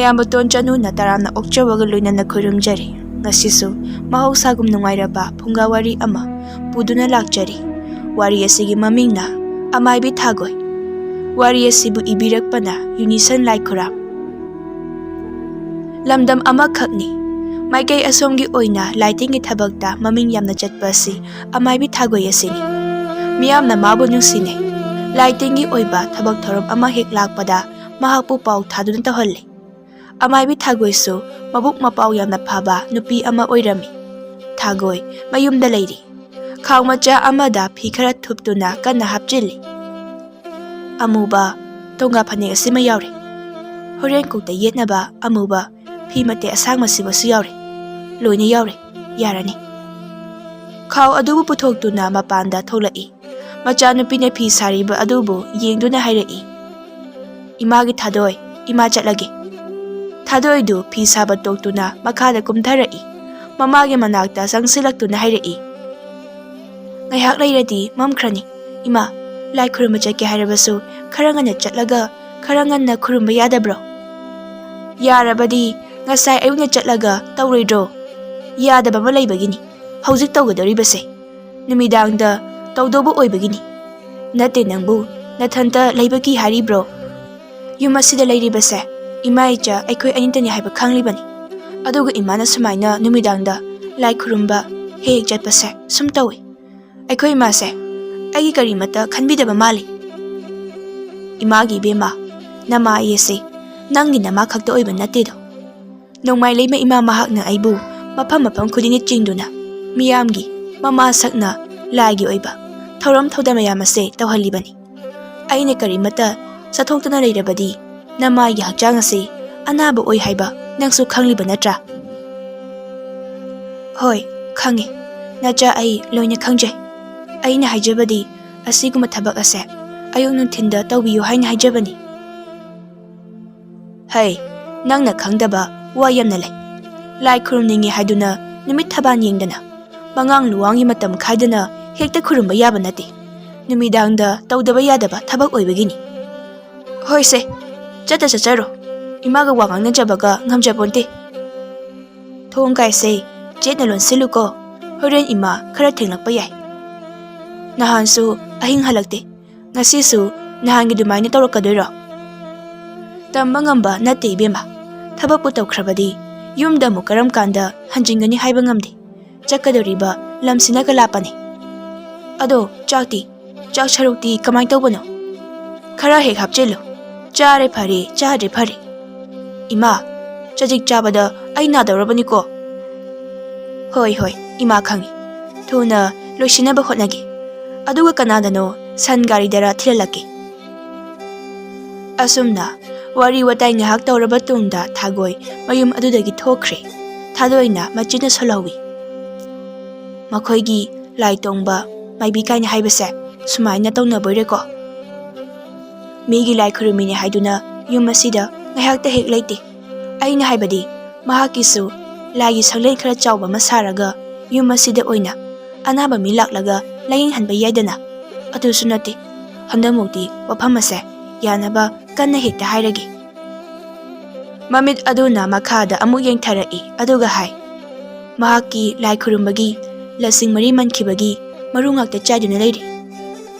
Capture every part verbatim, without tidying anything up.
ꯑꯌꯥꯝꯕꯇꯣꯟ ꯆꯅꯨꯅ ꯇꯔꯥꯝꯅ ꯑꯣꯛꯆꯕꯒ ꯂꯣꯏꯅꯅ ꯈꯨꯔꯨꯝꯖꯔꯤ꯫ ꯉꯁꯤꯁꯨ ꯃꯍꯧꯁꯥꯒꯨꯝ ꯅꯨꯡꯉꯥꯏꯔꯕ ꯐꯨꯡꯒꯥ ꯋꯥꯔꯤ ꯑꯃ ꯄꯨꯗꯨꯅ ꯂꯥꯛꯆꯔꯤ꯫ ꯋꯥꯔꯤ ꯑꯁꯤꯒꯤ ꯃꯃꯤꯡꯅ ꯑꯃꯥꯏꯕꯤ ꯊꯥꯒꯣꯏ꯫ ꯋꯥꯔꯤ ꯑꯁꯤꯕꯨ ꯏꯕꯤꯔꯛꯄꯅ ꯌꯨꯅꯤꯁꯟ ꯂꯥꯏꯈꯨꯔꯥꯝ꯫ ꯂꯝꯗꯝ ꯑꯃꯈꯛꯅꯤ꯫ ꯃꯥꯏꯀꯩ ꯑꯁꯣꯝꯒꯤ ꯑꯣꯏꯅ ꯂꯥꯏꯇꯤꯟꯒꯤ ꯊꯕꯛꯇ ꯃꯃꯤꯡ ꯌꯥꯝꯅ ꯆꯠꯄ ꯑꯁꯤ ꯑꯃꯥꯏꯕꯤ ꯊꯥꯒꯣꯏ ꯑꯁꯤꯅꯤ꯫ ꯃꯤꯌꯥꯝꯅ ꯃꯥꯕꯨ ꯅꯨꯡꯁꯤꯅꯩ꯫ ꯂꯥꯏꯇꯤꯟꯒꯤ ꯑꯣꯏꯕ ꯊꯕꯛ ꯊꯧꯔꯝ ꯑꯃ ꯍꯦꯛ ꯂꯥꯛꯄꯗ ꯃꯍꯥꯛꯄꯨ ꯄꯥꯎ ꯊꯥꯗꯨꯅ ꯇꯧꯍꯜꯂꯤ꯫ ꯑꯃꯥꯏꯕꯤ ꯊꯥꯒꯣꯏꯁꯨ ꯃꯕꯨꯛ ꯃꯄꯥꯎ ꯌꯥꯝꯅ ꯐꯕ ꯅꯨꯄꯤ ꯑꯃ ꯑꯣꯏꯔꯝꯃꯤ꯫ ꯊꯥꯒꯣꯏ ꯃꯌꯨꯝꯗ ꯂꯩꯔꯤ꯫ ꯈꯥꯎ ꯃꯆꯥ ꯑꯃꯗ ꯐꯤ ꯈꯔ ꯊꯨꯞꯇꯨꯅ ꯀꯟꯅ ꯍꯥꯞꯆꯤꯜꯂꯤ꯫ ꯑꯃꯨꯕ ꯇꯣꯡꯒꯥ ꯐꯅꯦꯛ ꯑꯁꯤꯃ ꯌꯥꯎꯔꯦ꯫ ꯍꯣꯔꯦꯟ ꯀꯣꯛꯇ ꯌꯦꯠꯅꯕ ꯑꯃꯨꯕ ꯐꯤ ꯃꯇꯦꯛ ꯑꯁꯥꯡꯕ ꯁꯤꯕꯁꯨ ꯌꯥꯎꯔꯦ꯫ ꯂꯣꯏꯅ ꯌꯥꯎꯔꯦ꯫ ꯌꯥꯔꯅꯤ꯫ ꯈꯥꯎ ꯑꯗꯨꯕꯨ ꯄꯨꯊꯣꯛꯇꯨꯅ ꯃꯄꯥꯟꯗ ꯊꯣꯛꯂꯛꯏ꯫ ꯃꯆꯥꯅꯨꯄꯤꯅ ꯐꯤ ꯁꯥꯔꯤꯕ ꯑꯗꯨꯕꯨ ꯌꯦꯡꯗꯨꯅ ꯍꯥꯏꯔꯛꯏ, "ꯏꯃꯥꯒꯤ ꯊꯥꯗꯣꯏ, ꯏꯃꯥ ꯆꯠꯂꯒꯦ꯫" ꯊꯥꯗꯣꯏꯗꯨ ꯐꯤ ꯁꯥꯕ ꯇꯣꯛꯇꯨꯅ ꯃꯈꯥꯗ ꯀꯨꯝꯊꯔꯛꯏ꯫ ꯃꯃꯥꯒꯤ ꯃꯅꯥꯛꯇ ꯆꯪꯁꯤꯜꯂꯛꯇꯨꯅ ꯍꯥꯏꯔꯛꯏ, "ꯉꯥꯏꯍꯥꯛ ꯂꯩꯔꯗꯤ ꯃꯝꯈ꯭ꯔꯅꯤ꯫ ꯏꯃꯥ, ꯂꯥꯏ ꯈꯨꯔꯨꯝꯕ ꯆꯠꯀꯦ ꯍꯥꯏꯔꯕꯁꯨ ꯈꯔ ꯉꯟꯅ ꯆꯠꯂꯒ ꯈꯔ ꯉꯟꯅ ꯈꯨꯔꯨꯝꯕ ꯌꯥꯗꯕ꯭ꯔꯣ?" "ꯌꯥꯔꯕꯗꯤ ꯉꯁꯥꯏ ꯑꯌꯨꯛꯅ ꯆꯠꯂꯒ ꯇꯧꯔꯣꯏꯗ꯭ꯔꯣ?" "ꯌꯥꯗꯕ ꯑꯃ ꯂꯩꯕꯒꯤꯅꯤ ꯍꯧꯖꯤꯛ ꯇꯧꯒꯗꯧꯔꯤꯕꯁꯦ꯫ ꯅꯨꯃꯤꯗꯥꯡꯗ ꯇꯧꯗꯧꯕ ꯑꯣꯏꯕꯒꯤꯅꯤ꯫ ꯅꯠꯇꯦ, ꯅꯪꯕꯨ ꯅꯊꯟꯇ ꯂꯩꯕ ꯀꯤ ꯍꯥꯏꯔꯤꯕ꯭ꯔꯣ? ꯌꯨꯝ ꯑꯁꯤꯗ ꯂꯩꯔꯤꯕꯁꯦ ꯏꯃꯥ ꯏꯆꯥ ꯑꯩꯈꯣꯏ ꯑꯅꯤꯇꯅꯤ ꯍꯥꯏꯕ ꯈꯪꯂꯤꯕꯅꯤ꯫ ꯑꯗꯨꯒ ꯏꯃꯥꯅ ꯁꯨꯃꯥꯏꯅ ꯅꯨꯃꯤꯗꯥꯡꯗ ꯂꯥꯏ ꯈꯨꯔꯨꯝꯕ ꯍꯦꯛ ꯍꯦꯛ ꯆꯠꯄꯁꯦ ꯁꯨꯝ ꯇꯧꯏ꯫ ꯑꯩꯈꯣꯏ ꯏꯃꯥꯁꯦ ꯑꯩꯒꯤ ꯀꯔꯤꯃꯠꯇ ꯈꯟꯕꯤꯗꯕ ꯃꯥꯜꯂꯤ꯫" "ꯏꯃꯥꯒꯤ ꯏꯕꯦꯝꯃ, ꯅꯃꯥ ꯑꯩꯁꯦ ꯅꯪꯒꯤ ꯅꯃꯥ ꯈꯛꯇ ꯑꯣꯏꯕ ꯅꯠꯇꯦꯗꯣ꯫ ꯅꯣꯡꯃꯥꯏ ꯂꯩꯃ ꯏꯃꯥ ꯃꯍꯥꯛꯅ ꯑꯩꯕꯨ ꯃꯐꯝ ꯃꯐꯝ ꯈꯨꯗꯤꯡꯒꯤ ꯆꯤꯡꯗꯨꯅ ꯃꯤꯌꯥꯝꯒꯤ ꯃꯃꯥ ꯁꯛꯅ ꯂꯥꯏꯒꯤ ꯑꯣꯏꯕ ꯊꯧꯔꯝ ꯊꯧꯗꯥ ꯃꯌꯥꯝ ꯑꯁꯦ ꯇꯧꯍꯜꯂꯤꯕꯅꯤ꯫ ꯑꯩꯅ ꯀꯔꯤꯃꯠꯇ ꯆꯠꯊꯣꯛꯇꯅ ꯂꯩꯔꯕꯗꯤ ꯅꯃꯥꯒꯤ ꯍꯛꯆꯥꯡ ꯑꯁꯤ ꯑꯅꯥꯕ ꯑꯣꯏ ꯍꯥꯏꯕ ꯅꯪꯁꯨ ꯈꯪꯂꯤꯕ ꯅꯠꯇ꯭ꯔꯥ?" "ꯍꯣꯏ, ꯈꯪꯉꯤ꯫ ꯅꯆꯥ, ꯑꯩ ꯂꯣꯏꯅ ꯈꯪꯖꯩ꯫ ꯑꯩꯅ ꯍꯥꯏꯖꯕꯗꯤ ꯑꯁꯤꯒꯨꯝꯕ ꯊꯕꯛ ꯑꯁꯦ ꯑꯌꯨꯛ ꯅꯨꯡꯊꯤꯟꯗ ꯇꯧꯕꯤꯌꯨ ꯍꯥꯏꯅ ꯍꯥꯏꯖꯕꯅꯤ꯫" "ꯍꯩ, ꯅꯪꯅ ꯈꯪꯗꯕ ꯋꯥ ꯌꯥꯝꯅ ꯂꯩ꯫ ꯂꯥꯏ ꯈꯨꯔꯨꯝꯅꯤꯡꯉꯤ ꯍꯥꯏꯗꯨꯅ ꯅꯨꯃꯤꯠ ꯊꯕꯥꯟ ꯌꯦꯡꯗꯅ, ꯃꯉꯥꯡ ꯂꯨꯋꯥꯡꯒꯤ ꯃꯇꯝ ꯈꯥꯏꯗꯅ ꯍꯦꯛꯇ ꯈꯨꯔꯨꯝꯕ ꯌꯥꯕ ꯅꯠꯇꯦ꯫ ꯅꯨꯃꯤꯗꯥꯡꯗ ꯇꯧꯗꯕ ꯌꯥꯗꯕ ꯊꯕꯛ ꯑꯣꯏꯕꯒꯤꯅꯤ꯫" "ꯍꯣꯏꯁꯦ, ꯆꯠꯇ ꯆꯠꯆꯔꯣ꯫ ꯏꯃꯥꯒ ꯋꯥ ꯉꯥꯡꯅꯖꯕꯒ ꯉꯝꯖꯄꯣꯟꯇꯦ꯫ ꯊꯣꯡ ꯀꯥꯏꯁꯦ ꯆꯦꯠꯅ ꯂꯣꯟꯁꯤꯜꯂꯨꯀꯣ, ꯍꯣꯔꯦꯟ ꯏꯃꯥ ꯈꯔ ꯊꯦꯡꯂꯛꯄ ꯌꯥꯏ꯫ ꯅꯍꯥꯟꯁꯨ ꯑꯍꯤꯡ ꯍꯜꯂꯛꯇꯦ, ꯉꯁꯤꯁꯨ ꯅꯍꯥꯟꯒꯤ ꯑꯗꯨꯃꯥꯏꯅ ꯇꯧꯔꯛꯀꯗꯣꯏꯔꯣ? ꯇꯝꯕ ꯉꯝꯕ ꯅꯠꯇꯦ ꯏꯕꯦꯝꯃ, ꯊꯕꯛꯄꯨ ꯇꯧꯈ꯭ꯔꯕꯗꯤ ꯌꯨꯝꯗ ꯑꯃꯨꯛ ꯀꯔꯝ ꯀꯥꯟꯗ ꯍꯟꯖꯤꯟꯒꯅꯤ ꯍꯥꯏꯕ ꯉꯝꯗꯦ꯫ ꯆꯠꯀꯗꯧꯔꯤꯕ ꯂꯝꯁꯤꯅꯒ ꯂꯥꯞꯄꯅꯦ꯫ ꯑꯗꯣ ꯆꯥꯛꯇꯤ? ꯆꯥꯛ ꯁꯔꯨꯛꯇꯤ ꯀꯃꯥꯏ ꯇꯧꯕꯅꯣ? ꯈꯔ ꯍꯦꯛ ꯍꯥꯞꯆꯤꯜꯂꯨ꯫ ꯆꯥꯔꯦ ꯐꯔꯦ, ꯆꯥꯗ꯭ꯔꯦ ꯐꯔꯦ꯫ ꯏꯃꯥ, ꯆꯖꯤꯛ ꯆꯥꯕꯗ ꯑꯩ ꯅꯥꯗꯧꯔꯕꯅꯤꯀꯣ꯫ ꯍꯣꯏ, ꯍꯣꯏ, ꯏꯃꯥ ꯈꯪꯏ꯫ ꯊꯨꯅ ꯂꯣꯏꯁꯤꯟꯅꯕ ꯍꯣꯠꯅꯒꯦ꯫ ꯑꯗꯨꯒ ꯀꯅꯥꯗꯅꯣ ꯁꯟ ꯒꯥꯔꯤꯗꯔ ꯊꯤꯜꯍꯜꯂꯛꯀꯦ꯫ ꯑꯁꯨꯝꯅ ꯋꯥꯔꯤ ꯋꯥꯇꯥꯏ ꯉꯥꯏꯍꯥꯛ ꯇꯧꯔꯕ ꯇꯨꯡꯗ ꯊꯥꯒꯣꯏ ꯃꯌꯨꯝ ꯑꯗꯨꯗꯒꯤ ꯊꯣꯛꯈ꯭ꯔꯦ꯫ ꯊꯥꯗꯣꯏꯅ ꯃꯆꯤꯟꯅ ꯁꯣꯜꯍꯧꯏ꯫ ꯃꯈꯣꯏꯒꯤ ꯂꯥꯏ ꯇꯣꯡꯕ ꯃꯥꯏꯕꯤ ꯀꯥꯏꯅ ꯍꯥꯏꯕꯁꯦ ꯁꯨꯃꯥꯏꯅ ꯇꯧꯅꯕꯣꯏꯔꯦꯀꯣ꯫ ꯃꯤꯒꯤ ꯂꯥꯏ ꯈꯨꯔꯨꯝꯃꯤꯅꯦ ꯍꯥꯏꯗꯨꯅ ꯌꯨꯝ ꯑꯁꯤꯗ ꯉꯥꯏꯍꯥꯛꯇ ꯍꯦꯛ ꯂꯩꯇꯦ꯫ ꯑꯩꯅ ꯍꯥꯏꯕꯗꯤ, ꯃꯍꯥꯛꯀꯤꯁꯨ ꯂꯥꯏꯒꯤ ꯁꯪꯂꯦꯟ ꯈꯔ ꯆꯥꯎꯕ ꯑꯃ ꯁꯥꯔꯒ ꯌꯨꯝ ꯑꯁꯤꯗ ꯑꯣꯏꯅ ꯑꯅꯥꯕ ꯃꯤ ꯂꯥꯛꯂꯒ ꯂꯥꯌꯦꯡꯍꯟꯕ ꯌꯥꯏꯗꯅ꯫ ꯑꯗꯨꯁꯨ ꯅꯠꯇꯦ, ꯍꯟꯗꯛꯃꯨꯛꯇꯤ ꯋꯥꯐꯝ ꯑꯁꯦ ꯌꯥꯅꯕ ꯀꯟꯅ ꯍꯦꯛꯇ ꯍꯥꯏꯔꯒꯦ꯫ ꯃꯃꯤꯠ ꯑꯗꯨꯅ ꯃꯈꯥꯗ ꯑꯃꯨꯛ ꯌꯦꯡꯊꯔꯛꯏ, ꯑꯗꯨꯒ ꯍꯥꯏ, ꯃꯍꯥꯛꯀꯤ ꯂꯥꯏ ꯈꯨꯔꯨꯝꯕꯒꯤ ꯂꯁꯤꯡ ꯃꯔꯤ ꯃꯟꯈꯤꯕꯒꯤ ꯃꯔꯨ ꯉꯥꯛꯇ ꯆꯥꯏꯗꯨꯅ ꯂꯩꯔꯤ꯫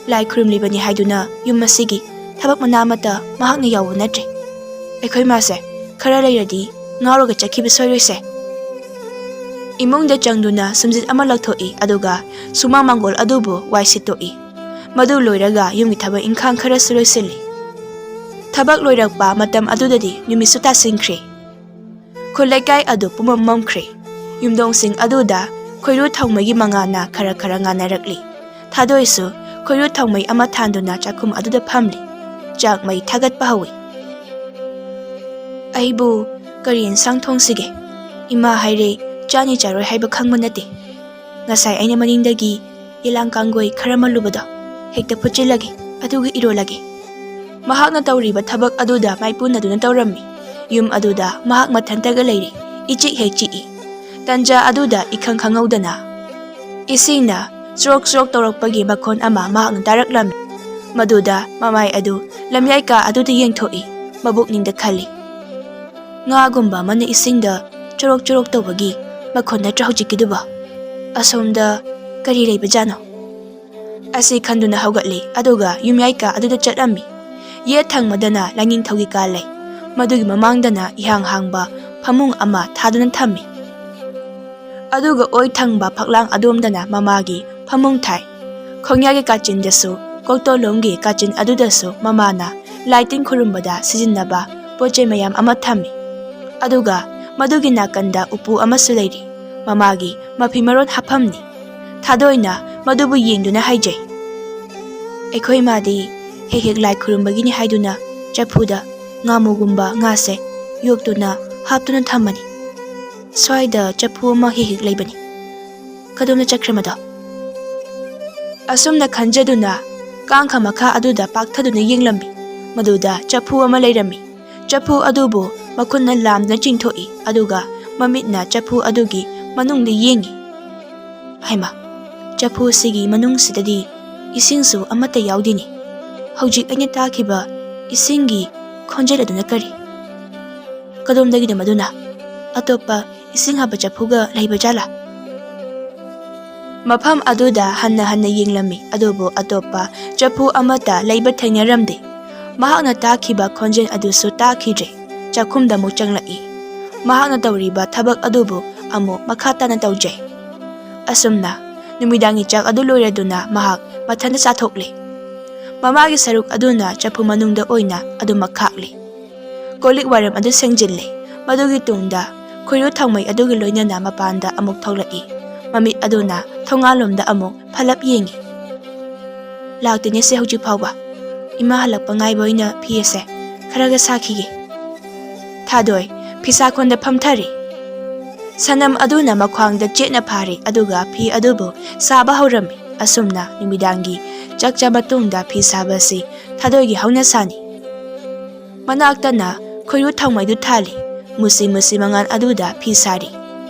ꯂꯥꯏ ꯈꯨꯔꯨꯝꯂꯤꯕꯅꯤ ꯍꯥꯏꯗꯨꯅ ꯌꯨꯝ ꯑꯁꯤꯒꯤ ꯊꯕꯛ ꯃꯅꯥ ꯑꯃꯠꯇ ꯃꯍꯥꯛꯅ ꯌꯥꯎꯕ ꯅꯠꯇ꯭ꯔꯦ꯫ ꯑꯩꯈꯣꯏ ꯃꯥꯁꯦ ꯈꯔ ꯂꯩꯔꯗꯤ ꯉꯥꯎꯔꯒ ꯆꯠꯈꯤꯕ ꯁꯣꯏꯔꯣꯏꯁꯦ꯫ ꯏꯃꯨꯡꯗ ꯆꯪꯗꯨꯅ ꯁꯨꯝꯖꯤꯠ ꯑꯃ ꯂꯧꯊꯣꯛꯏ, ꯑꯗꯨꯒ ꯁꯨꯃꯥꯡ ꯃꯥꯡꯒꯣꯜ ꯑꯗꯨꯕꯨ ꯋꯥꯏ ꯁꯤꯠꯇꯣꯛꯏ꯫ ꯃꯗꯨ ꯂꯣꯏꯔꯒ ꯌꯨꯝꯒꯤ ꯊꯕꯛ ꯏꯪꯈꯥꯡ ꯈꯔꯁꯨ ꯂꯣꯏꯁꯤꯜꯂꯤ꯫ ꯊꯕꯛ ꯂꯣꯏꯔꯛꯄ ꯃꯇꯝ ꯑꯗꯨꯗꯗꯤ ꯅꯨꯃꯤꯠꯁꯨ ꯇꯥꯁꯤꯟꯈ꯭ꯔꯦ꯫ ꯈꯨꯜ ꯂꯩꯀꯥꯏ ꯑꯗꯨ ꯄꯨꯝꯃꯝ ꯃꯝꯈ꯭ꯔꯦ꯫ ꯌꯨꯝꯊꯣꯡꯁꯤꯡ ꯑꯗꯨꯗ ꯈꯣꯏꯔꯨ ꯊꯥꯎꯃꯩꯒꯤ ꯃꯉꯥꯜꯅ ꯈꯔ ꯈꯔ ꯉꯥꯟꯅꯔꯛꯂꯤ꯫ ꯊꯥꯗꯣꯏꯁꯨ ꯈꯣꯏꯔꯨ ꯊꯥꯎꯃꯩ ꯑꯃ ꯊꯥꯟꯗꯨꯅ ꯆꯥꯛꯈꯨꯝ ꯑꯗꯨꯗ ꯐꯝꯂꯤ꯫ ꯆꯥꯛ ꯃꯩ ꯊꯥꯒꯠꯄ ꯍꯧꯏ꯫ ꯑꯩꯕꯨ ꯀꯔꯤ ꯏꯟꯁꯥꯡ ꯊꯣꯡꯁꯤꯒꯦ? ꯏꯃꯥ ꯍꯥꯏꯔꯦ, ꯆꯥꯅꯤ ꯆꯥꯔꯣꯏ ꯍꯥꯏꯕ ꯈꯪꯕ ꯅꯠꯇꯦ꯫ ꯉꯁꯥꯏ ꯑꯩꯅ ꯃꯅꯤꯡꯗꯒꯤ ꯌꯦꯂꯥꯡ ꯀꯥꯡꯒꯣꯏ ꯈꯔ ꯃꯜꯂꯨꯕꯗꯣ ꯍꯦꯛꯇ ꯐꯨꯠꯆꯤꯜꯂꯒꯦ, ꯑꯗꯨꯒ ꯏꯔꯣꯜꯂꯒꯦ꯫ ꯃꯍꯥꯛꯅ ꯇꯧꯔꯤꯕ ꯊꯕꯛ ꯑꯗꯨꯗ ꯃꯥꯏꯄꯨꯅꯗꯨꯅ ꯇꯧꯔꯝꯃꯤ꯫ ꯌꯨꯝ ꯑꯗꯨꯗ ꯃꯍꯥꯛ ꯃꯊꯟꯇꯒ ꯂꯩꯔꯤ, ꯏꯆꯤꯛ ꯍꯦꯛ ꯆꯤꯛꯏ꯫ ꯇꯟꯖꯥ ꯑꯗꯨꯗ ꯏꯈꯪ ꯈꯪꯍꯧꯗꯅ ꯏꯁꯤꯡꯅ ꯆ꯭ꯔꯣꯛ ꯆ꯭ꯔꯣꯛ ꯇꯧꯔꯛꯄꯒꯤ ꯃꯈꯣꯟ ꯑꯃ ꯃꯍꯥꯛꯅ ꯇꯥꯔꯛꯂꯝꯃꯤ꯫ ꯃꯗꯨꯗ ꯃꯃꯥꯏ ꯑꯗꯨ ꯂꯝꯌꯥꯏ ꯀꯥ ꯑꯗꯨꯗ ꯌꯦꯡꯊꯣꯛꯏ, ꯃꯕꯨꯛꯅꯤꯡꯗ ꯈꯜꯂꯤ, ꯉꯥꯒꯨꯝꯕ ꯑꯃꯅ ꯏꯁꯤꯡꯗ ꯆꯣꯔꯣꯛ ꯆꯣꯔꯣꯛ ꯇꯧꯕꯒꯤ ꯃꯈꯣꯟ ꯅꯠꯇ꯭ꯔꯥ ꯍꯧꯖꯤꯛꯀꯤꯗꯨꯕꯣ? ꯑꯁꯣꯝꯗ ꯀꯔꯤ ꯂꯩꯕꯖꯥꯠꯅꯣ? ꯑꯁꯤ ꯈꯟꯗꯨꯅ ꯍꯧꯒꯠꯂꯤ, ꯑꯗꯨꯒ ꯌꯨꯝꯌꯥꯏ ꯀꯥ ꯑꯗꯨꯗ ꯆꯠꯂꯝꯃꯤ꯫ ꯌꯦꯠ ꯊꯪꯕꯗꯅ ꯂꯥꯏꯅꯤꯡꯊꯧꯒꯤ ꯀꯥ ꯂꯩ꯫ ꯃꯗꯨꯒꯤ ꯃꯃꯥꯡꯗꯅ ꯏꯍꯥꯡ ꯍꯥꯡꯕ ꯐꯃꯨꯡ ꯑꯃ ꯊꯥꯗꯨꯅ ꯊꯝꯃꯤ꯫ ꯑꯗꯨꯒ ꯑꯣꯏ ꯊꯪꯕ ꯐꯛꯂꯥꯡ ꯑꯗꯣꯝꯗꯅ ꯃꯃꯥꯒꯤ ꯐꯃꯨꯡ ꯊꯥꯏ꯫ ꯈꯣꯡꯌꯥꯒꯤ ꯀꯥꯆꯤꯟꯗꯁꯨ, ꯀꯣꯛꯇꯣꯂꯣꯝꯒꯤ ꯀꯥꯆꯤꯟ ꯑꯗꯨꯗꯁꯨ ꯃꯃꯥꯅ ꯂꯥꯏ ꯇꯤꯟ ꯈꯨꯔꯨꯝꯕꯗ ꯁꯤꯖꯤꯟꯅꯕ ꯄꯣꯠ ꯆꯩ ꯃꯌꯥꯝ ꯑꯃ ꯊꯝꯃꯤ꯫ ꯑꯗꯨꯒ ꯃꯗꯨꯒꯤ ꯅꯥꯀꯟꯗ ꯎꯄꯨ ꯑꯃꯁꯨ ꯂꯩꯔꯤ꯫ ꯃꯃꯥꯒꯤ ꯃꯐꯤ ꯃꯔꯣꯟ ꯍꯥꯞꯐꯝꯅꯤ꯫ ꯊꯥꯗꯣꯏꯅ ꯃꯗꯨꯕꯨ ꯌꯦꯡꯗꯨꯅ ꯍꯥꯏꯖꯩ, "ꯑꯩꯈꯣꯏ ꯏꯃꯥꯗꯤ ꯍꯦꯛ ꯍꯦꯛ ꯂꯥꯏ ꯈꯨꯔꯨꯝꯕꯒꯤꯅꯤ ꯍꯥꯏꯗꯨꯅ ꯆꯐꯨꯗ ꯉꯥꯃꯨꯒꯨꯝꯕ ꯉꯥꯁꯦ ꯌꯣꯛꯇꯨꯅ ꯍꯥꯞꯇꯨꯅ ꯊꯝꯕꯅꯤ꯫ ꯁ꯭ꯋꯥꯏꯗ ꯆꯐꯨ ꯑꯃ ꯍꯦꯛ ꯍꯦꯛ ꯂꯩꯕꯅꯤ꯫ ꯀꯗꯣꯝꯗ ꯆꯠꯈ꯭ꯔꯦ ꯃꯗꯣ?" ꯑꯁꯨꯝꯅ ꯈꯟꯖꯗꯨꯅ ꯀꯥꯡꯈ ꯃꯈꯥ ꯑꯗꯨꯗ ꯄꯥꯛꯊꯗꯨꯅ ꯌꯦꯡꯂꯝꯃꯤ꯫ ꯃꯗꯨꯗ ꯆꯐꯨ ꯑꯃ ꯂꯩꯔꯝꯃꯤ꯫ ꯆꯐꯨ ꯑꯗꯨꯕꯨ ꯃꯈꯨꯠꯅ ꯂꯥꯝꯗꯨꯅ ꯆꯤꯡꯊꯣꯛꯏ, ꯑꯗꯨꯒ ꯃꯃꯤꯠꯅ ꯆꯐꯨ ꯑꯗꯨꯒꯤ ꯃꯅꯨꯡꯗ ꯌꯦꯡꯏ꯫ ꯍꯩꯃꯥ, ꯆꯐꯨꯁꯤꯒꯤ ꯃꯅꯨꯡꯁꯤꯗꯗꯤ ꯏꯁꯤꯡꯁꯨ ꯑꯃꯠꯇ ꯌꯥꯎꯗꯦꯅꯦ꯫ ꯍꯧꯖꯤꯛ ꯑꯩꯅ ꯇꯥꯈꯤꯕ ꯏꯁꯤꯡꯒꯤ ꯈꯣꯟꯖꯦꯜ ꯑꯗꯨꯅ ꯀꯔꯤ? ꯀꯗꯣꯝꯗꯒꯤꯅꯣ ꯃꯗꯨꯅ? ꯑꯇꯣꯞꯄ ꯏꯁꯤꯡ ꯍꯥꯞꯄ ꯆꯐꯨꯒ ꯂꯩꯕ ꯖꯥꯠꯂꯥ? ꯃꯐꯝ ꯑꯗꯨꯗ ꯍꯟꯅ ꯍꯟꯅ ꯌꯦꯡꯂꯝꯃꯤ, ꯑꯗꯨꯕꯨ ꯑꯇꯣꯞꯄ ꯆꯐꯨ ꯑꯃꯠꯇ ꯂꯩꯕ ꯊꯦꯡꯅꯔꯝꯗꯦ꯫ ꯃꯍꯥꯛꯅ ꯇꯥꯈꯤꯕ ꯈꯣꯟꯖꯦꯜ ꯑꯗꯨꯁꯨ ꯇꯥꯈꯤꯗ꯭ꯔꯦ꯫ ꯆꯥꯛꯈꯨꯝꯗ ꯑꯃꯨꯛ ꯆꯪꯂꯛꯏ꯫ ꯃꯍꯥꯛꯅ ꯇꯧꯔꯤꯕ ꯊꯕꯛ ꯑꯗꯨꯕꯨ ꯑꯃꯨꯛ ꯃꯈꯥ ꯇꯥꯅ ꯇꯧꯖꯩ꯫ ꯑꯁꯨꯝꯅ ꯅꯨꯃꯤꯗꯥꯡꯒꯤ ꯆꯥꯛ ꯑꯗꯨ ꯂꯣꯏꯔꯗꯨꯅ ꯃꯍꯥꯛ ꯃꯊꯟꯇ ꯆꯥꯊꯣꯛꯂꯦ꯫ ꯃꯃꯥꯒꯤ ꯁꯔꯨꯛ ꯑꯗꯨꯅ ꯆꯐꯨ ꯃꯅꯨꯡꯗ ꯑꯣꯏꯅ ꯑꯗꯨꯃꯛ ꯈꯥꯛꯂꯤ꯫ ꯀꯣꯜꯂꯤꯛ ꯋꯥꯏꯔꯝ ꯑꯗꯨ ꯁꯦꯡꯖꯤꯜꯂꯦ꯫ ꯃꯗꯨꯒꯤ ꯇꯨꯡꯗ ꯈꯣꯏꯔꯨ ꯊꯥꯎꯃꯩ ꯑꯗꯨꯒ ꯂꯣꯏꯅꯅ ꯃꯄꯥꯟꯗ ꯑꯃꯨꯛ ꯊꯣꯛꯂꯛꯏ꯫ ꯃꯃꯤꯠ ꯑꯗꯨꯅ ꯊꯣꯡꯒꯥꯜꯂꯣꯝꯗ ꯑꯃꯨꯛ ꯐꯠꯂꯞ ꯌꯦꯡꯏ꯫ "ꯂꯥꯛꯇꯦꯅꯦ ꯁꯦ ꯍꯧꯖꯤꯛ ꯐꯥꯎꯕ꯫ ꯏꯃꯥ ꯍꯜꯂꯛꯄ ꯉꯥꯏꯕ ꯑꯣꯏꯅ ꯐꯤ ꯑꯁꯦ ꯈꯔꯒ ꯁꯥꯈꯤꯒꯦ꯫" ꯊꯥꯗꯣꯏ ꯐꯤꯁꯥꯈꯣꯟꯗ ꯐꯝꯊꯔꯦ꯫ ꯁꯅꯝ ꯑꯗꯨꯅ ꯃꯈ꯭ꯋꯥꯡꯗ ꯆꯦꯠꯅ ꯐꯥꯔꯦ, ꯑꯗꯨꯒ ꯐꯤ ꯑꯗꯨꯕꯨ ꯁꯥꯕ ꯍꯧꯔꯝꯃꯤ꯫ ꯑꯁꯨꯝꯅ ꯅꯨꯃꯤꯗꯥꯡꯒꯤ ꯆꯥꯛ ꯆꯥ ꯃꯇꯨꯡꯗ ꯐꯤ ꯁꯥꯕ ꯑꯁꯤ ꯊꯥꯗꯣꯏꯒꯤ ꯍꯧꯅꯁꯥꯅꯤ꯫ ꯃꯅꯥꯛꯇꯅ ꯈꯣꯏꯔꯨ ꯊꯥꯎꯃꯩꯗꯨ ꯊꯥꯜꯂꯤ꯫ ꯃꯨꯁꯤ ꯃꯨꯁꯤ ꯃꯉꯥꯜ ꯑꯗꯨꯗ ꯐꯤ ꯁꯥꯔꯤ꯫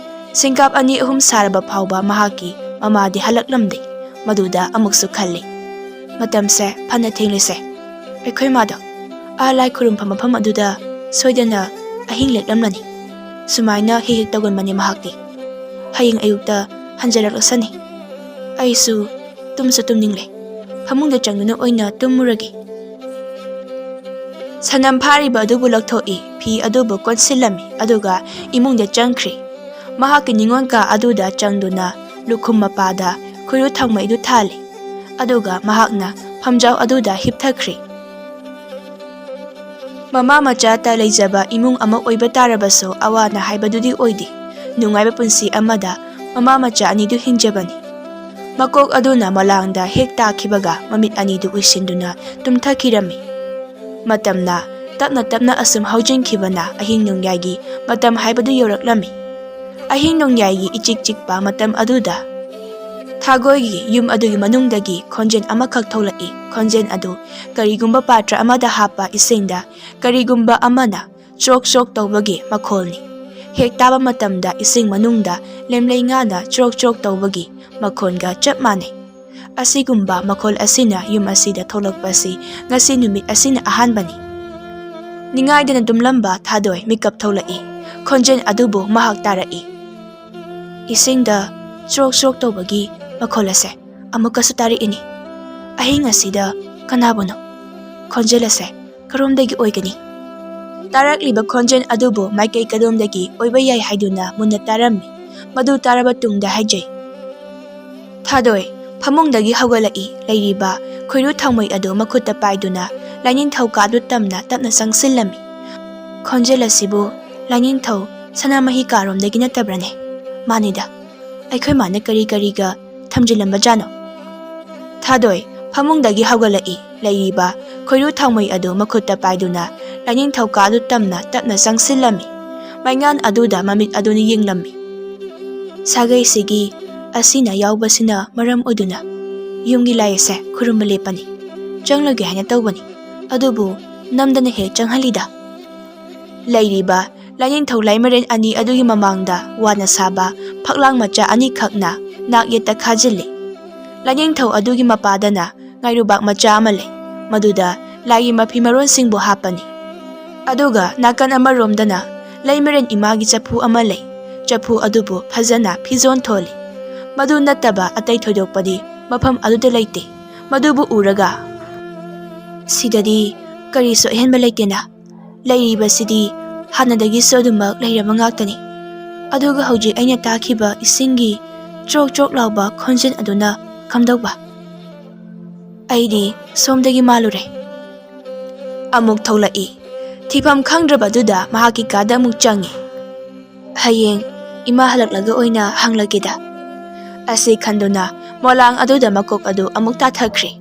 ꯁꯦꯡꯀꯥꯞ ꯑꯅꯤ ꯑꯍꯨꯝ ꯁꯥꯔꯕ ꯐꯥꯎꯕ ꯃꯍꯥꯛꯀꯤ ꯃꯃꯥꯗꯤ ꯍꯜꯂꯛꯂꯝꯗꯦ꯫ ꯃꯗꯨꯗ ꯑꯃꯨꯛꯁꯨ ꯈꯜꯂꯤ, "ꯃꯇꯝꯁꯦ ꯐꯅ ꯊꯦꯡꯂꯤꯁꯦ꯫ ꯑꯩꯈꯣꯏ ꯃꯥꯗꯣ ꯑꯥ ꯂꯥꯏ ꯈꯨꯔꯨꯝꯐꯝ ꯃꯐꯝ ꯑꯗꯨꯗ ꯁꯣꯏꯗꯅ ꯑꯍꯤꯡ ꯂꯦꯛꯂꯝꯂꯅꯤ꯫ ꯁꯨꯃꯥꯏꯅ ꯍꯦꯛ ꯍꯦꯛ ꯇꯧꯒꯟꯕꯅꯤ ꯃꯍꯥꯛꯇꯤ꯫ ꯍꯌꯦꯡ ꯑꯌꯨꯛꯇ ꯍꯟꯖꯔꯛꯂꯁꯅꯤ꯫ ꯑꯩꯁꯨ ꯇꯨꯝꯁꯨ ꯇꯨꯝꯅꯤꯡꯂꯦ꯫ ꯐꯃꯨꯡꯗ ꯆꯪꯗꯨꯅ ꯑꯣꯏꯅ ꯇꯨꯝꯃꯨꯔꯒꯦ꯫ ꯁꯅꯝ ꯐꯥꯔꯤꯕ ꯑꯗꯨꯕꯨ ꯂꯧꯊꯣꯛꯏ, ꯐꯤ ꯑꯗꯨꯕꯨ ꯀꯣꯟꯁꯤꯜꯂꯝꯃꯤ, ꯑꯗꯨꯒ ꯏꯃꯨꯡꯗ ꯆꯪꯈ꯭ꯔꯤ꯫ ꯃꯍꯥꯛꯀꯤ ꯅꯤꯉꯣꯜ ꯀꯥ ꯑꯗꯨꯗ ꯆꯪꯗꯨꯅ ꯂꯨꯈꯨꯝ ꯃꯄꯥꯗ ꯈꯣꯏꯔꯨ ꯊꯥꯎꯃꯩꯗꯨ ꯊꯥꯜꯂꯤ, ꯑꯗꯨꯒ ꯃꯍꯥꯛꯅ ꯐꯝꯖꯥꯎ ꯑꯗꯨꯗ ꯍꯤꯞꯊꯈ꯭ꯔꯤ꯫ ꯃꯃꯥ ꯃꯆꯥꯇ ꯂꯩꯖꯕ ꯏꯃꯨꯡ ꯑꯃ ꯑꯣꯏꯕ ꯇꯥꯔꯕꯁꯨ, ꯑꯋꯥꯅ ꯍꯥꯏꯕꯗꯨꯗꯤ ꯑꯣꯏꯗꯦ꯫ ꯅꯨꯡꯉꯥꯏꯕ ꯄꯨꯟꯁꯤ ꯑꯃꯗ ꯃꯃꯥ ꯃꯆꯥ ꯑꯅꯤꯗꯨ ꯍꯤꯡꯖꯕꯅꯤ꯫ ꯃꯀꯣꯛ ꯑꯗꯨꯅ ꯃꯂꯥꯡꯗ ꯍꯦꯛ ꯇꯥꯈꯤꯕꯒ, ꯃꯃꯤꯠ ꯑꯅꯤꯗꯨ ꯎꯏꯁꯤꯟꯗꯨꯅ ꯇꯨꯝꯊꯈꯤꯔꯝꯃꯤ꯫ ꯃꯇꯝꯅ ꯇꯞꯅ ꯇꯞꯅ ꯑꯁꯨꯝ ꯍꯧꯖꯤꯟꯈꯤꯕꯅ, ꯑꯍꯤꯡ ꯅꯣꯡꯌꯥꯏꯒꯤ ꯃꯇꯝ ꯍꯥꯏꯕꯗꯨ ꯌꯧꯔꯛꯂꯝꯃꯤ꯫ ꯑꯍꯤꯡ ꯅꯣꯡꯌꯥꯏꯒꯤ ꯏꯆꯤꯛ ꯆꯤꯛꯄ ꯃꯇꯝ ꯑꯗꯨꯗ, ꯊꯥꯒꯣꯏꯒꯤ ꯌꯨꯝ ꯑꯗꯨꯒꯤ ꯃꯅꯨꯡꯗꯒꯤ ꯈꯣꯟꯖꯦꯜ ꯑꯃꯈꯛ ꯊꯣꯛꯂꯛꯏ꯫ ꯈꯣꯟꯖꯦꯜ ꯑꯗꯨ ꯀꯔꯤꯒꯨꯝꯕ ꯄꯥꯇ꯭ꯔ ꯑꯃꯗ ꯍꯥꯞꯄ ꯏꯁꯤꯡꯗ ꯀꯔꯤꯒꯨꯝꯕ ꯑꯃꯅ ꯆ꯭ꯔꯣꯛ ꯆ꯭ꯔꯣꯛ ꯇꯧꯕꯒꯤ ꯃꯈꯣꯜꯅꯤ꯫ ꯍꯦꯛ ꯇꯥꯕ ꯃꯇꯝꯗ ꯏꯁꯤꯡ ꯃꯅꯨꯡꯗ ꯂꯦꯝꯂꯩ ꯉꯥꯅ ꯆ꯭ꯔꯣꯛ ꯆ꯭ꯔꯣꯛ ꯇꯧꯕꯒꯤ ꯃꯈꯣꯜꯒ ꯆꯞ ꯃꯥꯟꯅꯩ꯫ ꯑꯁꯤꯒꯨꯝꯕ ꯃꯈꯣꯜ ꯑꯁꯤꯅ ꯌꯨꯝ ꯑꯁꯤꯗ ꯊꯣꯛꯂꯛꯄꯁꯤ ꯉꯁꯤ ꯅꯨꯃꯤꯠ ꯑꯁꯤꯅ ꯑꯍꯥꯟꯕꯅꯤ꯫ ꯅꯤꯡꯉꯥꯏꯗꯅ ꯇꯨꯝꯂꯝꯕ ꯊꯥꯗꯣꯏ ꯃꯤꯀꯞ ꯊꯣꯛꯂꯛꯏ꯫ ꯈꯣꯟꯖꯦꯜ ꯑꯗꯨꯕꯨ ꯃꯍꯥꯛ ꯇꯥꯔꯛꯏ꯫ ꯏꯁꯤꯡꯗ ꯆ꯭ꯔꯣꯛ ꯆ꯭ꯔꯣꯛ ꯇꯧꯕꯒꯤ ꯃꯈꯣꯜ ꯑꯁꯦ ꯑꯃꯨꯛꯀꯁꯨ ꯇꯥꯔꯛꯏꯅꯤ꯫ ꯑꯍꯤꯡ ꯑꯁꯤꯗ ꯀꯅꯥꯕꯨꯅꯣ? ꯈꯣꯟꯖꯦꯜ ꯑꯁꯦ ꯀꯔꯣꯝꯗꯒꯤ ꯑꯣꯏꯒꯅꯤ? ꯇꯥꯔꯛꯂꯤꯕ ꯈꯣꯟꯖꯦꯜ ꯑꯗꯨꯕꯨ ꯃꯥꯏꯀꯩ ꯀꯗꯣꯝꯗꯒꯤ ꯑꯣꯏꯕ ꯌꯥꯏ ꯍꯥꯏꯗꯨꯅ ꯃꯨꯟꯅ ꯇꯥꯔꯝꯃꯤ꯫ ꯃꯗꯨ ꯇꯥꯔꯕ ꯇꯨꯡꯗ ꯍꯥꯏꯖꯩ꯫ ꯊꯥꯗꯣꯏ ꯐꯃꯨꯡꯗꯒꯤ ꯍꯧꯒꯠꯂꯛꯏ꯫ ꯂꯩꯔꯤꯕ ꯈꯣꯏꯔꯨ ꯊꯥꯎꯃꯩ ꯑꯗꯨ ꯃꯈꯨꯠꯇ ꯄꯥꯏꯗꯨꯅ ꯂꯥꯏꯅꯤꯡꯊꯧ ꯀꯥꯗꯨ ꯇꯝꯅ ꯇꯞꯅ ꯆꯪꯁꯤꯜꯂꯝꯃꯤ꯫ ꯈꯣꯟꯖꯦꯜ ꯑꯁꯤꯕꯨ ꯂꯥꯏꯅꯤꯡꯊꯧ ꯁꯅꯥꯃꯍꯤ ꯀꯥꯔꯣꯝꯗꯒꯤ ꯅꯠꯇꯕ꯭ꯔꯅꯦ? ꯃꯥꯅꯤꯗ, ꯑꯩꯈꯣꯏ ꯃꯥꯅ ꯀꯔꯤ ꯀꯔꯤꯒ ꯊꯝꯖꯤꯜꯂꯝꯕꯖꯥꯠꯅꯣ? ꯊꯥꯗꯣꯏ ꯐꯃꯨꯡꯗꯒꯤ ꯍꯧꯒꯠꯂꯛꯏ꯫ ꯂꯩꯔꯤꯕ ꯈꯣꯏꯔꯨ ꯊꯥꯎꯃꯩ ꯑꯗꯨ ꯃꯈꯨꯠꯇ ꯄꯥꯏꯗꯨꯅ ꯂꯥꯏꯅꯤꯡꯊꯧ ꯀꯥꯗꯨ ꯇꯝꯅ ꯇꯞꯅ ꯆꯪꯁꯤꯜꯂꯝꯃꯤ꯫ ꯃꯩꯉꯥꯟ ꯑꯗꯨꯗ ꯃꯃꯤꯠ ꯑꯗꯨꯅ ꯌꯦꯡꯂꯝꯃꯤ꯫ ꯁꯥꯒꯩꯁꯤꯒꯤ ꯑꯁꯤꯅ ꯌꯥꯎꯕꯁꯤꯅ ꯃꯔꯝ ꯑꯣꯏꯗꯨꯅ ꯌꯨꯝꯒꯤ ꯂꯥꯏ ꯑꯁꯦ ꯈꯨꯔꯨꯝꯕ ꯂꯦꯞꯄꯅꯤ꯫ ꯆꯪꯂꯒꯦ ꯍꯥꯏꯅ ꯇꯧꯕꯅꯤ, ꯑꯗꯨꯕꯨ ꯅꯝꯗꯅ ꯍꯦꯛ ꯆꯪꯍꯜꯂꯤꯗ꯫ ꯂꯩꯔꯤꯕ ꯂꯥꯏꯅꯤꯡꯊꯧ ꯂꯥꯏꯃꯔꯦꯟ ꯑꯅꯤ ꯑꯗꯨꯒꯤ ꯃꯃꯥꯡꯗ ꯋꯥꯅ ꯁꯥꯕ ꯐꯛꯂꯥꯡ ꯃꯆꯥ ꯑꯅꯤꯈꯛꯅ ꯅꯥꯛ ꯌꯦꯠꯇ ꯈꯥꯖꯤꯜꯂꯤ꯫ ꯂꯥꯏꯅꯤꯡꯊꯧ ꯑꯗꯨꯒꯤ ꯃꯄꯥꯗꯅ ꯉꯥꯏꯔꯨꯕꯥꯛ ꯃꯆꯥ ꯑꯃ ꯂꯩ, ꯃꯗꯨꯗ ꯂꯥꯏꯒꯤ ꯃꯐꯤ ꯃꯔꯣꯟꯁꯤꯡꯕꯨ ꯍꯥꯞꯄꯅꯤ꯫ ꯑꯗꯨꯒ ꯅꯥꯀꯟ ꯑꯃꯔꯣꯝꯗꯅ ꯂꯩꯃꯔꯦꯟ ꯏꯃꯥꯒꯤ ꯆꯐꯨ ꯑꯃ ꯂꯩ꯫ ꯆꯐꯨ ꯑꯗꯨꯕꯨ ꯐꯖꯅ ꯐꯤꯖꯣꯟ ꯊꯣꯜꯂꯤ꯫ ꯃꯗꯨ ꯅꯠꯇꯕ ꯑꯇꯩ ꯊꯣꯏꯗꯣꯛꯄꯗꯤ ꯃꯐꯝ ꯑꯗꯨꯗ ꯂꯩꯇꯦ꯫ ꯃꯗꯨꯕꯨ ꯎꯔꯒ, "ꯁꯤꯗꯗꯤ ꯀꯔꯤꯁꯨ ꯑꯍꯦꯟꯕ ꯂꯩꯇꯦꯅ꯫ ꯂꯩꯔꯤꯕꯁꯤꯗꯤ ꯍꯥꯟꯅꯗꯒꯤꯁꯨ ꯑꯗꯨꯃꯛ ꯂꯩꯔꯕ ꯉꯥꯛꯇꯅꯤ꯫ ꯑꯗꯨꯒ ꯍꯧꯖꯤꯛ ꯑꯩꯅ ꯇꯥꯈꯤꯕ ꯏꯁꯤꯡꯒꯤ ꯆ꯭ꯔꯣꯛ ꯆ꯭ꯔꯣꯛ ꯂꯥꯎꯕ ꯈꯣꯟꯖꯦꯜ ꯑꯗꯨꯅ ꯀꯝꯗꯧꯕ?" ꯑꯩꯗꯤ ꯁꯣꯝꯗꯒꯤ ꯃꯥꯜꯂꯨꯔꯦ꯫ ꯑꯃꯨꯛ ꯊꯣꯛꯂꯛꯏ꯫ ꯊꯤꯐꯝ ꯈꯪꯗ꯭ꯔꯕꯗꯨꯗ ꯃꯍꯥꯛꯀꯤ ꯀꯥꯗ ꯑꯃꯨꯛ ꯆꯪꯉꯤ꯫ "ꯍꯌꯦꯡ ꯏꯃꯥ ꯍꯜꯂꯛꯂꯒ ꯑꯣꯏꯅ ꯍꯪꯂꯒꯦꯗ" ꯑꯁꯤ ꯈꯟꯗꯨꯅ ꯃꯣꯂꯥꯡ ꯑꯗꯨꯗ ꯃꯀꯣꯛ ꯑꯗꯨ ꯑꯃꯨꯛ ꯇꯥꯊꯈ꯭ꯔꯦ꯫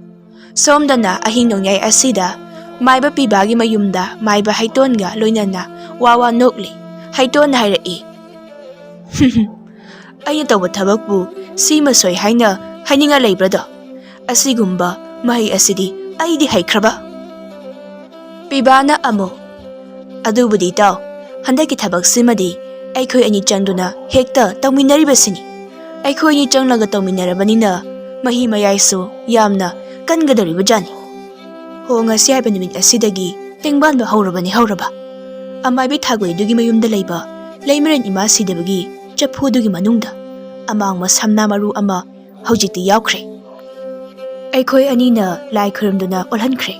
ꯁꯣꯝꯗꯅ ꯑꯍꯤꯡ ꯅꯣꯡꯌꯥꯏ ꯑꯁꯤꯗ ꯃꯥꯏꯕ ꯄꯤꯕꯥꯒꯤ ꯃꯌꯨꯝꯗ ꯃꯥꯏꯕ ꯍꯩꯇꯣꯟꯒ ꯂꯣꯏꯅꯅ ꯋꯥ ꯋꯥ ꯅꯣꯛꯂꯤ꯫ ꯍꯩꯇꯣꯟꯅ ꯍꯥꯏꯔꯛꯏ, "ꯑꯩꯅ ꯇꯧꯕ ꯊꯕꯛꯄꯨ ꯁꯤꯃ ꯁꯣꯏ ꯍꯥꯏꯅ ꯍꯥꯏꯅꯤꯡꯉꯥꯏ ꯂꯩꯕ꯭ꯔꯗꯣ? ꯑꯁꯤꯒꯨꯝꯕ ꯃꯍꯩ ꯑꯁꯤꯗꯤ ꯑꯩꯗꯤ ꯍꯩꯈ꯭ꯔꯕ?" ꯄꯤꯕꯥꯅ ꯑꯃꯨꯛ, "ꯑꯗꯨꯕꯨꯗꯤ ꯏꯇꯥꯎ, ꯍꯟꯗꯛꯀꯤ ꯊꯕꯛꯁꯤꯃꯗꯤ ꯑꯩꯈꯣꯏ ꯑꯅꯤ ꯆꯪꯗꯨꯅ ꯍꯦꯛꯇ ꯇꯧꯃꯤꯟꯅꯔꯤꯕꯁꯤꯅꯤ꯫ ꯑꯩꯈꯣꯏ ꯑꯅꯤ ꯆꯪꯂꯒ ꯇꯧꯃꯤꯟꯅꯔꯕꯅꯤꯅ ꯃꯍꯤ ꯃꯌꯥꯏꯁꯨ ꯌꯥꯝꯅ ꯀꯟꯒꯗꯧꯔꯤꯕꯖꯥꯠꯅꯤ꯫ ꯍꯣ, ꯉꯁꯤ ꯍꯥꯏꯕ ꯅꯨꯃꯤꯠ ꯑꯁꯤꯗꯒꯤ ꯇꯦꯡꯕꯥꯟꯕ ꯍꯧꯔꯕꯅꯤ ꯍꯧꯔꯕ꯫ ꯑꯃꯥꯏꯕꯤ ꯊꯥꯒꯣꯏꯗꯨꯒꯤ ꯃꯌꯨꯝꯗ ꯂꯩꯕ ꯂꯩꯃꯔꯦꯟ ꯏꯃꯥ ꯁꯤꯗꯕꯒꯤ ꯆꯐꯨꯗꯨꯒꯤ ꯃꯅꯨꯡꯗ ꯑꯃꯥꯡꯕ ꯁꯝꯅꯥ ꯃꯔꯨ ꯑꯃ ꯍꯧꯖꯤꯛꯇꯤ ꯌꯥꯎꯈ꯭ꯔꯦ꯫ ꯑꯩꯈꯣꯏ ꯑꯅꯤꯅ ꯂꯥꯏ ꯈꯨꯔꯨꯝꯗꯨꯅ ꯑꯣꯜꯍꯟꯈ꯭ꯔꯦ꯫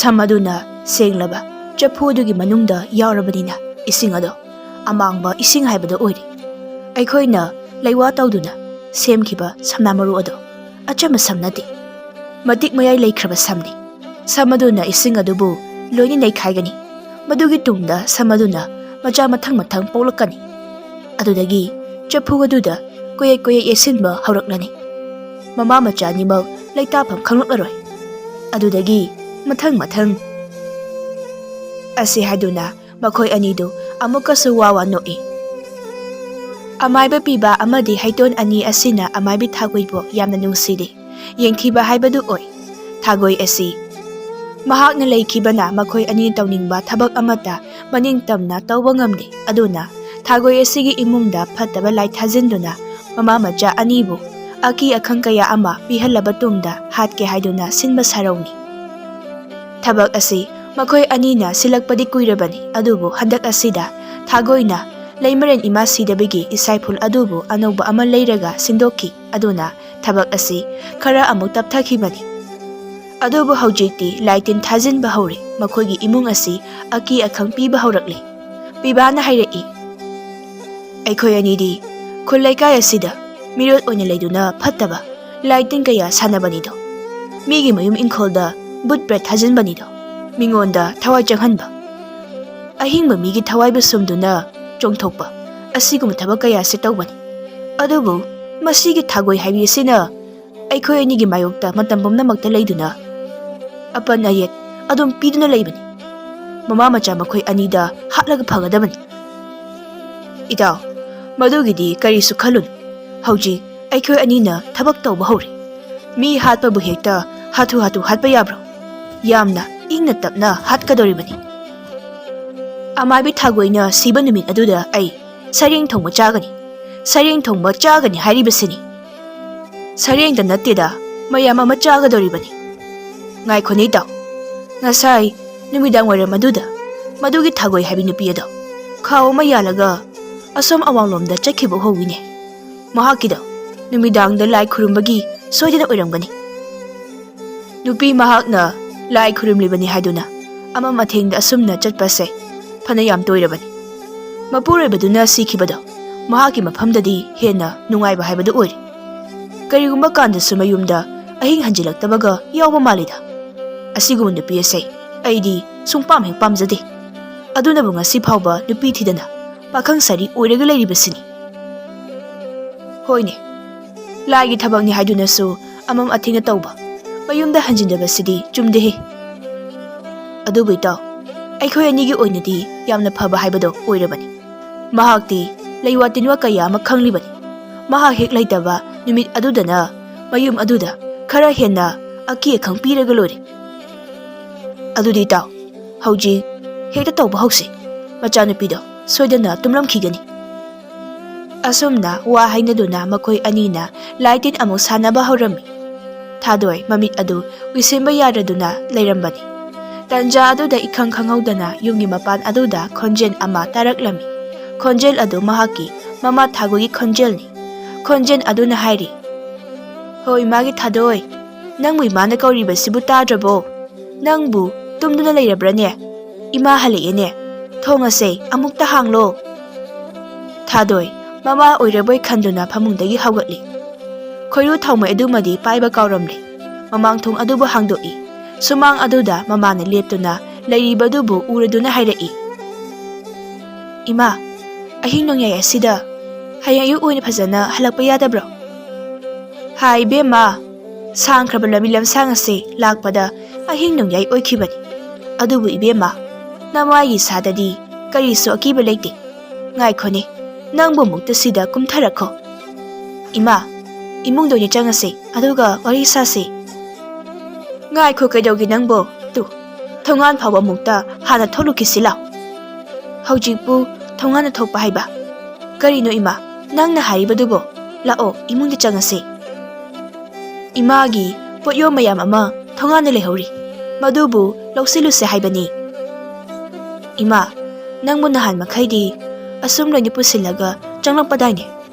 ꯁꯝ ꯑꯗꯨꯅ ꯁꯦꯡꯂꯕ ꯆꯐꯨ ꯑꯗꯨꯒꯤ ꯃꯅꯨꯡꯗ ꯌꯥꯎꯔꯕꯅꯤꯅ ꯏꯁꯤꯡ ꯑꯗꯣ ꯑꯃꯥꯡꯕ ꯏꯁꯤꯡ ꯍꯥꯏꯕꯗꯣ ꯑꯣꯏꯔꯦ꯫ ꯑꯩꯈꯣꯏꯅ ꯂꯩꯋꯥ ꯇꯧꯗꯨꯅ ꯁꯦꯝꯈꯤꯕ ꯁꯝꯅꯥ ꯃꯔꯨ ꯑꯗꯣ ꯑꯆꯝꯕ ꯁꯝ ꯅꯠꯇꯦ꯫ ꯃꯇꯤꯛ ꯃꯌꯥꯏ ꯂꯩꯈ꯭ꯔꯕ ꯁꯝꯅꯤ꯫ ꯁꯝ ꯑꯗꯨꯅ ꯏꯁꯤꯡ ꯑꯗꯨꯕꯨ ꯂꯣꯏꯅ ꯅꯩꯈꯥꯏꯒꯅꯤ꯫ ꯃꯗꯨꯒꯤ ꯇꯨꯡꯗ ꯁꯝ ꯑꯗꯨꯅ ꯃꯆꯥ ꯃꯊꯪ ꯃꯊꯪ ꯄꯣꯛꯂꯛꯀꯅꯤ꯫ ꯑꯗꯨꯗꯒꯤ ꯆꯐꯨ ꯑꯗꯨꯗ ꯀꯣꯌꯦꯛ ꯀꯣꯌꯦꯛ ꯌꯩꯁꯤꯟꯕ ꯍꯧꯔꯛꯂꯅꯤ꯫ ꯃꯃꯥ ꯃꯆꯥ ꯑꯅꯤꯃꯛ ꯂꯩꯇꯥꯐꯝ ꯈꯪꯂꯛꯂꯔꯣꯏ꯫ ꯑꯗꯨꯗꯒꯤ ꯃꯊꯪ ꯃꯊꯪ" ꯑꯁꯤ ꯍꯥꯏꯗꯨꯅ ꯃꯈꯣꯏ ꯑꯅꯤꯗꯨ ꯑꯃꯨꯛꯀꯁꯨ ꯋꯥ ꯋꯥ ꯅꯣꯛꯏ꯫ ꯑꯃꯥꯏꯕ ꯄꯤꯕ ꯑꯃꯗꯤ ꯍꯩꯇꯣꯟ ꯑꯅꯤ ꯑꯁꯤꯅ ꯑꯃꯥꯏꯕꯤ ꯊꯥꯒꯨꯏꯕꯨ ꯌꯥꯝꯅ ꯅꯨꯡꯁꯤꯔꯤ꯫ ꯌꯦꯡꯊꯤꯕ ꯍꯥꯏꯕꯗꯨ ꯑꯣꯏ꯫ ꯊꯥꯒꯣꯏ ꯑꯁꯤ ꯃꯍꯥꯛꯅ ꯂꯩꯈꯤꯕꯅ ꯃꯈꯣꯏ ꯑꯅꯤꯅ ꯇꯧꯅꯤꯡꯕ ꯊꯕꯛ ꯑꯃꯠꯇ ꯃꯅꯤꯡ ꯇꯝꯅ ꯇꯧꯕ ꯉꯝꯗꯦ꯫ ꯑꯗꯨꯅ ꯊꯥꯒꯣꯏ ꯑꯁꯤꯒꯤ ꯏꯃꯨꯡꯗ ꯐꯠꯇꯕ ꯂꯥꯏ ꯊꯥꯖꯤꯟꯗꯨꯅ ꯃꯃꯥ ꯃꯆꯥ ꯑꯅꯤꯕꯨ ꯑꯀꯤ ꯑꯈꯪ ꯀꯌꯥ ꯑꯃ ꯄꯤꯍꯜꯂꯕ ꯇꯨꯡꯗ ꯍꯥꯠꯀꯦ ꯍꯥꯏꯗꯨꯅ ꯁꯤꯟꯕ ꯁꯥꯔꯧꯅꯤ꯫ ꯊꯕꯛ ꯑꯁꯤ ꯃꯈꯣꯏ ꯑꯅꯤꯅ ꯁꯤꯜꯂꯛꯄꯗꯤ ꯀꯨꯏꯔꯕꯅꯤ, ꯑꯗꯨꯕꯨ ꯍꯟꯗꯛ ꯑꯁꯤꯗ ꯊꯥꯒꯣꯏꯅ ꯂꯩꯃꯔꯦꯟ ꯏꯃꯥ ꯁꯤꯗꯕꯒꯤ ꯏꯁꯥꯏꯐꯨꯜ ꯑꯗꯨꯕꯨ ꯑꯅꯧꯕ ꯑꯃ ꯂꯩꯔꯒ ꯁꯤꯟꯗꯣꯛꯈꯤ꯫ ꯑꯗꯨꯅ ꯊꯕꯛ ꯑꯁꯤ ꯈꯔ ꯑꯃꯨꯛ ꯇꯞꯊꯈꯤꯕꯅꯤ꯫ ꯑꯗꯨꯕꯨ ꯍꯧꯖꯤꯛꯇꯤ ꯂꯥꯏ ꯇꯤꯟ ꯊꯥꯖꯤꯟꯕ ꯍꯧꯔꯦ꯫ ꯃꯈꯣꯏꯒꯤ ꯏꯃꯨꯡ ꯑꯁꯤ ꯑꯀꯤ ꯑꯈꯪ ꯄꯤꯕ ꯍꯧꯔꯛꯂꯦ꯫ ꯄꯤꯕꯥꯅ ꯍꯥꯏꯔꯛꯏ, "ꯑꯩꯈꯣꯏ ꯑꯅꯤꯗꯤ ꯈꯨꯜ ꯂꯩꯀꯥꯏ ꯑꯁꯤꯗ ꯃꯤꯔꯣꯠ ꯑꯣꯏꯅ ꯂꯩꯗꯨꯅ ꯐꯠꯇꯕ ꯂꯥꯏ ꯇꯤꯟ ꯀꯌꯥ ꯁꯥꯟꯅꯕꯅꯤꯗꯣ꯫ ꯃꯤꯒꯤ ꯃꯌꯨꯝ ꯏꯪꯈꯣꯜꯗ ꯕꯨꯠ ꯄ꯭ꯔꯦꯠ ꯊꯥꯖꯤꯟꯕꯅꯤꯗꯣ꯫ ꯃꯤꯉꯣꯟꯗ ꯊꯋꯥꯏ ꯆꯪꯍꯟꯕ, ꯑꯍꯤꯡꯕ ꯃꯤꯒꯤ ꯊꯋꯥꯏꯕꯨ ꯁꯨꯝꯗꯨꯅ ꯆꯣꯡꯊꯣꯛꯄ, ꯑꯁꯤꯒꯨꯝꯕ ꯊꯕꯛ ꯀꯌꯥꯁꯦ ꯇꯧꯕꯅꯤ꯫ ꯑꯗꯨꯕꯨ ꯃꯁꯤꯒꯤ ꯊꯥꯒꯣꯏ ꯍꯥꯏꯕꯤ ꯑꯁꯤꯅ ꯑꯩꯈꯣꯏ ꯑꯅꯤꯒꯤ ꯃꯥꯌꯣꯛꯇ ꯃꯇꯝ ꯄꯨꯝꯅꯃꯛꯇ ꯂꯩꯗꯨꯅ ꯑꯄꯟ ꯑꯌꯦꯠ ꯑꯗꯨꯝ ꯄꯤꯗꯨꯅ ꯂꯩꯕꯅꯤ꯫ ꯃꯃꯥ ꯃꯆꯥ ꯃꯈꯣꯏ ꯑꯅꯤꯗ ꯍꯥꯠꯂꯒ ꯐꯒꯗꯕꯅꯤ꯫ ꯏꯇꯥꯎ, ꯃꯗꯨꯒꯤꯗꯤ ꯀꯔꯤꯁꯨ ꯈꯜꯂꯨꯅꯨ꯫ ꯍꯧꯖꯤꯛ ꯑꯩꯈꯣꯏ ꯑꯅꯤꯅ ꯊꯕꯛ ꯇꯧꯕ ꯍꯧꯔꯦ꯫ ꯃꯤ ꯍꯥꯠꯄꯕꯨ ꯍꯦꯛꯇ ꯍꯥꯊꯨ ꯍꯥꯊꯨ ꯍꯥꯠꯄ ꯌꯥꯕ꯭ꯔꯣ? ꯌꯥꯝꯅ ꯏꯪꯅ ꯇꯞꯅ ꯍꯥꯠꯀꯗꯧꯔꯤꯕꯅꯤ꯫ ꯑꯃꯥꯏꯕꯤ ꯊꯥꯒꯣꯏꯅ ꯁꯤꯕ ꯅꯨꯃꯤꯠ ꯑꯗꯨꯗ ꯑꯩ ꯁꯔꯦꯡ ꯊꯣꯡꯕ ꯆꯥꯒꯅꯤ꯫ ꯁꯔꯦꯡ ꯊꯣꯡꯕ ꯆꯥꯒꯅꯤ ꯍꯥꯏꯔꯤꯕꯁꯤꯅꯤ꯫ ꯁꯔꯦꯡꯗ ꯅꯠꯇꯦꯗ, ꯃꯌꯥꯝ ꯑꯃ ꯆꯥꯒꯗꯧꯔꯤꯕꯅꯤ꯫ ꯉꯥꯏꯈꯣꯅꯦ ꯏꯇꯥꯎ, ꯉꯁꯥꯏ ꯅꯨꯃꯤꯗꯥꯡ ꯋꯥꯏꯔꯝ ꯑꯗꯨꯗ ꯃꯗꯨꯒꯤ ꯊꯥꯒꯣꯏ ꯍꯥꯏꯕꯤ ꯅꯨꯄꯤ ꯑꯗꯣ ꯈꯥꯎ ꯑꯃ ꯌꯥꯜꯂꯒ ꯑꯁꯣꯝ ꯑꯋꯥꯡꯂꯣꯝꯗ ꯆꯠꯈꯤꯕ ꯎꯍꯧꯋꯤꯅꯦ꯫ ꯃꯍꯥꯛꯀꯤꯗꯣ ꯅꯨꯃꯤꯗꯥꯡꯗ ꯂꯥꯏ ꯈꯨꯔꯨꯝꯕꯒꯤ ꯁꯣꯏꯗꯅ ꯑꯣꯏꯔꯝꯒꯅꯤ꯫ ꯅꯨꯄꯤ ꯃꯍꯥꯛꯅ ꯂꯥꯏ ꯈꯨꯔꯨꯝꯂꯤꯕꯅꯤ ꯍꯥꯏꯗꯨꯅ ꯑꯃꯝ ꯑꯊꯦꯡꯗ ꯑꯁꯨꯝꯅ ꯆꯠꯄꯁꯦ ꯐꯅ ꯌꯥꯝ ꯇꯣꯏꯔꯕꯅꯤ꯫ ꯃꯄꯨꯔꯣꯏꯕꯗꯨꯅ ꯁꯤꯈꯤꯕꯗꯣ ꯃꯍꯥꯛꯀꯤ ꯃꯐꯝꯗꯗꯤ ꯍꯦꯟꯅ ꯅꯨꯡꯉꯥꯏꯕ ꯍꯥꯏꯕꯗꯨ ꯑꯣꯏꯔꯦ꯫ ꯀꯔꯤꯒꯨꯝꯕ ꯀꯥꯟꯗꯁꯨ ꯃꯌꯨꯝꯗ ꯑꯍꯤꯡ ꯍꯟꯖꯤꯜꯂꯛꯇꯕꯒ ꯌꯥꯎꯕ ꯃꯥꯜꯂꯤꯗ꯫ ꯑꯁꯤꯒꯨꯝꯕ ꯅꯨꯄꯤ ꯑꯁꯦ ꯑꯩꯗꯤ ꯁꯨꯡꯄꯥꯝ ꯍꯦꯛ ꯄꯥꯝꯖꯗꯦ꯫ ꯑꯗꯨꯅꯕꯨ ꯉꯁꯤ ꯐꯥꯎꯕ ꯅꯨꯄꯤ ꯊꯤꯗꯅ ꯄꯥꯈꯪ ꯁꯥꯔꯤ ꯑꯣꯏꯔꯒ ꯂꯩꯔꯤꯕꯁꯤꯅꯤ꯫ ꯍꯣꯏꯅꯦ, ꯂꯥꯏꯒꯤ ꯊꯕꯛꯅꯤ ꯍꯥꯏꯗꯨꯅꯁꯨ ꯑꯃꯝ ꯑꯊꯦꯡꯅ ꯇꯧꯕ, ꯃꯌꯨꯝꯗ ꯍꯟꯖꯤꯟꯗꯕꯁꯤꯗꯤ ꯆꯨꯝꯗꯦꯍꯦ꯫ ꯑꯗꯨꯕꯨ ꯏꯇꯥꯎ, ꯑꯩꯈꯣꯏ ꯑꯅꯤꯒꯤ ꯑꯣꯏꯅꯗꯤ ꯌꯥꯝꯅ ꯐꯕ ꯍꯥꯏꯕꯗꯣ ꯑꯣꯏꯔꯕꯅꯤ꯫ ꯃꯍꯥꯛꯇꯤ ꯂꯩꯋꯥ ꯇꯤꯟꯋꯥ ꯀꯌꯥ ꯑꯃ ꯈꯪꯂꯤꯕꯅꯤ꯫ ꯃꯍꯥꯛ ꯍꯦꯛ ꯂꯩꯇꯕ ꯅꯨꯃꯤꯠ ꯑꯗꯨꯗꯅ ꯃꯌꯨꯝ ꯑꯗꯨꯗ ꯈꯔ ꯍꯦꯟꯅ ꯑꯀꯤ ꯑꯈꯪ ꯄꯤꯔꯒ ꯂꯣꯏꯔꯦ꯫ ꯑꯗꯨꯗꯤ ꯏꯇꯥꯎ, ꯍꯧꯖꯤꯛ ꯍꯦꯛꯇ ꯇꯧꯕ ꯍꯧꯁꯤ꯫ ꯃꯆꯥꯅꯨꯄꯤꯗꯣ ꯁꯣꯏꯗꯅ ꯇꯨꯝꯂꯝꯈꯤꯒꯅꯤ꯫ ꯑꯁꯨꯝꯅ ꯋꯥ ꯍꯥꯏꯅꯗꯨꯅ ꯃꯈꯣꯏ ꯑꯅꯤꯅ ꯂꯥꯏ ꯇꯤꯟ ꯑꯃꯨꯛ ꯁꯥꯟꯅꯕ ꯍꯧꯔꯝꯃꯤ꯫ ꯊꯥꯗꯣꯏ ꯃꯃꯤꯠ ꯑꯗꯨ ꯎꯏꯁꯤꯟꯕ ꯌꯥꯗꯗꯨꯅ ꯂꯩꯔꯝꯕꯅꯤ꯫ ꯇꯟꯖꯥ ꯑꯗꯨꯗ ꯏꯈꯪ ꯈꯪꯍꯧꯗꯅ ꯌꯨꯝꯒꯤ ꯃꯄꯥꯟ ꯑꯗꯨꯗ ꯈꯣꯟꯖꯦꯜ ꯑꯃ ꯇꯥꯔꯛꯂꯝꯃꯤ꯫ ꯈꯣꯟꯖꯦꯜ ꯑꯗꯨ ꯃꯍꯥꯛꯀꯤ ꯃꯃꯥ ꯊꯥꯒꯣꯏꯒꯤ ꯈꯣꯟꯖꯦꯜꯅꯤ꯫ ꯈꯣꯟꯖꯦꯜ ꯑꯗꯨꯅ ꯍꯥꯏꯔꯤ, "ꯍꯣꯏ, ꯏꯃꯥꯒꯤ ꯊꯥꯗꯣꯏ, ꯅꯪꯕꯨ ꯏꯃꯥꯅ ꯀꯧꯔꯤꯕꯁꯤꯕꯨ ꯇꯥꯗ꯭ꯔꯕꯣ? ꯅꯪꯕꯨ ꯇꯨꯝꯗꯨꯅ ꯂꯩꯔꯕ꯭ꯔꯅꯦ? ꯏꯃꯥ ꯍꯜꯂꯛꯑꯦꯅꯦ꯫ ꯊꯣꯡ ꯑꯁꯦ ꯑꯃꯨꯛꯇ ꯍꯥꯡꯂꯣ꯫" ꯊꯥꯗꯣꯏ ꯃꯃꯥ ꯑꯣꯏꯔꯕꯣꯏ ꯈꯟꯗꯨꯅ ꯐꯃꯨꯡꯗꯒꯤ ꯍꯧꯒꯠꯂꯤ꯫ ꯈꯣꯏꯔꯨ ꯊꯥꯎꯃꯩ ꯑꯗꯨꯃꯗꯤ ꯄꯥꯏꯕ ꯀꯥꯎꯔꯝꯂꯦ꯫ ꯃꯃꯥꯡ ꯊꯣꯡ ꯑꯗꯨꯕꯨ ꯍꯥꯡꯗꯣꯛꯏ꯫ ꯁꯨꯃꯥꯡ ꯑꯗꯨꯗ ꯃꯃꯥꯅ ꯂꯦꯞꯇꯨꯅ ꯂꯩꯔꯤꯕꯗꯨꯕꯨ ꯎꯔꯗꯨꯅ ꯍꯥꯏꯔꯛꯏ, "ꯏꯃꯥ, ꯑꯍꯤꯡ ꯅꯣꯡꯌꯥꯏ ꯑꯁꯤꯗ ꯍꯌꯦꯡ ꯑꯌꯨꯛ ꯑꯣꯏꯅ ꯐꯖꯅ ꯍꯜꯂꯛꯄ ꯌꯥꯗꯕ꯭ꯔꯣ?" "ꯍꯥꯏ ꯏꯕꯦꯝꯃ, ꯁꯥꯡꯈ꯭ꯔꯕ ꯂꯝꯕꯤ ꯂꯝꯁꯥꯡ ꯑꯁꯤ ꯂꯥꯛꯄꯗ ꯑꯍꯤꯡ ꯅꯣꯡꯌꯥꯏ ꯑꯣꯏꯈꯤꯕꯅꯤ꯫ ꯑꯗꯨꯕꯨ ꯏꯕꯦꯝꯃ, ꯅꯃꯥꯏꯒꯤ ꯁꯥꯗꯗꯤ ꯀꯔꯤꯁꯨ ꯑꯀꯤꯕ ꯂꯩꯇꯦ꯫ ꯉꯥꯏꯈꯣꯅꯦ, ꯅꯪꯕꯨ ꯑꯃꯨꯛꯇ ꯁꯤꯗ ꯀꯨꯝꯊꯔꯛꯈꯣ꯫ ꯏꯃꯥ, ꯏꯃꯨꯡꯗ ꯑꯣꯏꯅ ꯆꯪꯉꯁꯤ, ꯑꯗꯨꯒ ꯋꯥꯔꯤ ꯁꯥꯁꯤ꯫" "ꯉꯥꯏꯈꯣ, ꯀꯩꯗꯧꯒꯦ ꯅꯪꯕꯣ? ꯇꯨ, ꯊꯣꯡꯒꯥꯟ ꯐꯥꯎꯕ ꯑꯃꯨꯛꯇ ꯍꯥꯟꯅ ꯊꯣꯛꯂꯨꯈꯤꯁꯤ ꯂꯥꯎ꯫" "ꯍꯧꯖꯤꯛꯄꯨ ꯊꯣꯡꯒꯥꯟꯗ ꯊꯣꯛꯄ ꯍꯥꯏꯕ? ꯀꯔꯤꯅꯣ ꯏꯃꯥ, ꯅꯪꯅ ꯍꯥꯏꯔꯤꯕꯗꯨꯕꯣ? ꯂꯥꯛꯑꯣ, ꯏꯃꯨꯡꯗ ꯆꯪꯉꯁꯤ꯫" "ꯏꯃꯥꯒꯤ ꯄꯣꯠꯌꯣꯝ ꯃꯌꯥꯝ ꯑꯃ ꯊꯣꯡꯒꯥꯟꯗ ꯂꯩꯍꯧꯔꯤ, ꯃꯗꯨꯕꯨ ꯂꯧꯁꯤꯜꯂꯨꯁꯦ ꯍꯥꯏꯕꯅꯤ꯫" "ꯏꯃꯥ, ꯅꯪꯕꯨ ꯅꯍꯥꯟ ꯃꯈꯩꯗꯤ ꯑꯁꯨꯝ ꯂꯣꯏꯅ ꯄꯨꯁꯤꯜꯂꯒ ꯆꯪꯂꯛꯄꯗꯥꯏꯅꯦ?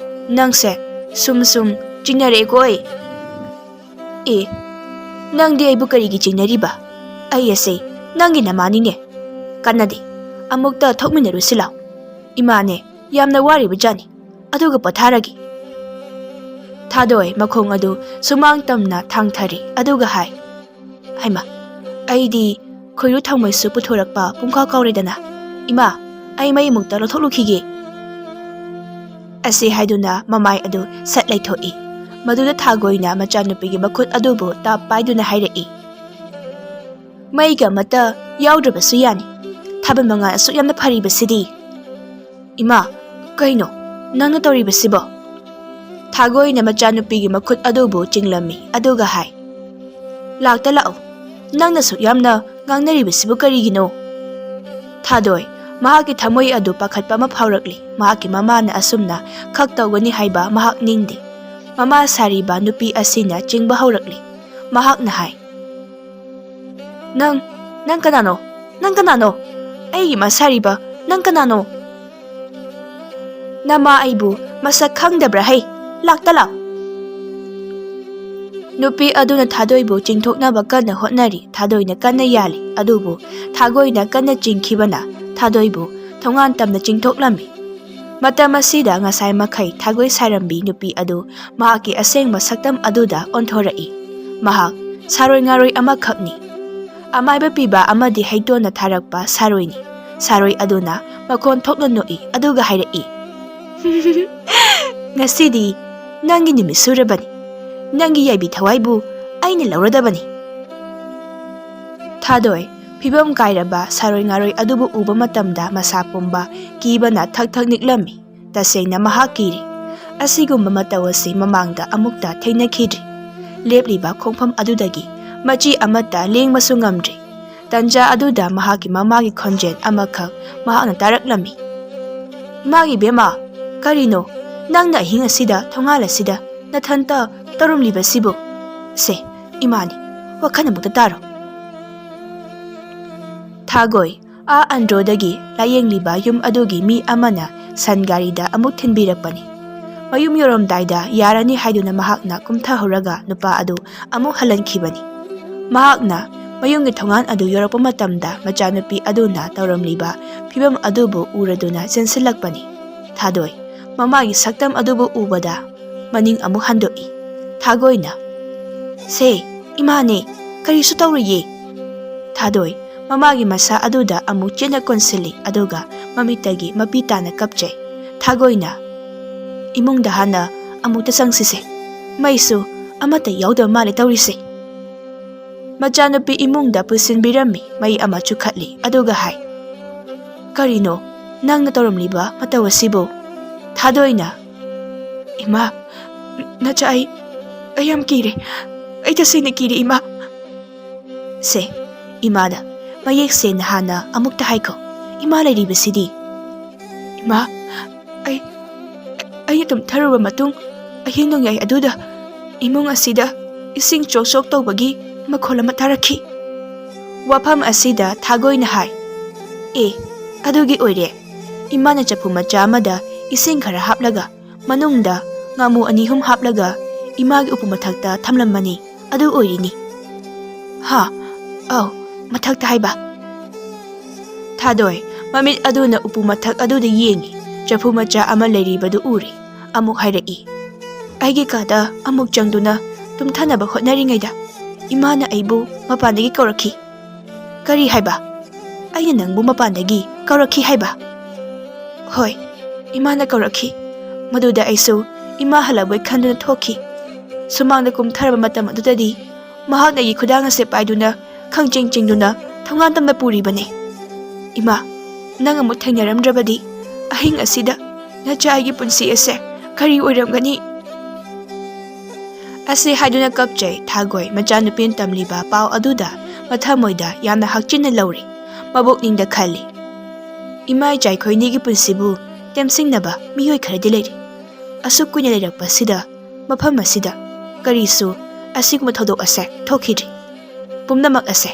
ꯅꯪꯁꯦ ꯁꯨꯝ ꯁꯨꯝ ꯆꯤꯡꯅꯔꯛꯑꯦꯀꯣ ꯑꯩ꯫" "ꯑꯦ, ꯅꯪꯗꯤ ꯑꯩꯕꯨ ꯀꯔꯤꯒꯤ ꯆꯤꯡꯅꯔꯤꯕ? ꯑꯩ ꯑꯁꯦ ꯅꯪꯒꯤ ꯅꯃꯥꯅꯤꯅꯦ꯫ ꯀꯥꯟꯅꯗꯦ, ꯑꯃꯨꯛꯇ ꯊꯣꯛꯃꯤꯟꯅꯔꯨꯁꯤ ꯂꯥꯎ꯫ ꯏꯃꯥꯅꯦ ꯌꯥꯝꯅ ꯋꯥꯔꯤꯕ ꯖꯥꯠꯅꯤ, ꯑꯗꯨꯒ ꯄꯣꯊꯥꯔꯒꯦ꯫" ꯊꯥꯗꯣꯏ ꯃꯈꯣꯡ ꯑꯗꯨ ꯁꯨꯃꯥꯡ ꯇꯝꯅ ꯊꯥꯡꯊꯔꯦ, ꯑꯗꯨꯒ ꯍꯥꯏ, "ꯍꯩꯃꯥ, ꯑꯩꯗꯤ ꯈꯣꯏꯔꯨ ꯊꯥꯎꯃꯩꯁꯨ ꯄꯨꯊꯣꯔꯛꯄ ꯄꯨꯡꯀꯥꯎ ꯀꯥꯎꯔꯦꯗꯅ꯫ ꯏꯃꯥ, ꯑꯩ ꯃꯩ ꯑꯃꯨꯛꯇ ꯂꯧꯊꯣꯛꯂꯨꯈꯤꯒꯦ꯫" ꯑꯁꯤ ꯍꯥꯏꯗꯨꯅ ꯃꯃꯥꯏ ꯑꯗꯨ ꯁꯠ ꯂꯩꯊꯣꯛꯏ꯫ ꯃꯗꯨꯗ ꯊꯥꯒꯣꯏꯅ ꯃꯆꯥꯅꯨꯄꯤꯒꯤ ꯃꯈꯨꯠ ꯑꯗꯨꯕꯨ ꯇꯥꯞ ꯄꯥꯏꯗꯨꯅ ꯍꯥꯏꯔꯛꯏ, "ꯃꯩꯒ ꯑꯃꯠꯇ ꯌꯥꯎꯗ꯭ꯔꯕꯁꯨ ꯌꯥꯅꯤ꯫ ꯊꯥꯕꯜ ꯃꯉꯥꯜ ꯑꯁꯨꯛ ꯌꯥꯝꯅ ꯐꯔꯤꯕꯁꯤꯗꯤ꯫" "ꯏꯃꯥ, ꯀꯩꯅꯣ ꯅꯪꯅ ꯇꯧꯔꯤꯕꯁꯤꯕꯣ?" ꯊꯥꯒꯣꯏꯅ ꯃꯆꯥꯅꯨꯄꯤꯒꯤ ꯃꯈꯨꯠ ꯑꯗꯨꯕꯨ ꯆꯤꯡꯂꯝꯃꯤ, ꯑꯗꯨꯒ ꯍꯥꯏ, "ꯂꯥꯛꯇ ꯂꯥꯛꯑꯣ, ꯅꯪꯅ ꯁꯨꯛ ꯌꯥꯝꯅ ꯉꯥꯡꯅꯔꯤꯕꯁꯤꯕꯨ ꯀꯔꯤꯒꯤꯅꯣ?" ꯊꯥꯗꯣꯏ, ꯃꯍꯥꯛꯀꯤ ꯊꯃꯣꯏ ꯑꯗꯨ ꯄꯥꯈꯠꯄ ꯑꯃ ꯐꯥꯎꯔꯛꯂꯤ꯫ ꯃꯍꯥꯛꯀꯤ ꯃꯃꯥꯅ ꯑꯁꯨꯝꯅ ꯈꯛ ꯇꯧꯒꯅꯤ ꯍꯥꯏꯕ ꯃꯍꯥꯛ ꯅꯤꯡꯗꯦ꯫ ꯃꯃꯥ ꯁꯥꯔꯤꯕ ꯅꯨꯄꯤ ꯑꯁꯤꯅ ꯆꯤꯡꯕ ꯍꯧꯔꯛꯂꯤ꯫ ꯃꯍꯥꯛꯅ ꯍꯥꯏ, "ꯅꯪ "ꯅꯪ ꯀꯅꯥꯅꯣ? ꯅꯪ ꯀꯅꯥꯅꯣ? ꯑꯩꯒꯤ ꯃꯁꯥꯔꯤꯕ, ꯅꯪ ꯀꯅꯥꯅꯣ?" "ꯅꯃꯥ ꯑꯩꯕꯨ ꯃꯁꯛ ꯈꯪꯗꯕ꯭ꯔꯥ ꯍꯩ? ꯂꯥꯛꯇ ꯂꯥꯛ!" ꯅꯨꯄꯤ ꯑꯗꯨꯅ ꯊꯥꯗꯣꯏꯕꯨ ꯆꯤꯡꯊꯣꯛꯅꯕ ꯀꯟꯅ ꯍꯣꯠꯅꯔꯤ꯫ ꯊꯥꯗꯣꯏꯅ ꯀꯟꯅ ꯌꯥꯜꯂꯤ, ꯑꯗꯨꯕꯨ ꯊꯥꯒꯣꯏꯅ ꯀꯟꯅ ꯆꯤꯡꯈꯤꯕꯅ ꯊꯥꯗꯣꯏꯕꯨ ꯊꯣꯡꯉꯥꯟ ꯇꯝꯅ ꯆꯤꯡꯊꯣꯛꯂꯝꯃꯤ꯫ ꯃꯇꯝ ꯑꯁꯤꯗ ꯉꯁꯥꯏ ꯃꯈꯩ ꯊꯥꯒꯣꯏ ꯁꯥꯏꯔꯝꯕꯤ ꯅꯨꯄꯤ ꯑꯗꯨ ꯃꯍꯥꯛꯀꯤ ꯑꯁꯦꯡꯕ ꯁꯛꯇꯝ ꯑꯗꯨꯗ ꯑꯣꯟꯊꯣꯔꯛꯏ꯫ ꯃꯍꯥꯛ ꯁꯥꯔꯣꯏ ꯉꯥꯔꯣꯏ ꯑꯃꯈꯛꯅꯤ꯫ ꯑꯃꯥꯏꯕ ꯄꯤꯕ ꯑꯃꯗꯤ ꯍꯩꯇꯣꯟꯅ ꯊꯥꯔꯛꯄ ꯁꯥꯔꯣꯏꯅꯤ꯫ ꯁꯥꯔꯣꯏ ꯑꯗꯨꯅ ꯃꯈꯣꯟ ꯊꯣꯛꯅ ꯅꯣꯛꯏ, ꯑꯗꯨꯒ ꯍꯥꯏꯔꯛꯏ, "ꯉꯁꯤꯗꯤ ꯅꯪꯒꯤ ꯅꯨꯃꯤꯠ ꯁꯨꯔꯕꯅꯤ꯫ ꯅꯪꯒꯤ ꯌꯥꯏꯕꯤ ꯊꯋꯥꯏꯕꯨ ꯑꯩꯅ ꯂꯧꯔꯗꯕꯅꯤ"꯫ ꯊꯥꯗꯣꯏ, ꯐꯤꯕꯝ ꯀꯥꯏꯔꯕ ꯁꯥꯔꯣꯏ ꯉꯥꯔꯣꯏ ꯑꯗꯨꯕꯨ ꯎꯕ ꯃꯇꯝꯗ ꯃꯁꯥ ꯄꯨꯝꯕ ꯀꯤꯕꯅ ꯊꯛ ꯊꯛ ꯅꯤꯛꯂꯝꯃꯤ꯫ ꯇꯁꯦꯡꯅ ꯃꯍꯥꯛ ꯀꯤꯔꯤ꯫ ꯑꯁꯤꯒꯨꯝꯕ ꯃꯇꯧ ꯑꯁꯤ ꯃꯃꯥꯡꯗ ꯑꯃꯨꯛꯇ ꯊꯦꯡꯅꯈꯤꯗ꯭ꯔꯤ꯫ ꯂꯦꯞꯂꯤꯕ ꯈꯣꯡꯐꯝ ꯑꯗꯨꯗꯒꯤ ꯃꯆꯤ ꯑꯃꯠꯇ ꯂꯦꯡꯕꯁꯨ ꯉꯝꯗ꯭ꯔꯤ꯫ ꯇꯟꯖꯥ ꯑꯗꯨꯗ ꯃꯍꯥꯛꯀꯤ ꯃꯃꯥꯒꯤ ꯈꯣꯟꯖꯦꯜ ꯑꯃꯈꯛ ꯃꯍꯥꯛꯅ ꯇꯥꯔꯛꯂꯝꯃꯤ꯫ "ꯏꯃꯥꯒꯤ ꯏꯕꯦꯝꯃ, ꯀꯔꯤꯅꯣ ꯅꯪꯅ ꯑꯍꯤꯡ ꯑꯁꯤꯗ ꯊꯣꯡꯉꯥꯜ ꯑꯁꯤꯗ ꯅꯊꯟꯇ ꯇꯧꯔꯝꯂꯤꯕꯁꯤꯕꯨ?" "ꯁꯦ, ꯏꯃꯥꯅꯤ, ꯋꯥꯈꯜ ꯑꯃꯨꯛꯇ ꯇꯥꯔꯣ"꯫ ꯊꯥꯒꯣꯏ, ꯑꯥ ꯑꯟꯗ꯭ꯔꯣꯗꯒꯤ ꯂꯥꯌꯦꯡꯂꯤꯕ ꯌꯨꯝ ꯑꯗꯨꯒꯤ ꯃꯤ ꯑꯃꯅ ꯁꯟ ꯒꯥꯔꯤꯗ ꯑꯃꯨꯛ ꯊꯤꯟꯕꯤꯔꯛꯄꯅꯤ꯫ ꯃꯌꯨꯝ ꯌꯧꯔꯝꯗꯥꯏꯗ ꯌꯥꯔꯅꯤ ꯍꯥꯏꯗꯨꯅ ꯃꯍꯥꯛꯅ ꯀꯨꯝꯊꯍꯧꯔꯒ ꯅꯨꯄꯥ ꯑꯗꯨ ꯑꯃꯨꯛ ꯍꯜꯍꯟꯈꯤꯕꯅꯤ꯫ ꯃꯍꯥꯛꯅ ꯃꯌꯨꯝꯒꯤ ꯊꯣꯡꯒꯥꯟ ꯑꯗꯨ ꯌꯧꯔꯛꯄ ꯃꯇꯝꯗ ꯃꯆꯥꯅꯨꯄꯤ ꯑꯗꯨꯅ ꯇꯧꯔꯝꯂꯤꯕ ꯐꯤꯕꯝ ꯑꯗꯨꯕꯨ ꯎꯔꯗꯨꯅ ꯆꯦꯟꯁꯤꯜꯂꯛꯄꯅꯤ꯫ ꯊꯥꯗꯣꯏ, ꯃꯃꯥꯒꯤ ꯁꯛꯇꯝ ꯑꯗꯨꯕꯨ ꯎꯕꯗ ꯃꯅꯤꯡ ꯑꯃꯨꯛ ꯍꯟꯗꯣꯛꯏ꯫ ꯊꯥꯒꯣꯏꯅ, "ꯁꯦ, ꯏꯃꯥꯅꯦ, ꯀꯔꯤꯁꯨ ꯇꯧꯔꯣꯏꯌꯦ"꯫ ꯊꯥꯗꯣꯏ, ꯃꯃꯥꯒꯤ ꯃꯁꯥ ꯑꯗꯨꯗ ꯑꯃꯨꯛ ꯆꯦꯠꯅ ꯀꯣꯟꯁꯤꯜꯂꯤ, ꯑꯗꯨꯒ ꯃꯃꯤꯠꯇꯒꯤ ꯃꯄꯤ ꯇꯥꯅ ꯀꯞꯆꯩ꯫ ꯊꯥꯒꯣꯏꯅ, "ꯏꯃꯨꯡꯗ ꯍꯥꯟꯅ ꯑꯃꯨꯛꯇ ꯆꯪꯁꯤꯁꯦ꯫ ꯃꯩꯁꯨ ꯑꯃꯠꯇ ꯌꯥꯎꯗꯕ ꯃꯥꯜꯂꯦ ꯇꯧꯔꯤꯁꯦ"꯫ ꯃꯆꯥꯅꯨꯄꯤ ꯏꯃꯨꯡꯗ ꯄꯨꯁꯤꯟꯕꯤꯔꯝꯃꯤ꯫ ꯃꯩ ꯑꯃ ꯆꯨꯈꯠꯂꯤ, ꯑꯗꯨꯒ ꯍꯥꯏ, "ꯀꯔꯤꯅꯣ ꯅꯪꯅ ꯇꯧꯔꯝꯂꯤꯕ ꯃꯇꯧ ꯑꯁꯤꯕꯨ?" ꯊꯥꯗꯣꯏꯅ, "ꯏꯃꯥ, ꯅꯆꯥ, ꯑꯩ, ꯑꯩ ꯌꯥꯝ ꯀꯤꯔꯦ꯫ ꯑꯩ ꯇꯁꯦꯡꯅ ꯀꯤꯔꯦ, ꯏꯃꯥ"꯫ "ꯁꯦ, ꯏꯃꯥꯗ ꯃꯌꯦꯛ ꯁꯦꯡꯅ ꯍꯥꯟꯅ ꯑꯃꯨꯛꯇ ꯍꯥꯏꯈꯣ꯫ ꯏꯃꯥ ꯂꯩꯔꯤꯕꯁꯤꯗꯤ"꯫ "ꯏꯃꯥ, ꯑꯩ, ꯑꯩꯅ ꯇꯨꯝꯊꯔꯨꯕ ꯃꯇꯨꯡ ꯑꯍꯤꯡ ꯅꯣꯡꯌꯥꯏ ꯑꯗꯨꯗ ꯏꯃꯨꯡ ꯑꯁꯤꯗ ꯏꯁꯤꯡ ꯆꯣꯛ ꯆꯣꯛ ꯇꯧꯕꯒꯤ ꯃꯈꯣꯜ ꯑꯃ ꯇꯥꯔꯛꯈꯤ"꯫ ꯋꯥꯐꯝ ꯑꯁꯤꯗ ꯊꯥꯒꯣꯏꯅ ꯍꯥꯏ, "ꯑꯦ, ꯑꯗꯨꯒꯤ ꯑꯣꯏꯔꯦ꯫ ꯏꯃꯥꯅ ꯆꯐꯨ ꯃꯆꯥ ꯑꯃꯗ ꯏꯁꯤꯡ ꯈꯔ ꯍꯥꯞꯂꯒ, ꯃꯅꯨꯡꯗ ꯉꯥꯃꯨ ꯑꯅꯤ ꯑꯍꯨꯝ ꯍꯥꯞꯂꯒ ꯏꯃꯥꯒꯤ ꯎꯄꯨ ꯃꯊꯛꯇ ꯊꯝꯂꯝꯕꯅꯤ꯫ ꯑꯗꯨ ꯑꯣꯏꯔꯤꯅꯤ꯫" "ꯍꯥ? ꯑꯧ, ꯃꯊꯛꯇ ꯍꯥꯏꯕ?" ꯊꯥꯗꯣꯏ, ꯃꯃꯤꯠ ꯑꯗꯨꯅ ꯎꯄꯨ ꯃꯊꯛ ꯑꯗꯨꯗ ꯌꯦꯡꯏ꯫ ꯆꯐꯨ ꯃꯆꯥ ꯑꯃ ꯂꯩꯔꯤꯕꯗꯨ ꯎꯔꯦ꯫ ꯑꯃꯨꯛ ꯍꯥꯏꯔꯛꯏ, "ꯑꯩꯒꯤ ꯀꯥꯗ ꯑꯃꯨꯛ ꯆꯪꯗꯨꯅ ꯇꯨꯝꯊꯅꯕ ꯍꯣꯠꯅꯔꯤꯉꯩꯗ ꯏꯃꯥꯅ ꯑꯩꯕꯨ ꯃꯄꯥꯟꯗꯒꯤ ꯀꯧꯔꯛꯈꯤ꯫" "ꯀꯔꯤ ꯍꯥꯏꯕ?" "ꯑꯩꯅ ꯅꯪꯕꯨ ꯃꯄꯥꯟꯗꯒꯤ ꯀꯧꯔꯛꯈꯤ ꯍꯥꯏꯕ꯫" "ꯍꯣꯏ, ꯏꯃꯥꯅ ꯀꯧꯔꯛꯈꯤ꯫ ꯃꯗꯨꯗ ꯑꯩꯁꯨ ꯏꯃꯥ ꯍꯜꯂꯛꯄꯩ ꯈꯟꯗꯨꯅ ꯊꯣꯛꯈꯤ꯫ ꯁꯨꯃꯥꯡꯗ ꯀꯨꯝꯊꯔꯕ ꯃꯇꯝ ꯑꯗꯨꯗꯗꯤ ꯃꯍꯥꯛꯅ ꯑꯩꯒꯤ ꯈꯨꯗꯥꯡ ꯑꯁꯦ ꯄꯥꯏꯗꯨꯅ ꯈꯪꯆꯤꯡ ꯆꯤꯡꯗꯨꯅ ꯊꯣꯡꯒꯥꯟ ꯇꯝꯅ ꯄꯨꯔꯤꯕꯅꯤ꯫ ꯏꯃꯥ, ꯅꯪ ꯑꯃꯨꯛ ꯊꯦꯡꯅꯔꯝꯗ꯭ꯔꯕꯗꯤ ꯑꯍꯤꯡ ꯑꯁꯤꯗ ꯅꯆꯥ ꯑꯩꯒꯤ ꯄꯨꯟꯁꯤ ꯑꯁꯦ ꯀꯔꯤ ꯑꯣꯏꯔꯝꯒꯅꯤ?" ꯑꯁꯤ ꯍꯥꯏꯗꯨꯅ ꯀꯞꯆꯩ ꯊꯥꯒꯣꯏ꯫ ꯃꯆꯥꯅꯨꯄꯤꯅ ꯇꯝꯂꯤꯕ ꯄꯥꯎ ꯑꯗꯨꯗ ꯃꯊꯃꯣꯏꯗ ꯌꯥꯝꯅ ꯍꯛꯆꯤꯟꯅ ꯂꯧꯔꯤ꯫ ꯃꯕꯨꯛꯅꯤꯡꯗ ꯈꯜꯂꯤ, "ꯏꯃꯥ ꯏꯆꯥ ꯑꯩꯈꯣꯏꯅꯤꯒꯤ ꯄꯨꯟꯁꯤꯕꯨ ꯇꯦꯝꯁꯤꯡꯅꯕ ꯃꯤꯑꯣꯏ ꯈꯔꯗꯤ ꯂꯩꯔꯤ꯫ ꯑꯁꯨꯛ ꯀꯨꯏꯅ ꯂꯩꯔꯛꯄꯁꯤꯗ ꯃꯐꯝ ꯑꯁꯤꯗ ꯀꯔꯤꯁꯨ ꯑꯁꯤꯒꯨꯝꯕ ꯊꯧꯗꯣꯛ ꯑꯁꯦ ꯊꯣꯛꯈꯤꯗ꯭ꯔꯤ꯫ ꯄꯨꯝꯅꯃꯛ ꯑꯁꯦ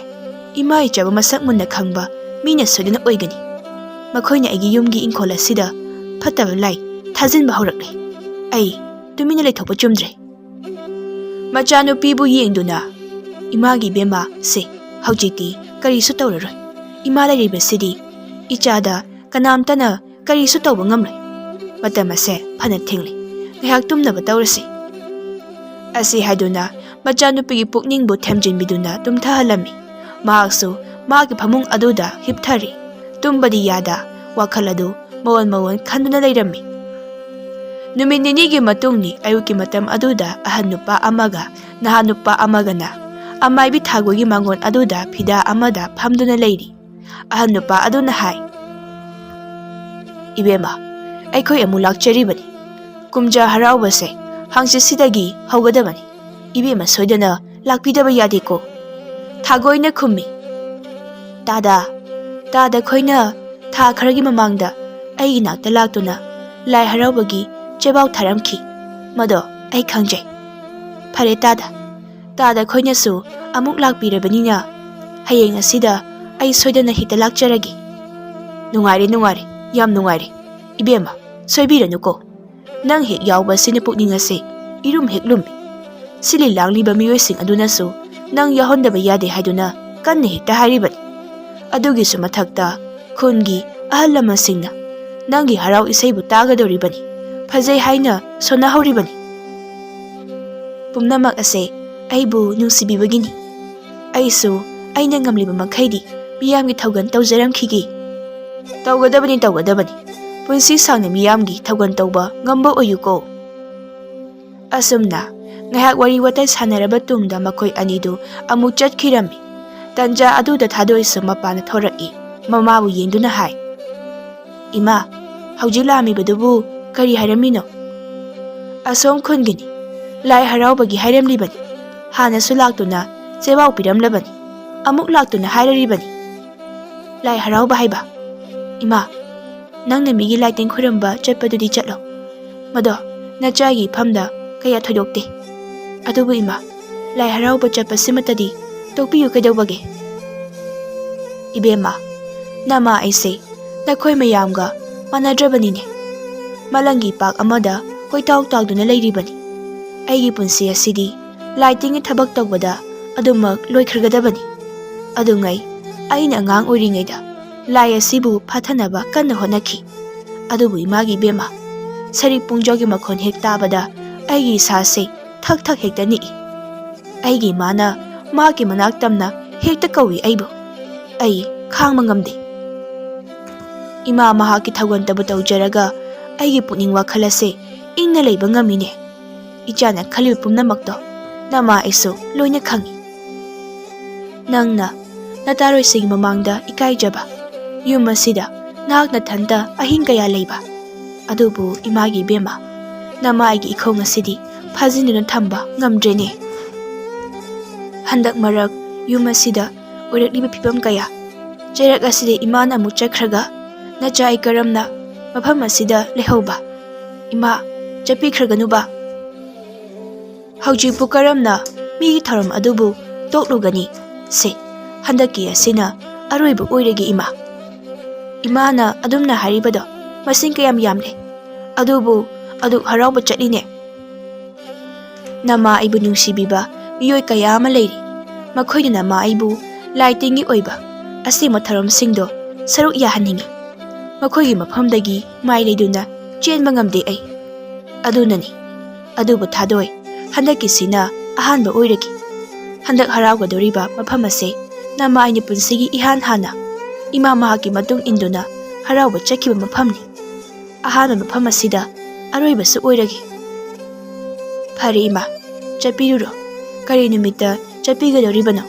ꯏꯃꯥ ꯏꯆꯥꯕꯨ ꯃꯁꯛ ꯃꯨꯟꯅ ꯈꯪꯕ ꯃꯤꯅ ꯁꯣꯏꯗꯅ ꯑꯣꯏꯒꯅꯤ꯫ ꯃꯈꯣꯏꯅ ꯑꯩꯒꯤ ꯌꯨꯝꯒꯤ ꯏꯪꯈꯣꯜ ꯑꯁꯤꯗ ꯐꯠꯇꯕ ꯂꯥꯏ ꯊꯥꯖꯤꯟꯕ ꯍꯧꯔꯛꯂꯦ꯫ ꯑꯩ ꯇꯨꯃꯤꯟꯅ ꯂꯩꯊꯣꯛꯄ ꯆꯨꯝꯗ꯭ꯔꯦ꯫" ꯃꯆꯥꯅꯨꯄꯤꯕꯨ ꯌꯦꯡꯗꯨꯅ, "ꯏꯃꯥꯒꯤ ꯏꯕꯦꯝꯃ, ꯁꯦ, ꯍꯧꯖꯤꯛꯇꯤ ꯀꯔꯤꯁꯨ ꯇꯧꯔꯔꯣꯏ꯫ ꯏꯃꯥ ꯂꯩꯔꯤꯕꯁꯤꯗꯤ ꯏꯆꯥꯗ ꯀꯅꯥꯝꯇꯅ ꯀꯔꯤꯁꯨ ꯇꯧꯕ ꯉꯝꯂꯣꯏ꯫ ꯃꯇꯝ ꯑꯁꯦ ꯐꯅ ꯊꯦꯡꯂꯦ꯫ ꯉꯥꯏꯍꯥꯛ ꯇꯨꯝꯅꯕ ꯇꯧꯔꯁꯤ꯫" ꯑꯁꯤ ꯍꯥꯏꯗꯨꯅ ꯃꯆꯥꯅꯨꯄꯤꯒꯤ ꯄꯨꯛꯅꯤꯡꯕꯨ ꯊꯦꯝꯖꯤꯟꯕꯤꯗꯨꯅ ꯇꯨꯝꯊꯍꯜꯂꯝꯃꯤ꯫ ꯃꯍꯥꯛꯁꯨ ꯃꯥꯒꯤ ꯐꯃꯨꯡ ꯑꯗꯨꯗ ꯍꯤꯞꯊꯔꯤ꯫ ꯇꯨꯝꯕꯗꯤ ꯌꯥꯗ, ꯋꯥꯈꯜ ꯑꯗꯨ ꯃꯑꯣꯟ ꯃꯑꯣꯟ ꯈꯟꯗꯨꯅ ꯂꯩꯔꯝꯃꯤ꯫ ꯅꯨꯃꯤꯠ ꯅꯤꯅꯤꯒꯤ ꯃꯇꯨꯡꯅꯤ꯫ ꯑꯌꯨꯛꯀꯤ ꯃꯇꯝ ꯑꯗꯨꯗ ꯑꯍꯟ ꯅꯨꯄꯥ ꯑꯃꯒ ꯅꯍꯥ ꯅꯨꯄꯥ ꯑꯃꯒꯅ ꯑꯃꯥꯏꯕꯤ ꯊꯥꯒꯣꯏꯒꯤ ꯃꯥꯡꯒꯣꯟ ꯑꯗꯨꯗ ꯐꯤꯗꯥ ꯑꯃꯗ ꯐꯝꯗꯨꯅ ꯂꯩꯔꯤ꯫ ꯑꯍꯟ ꯅꯨꯄꯥ ꯑꯗꯨꯅ ꯍꯥꯏ, "ꯏꯕꯦꯝꯃ, ꯑꯩꯈꯣꯏ ꯑꯃꯨꯛ ꯂꯥꯛꯆꯔꯤꯕꯅꯤ꯫ ꯀꯨꯝꯖꯥ ꯍꯔꯥꯎꯕꯁꯦ ꯍꯪꯆꯤꯠꯁꯤꯗꯒꯤ ꯍꯧꯒꯗꯕꯅꯤ꯫ ꯏꯕꯦꯝꯃ ꯁꯣꯏꯗꯅ ꯂꯥꯛꯄꯤꯗꯕ ꯌꯥꯗꯦꯀꯣ꯫" ꯊꯥꯒꯣꯏꯅ ꯈꯨꯝꯃꯤ, "ꯇꯥꯗ, ꯇꯥꯗ ꯑꯩꯈꯣꯏꯅ ꯊꯥ ꯈꯔꯒꯤ ꯃꯃꯥꯡꯗ ꯑꯩꯒꯤ ꯅꯥꯛꯇ ꯂꯥꯛꯇꯨꯅ ꯂꯥꯏ ꯍꯔꯥꯎꯕꯒꯤ ꯆꯦꯕꯥꯎ ꯊꯥꯔꯝꯈꯤ꯫ ꯃꯗꯣ ꯑꯩ ꯈꯪꯖꯩ꯫ ꯐꯔꯦ ꯇꯥꯗ, ꯇꯥꯗ ꯑꯩꯈꯣꯏꯅꯁꯨ ꯑꯃꯨꯛ ꯂꯥꯛꯄꯤꯔꯕꯅꯤꯅ ꯍꯌꯦꯡ ꯑꯁꯤꯗ ꯑꯩ ꯁꯣꯏꯗꯅ ꯍꯦꯛꯇ ꯂꯥꯛꯆꯔꯒꯦ꯫ ꯅꯨꯡꯉꯥꯏꯔꯦ, ꯅꯨꯡꯉꯥꯏꯔꯦ, ꯌꯥꯝ ꯅꯨꯡꯉꯥꯏꯔꯦ꯫ ꯏꯕꯦꯝꯃ, ꯁꯣꯏꯕꯤꯔꯅꯨꯀꯣ꯫ ꯅꯪ ꯍꯦꯛ ꯌꯥꯎꯕ ꯑꯁꯤꯅ ꯄꯨꯛꯅꯤꯡ ꯑꯁꯦ ꯏꯔꯨꯝ ꯍꯦꯛ ꯂꯨꯝꯃꯤ꯫ ꯁꯤꯜꯂꯤ ꯂꯥꯡꯂꯤꯕ ꯃꯤꯑꯣꯏꯁꯤꯡ ꯑꯗꯨꯅꯁꯨ ꯅꯪ ꯌꯥꯎꯍꯟꯗꯕ ꯌꯥꯗꯦ ꯍꯥꯏꯗꯨꯅ ꯀꯟꯅ ꯍꯦꯛꯇ ꯍꯥꯏꯔꯤꯕꯅꯤ꯫ ꯑꯗꯨꯒꯤꯁꯨ ꯃꯊꯛꯇ ꯈꯨꯟꯒꯤ ꯑꯍꯜ ꯂꯃꯟꯁꯤꯡꯅ ꯅꯪꯒꯤ ꯍꯔꯥꯎ ꯏꯁꯩꯕꯨ ꯇꯥꯒꯗꯧꯔꯤꯕꯅꯤ, ꯐꯖꯩ ꯍꯥꯏꯅ ꯁꯣꯟꯅꯍꯧꯔꯤꯕꯅꯤ꯫ ꯄꯨꯝꯅꯃꯛ ꯑꯁꯦ ꯑꯩꯕꯨ ꯅꯨꯡꯁꯤꯕꯤꯕꯒꯤꯅꯤ꯫ ꯑꯩꯁꯨ ꯑꯩꯅ ꯉꯝꯂꯤꯕ ꯃꯈꯩꯗꯤ ꯃꯤꯌꯥꯝꯒꯤ ꯊꯧꯒꯜ ꯇꯧꯖꯔꯝꯈꯤꯒꯦ꯫ ꯇꯧꯒꯗꯕꯅꯤ, ꯇꯧꯒꯗꯕꯅꯤ꯫ ꯄꯨꯟꯁꯤ ꯁꯥꯡꯅ ꯃꯤꯌꯥꯝꯒꯤ ꯊꯧꯒꯜ ꯇꯧꯕ ꯉꯝꯕ ꯑꯣꯏꯌꯨꯀꯣ꯫ ꯑꯁꯨꯝꯅ ꯉꯥꯏꯍꯥꯛ ꯋꯥꯔꯤ ꯋꯥꯇꯥꯏ ꯁꯥꯟꯅꯔꯕ ꯇꯨꯡꯗ ꯃꯈꯣꯏ ꯑꯅꯤꯗꯨ ꯑꯃꯨꯛ ꯆꯠꯈꯤꯔꯝꯃꯤ꯫ ꯇꯟꯖꯥ ꯑꯗꯨꯗ ꯊꯥꯗꯣꯏꯁꯨ ꯃꯄꯥꯟꯗ ꯊꯣꯔꯛꯏ꯫ ꯃꯃꯥꯕꯨ ꯌꯦꯡꯗꯨꯅ ꯍꯥꯏ, "ꯏꯃꯥ, ꯍꯧꯖꯤꯛ ꯂꯥꯛꯑꯝꯃꯤꯕꯗꯨꯕꯨ ꯀꯔꯤ ꯍꯥꯏꯔꯝꯃꯤꯅꯣ?" "ꯑꯁꯣꯝ ꯈꯨꯟꯒꯤꯅꯤ꯫ ꯂꯥꯏ ꯍꯔꯥꯎꯕꯒꯤ ꯍꯥꯏꯔꯝꯂꯤꯕꯅꯤ꯫ ꯍꯥꯟꯅꯁꯨ ꯂꯥꯛꯇꯨꯅ ꯆꯦꯕꯥꯎ ꯄꯤꯔꯝꯂꯕꯅꯤ꯫ ꯑꯃꯨꯛ ꯂꯥꯛꯇꯨꯅ ꯍꯥꯏꯔꯔꯤꯕꯅꯤ꯫" "ꯂꯥꯏ ꯍꯔꯥꯎꯕ ꯍꯥꯏꯕ? ꯏꯃꯥ, ꯅꯪꯅ ꯃꯤꯒꯤ ꯂꯥꯏꯇꯤꯟ ꯈꯨꯔꯨꯝꯕ ꯆꯠꯄꯗꯨꯗꯤ ꯆꯠꯂꯣ꯫ ꯃꯗꯣ ꯅꯆꯥꯒꯤ ꯏꯐꯝꯗ ꯀꯌꯥ ꯊꯣꯏꯗꯣꯛꯇꯦ꯫ ꯑꯗꯨꯕꯨ ꯏꯃꯥ, ꯂꯥꯏ ꯍꯔꯥꯎꯕ ꯆꯠꯄꯁꯤꯃꯠꯇꯗꯤ ꯇꯣꯛꯄꯤꯌꯨ ꯀꯩꯗꯧꯕꯒꯦ?" "ꯏꯕꯦꯝꯃ, ꯅꯃꯥ ꯑꯩꯁꯦ ꯅꯈꯣꯏ ꯃꯌꯥꯝꯒ ꯃꯥꯟꯅꯗ꯭ꯔꯕꯅꯤꯅꯦ꯫ ꯃꯥꯂꯪꯒꯤ ꯄꯥꯛ ꯑꯃꯗ ꯀꯣꯏꯇꯥꯎ ꯇꯥꯎꯗꯨꯅ ꯂꯩꯔꯤꯕꯅꯤ꯫ ꯑꯩꯒꯤ ꯄꯨꯟꯁꯤ ꯑꯁꯤꯗꯤ ꯂꯥꯏꯇꯤꯟꯒꯤ ꯊꯕꯛ ꯇꯧꯕꯗ ꯑꯗꯨꯃꯛ ꯂꯣꯏꯈ꯭ꯔꯒꯗꯕꯅꯤ꯫ ꯑꯗꯨꯉꯩ ꯑꯩꯅ ꯑꯉꯥꯡ ꯑꯣꯏꯔꯤꯉꯩꯗ ꯂꯥꯏ ꯑꯁꯤꯕꯨ ꯐꯥꯊꯅꯕ ꯀꯟꯅ ꯍꯣꯠꯅꯈꯤ꯫ ꯑꯗꯨꯕꯨ ꯏꯃꯥꯒꯤ ꯏꯕꯦꯝꯃ, ꯁꯔꯤꯛ ꯄꯨꯡꯖꯧꯒꯤ ꯃꯈꯣꯟ ꯍꯦꯛ ꯇꯥꯕꯗ ꯑꯩꯒꯤ ꯏꯁꯥꯁꯦ ꯊꯛ ꯊꯛ ꯍꯦꯛꯇ ꯅꯤꯛꯏ꯫ ꯑꯩꯒꯤ ꯏꯃꯥꯅ ꯃꯍꯥꯛꯀꯤ ꯃꯅꯥꯛ ꯇꯝꯅ ꯍꯦꯛꯇ ꯀꯧꯏ ꯑꯩꯕꯨ꯫ ꯑꯩ ꯈꯥꯡꯕ ꯉꯝꯗꯦ꯫ ꯏꯃꯥ ꯃꯍꯥꯛꯀꯤ ꯊꯧꯒꯜꯗꯕꯨ ꯇꯧꯖꯔꯒ ꯑꯩꯒꯤ ꯄꯨꯛꯅꯤꯡ ꯋꯥꯈꯜ ꯑꯁꯦ ꯏꯪꯅ ꯂꯩꯕ ꯉꯝꯃꯤꯅꯦ꯫ ꯏꯆꯥꯅ ꯈꯜꯂꯤꯕ ꯄꯨꯝꯅꯃꯛꯇꯣ ꯅꯃꯥ ꯑꯩꯁꯨ ꯂꯣꯏꯅ ꯈꯪꯏ꯫ ꯅꯪꯅ ꯅꯇꯥꯔꯣꯏꯁꯤꯡꯒꯤ ꯃꯃꯥꯡꯗ ꯏꯀꯥꯏꯖꯕ, ꯌꯨꯝ ꯑꯁꯤꯗ ꯅꯍꯥꯛ ꯅꯊꯟꯇ ꯑꯍꯤꯡ ꯀꯌꯥ ꯂꯩꯕ꯫ ꯑꯗꯨꯕꯨ ꯏꯃꯥꯒꯤ ꯏꯕꯦꯝꯃ, ꯅꯃꯥꯏꯒꯤ ꯏꯈꯣꯡ ꯑꯁꯤꯗꯤ ꯐꯥꯖꯤꯟꯗꯨꯅ ꯊꯝꯕ ꯉꯝꯗ꯭ꯔꯦꯅꯦ꯫ ꯍꯟꯗꯛ ꯃꯔꯛ ꯌꯨꯝ ꯑꯁꯤꯗ ꯑꯣꯏꯔꯛꯂꯤꯕ ꯐꯤꯕꯝ ꯀꯌꯥ, ꯆꯩꯔꯛ ꯑꯁꯤꯗ ꯏꯃꯥꯅ ꯑꯃꯨꯛ ꯆꯠꯈ꯭ꯔꯒ ꯅꯆꯥ ꯑꯩ ꯀꯔꯝꯅ ꯃꯐꯝ ꯑꯁꯤꯗ ꯂꯩꯍꯧꯕ? ꯏꯃꯥ, ꯆꯠꯄꯤꯈ꯭ꯔꯒꯅꯨꯕ꯫ ꯍꯧꯖꯤꯛꯄꯨ ꯀꯔꯝꯅ ꯃꯤꯒꯤ ꯊꯧꯔꯝ ꯑꯗꯨꯕꯨ ꯇꯣꯛꯂꯨꯒꯅꯤ? ꯁꯦ, ꯍꯟꯗꯛꯀꯤ ꯑꯁꯤꯅ ꯑꯔꯣꯏꯕ ꯑꯣꯏꯔꯒꯦ, ꯏꯃꯥ꯫ ꯏꯃꯥꯅ ꯑꯗꯨꯝꯅ ꯍꯥꯏꯔꯤꯕꯗꯣ ꯃꯁꯤꯡ ꯀꯌꯥꯝ ꯌꯥꯝꯂꯦ, ꯑꯗꯨꯕꯨ ꯑꯗꯨꯛ ꯍꯔꯥꯎꯕ ꯆꯠꯂꯤꯅꯦ꯫ ꯅꯃꯥ ꯑꯩꯕꯨ ꯅꯨꯡꯁꯤꯕꯤꯕ ꯃꯤꯑꯣꯏ ꯀꯌꯥ ꯑꯃ ꯂꯩꯔꯤ꯫ ꯃꯈꯣꯏꯅ ꯅꯃꯥ ꯑꯩꯕꯨ ꯂꯥꯏ ꯇꯤꯟꯒꯤ ꯑꯣꯏꯕ ꯑꯁꯦꯡꯕ ꯊꯧꯔꯝꯁꯤꯡꯗꯣ ꯁꯔꯨꯛ ꯌꯥꯍꯟꯅꯤꯡꯏ꯫ ꯃꯈꯣꯏꯒꯤ ꯃꯐꯝꯗꯒꯤ ꯃꯥꯏ ꯂꯩꯗꯨꯅ ꯆꯦꯟꯕ ꯉꯝꯗꯦ ꯑꯩ꯫ ꯑꯗꯨꯅꯅꯤ꯫ ꯑꯗꯨꯕꯨ ꯊꯥꯗꯣꯏ, ꯍꯟꯗꯛꯀꯤꯁꯤꯅ ꯑꯍꯥꯟꯕ ꯑꯣꯏꯔꯒꯦ꯫ ꯍꯟꯗꯛ ꯍꯔꯥꯎꯒꯗꯧꯔꯤꯕ ꯃꯐꯝ ꯑꯁꯦ ꯅꯃꯥ ꯑꯩꯅ ꯄꯨꯟꯁꯤꯒꯤ ꯏꯍꯥꯟ ꯍꯥꯟꯅ ꯏꯃꯥ ꯃꯍꯥꯛꯀꯤ ꯃꯇꯨꯡ ꯏꯟꯗꯨꯅ ꯍꯔꯥꯎꯕ ꯆꯠꯈꯤꯕ ꯃꯐꯝꯅꯤ꯫ ꯑꯍꯥꯟꯕ ꯃꯐꯝ ꯑꯁꯤꯗ ꯑꯔꯣꯏꯕꯁꯨ ꯑꯣꯏꯔꯒꯦ꯫ ꯐꯔꯦ ꯏꯃꯥ, ꯆꯠꯄꯤꯔꯨꯔꯣ꯫ ꯀꯔꯤ ꯅꯨꯃꯤꯠꯇ ꯆꯠꯄꯤꯒꯗꯧꯔꯤꯕꯅꯣ?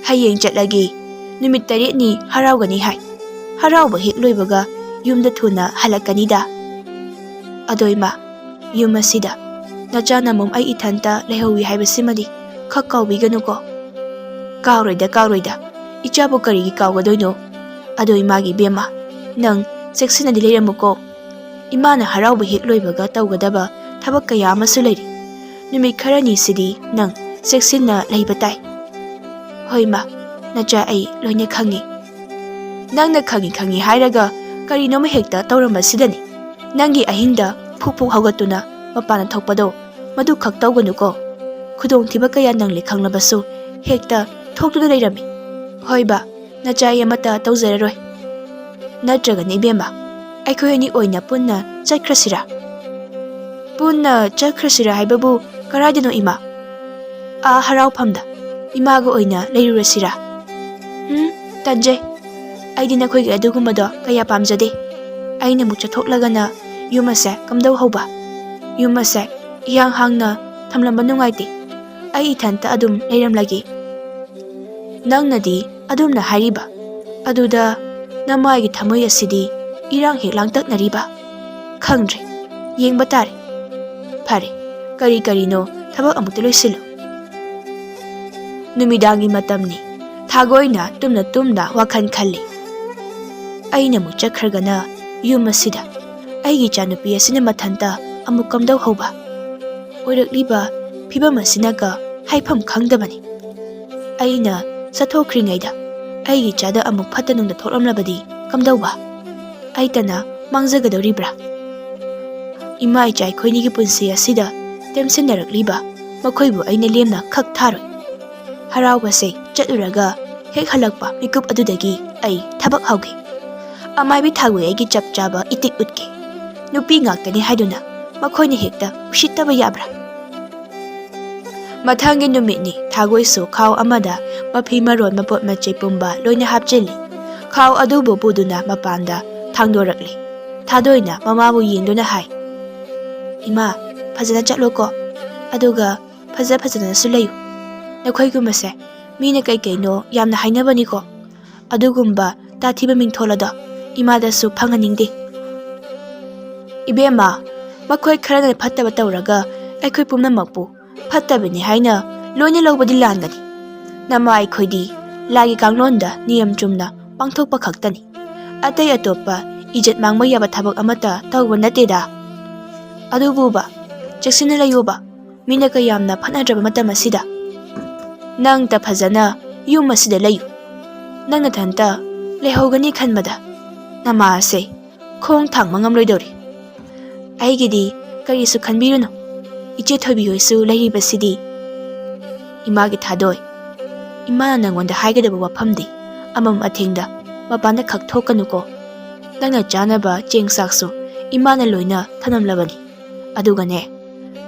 ꯍꯌꯦꯡ ꯆꯠꯂꯒꯦ꯫ ꯅꯨꯃꯤꯠ ꯇꯔꯦꯠꯅꯤ ꯍꯔꯥꯎꯒꯅꯤ ꯍꯥꯏ꯫ ꯍꯔꯥꯎꯕ ꯍꯦꯛ ꯂꯣꯏꯕꯒ ꯌꯨꯝꯗ ꯊꯨꯅ ꯍꯜꯂꯛꯀꯅꯤꯗ꯫ ꯑꯗꯣ ꯏꯃꯥ, ꯌꯨꯝ ꯑꯁꯤꯗ ꯅꯆꯥ ꯅꯃꯣꯝ ꯑꯩ ꯏꯊꯟꯇ ꯂꯩꯍꯧꯏ ꯍꯥꯏꯕꯁꯤꯃꯗꯤ ꯈꯛ ꯀꯥꯎꯕꯤꯒꯅꯨꯀꯣ꯫ ꯀꯥꯎꯔꯣꯏꯗ, ꯀꯥꯎꯔꯣꯏꯗ꯫ ꯏꯆꯥꯕꯨ ꯀꯔꯤꯒꯤ ꯀꯥꯎꯒꯗꯣꯏꯅꯣ? ꯑꯗꯣ ꯏꯃꯥꯒꯤ ꯏꯕꯦꯝꯃ, ꯅꯪ ꯆꯦꯛꯁꯤꯟꯅꯗꯤ ꯂꯩꯔꯝꯃꯨꯀꯣ꯫ ꯏꯃꯥꯅ ꯍꯔꯥꯎꯕ ꯍꯦꯛ ꯂꯣꯏꯕꯒ ꯇꯧꯒꯗꯕ ꯊꯕꯛ ꯀꯌꯥ ꯑꯃꯁꯨ ꯂꯩꯔꯤ꯫ ꯅꯨꯃꯤꯠ ꯈꯔꯅꯤꯁꯤꯗꯤ ꯅꯪ ꯆꯦꯛꯁꯤꯟꯅ ꯂꯩꯕ ꯇꯥꯏ꯫ ꯍꯣꯏ ꯃꯥ, ꯅꯆꯥ, ꯑꯩ ꯂꯣꯏꯅ ꯈꯪꯉꯤ꯫ ꯅꯪꯅ ꯈꯪꯉꯤ ꯈꯪꯉꯤ ꯍꯥꯏꯔꯒ ꯀꯔꯤꯅꯣꯃ ꯍꯦꯛꯇ ꯇꯧꯔꯝꯕꯁꯤꯗꯅꯤ꯫ ꯅꯪꯒꯤ ꯑꯍꯤꯡꯗ ꯐꯨꯛ ꯐꯨꯛ ꯍꯧꯒꯠꯇꯨꯅ ꯃꯄꯥꯟꯗ ꯊꯣꯛꯄꯗꯣ ꯃꯗꯨ ꯈꯛ ꯇꯧꯒꯅꯨꯀꯣ꯫ ꯈꯨꯗꯣꯡꯊꯤꯕ ꯀꯌꯥ ꯅꯪꯂꯦ ꯈꯪꯂꯕꯁꯨ ꯍꯦꯛꯇ ꯊꯣꯛꯇꯨꯅ ꯂꯩꯔꯝꯃꯤ꯫ ꯍꯣꯏ ꯕꯥ, ꯅꯆꯥ, ꯑꯩ ꯑꯃꯠꯇ ꯇꯧꯖꯔꯔꯣꯏ꯫ ꯅꯠꯇ꯭ꯔꯒꯅ ꯏꯕꯦꯝꯃ, ꯑꯩꯈꯣꯏ ꯑꯅꯤ ꯑꯣꯏꯅ ꯄꯨꯟꯅ ꯆꯠꯈ꯭ꯔꯁꯤꯔꯥ? ꯄꯨꯟꯅ ꯆꯠꯈ꯭ꯔꯁꯤꯔꯥ ꯍꯥꯏꯕꯕꯨ ꯀꯔꯥꯏꯗꯅꯣ ꯏꯃꯥ? ꯑꯥ ꯍꯔꯥꯎꯐꯝꯗ ꯏꯃꯥꯒ ꯑꯣꯏꯅ ꯂꯩꯔꯨꯔꯁꯤꯔꯥ? ꯎꯝ, ꯇꯟꯖꯩ꯫ ꯑꯩꯗꯤ ꯅꯈꯣꯏꯒꯤ ꯑꯗꯨꯒꯨꯝꯕꯗꯣ ꯀꯌꯥ ꯄꯥꯝꯖꯗꯦ꯫ ꯑꯩꯅ ꯑꯃꯨꯛ ꯆꯠꯊꯣꯛꯂꯒꯅ ꯌꯨꯝ ꯑꯁꯦ ꯀꯝꯗꯧ ꯍꯧꯕ? ꯌꯨꯝ ꯑꯁꯦ ꯏꯍꯥꯡ ꯍꯥꯡꯅ ꯊꯝꯂꯝꯕ ꯅꯨꯡꯉꯥꯏꯇꯦ꯫ ꯑꯩ ꯏꯊꯟꯇ ꯑꯗꯨꯝ ꯂꯩꯔꯝꯂꯒꯦ꯫ ꯅꯪꯅꯗꯤ ꯑꯗꯨꯝꯅ ꯍꯥꯏꯔꯤꯕ, ꯑꯗꯨꯗ ꯅꯃꯥꯏꯒꯤ ꯊꯃꯣꯏ ꯑꯁꯤꯗꯤ ꯏꯔꯥꯡ ꯍꯦꯛ ꯂꯥꯡꯇꯛꯅꯔꯤꯕ? ꯈꯪꯗ꯭ꯔꯦ, ꯌꯦꯡꯕ ꯇꯥꯔꯦ꯫ ꯐꯔꯦ, ꯀꯔꯤ ꯀꯔꯤꯅꯣ ꯊꯕꯛ ꯑꯃꯨꯛꯇ ꯂꯣꯏꯁꯤꯜꯂꯨ꯫ ꯅꯨꯃꯤꯗꯥꯡꯒꯤ ꯃꯇꯝꯅꯤ꯫ ꯊꯥꯒꯣꯏꯅ ꯇꯨꯝꯅ ꯇꯨꯝꯅ ꯋꯥꯈꯜ ꯈꯜꯂꯤ꯫ ꯑꯩꯅ ꯑꯃꯨꯛ ꯆꯠꯈ꯭ꯔꯒꯅ ꯌꯨꯝ ꯑꯁꯤꯗ ꯑꯩꯒꯤ ꯏꯆꯥꯅꯨꯄꯤ ꯑꯁꯤꯅ ꯃꯊꯟꯇ ꯑꯃꯨꯛ ꯀꯝꯗꯧ ꯍꯧꯕ? ꯑꯣꯏꯔꯛꯂꯤꯕ ꯐꯤꯕꯝ ꯑꯁꯤꯅꯒ ꯍꯥꯏꯐꯝ ꯈꯪꯗꯕꯅꯤ꯫ ꯑꯩꯅ ꯆꯠꯊꯣꯛꯈ꯭ꯔꯤꯉꯩꯗ ꯑꯩꯒꯤ ꯏꯆꯥꯗ ꯑꯃꯨꯛ ꯐꯠꯇ ꯅꯨꯡꯗ ꯊꯣꯛꯂꯝꯂꯕꯗꯤ ꯀꯝꯗꯧꯕ? ꯑꯩꯇꯅ ꯃꯥꯡꯖꯒꯗꯧꯔꯤꯕ꯭ꯔꯥ? ꯏꯃꯥ ꯏꯆꯥ ꯑꯩꯈꯣꯏꯅꯤꯒꯤ ꯄꯨꯟꯁꯤ ꯑꯁꯤꯗ ꯇꯦꯝꯁꯤꯟꯅꯔꯛꯂꯤꯕ ꯃꯈꯣꯏꯕꯨ ꯑꯩꯅ ꯂꯦꯝꯅ ꯈꯛ ꯊꯥꯔꯣꯏ꯫ ꯍꯔꯥꯎꯕꯁꯦ ꯆꯠꯂꯨꯔꯒ ꯍꯦꯛ ꯍꯜꯂꯛꯄ ꯃꯤꯀꯨꯞ ꯑꯗꯨꯗꯒꯤ ꯑꯩ ꯊꯕꯛ ꯍꯧꯒꯦ꯫ ꯑꯃꯥꯏꯕꯤ ꯊꯥꯒꯣꯏ ꯑꯩꯒꯤ ꯆꯞ ꯆꯥꯕ ꯏꯇꯤꯛ ꯎꯠꯀꯦ꯫ ꯅꯨꯄꯤ ꯉꯥꯛꯇꯅꯤ ꯍꯥꯏꯗꯨꯅ ꯃꯈꯣꯏꯅ ꯍꯦꯛꯇ ꯎꯁꯤꯠꯇꯕ ꯌꯥꯕ꯭ꯔꯥ? ꯃꯊꯪꯒꯤ ꯅꯨꯃꯤꯠꯅꯤ꯫ ꯊꯥꯒꯣꯏꯁꯨ ꯈꯥꯎ ꯑꯃꯗ ꯃꯐꯤ ꯃꯔꯣꯟ ꯃꯄꯣꯠ ꯃꯆꯩ ꯄꯨꯝꯕ ꯂꯣꯏꯅ ꯍꯥꯞꯆꯤꯜꯂꯤ꯫ ꯈꯥꯎ ꯑꯗꯨꯕꯨ ꯄꯨꯗꯨꯅ ꯃꯄꯥꯟꯗ ꯊꯥꯡꯗꯣꯔꯛꯂꯤ꯫ ꯊꯥꯗꯣꯏꯅ ꯃꯃꯥꯕꯨ ꯌꯦꯡꯗꯨꯅ ꯍꯥꯏ, "ꯏꯃꯥ, ꯐꯖꯅ ꯆꯠꯂꯣꯀꯣ꯫ ꯑꯗꯨꯒ ꯐꯖ ꯐꯖꯅꯁꯨ ꯂꯩꯌꯨ꯫ ꯅꯈꯣꯏꯒꯨꯝꯕꯁꯦ ꯃꯤꯅ ꯀꯩ ꯀꯩꯅꯣ ꯌꯥꯝꯅ ꯍꯥꯏꯅꯕꯅꯤꯀꯣ꯫ ꯑꯗꯨꯒꯨꯝꯕ ꯇꯥꯊꯤꯕ ꯃꯤꯡꯊꯣꯜ ꯑꯗꯣ ꯏꯃꯥꯗꯁꯨ ꯐꯪꯍꯟꯅꯤꯡꯗꯦ꯫" "ꯏꯕꯦꯝꯃ, ꯃꯈꯣꯏ ꯈꯔꯅ ꯐꯠꯇꯕ ꯇꯧꯔꯒ ꯑꯩꯈꯣꯏ ꯄꯨꯝꯅꯃꯛꯄꯨ ꯐꯠꯇꯕꯅꯤ ꯍꯥꯏꯅ ꯂꯣꯏꯅ ꯂꯧꯕꯗꯤ ꯂꯥꯟꯒꯅꯤ꯫ ꯅꯃꯥ ꯑꯩꯈꯣꯏꯗꯤ ꯂꯥꯏꯒꯤ ꯀꯥꯡꯂꯣꯟꯗ ꯅꯤꯌꯝ ꯆꯨꯝꯅ ꯄꯥꯡꯊꯣꯛꯄ ꯈꯛꯇꯅꯤ꯫ ꯑꯇꯩ ꯑꯇꯣꯞꯄ ꯏꯖꯠ ꯃꯥꯡꯕ ꯌꯥꯕ ꯊꯕꯛ ꯑꯃꯠꯇ ꯇꯧꯕ ꯅꯠꯇꯦꯗ꯫ ꯑꯗꯨꯕꯨꯕ, ꯆꯦꯛꯁꯤꯟꯅ ꯂꯩꯌꯨꯕ꯫ ꯃꯤꯅ ꯀꯌꯥꯝꯅ ꯐꯠꯅꯗ꯭ꯔꯕ ꯃꯇꯝ ꯑꯁꯤꯗ ꯅꯪꯇ ꯐꯖꯅ ꯌꯨꯝ ꯑꯁꯤꯗ ꯂꯩꯌꯨ꯫ ꯅꯪ ꯅꯊꯟꯇ ꯂꯩꯍꯧꯒꯅꯤ ꯈꯟꯕꯗ ꯅꯃꯥ ꯑꯁꯦ ꯈꯣꯡ ꯊꯥꯡꯕ ꯉꯝꯂꯣꯏꯗꯧꯔꯤ꯫ ꯑꯩꯒꯤꯗꯤ ꯀꯔꯤꯁꯨ ꯈꯟꯕꯤꯔꯨꯅꯨ꯫ ꯏꯆꯦ ꯊꯣꯏꯕꯤ ꯍꯣꯏꯁꯨ ꯂꯩꯔꯤꯕꯁꯤꯗꯤ꯫" "ꯏꯃꯥꯒꯤ ꯊꯥꯗꯣꯏ, ꯏꯃꯥꯅ ꯅꯪꯉꯣꯟꯗ ꯍꯥꯏꯒꯗꯕ ꯋꯥꯐꯝꯗꯤ ꯑꯃꯝ ꯑꯊꯦꯡꯗ ꯃꯄꯥꯟꯗ ꯈꯛ ꯊꯣꯛꯀꯅꯨꯀꯣ꯫ ꯅꯪꯅ ꯆꯥꯅꯕ ꯆꯦꯡ ꯆꯥꯛꯁꯨ ꯏꯃꯥꯅ ꯂꯣꯏꯅ ꯊꯝꯂꯝꯂꯕꯅꯤ꯫ ꯑꯗꯨꯒꯅꯦ,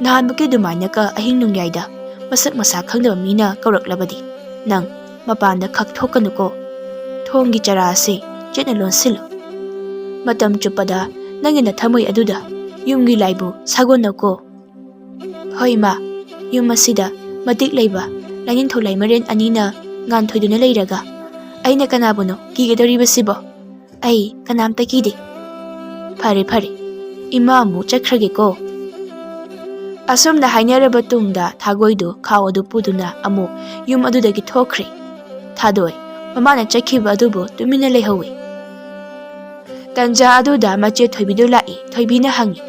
ꯅꯍꯥꯟꯃꯨꯛꯀꯤ ꯑꯗꯨꯃꯥꯏꯅꯒ ꯑꯍꯤꯡ ꯅꯣꯡꯌꯥꯏꯗ ꯃꯁꯛ ꯃꯁꯥ ꯈꯪꯗꯕ ꯃꯤꯅ ꯀꯧꯔꯛꯂꯕꯗꯤ ꯅꯪ ꯃꯄꯥꯟꯗ ꯈꯛ ꯊꯣꯛꯀꯅꯨꯀꯣ꯫ ꯊꯣꯡꯒꯤ ꯆꯔꯥ ꯑꯁꯤ ꯆꯦꯠꯅ ꯂꯣꯟꯁꯤꯜꯂꯨ꯫ ꯃꯇꯝ ꯆꯨꯞꯄꯗ ꯅꯪꯒꯤ ꯅꯊꯃꯣꯏ ꯑꯗꯨꯗ ꯌꯨꯝꯒꯤ ꯂꯥꯏꯕꯨ ꯁꯥꯒꯣꯟꯅꯧꯀꯣ꯫" "ꯍꯣꯏ ꯏꯃꯥ, ꯌꯨꯝ ꯑꯁꯤꯗ ꯃꯇꯤꯛ ꯂꯩꯕ ꯂꯥꯏꯅꯤꯡꯊꯧ ꯂꯥꯏꯃꯔꯦꯟ ꯑꯅꯤꯅ ꯉꯥꯟꯊꯣꯏꯗꯨꯅ ꯂꯩꯔꯒ ꯑꯩꯅ ꯀꯅꯥꯕꯨꯅꯣ ꯀꯤꯒꯗꯧꯔꯤꯕꯁꯤꯕꯣ? ꯑꯩ ꯀꯅꯥꯝꯇ ꯀꯤꯗꯦ꯫" "ꯐꯔꯦ, ꯐꯔꯦ, ꯏꯃꯥ ꯑꯃꯨꯛ ꯆꯠꯈ꯭ꯔꯒꯦꯀꯣ꯫" ꯑꯁꯨꯝꯅ ꯍꯥꯏꯅꯔꯕ ꯇꯨꯡꯗ ꯊꯥꯒꯣꯏꯗꯨ ꯈꯥꯎ ꯑꯗꯨ ꯄꯨꯗꯨꯅ ꯑꯃꯨꯛ ꯌꯨꯝ ꯑꯗꯨꯗꯒꯤ ꯊꯣꯛꯈ꯭ꯔꯦ꯫ ꯊꯥꯗꯣꯏ ꯃꯃꯥꯅ ꯆꯠꯈꯤꯕ ꯑꯗꯨꯕꯨ ꯇꯨꯃꯤꯟꯅ ꯂꯩꯍꯧꯏ꯫ ꯇꯟꯖꯥ ꯑꯗꯨꯗ ꯃꯆꯦ ꯊꯣꯏꯕꯤꯗꯨ ꯂꯥꯛꯏ꯫ ꯊꯣꯏꯕꯤꯅ ꯍꯪꯉꯤ,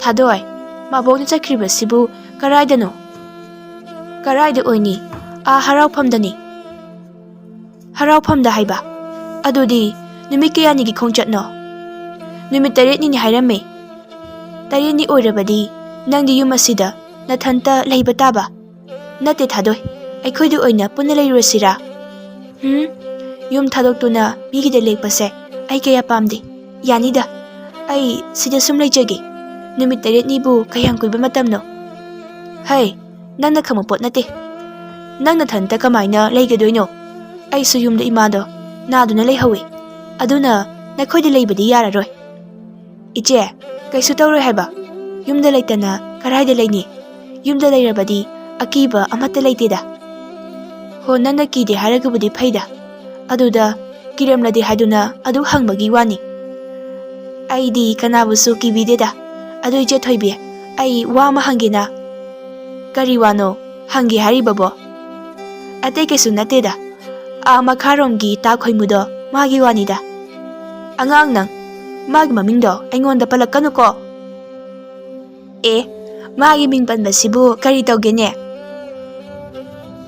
"ꯊꯥꯗꯣꯏ, ꯃꯥꯕꯣꯛꯅ ꯆꯠꯈ꯭ꯔꯤꯕꯁꯤꯕꯨ ꯀꯔꯥꯏꯗꯅꯣ?" "ꯀꯔꯥꯏꯗ ꯑꯣꯏꯅꯤ? ꯑꯥ ꯍꯔꯥꯎꯐꯝꯗꯅꯤ꯫ ꯍꯔꯥꯎꯐꯝꯗ ꯍꯥꯏꯕ? ꯑꯗꯨꯗꯤ ꯅꯨꯃꯤꯠ ꯀꯌꯥꯅꯤꯒꯤ ꯈꯣꯡꯆꯠꯅꯣ? ꯅꯨꯃꯤꯠ ꯇꯔꯦꯠꯅꯤꯅꯤ ꯍꯥꯏꯔꯝꯃꯦ꯫ ꯇꯔꯦꯠꯅꯤ ꯑꯣꯏꯔꯕꯗꯤ ꯅꯪꯗꯤ ꯌꯨꯝ ꯑꯁꯤꯗ ꯅꯊꯟꯇ ꯂꯩꯕ ꯇꯥꯕ? ꯅꯠꯇꯦ ꯊꯥꯗꯣꯏ, ꯑꯩꯈꯣꯏꯗ ꯑꯣꯏꯅ ꯄꯨꯟꯅ ꯂꯩꯔꯨꯔꯁꯤꯔꯥ? ꯍꯨꯝ, ꯌꯨꯝ ꯊꯥꯗꯣꯛꯇꯨꯅ ꯃꯤꯒꯤꯗ ꯂꯦꯛꯄꯁꯦ ꯑꯩ ꯀꯌꯥ ꯄꯥꯝꯗꯦ꯫ ꯌꯥꯅꯤꯗ, ꯑꯩ ꯁꯤꯗ ꯁꯨꯝ ꯂꯩꯖꯒꯦ꯫ ꯅꯨꯃꯤꯠ ꯇꯔꯦꯠꯅꯤꯕꯨ ꯀꯌꯥꯝ ꯀꯨꯏꯕ ꯃꯇꯝꯅꯣ? ꯍꯩ, ꯅꯪꯅ ꯈꯪꯕ ꯄꯣꯠ ꯅꯠꯇꯦ꯫ ꯅꯪ ꯅꯊꯟꯇ ꯀꯃꯥꯏꯅ ꯂꯩꯒꯗꯣꯏꯅꯣ? ꯑꯩꯁꯨ ꯌꯨꯝꯗ ꯏꯃꯥꯗꯣ ꯅꯥꯗꯨꯅ ꯂꯩꯍꯧꯋꯤ꯫ ꯑꯗꯨꯅ ꯅꯈꯣꯏꯗ ꯂꯩꯕꯗꯤ ꯌꯥꯔꯔꯣꯏ꯫ ꯏꯆꯦ, ꯀꯩꯁꯨ ꯇꯧꯔꯣꯏ ꯍꯥꯏꯕ꯫ ꯌꯨꯝꯗ ꯂꯩꯇꯅ ꯀꯔꯥꯏꯗ ꯂꯩꯅꯤ? ꯌꯨꯝꯗ ꯂꯩꯔꯕꯗꯤ ꯑꯀꯤꯕ ꯑꯃꯠꯇ ꯂꯩꯇꯦꯗ꯫ ꯍꯣ, ꯅꯪꯅ ꯀꯤꯗꯦ ꯍꯥꯏꯔꯒꯕꯨꯗꯤ ꯐꯩꯗ꯫ ꯑꯗꯨꯗ ꯀꯤꯔꯝꯂꯗꯤ ꯍꯥꯏꯗꯨꯅ ꯑꯗꯨ ꯍꯪꯕꯒꯤ ꯋꯥꯅꯤ꯫ ꯑꯩꯗꯤ ꯀꯅꯥꯕꯨꯁꯨ ꯀꯤꯕꯤꯗꯦꯗ꯫ ꯑꯗꯨ ꯏꯆꯦ ꯊꯣꯏꯕꯤ, ꯑꯩ ꯋꯥ ꯑꯃ ꯍꯪꯒꯦꯅ꯫ ꯀꯔꯤ ꯋꯥꯅꯣ ꯍꯪꯒꯦ ꯍꯥꯏꯔꯤꯕꯕꯣ? ꯑꯇꯩ ꯀꯩꯁꯨ ꯅꯠꯇꯦꯗ꯫ ꯑꯥ ꯃꯈꯥꯔꯣꯝꯒꯤ ꯇꯥ ꯈꯣꯏꯃꯨꯗꯣ, ꯃꯥꯒꯤ ꯋꯥꯅꯤꯗ꯫ ꯑꯉꯥꯡ ꯅꯪ, ꯃꯥꯒꯤ ꯃꯃꯤꯡꯗꯣ ꯑꯩꯉꯣꯟꯗ ꯄꯜꯂꯛꯀꯅꯨꯀꯣ꯫ ꯑꯦ, ꯃꯥꯒꯤ ꯃꯤꯡ ꯄꯟꯕꯁꯤꯕꯨ ꯀꯔꯤ ꯇꯧꯒꯦꯅꯦ?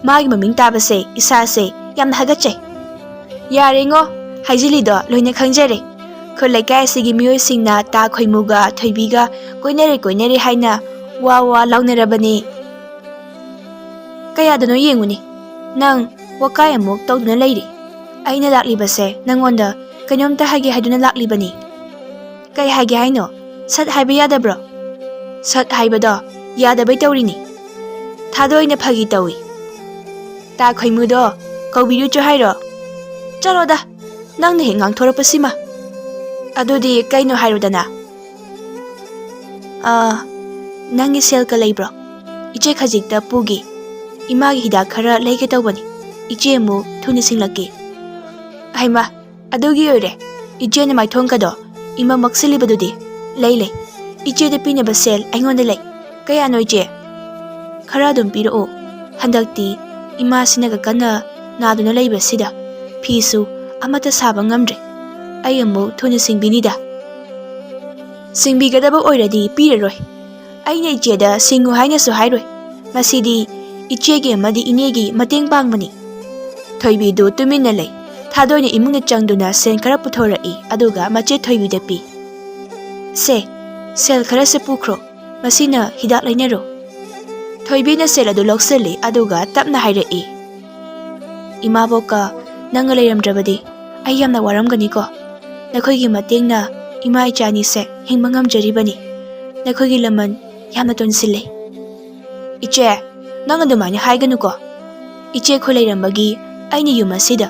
ꯃꯥꯒꯤ ꯃꯃꯤꯡ ꯇꯥꯕꯁꯦ ꯏꯁꯥꯁꯦ ꯌꯥꯝꯅ ꯍꯥꯒꯠꯆꯩ꯫ ꯌꯥꯔꯦꯉꯣ, ꯍꯥꯏꯖꯤꯜꯂꯤꯗꯣ ꯂꯣꯏꯅ ꯈꯪꯖꯔꯦ꯫ ꯈꯨꯜ ꯂꯩꯀꯥꯏ ꯑꯁꯤꯒꯤ ꯃꯤꯑꯣꯏꯁꯤꯡꯅ ꯇꯥ ꯈꯣꯏꯃꯨꯒ ꯊꯣꯏꯕꯤꯒ ꯀꯣꯏꯅꯔꯦ ꯀꯣꯏꯅꯔꯦ ꯍꯥꯏꯅ ꯋꯥ ꯋꯥ ꯂꯥꯎꯅꯔꯕꯅꯤ꯫ ꯀꯌꯥꯗꯅꯣ ꯌꯦꯡꯉꯨꯅꯦ, ꯅꯪ ꯋꯥꯀꯥꯏ ꯑꯃꯨꯛ ꯇꯧꯗꯨꯅ ꯂꯩꯔꯤ꯫ ꯑꯩꯅ ꯂꯥꯛꯂꯤꯕꯁꯦ ꯅꯪꯉꯣꯟꯗ ꯀꯩꯅꯣꯝꯇ ꯍꯥꯏꯒꯦ ꯍꯥꯏꯗꯨꯅ ꯂꯥꯛꯂꯤꯕꯅꯤ꯫ ꯀꯩ ꯍꯥꯏꯒꯦ ꯍꯥꯏꯅꯣ? ꯁꯠ ꯍꯥꯏꯕ ꯌꯥꯗꯕ꯭ꯔꯣ? ꯁꯠ ꯍꯥꯏꯕꯗꯣ ꯌꯥꯗꯕꯩ ꯇꯧꯔꯤꯅꯤ꯫ ꯊꯥꯗꯣꯏꯅ ꯐꯥꯒꯤ ꯇꯧꯏ꯫ ꯇꯥ ꯈꯣꯏꯃꯨꯗꯣ ꯀꯧꯕꯤꯔꯨꯆꯣ ꯍꯥꯏꯔꯣ? ꯆꯠꯂꯣꯗ, ꯅꯪꯅ ꯍꯦꯛ ꯉꯥꯡꯊꯣꯔꯛꯄꯁꯤꯃ꯫ ꯑꯗꯨꯗꯤ ꯀꯩꯅꯣ ꯍꯥꯏꯔꯨꯗꯅ? ꯑꯥ, ꯅꯪꯒꯤ ꯁꯦꯜꯒ ꯂꯩꯕ꯭ꯔꯣ? ꯏꯆꯦ ꯈꯖꯤꯛꯇ ꯄꯨꯒꯦ꯫ ꯏꯃꯥꯒꯤ ꯍꯤꯗꯥꯛ ꯈꯔ ꯂꯩꯒꯦ ꯇꯧꯕꯅꯤ꯫ ꯏꯆꯦ ꯑꯃꯨꯛ ꯊꯨꯅ ꯁꯤꯡꯂꯛꯀꯦ꯫ ꯍꯩꯃꯥ, ꯑꯗꯨꯒꯤ ꯑꯣꯏꯔꯦ꯫ ꯏꯆꯦꯅ ꯃꯥꯏꯊꯣꯡꯒꯗꯣ ꯏꯃꯝ ꯃꯛꯁꯤꯜꯂꯤꯕꯗꯨꯗꯤ꯫ ꯂꯩ, ꯂꯩ꯫ ꯏꯆꯦꯗ ꯄꯤꯅꯕ ꯁꯦꯜ ꯑꯩꯉꯣꯟꯗ ꯂꯩ꯫ ꯀꯌꯥꯅꯣ ꯏꯆꯦ? ꯈꯔ ꯑꯗꯨꯝ ꯄꯤꯔꯛꯑꯣ꯫ ꯍꯟꯗꯛꯇꯤ ꯏꯃꯥꯁꯤꯅꯒ ꯀꯟꯅ ꯅꯥꯗꯨꯅ ꯂꯩꯕꯁꯤꯗ ꯐꯤꯁꯨ ꯑꯃꯠꯇ ꯁꯥꯕ ꯉꯝꯗ꯭ꯔꯦ꯫ ꯑꯩ ꯑꯃꯨꯛ ꯊꯨꯅ ꯁꯤꯡꯕꯤꯅꯤꯗ꯫ ꯁꯤꯡꯕꯤꯒꯗꯕ ꯑꯣꯏꯔꯗꯤ ꯄꯤꯔꯔꯣꯏ꯫ ꯑꯩꯅ ꯏꯆꯦꯗ ꯁꯤꯡꯉꯨ ꯍꯥꯏꯅꯁꯨ ꯍꯥꯏꯔꯣꯏ꯫ ꯃꯁꯤꯗꯤ ꯏꯆꯦꯒꯤ ꯑꯃꯗꯤ ꯏꯅꯦꯒꯤ ꯃꯇꯦꯡ ꯄꯥꯡꯕꯅꯤ꯫ ꯊꯣꯏꯕꯤꯗꯨ ꯇꯨꯃꯤꯟꯅ ꯂꯩ꯫ ꯊꯥꯗꯣꯏꯅ ꯏꯃꯨꯡꯗ ꯆꯪꯗꯨꯅ ꯁꯦꯜ ꯈꯔ ꯄꯨꯊꯣꯔꯛꯏ, ꯑꯗꯨꯒ ꯃꯆꯦ ꯊꯣꯏꯕꯤꯗ ꯄꯤ꯫ "ꯁꯦ, ꯁꯦꯜ ꯈꯔꯁꯦ ꯄꯨꯈ꯭ꯔꯣ, ꯃꯁꯤꯅ ꯍꯤꯗꯥꯛ ꯂꯩꯅꯔꯣ꯫" ꯊꯣꯏꯕꯤꯅ ꯁꯦꯜ ꯑꯗꯨ ꯂꯧꯁꯤꯜꯂꯤ, ꯑꯗꯨꯒ ꯇꯞꯅ ꯍꯥꯏꯔꯛꯏ, "ꯏꯃꯥꯕꯣꯛꯀ ꯅꯪꯒ ꯂꯩꯔꯝꯗ꯭ꯔꯕꯗꯤ ꯑꯩ ꯌꯥꯝꯅ ꯋꯥꯔꯝꯒꯅꯤꯀꯣ꯫ ꯅꯈꯣꯏꯒꯤ ꯃꯇꯦꯡꯅ ꯏꯃꯥ ꯏꯆꯥꯅꯤꯁꯦ ꯍꯤꯡꯕ ꯉꯝꯖꯔꯤꯕꯅꯤ꯫ ꯅꯈꯣꯏꯒꯤ ꯂꯃꯟ ꯌꯥꯝꯅ ꯇꯣꯟꯁꯤꯜꯂꯦ꯫" "ꯏꯆꯦ, ꯅꯪ ꯑꯗꯨꯃꯥꯏꯅ ꯍꯥꯏꯒꯅꯨꯀꯣ꯫ ꯏꯆꯦ ꯈꯣꯏ ꯂꯩꯔꯝꯕꯒꯤ ꯑꯩꯅ ꯌꯨꯝ ꯑꯁꯤꯗ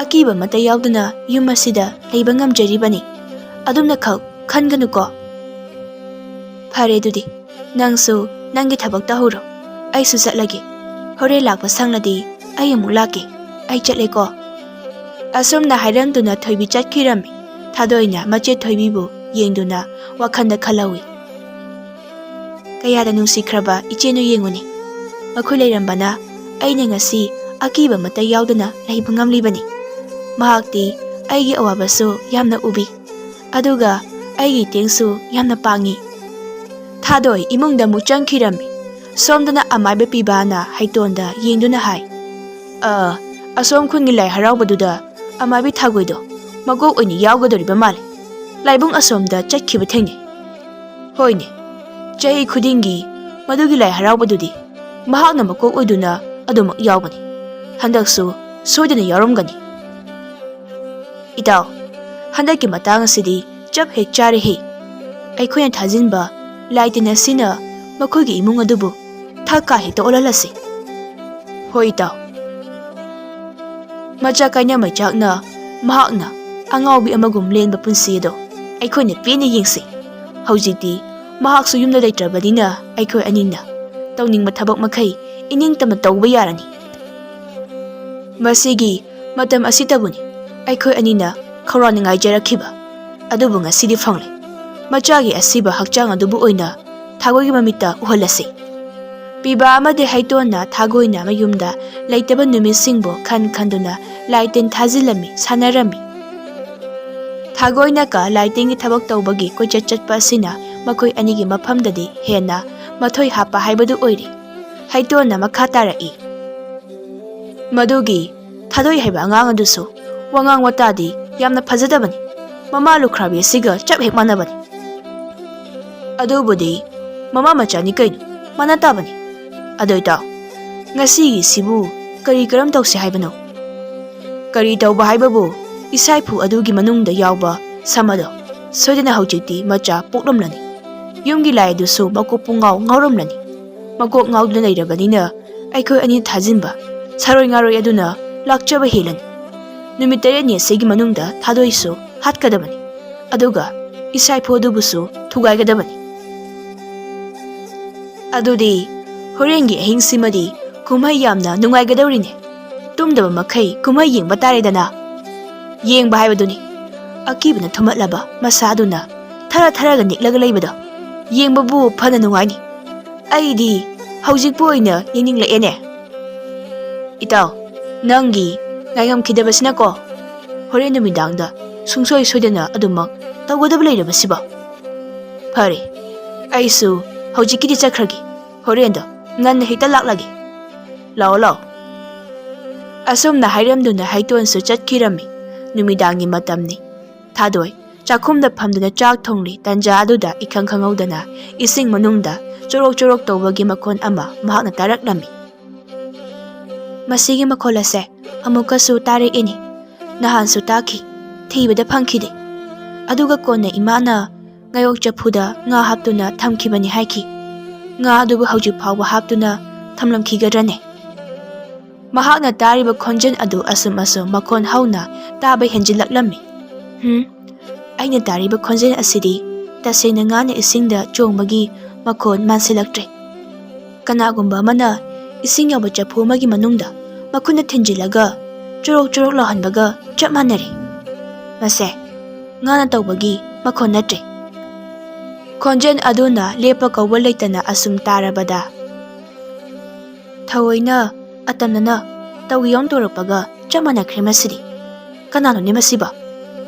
ꯑꯀꯤꯕ ꯑꯃꯠꯇ ꯌꯥꯎꯗꯅ ꯌꯨꯝ ꯑꯁꯤꯗ ꯂꯩꯕ ꯉꯝꯖꯔꯤꯕꯅꯤ꯫ ꯑꯗꯨꯝꯅ ꯈꯛ ꯈꯟꯒꯅꯨꯀꯣ꯫" "ꯐꯔꯦ ꯑꯗꯨꯗꯤ, ꯅꯪꯁꯨ ꯅꯪꯒꯤ ꯊꯕꯛ ꯇꯧꯍꯧꯔꯣ꯫ ꯑꯩꯁꯨ ꯆꯠꯂꯒꯦ꯫ ꯍꯣꯔꯦꯟ ꯂꯥꯛꯄ ꯁꯪꯂꯗꯤ ꯑꯩ ꯑꯃꯨꯛ ꯂꯥꯛꯀꯦ꯫ ꯑꯩ ꯆꯠꯂꯦꯀꯣ꯫" ꯑꯁꯨꯝꯅ ꯍꯥꯏꯔꯝꯗꯨꯅ ꯊꯣꯏꯕꯤ ꯆꯠꯈꯤꯔꯝꯃꯤ꯫ ꯊꯥꯗꯣꯏꯅ ꯃꯆꯦ ꯊꯣꯏꯕꯤꯕꯨ ꯌꯦꯡꯗꯨꯅ ꯋꯥꯈꯜꯗ ꯈꯜꯍꯧꯏ꯫ "ꯀꯌꯥꯗ ꯅꯨꯡꯁꯤꯈ꯭ꯔꯕ ꯏꯆꯦꯅꯣ ꯌꯦꯡꯉꯨꯅꯦ꯫ ꯃꯈꯣꯏ ꯂꯩꯔꯝꯕꯅ ꯑꯩꯅ ꯉꯁꯤ ꯑꯀꯤꯕ ꯑꯃꯠꯇ ꯌꯥꯎꯗꯅ ꯂꯩꯕ ꯉꯝꯂꯤꯕꯅꯤ꯫ ꯃꯍꯥꯛꯇꯤ ꯑꯩꯒꯤ ꯑꯋꯥꯕꯁꯨ ꯌꯥꯝꯅ ꯎꯕꯤ, ꯑꯗꯨꯒ ꯑꯩꯒꯤ ꯃꯇꯦꯡꯁꯨ ꯌꯥꯝꯅ ꯄꯥꯡꯉꯤ꯫" ꯊꯥꯗꯣꯏ ꯏꯃꯨꯡꯗ ꯑꯃꯨꯛ ꯆꯪꯈꯤꯔꯝꯃꯤ꯫ ꯁꯣꯝꯗꯅ ꯑꯃꯥꯏꯕ ꯄꯤꯕꯥꯅ ꯍꯩꯇꯣꯟꯗ ꯌꯦꯡꯗꯨꯅ ꯍꯥꯏ, "ꯑ, ꯑꯁꯣꯝ ꯈꯨꯟꯒꯤ ꯂꯥꯏ ꯍꯔꯥꯎꯕꯗꯨꯗ ꯑꯃꯥꯏꯕꯤ ꯊꯥꯒꯣꯏꯗꯣ ꯃꯀꯣꯛ ꯑꯣꯏꯅ ꯌꯥꯎꯒꯗꯧꯔꯤꯕ ꯃꯥꯜꯂꯦ꯫ ꯂꯥꯏꯕꯨꯡ ꯑꯁꯣꯝꯗ ꯆꯠꯈꯤꯕ ꯊꯦꯡꯅꯩ꯫" "ꯍꯣꯏꯅꯦ, ꯆꯍꯤ ꯈꯨꯗꯤꯡꯒꯤ ꯃꯗꯨꯒꯤ ꯂꯥꯏ ꯍꯔꯥꯎꯕꯗꯨꯗꯤ ꯃꯍꯥꯛꯅ ꯃꯀꯣꯛ ꯑꯣꯏꯗꯨꯅ ꯑꯗꯨꯃꯛ ꯌꯥꯎꯕꯅꯤ꯫ ꯍꯟꯗꯛꯁꯨ ꯁꯣꯏꯗꯅ ꯌꯥꯎꯔꯝꯒꯅꯤ꯫" "ꯏꯇꯥꯎ, ꯍꯟꯗꯛꯀꯤ ꯃꯇꯥꯡ ꯑꯁꯤꯗꯤ ꯆꯞ ꯍꯦꯛ ꯆꯥꯔꯦꯍꯦ꯫ ꯑꯩꯈꯣꯏꯅ ꯊꯥꯖꯤꯟꯕ ꯂꯥꯏ ꯇꯤꯟ ꯑꯁꯤꯅ ꯃꯈꯣꯏꯒꯤ ꯏꯃꯨꯡ ꯑꯗꯨꯕꯨ ꯊꯛ ꯀꯥ ꯍꯦꯛꯇ ꯑꯣꯜꯍꯜꯂꯁꯤ꯫" "ꯍꯣꯏ ꯏꯇꯥꯎ꯫" ꯃꯆꯥ ꯀꯥꯏꯅ ꯃꯩꯆꯥꯛꯅ ꯃꯍꯥꯛꯅ ꯑꯉꯥꯎꯕꯤ ꯑꯃꯒꯨꯝ ꯂꯦꯟꯕ ꯄꯨꯟꯁꯤ ꯑꯗꯣ ꯑꯩꯈꯣꯏꯅ ꯄꯦꯟꯅ ꯌꯦꯡꯁꯤ꯫ ꯍꯧꯖꯤꯛꯇꯤ ꯃꯍꯥꯛꯁꯨ ꯌꯨꯝꯗ ꯂꯩꯇ꯭ꯔꯕꯅꯤꯅ ꯑꯩꯈꯣꯏ ꯑꯅꯤꯅ ꯇꯧꯅꯤꯡꯕ ꯊꯕꯛ ꯃꯈꯩ ꯏꯅꯤꯡꯇꯝꯅ ꯇꯧꯕ ꯌꯥꯔꯅꯤ꯫ ꯃꯁꯤꯒꯤ ꯃꯇꯝ ꯑꯁꯤꯗꯕꯨꯅꯤ ꯑꯩꯈꯣꯏ ꯑꯅꯤꯅ ꯈꯧꯔꯥꯡꯅ ꯉꯥꯏꯖꯔꯛꯈꯤꯕ꯫ ꯑꯗꯨꯕꯨ ꯉꯁꯤꯗꯤ ꯐꯪꯂꯦ꯫ ꯃꯆꯥꯒꯤ ꯑꯁꯤꯕ ꯍꯛꯆꯥꯡ ꯑꯗꯨꯕꯨ ꯑꯣꯏꯅ ꯊꯥꯒꯣꯏꯒꯤ ꯃꯃꯤꯠꯇ ꯎꯍꯜꯂꯁꯤ꯫ ꯄꯤꯕꯥ ꯑꯃꯗꯤ ꯍꯩꯇꯣꯟꯅ ꯊꯥꯒꯣꯏꯅ ꯃꯌꯨꯝꯗ ꯂꯩꯇꯕ ꯅꯨꯃꯤꯠꯁꯤꯡꯕꯨ ꯈꯟ ꯈꯟꯗꯨꯅ ꯂꯥꯏ ꯇꯤꯟ ꯊꯥꯖꯤꯜꯂꯝꯃꯤ, ꯁꯥꯟꯅꯔꯝꯃꯤ꯫ ꯊꯥꯒꯣꯏꯅꯀ ꯂꯥꯏ ꯇꯤꯟꯒꯤ ꯊꯕꯛ ꯇꯧꯕꯒꯤ ꯀꯣꯏꯆꯠ ꯆꯠꯄ ꯑꯁꯤꯅ ꯃꯈꯣꯏ ꯑꯅꯤꯒꯤ ꯃꯐꯝꯗꯗꯤ ꯍꯦꯟꯅ ꯃꯊꯣꯏ ꯍꯥꯞꯄ ꯍꯥꯏꯕꯗꯨ ꯑꯣꯏꯔꯦ꯫ ꯍꯩꯇꯣꯟꯅ ꯃꯈꯥ ꯇꯥꯔꯛꯏ, "ꯃꯗꯨꯒꯤ ꯊꯥꯗꯣꯏ ꯍꯥꯏꯕ ꯑꯉꯥꯡ ꯑꯗꯨꯁꯨ ꯋꯥꯉꯥꯡ ꯋꯥꯇꯥꯗꯤ ꯌꯥꯝꯅ ꯐꯖꯗꯕꯅꯤ꯫ ꯃꯃꯥ ꯂꯨꯈ꯭ꯔꯥꯕꯤ ꯑꯁꯤꯒ ꯆꯞ ꯍꯦꯛ ꯃꯥꯟꯅꯕꯅꯤ꯫ ꯑꯗꯨꯕꯨꯗꯤ ꯃꯃꯥ ꯃꯆꯥꯅꯤ ꯀꯩꯅꯣ, ꯃꯥꯟꯅ ꯇꯥꯕꯅꯤ꯫ ꯑꯗꯣ ꯏꯇꯥꯎ, ꯉꯁꯤꯒꯤꯁꯤꯕꯨ ꯀꯔꯤ ꯀꯔꯝ ꯇꯧꯁꯤ ꯍꯥꯏꯕꯅꯣ? ꯀꯔꯤ ꯇꯧꯕ ꯍꯥꯏꯕꯕꯨ, ꯏꯁꯥꯏꯐꯨ ꯑꯗꯨꯒꯤ ꯃꯅꯨꯡꯗ ꯌꯥꯎꯕ ꯁꯝ ꯑꯗꯣ ꯁꯣꯏꯗꯅ ꯍꯧꯖꯤꯛꯇꯤ ꯃꯆꯥ ꯄꯣꯛꯂꯝꯂꯅꯤ꯫ ꯌꯨꯝꯒꯤ ꯂꯥꯏ ꯑꯗꯨꯁꯨ ꯃꯀꯣꯛ ꯄꯨꯡꯉꯥꯎ ꯉꯥꯎꯔꯝꯂꯅꯤ꯫ ꯃꯀꯣꯛ ꯉꯥꯎꯗꯨꯅ ꯂꯩꯔꯕꯅꯤꯅ ꯑꯩꯈꯣꯏ ꯑꯅꯤ ꯊꯥꯖꯤꯟꯕ ꯁꯥꯔꯣꯏ ꯉꯥꯔꯣꯏ ꯑꯗꯨꯅ ꯂꯥꯛꯆꯕ ꯍꯦꯜꯂꯅꯤ꯫ ꯅꯨꯃꯤꯠ ꯇꯔꯦꯠꯅꯤ ꯑꯁꯤꯒꯤ ꯃꯅꯨꯡꯗ ꯊꯥꯗꯣꯏꯁꯨ ꯍꯥꯠꯀꯗꯕꯅꯤ, ꯑꯗꯨꯒ ꯏꯁꯥꯏꯐꯨ ꯑꯗꯨꯕꯨꯁꯨ ꯊꯨꯒꯥꯏꯒꯗꯕꯅꯤ꯫ ꯑꯗꯨꯗꯤ ꯍꯣꯔꯦꯟꯒꯤ ꯑꯍꯤꯡꯁꯤꯃꯗꯤ ꯀꯨꯝꯍꯩ ꯌꯥꯝꯅ ꯅꯨꯡꯉꯥꯏꯒꯗꯧꯔꯤꯅꯦ꯫ ꯇꯨꯝꯗꯕ ꯃꯈꯩ ꯀꯨꯝꯍꯩ ꯌꯦꯡꯕ ꯇꯥꯔꯦꯗꯅ꯫ ꯌꯦꯡꯕ ꯍꯥꯏꯕꯗꯨꯅꯤ꯫ ꯑꯀꯤꯕꯅ ꯊꯨꯝꯍꯠꯂꯕ ꯃꯁꯥꯗꯨꯅ ꯊꯔ ꯊꯔꯒ ꯅꯤꯛꯂꯒ ꯂꯩꯕꯗꯣ ꯌꯦꯡꯕꯕꯨ ꯐꯅ ꯅꯨꯡꯉꯥꯏꯅꯤ꯫ ꯑꯩꯗꯤ ꯍꯧꯖꯤꯛꯄꯨ ꯑꯣꯏꯅ ꯌꯦꯡꯅꯤꯡꯂꯛꯑꯦꯅꯦ꯫ ꯏꯇꯥꯎ, ꯅꯪꯒꯤ ꯉꯥꯏꯉꯝꯈꯤꯗꯕꯁꯤꯅꯀꯣ ꯍꯣꯔꯦꯟ ꯅꯨꯃꯤꯗꯥꯡꯗ ꯁꯨꯡꯁꯣꯏ ꯁꯣꯏꯗꯅ ꯑꯗꯨꯃꯛ ꯇꯧꯒꯗꯕ ꯂꯩꯔꯕꯁꯤꯕꯣ? ꯐꯔꯦ, ꯑꯩꯁꯨ ꯍꯧꯖꯤꯛꯀꯤꯗꯤ ꯆꯠꯈ꯭ꯔꯒꯦ꯫ ꯍꯣꯔꯦꯟꯗꯣ ꯉꯟꯅ ꯍꯦꯛꯇ ꯂꯥꯛꯂꯒꯦ꯫ ꯂꯥꯛꯑꯣ, ꯂꯥꯛꯑꯣ꯫ ꯑꯁꯨꯝꯅ ꯍꯥꯏꯔꯝꯗꯨꯅ ꯍꯩꯇꯣꯟꯁꯨ ꯆꯠꯈꯤꯔꯝꯃꯤ꯫ ꯅꯨꯃꯤꯗꯥꯡꯒꯤ ꯃꯇꯝꯅꯤ꯫ ꯊꯥꯗꯣꯏ ꯆꯥꯛꯈꯨꯝꯗ ꯐꯝꯗꯨꯅ ꯆꯥꯛ ꯊꯣꯡꯂꯤ꯫ ꯇꯟꯖꯥ ꯑꯗꯨꯗ ꯏꯈꯪ ꯈꯪꯍꯧꯗꯅ ꯏꯁꯤꯡ ꯃꯅꯨꯡꯗ ꯆꯣꯔꯣꯛ ꯆꯣꯔꯣꯛ ꯇꯧꯕꯒꯤ ꯃꯈꯣꯟ ꯑꯃ ꯃꯍꯥꯛꯅ ꯇꯥꯔꯛꯂꯝꯃꯤ꯫ ꯃꯁꯤꯒꯤ ꯃꯈꯣꯜ ꯑꯁꯦ ꯑꯃꯨꯛꯀꯁꯨ ꯇꯥꯔꯛꯏꯅꯤ꯫ ꯅꯍꯥꯟꯁꯨ ꯇꯥꯈꯤ, ꯊꯤꯕꯗ ꯐꯪꯈꯤꯗꯦ꯫ ꯑꯗꯨꯒ ꯀꯣꯟꯅ ꯏꯃꯥꯅ ꯉꯥꯌꯣꯛ ꯆꯐꯨꯗ ꯉꯥ ꯍꯥꯞꯇꯨꯅ ꯊꯝꯈꯤꯕꯅꯤ ꯍꯥꯏꯈꯤ꯫ ꯉꯥ ꯑꯗꯨꯕꯨ ꯍꯧꯖꯤꯛ ꯐꯥꯎꯕ ꯍꯥꯞꯇꯨꯅ ꯊꯝꯂꯝꯈꯤꯒꯗ꯭ꯔꯅꯦ? ꯃꯍꯥꯛꯅ ꯇꯥꯔꯤꯕ ꯈꯣꯟꯖꯦꯜ ꯑꯗꯨ ꯑꯁꯨꯝ ꯑꯁꯨꯝ ꯃꯈꯣꯟ ꯍꯧꯅ ꯇꯥꯕ ꯍꯦꯟꯖꯤꯜꯂꯛꯂꯝꯃꯤ꯫ ꯍꯨꯝ, ꯑꯩꯅ ꯇꯥꯔꯤꯕ ꯈꯣꯟꯖꯦꯜ ꯑꯁꯤꯗꯤ ꯇꯁꯦꯡꯅ ꯉꯥꯅ ꯏꯁꯤꯡꯗ ꯆꯣꯡꯕꯒꯤ ꯃꯈꯣꯟ ꯃꯥꯟꯁꯤꯜꯂꯛꯇ꯭ꯔꯦ꯫ ꯀꯅꯥꯒꯨꯝꯕ ꯑꯃꯅ ꯏꯁꯤꯡ ꯌꯥꯎꯕ ꯆꯐꯨ ꯑꯃꯒꯤ ꯃꯅꯨꯡꯗ ꯃꯈꯨꯠꯅ ꯊꯤꯟꯖꯤꯜꯂꯒ ꯆꯣꯔꯣꯛ ꯆꯣꯔꯣꯛ ꯂꯥꯎꯍꯟꯕꯒ ꯆꯞ ꯃꯥꯟꯅꯔꯦ꯫ ꯃꯁꯦ ꯉꯥꯅ ꯇꯧꯕꯒꯤ ꯃꯈꯣꯟ ꯅꯠꯇ꯭ꯔꯦ꯫ ꯈꯣꯟꯖꯦꯜ ꯑꯗꯨꯅ ꯂꯦꯞꯄ ꯀꯧꯕ ꯂꯩꯇꯅ ꯑꯁꯨꯝ ꯇꯥꯔꯕꯗ ꯊꯑꯣꯏꯅ ꯑꯇꯝꯅꯅ ꯇꯧꯒꯦ ꯌꯥꯎꯅ ꯇꯧꯔꯛꯄꯒ ꯆꯞ ꯃꯥꯟꯅꯈ꯭ꯔꯦ ꯃꯁꯤꯗꯤ꯫ ꯀꯅꯥꯅꯣꯅꯦ ꯃꯁꯤꯕꯣ?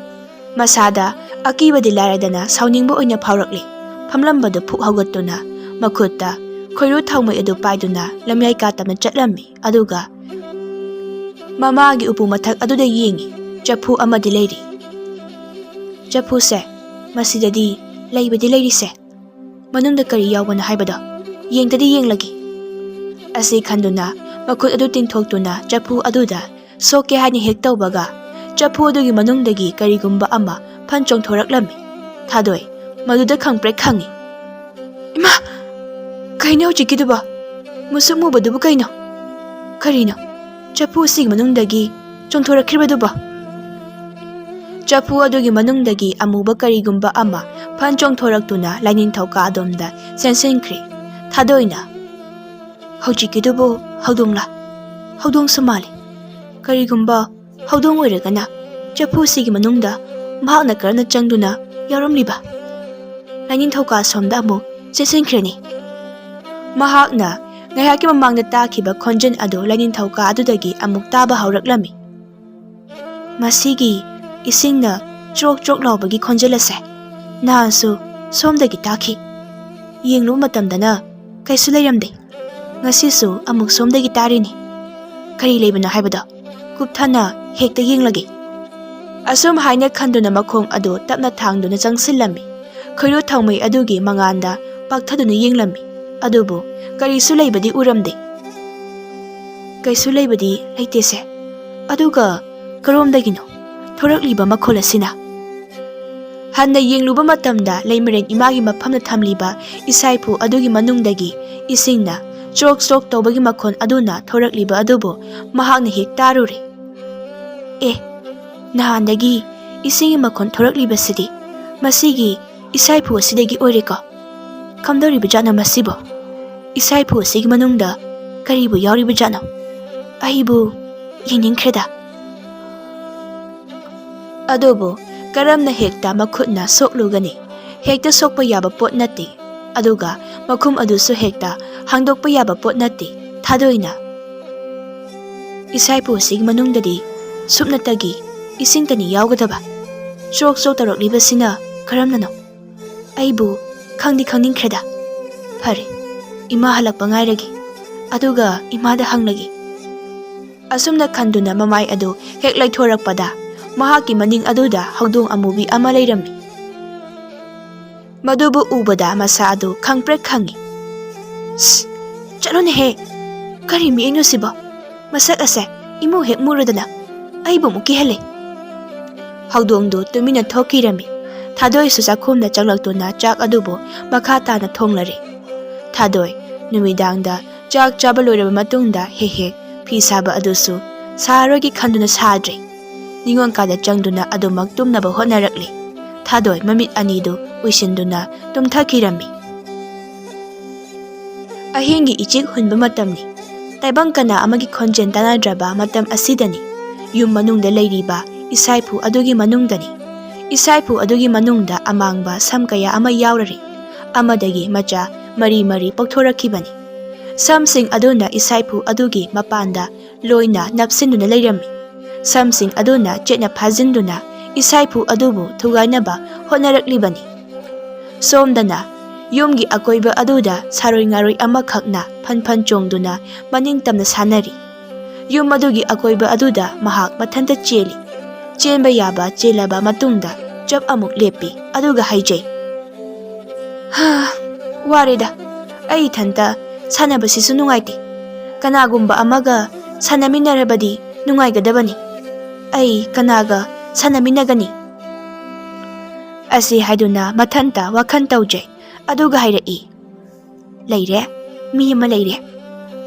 ꯃꯁꯥꯗ ꯑꯀꯤꯕꯗꯤ ꯂꯥꯏꯔꯗꯅ ꯁꯥꯎꯅꯤꯡꯕ ꯑꯣꯏꯅ ꯐꯥꯎꯔꯛꯂꯦ꯫ ꯐꯝꯂꯝꯕꯗꯨ ꯐꯨꯛ ꯍꯧꯒꯠꯇꯨꯅ ꯃꯈꯨꯠꯇ ꯈꯣꯏꯔꯨ ꯊꯥꯎꯃꯩ ꯑꯗꯨ ꯄꯥꯏꯗꯨꯅ ꯂꯝꯌꯥꯏ ꯀꯥ ꯇꯝꯅ ꯆꯠꯂꯝꯃꯤ꯫ ꯑꯗꯨꯒ ꯃꯃꯥꯒꯤ ꯎꯄꯨ ꯃꯊꯛ ꯑꯗꯨꯗ ꯌꯦꯡꯉꯤ꯫ ꯆꯐꯨ ꯑꯃꯗꯤ ꯂꯩꯔꯤ꯫ ꯆꯐꯨꯁꯦ, ꯃꯁꯤꯗꯗꯤ ꯂꯩꯕꯗꯤ ꯂꯩꯔꯤꯁꯦ꯫ ꯃꯅꯨꯡꯗ ꯀꯔꯤ ꯌꯥꯎꯕꯅꯣ ꯍꯥꯏꯕꯗꯣ ꯌꯦꯡꯗꯗꯤ ꯌꯦꯡꯂꯒꯦ꯫ ꯑꯁꯤ ꯈꯟꯗꯨꯅ ꯃꯈꯨꯠ ꯑꯗꯨ ꯇꯤꯡꯊꯣꯛꯇꯨꯅ ꯆꯐꯨ ꯑꯗꯨꯗ ꯁꯣꯛꯀꯦ ꯍꯥꯏꯅ ꯍꯦꯛ ꯇꯧꯕꯒ, ꯆꯐꯨ ꯑꯗꯨꯒꯤ ꯃꯅꯨꯡꯗꯒꯤ ꯀꯔꯤꯒꯨꯝꯕ ꯑꯃ ꯐꯟ ꯆꯣꯡꯊꯣꯔꯛꯂꯝꯃꯤ꯫ ꯊꯥꯗꯣꯏ ꯃꯗꯨꯗ ꯈꯪꯄ꯭ꯔꯦꯛ ꯈꯪꯉꯤ꯫ "ꯏꯃꯥ! ꯀꯩꯅꯣ ꯍꯧꯖꯤꯛꯀꯤꯗꯨꯕꯣ? ꯃꯨꯁꯨꯛ ꯃꯨꯕꯗꯨꯕꯨ ꯀꯩꯅꯣ? ꯀꯔꯤꯅꯣ? ꯆꯐꯨ ꯑꯁꯤꯒꯤ ꯃꯅꯨꯡꯗꯒꯤ ꯆꯣꯡꯊꯣꯔꯛꯈꯤꯕꯗꯨꯕꯣ?" ꯆꯐꯨ ꯑꯗꯨꯒꯤ ꯃꯅꯨꯡꯗꯒꯤ ꯑꯃꯨꯕ ꯀꯔꯤꯒꯨꯝꯕ ꯑꯃ ꯐꯟ ꯆꯣꯡꯊꯣꯔꯛꯇꯨꯅ ꯂꯥꯏꯅꯤꯡꯊꯧ ꯀꯥ ꯑꯗꯣꯝꯗ ꯆꯦꯟꯁꯤꯟꯈ꯭ꯔꯦ꯫ ꯊꯥꯗꯣꯏꯅ, "ꯍꯧꯖꯤꯛꯀꯤꯗꯨꯕꯨ ꯍꯧꯗꯣꯡꯂꯥ? ꯍꯧꯗꯣꯡꯁꯨ ꯃꯥꯜꯂꯤ꯫ ꯀꯔꯤꯒꯨꯝꯕ ꯍꯧꯗꯣꯡ ꯑꯣꯏꯔꯒꯅ ꯆꯐꯨꯁꯤꯒꯤ ꯃꯅꯨꯡꯗ ꯃꯍꯥꯛꯅ ꯀꯔꯝꯅ ꯆꯪꯗꯨꯅ ꯌꯥꯎꯔꯝꯂꯤꯕ?" ꯂꯥꯏꯅꯤꯡꯊꯧ ꯀꯥ ꯁꯣꯝꯗ ꯑꯃꯨꯛ ꯆꯦꯟꯁꯤꯟꯈ꯭ꯔꯦꯅꯦ꯫ ꯃꯍꯥꯛꯅ ꯉꯥꯏꯍꯥꯛꯀꯤ ꯃꯃꯥꯡꯗ ꯇꯥꯈꯤꯕ ꯈꯣꯟꯖꯦꯜ ꯑꯗꯨ ꯂꯥꯏꯅꯤꯡꯊꯧ ꯀꯥ ꯑꯗꯨꯗꯒꯤ ꯑꯃꯨꯛ ꯇꯥꯕ ꯍꯧꯔꯛꯂꯝꯃꯤ꯫ "ꯃꯁꯤꯒꯤ ꯏꯁꯤꯡꯅ ꯆ꯭ꯔꯣꯛ ꯆ꯭ꯔꯣꯛ ꯂꯥꯎꯕꯒꯤ ꯈꯣꯟꯖꯦꯜ ꯑꯁꯦ ꯅꯍꯥꯟꯁꯨ ꯁꯣꯝꯗꯒꯤ ꯇꯥꯈꯤ꯫ ꯌꯦꯡꯂꯨꯕ ꯃꯇꯝꯗꯅ ꯀꯩꯁꯨ ꯂꯩꯔꯝꯗꯦ꯫ ꯉꯁꯤꯁꯨ ꯑꯃꯨꯛ ꯁꯣꯝꯗꯒꯤ ꯇꯥꯔꯤꯅꯤ꯫ ꯀꯔꯤ ꯂꯩꯕꯅꯣ ꯍꯥꯏꯕꯗꯣ ꯀꯨꯞꯊꯅ ꯍꯦꯛꯇ ꯌꯦꯡꯂꯒꯦ꯫" ꯑꯁꯨꯝ ꯍꯥꯏꯅ ꯈꯟꯗꯨꯅ ꯃꯈꯣꯡ ꯑꯗꯨ ꯇꯞꯅ ꯊꯥꯡꯗꯨꯅ ꯆꯪꯁꯤꯜꯂꯝꯃꯤ꯫ ꯈꯣꯏꯔꯨ ꯊꯥꯎꯃꯩ ꯑꯗꯨꯒꯤ ꯃꯉꯥꯟꯗ ꯄꯥꯛꯊꯗꯨꯅ ꯌꯦꯡꯂꯝꯃꯤ꯫ ꯑꯗꯨꯕꯨ ꯀꯔꯤꯁꯨ ꯂꯩꯕꯗꯤ ꯎꯔꯝꯗꯦ꯫ "ꯀꯩꯁꯨ ꯂꯩꯕꯗꯤ ꯂꯩꯇꯦꯁꯦ꯫ ꯑꯗꯨꯒ ꯀꯔꯣꯝꯗꯒꯤꯅꯣ ꯊꯣꯔꯛꯂꯤꯕ ꯃꯈꯣꯜ ꯑꯁꯤꯅ?" ꯍꯟꯅ ꯌꯦꯡꯂꯨꯕ ꯃꯇꯝꯗ ꯂꯩꯃꯔꯦꯟ ꯏꯃꯥꯒꯤ ꯃꯐꯝꯗ ꯊꯝꯂꯤꯕ ꯏꯁꯥꯏꯐꯨ ꯑꯗꯨꯒꯤ ꯃꯅꯨꯡꯗꯒꯤ ꯏꯁꯤꯡꯅ ꯆ꯭ꯔꯣꯛ ꯆ꯭ꯔꯣꯛ ꯇꯧꯕꯒꯤ ꯃꯈꯣꯜ ꯑꯗꯨꯅ ꯊꯣꯔꯛꯂꯤꯕ ꯑꯗꯨꯕꯨ ꯃꯍꯥꯛꯅ ꯍꯦꯛ ꯇꯥꯔꯨꯔꯦ꯫ "ꯑꯦ, ꯅꯍꯥꯟꯗꯒꯤ ꯏꯁꯤꯡꯒꯤ ꯃꯈꯣꯜ ꯊꯣꯔꯛꯂꯤꯕꯁꯤꯗꯤ ꯃꯁꯤꯒꯤ ꯏꯁꯥꯏꯐꯨ ꯑꯁꯤꯗꯒꯤ ꯑꯣꯏꯔꯦꯀꯣ꯫ ꯀꯝꯗꯧꯔꯤꯕꯖꯥꯠꯅꯣ ꯃꯁꯤꯕꯣ? ꯏꯁꯥꯏꯐꯨ ꯑꯁꯤꯒꯤ ꯃꯅꯨꯡꯗ ꯀꯔꯤꯕꯨ ꯌꯥꯎꯔꯤꯕꯖꯥꯠꯅꯣ? ꯑꯩꯕꯨ ꯌꯦꯡꯅꯤꯡꯈ꯭ꯔꯦꯗ꯫" ꯑꯗꯨꯕꯨ ꯀꯔꯝꯅ ꯍꯦꯛꯇ ꯃꯈꯨꯠꯅ ꯁꯣꯛꯂꯨꯒꯅꯤ? ꯍꯦꯛꯇ ꯁꯣꯛꯄ ꯌꯥꯕ ꯄꯣꯠ ꯅꯠꯇꯦ꯫ ꯑꯗꯨꯒ ꯃꯈꯨꯝ ꯑꯗꯨꯁꯨ ꯍꯦꯛꯇ ꯍꯥꯡꯗꯣꯛꯄ ꯌꯥꯕ ꯄꯣꯠ ꯅꯠꯇꯦ꯫ ꯊꯥꯗꯣꯏꯅ, "ꯏꯁꯥꯏꯐꯨ ꯑꯁꯤꯒꯤ ꯃꯅꯨꯡꯗꯗꯤ ꯁꯨꯞꯅꯇꯒꯤ ꯏꯁꯤꯡꯇꯅꯤ ꯌꯥꯎꯒꯗꯕ꯫ ꯆ꯭ꯔꯣꯛ ꯆ꯭ꯔꯣꯛ ꯇꯧꯔꯛꯂꯤꯕꯁꯤꯅ ꯀꯔꯝꯅꯅꯣ? ꯑꯩꯕꯨ ꯈꯪꯗꯤ ꯈꯪꯅꯤꯡꯈ꯭ꯔꯦꯗ꯫ ꯐꯔꯦ, ꯏꯃꯥ ꯍꯜꯂꯛꯄ ꯉꯥꯏꯔꯒꯦ꯫ ꯑꯗꯨꯒ ꯏꯃꯥꯗ ꯍꯪꯂꯒꯦ꯫" ꯑꯁꯨꯝꯅ ꯈꯟꯗꯨꯅ ꯃꯃꯥꯏ ꯑꯗꯨ ꯍꯦꯛ ꯂꯩꯊꯣꯔꯛꯄꯗ, ꯃꯍꯥꯛꯀꯤ ꯃꯅꯤꯡ ꯑꯗꯨꯗ ꯍꯧꯗꯣꯡ ꯑꯃꯨꯕꯤ ꯑꯃ ꯂꯩꯔꯝꯃꯤ꯫ ꯃꯗꯨꯕꯨ ꯎꯕꯗ ꯃꯁꯥ ꯑꯗꯨ ꯈꯪꯄ꯭ꯔꯦꯛ ꯈꯪꯉꯤ꯫ "ꯁ, ꯆꯠꯂꯨꯅꯦꯍꯦ! ꯀꯔꯤ ꯃꯤꯠꯌꯦꯡꯅꯣ ꯁꯤꯕꯣ? ꯃꯁꯛ ꯑꯁꯦ ꯏꯃꯨ ꯍꯦꯛ ꯃꯨꯔꯗꯅ ꯑꯩꯕꯨ ꯑꯃꯨꯛ ꯀꯤꯍꯜꯂꯦ!" ꯍꯧꯗꯣꯡꯗꯨ ꯇꯨꯃꯤꯟꯅ ꯊꯣꯛꯈꯤꯔꯝꯃꯤ꯫ ꯊꯥꯗꯣꯏꯁꯨ ꯆꯥꯛꯈꯨꯝꯗ ꯆꯪꯂꯛꯇꯨꯅ ꯆꯥꯛ ꯑꯗꯨꯕꯨ ꯃꯈꯥ ꯇꯥꯅ ꯊꯣꯡꯂꯔꯦ꯫ ꯊꯥꯗꯣꯏ, ꯅꯨꯃꯤꯗꯥꯡꯗ ꯆꯥꯛ ꯆꯥꯕ ꯂꯣꯏꯔꯕ ꯃꯇꯨꯡꯗ ꯍꯦꯛ ꯍꯦꯛ ꯐꯤ ꯁꯥꯕ ꯑꯗꯨꯁꯨ ꯁꯥꯔꯔꯣꯏꯒꯦ ꯈꯟꯗꯨꯅ ꯁꯥꯗ꯭ꯔꯦ꯫ ꯅꯤꯉꯣꯜ ꯀꯥꯗ ꯆꯪꯗꯨꯅ ꯑꯗꯨꯃꯛ ꯇꯨꯝꯅꯕ ꯍꯣꯠꯅꯔꯛꯂꯦ꯫ ꯊꯥꯗꯣꯏ ꯃꯃꯤꯠ ꯑꯅꯤꯗꯨ ꯎꯏꯁꯤꯟꯗꯨꯅ ꯇꯨꯝꯊꯈꯤꯔꯝꯃꯤ꯫ ꯑꯍꯤꯡꯒꯤ ꯏꯆꯤꯛ ꯍꯨꯟꯕ ꯃꯇꯝꯅꯤ꯫ ꯇꯥꯏꯕꯪ ꯀꯅꯥ ꯑꯃꯒꯤ ꯈꯣꯟꯖꯦꯜ ꯇꯥꯅꯗ꯭ꯔꯕ ꯃꯇꯝ ꯑꯁꯤꯗꯅꯤ꯫ ꯌꯨꯝ ꯃꯅꯨꯡꯗ ꯂꯩꯔꯤꯕ ꯏꯁꯥꯏꯐꯨ ꯑꯗꯨꯒꯤ ꯃꯅꯨꯡꯗꯅꯤ꯫ ꯏꯁꯥꯏꯐꯨ ꯑꯗꯨꯒꯤ ꯃꯅꯨꯡꯗ ꯑꯃꯥꯡꯕ ꯁꯝ ꯀꯌꯥ ꯑꯃ ꯌꯥꯎꯔꯔꯤ꯫ ꯑꯃꯗꯒꯤ ꯃꯆꯥ ꯃꯔꯤ ꯃꯔꯤ ꯄꯣꯛꯊꯣꯔꯛꯈꯤꯕꯅꯤ꯫ ꯁꯝꯁꯤꯡ ꯑꯗꯨꯅ ꯏꯁꯥꯏꯐꯨ ꯑꯗꯨꯒꯤ ꯃꯄꯥꯟꯗ ꯂꯣꯏꯅ ꯅꯞꯁꯤꯟꯗꯨꯅ ꯂꯩꯔꯝꯃꯤ꯫ ꯁꯝꯁꯤꯡ ꯑꯗꯨꯅ ꯆꯦꯠꯅ ꯐꯥꯖꯤꯟꯗꯨꯅ ꯏꯁꯥꯏꯐꯨ ꯑꯗꯨꯕꯨ ꯊꯨꯒꯥꯏꯅꯕ ꯍꯣꯠꯅꯔꯛꯂꯤꯕꯅꯤ꯫ ꯁꯣꯝꯗꯅ ꯌꯨꯝꯒꯤ ꯑꯀꯣꯏꯕ ꯑꯗꯨꯗ ꯁꯥꯔꯣꯏ ꯉꯥꯔꯣꯏ ꯑꯃꯈꯛꯅ ꯐꯟ ꯐꯟ ꯆꯣꯡꯗꯨꯅ ꯃꯅꯤꯡ ꯇꯝꯅ ꯁꯥꯟꯅꯔꯤ꯫ ꯌꯨꯝ ꯑꯗꯨꯒꯤ ꯑꯀꯣꯏꯕ ꯑꯗꯨꯗ ꯃꯍꯥꯛ ꯃꯊꯟꯇ ꯆꯦꯜꯂꯤ꯫ ꯆꯦꯟꯕ ꯌꯥꯕ ꯆꯦꯜꯂꯕ ꯃꯇꯨꯡꯗ ꯆꯞ ꯑꯃꯨꯛ ꯂꯦꯞꯄꯤ, ꯑꯗꯨꯒ ꯍꯥꯏꯖꯩ, "ꯍꯥ, ꯋꯥꯔꯦꯗ꯫ ꯑꯩ ꯏꯊꯟꯇ ꯁꯥꯟꯅꯕꯁꯤꯁꯨ ꯅꯨꯡꯉꯥꯏꯇꯦ꯫ ꯀꯅꯥꯒꯨꯝꯕ ꯑꯃꯒ ꯁꯥꯟꯅꯃꯤꯟꯅꯔꯕꯗꯤ ꯅꯨꯡꯉꯥꯏꯒꯗꯕꯅꯤ꯫ ꯑꯩ ꯀꯅꯥꯒ ꯁꯥꯟꯅꯃꯤꯟꯅꯒꯅꯤ?" ꯑꯁꯤ ꯍꯥꯏꯗꯨꯅ ꯃꯊꯟꯇ ꯋꯥꯈꯜ ꯇꯧꯖꯩ꯫ ꯑꯗꯨꯒ ꯍꯥꯏꯔꯛꯏ, "ꯂꯩꯔꯦ, ꯃꯤ ꯑꯃ ꯂꯩꯔꯦ꯫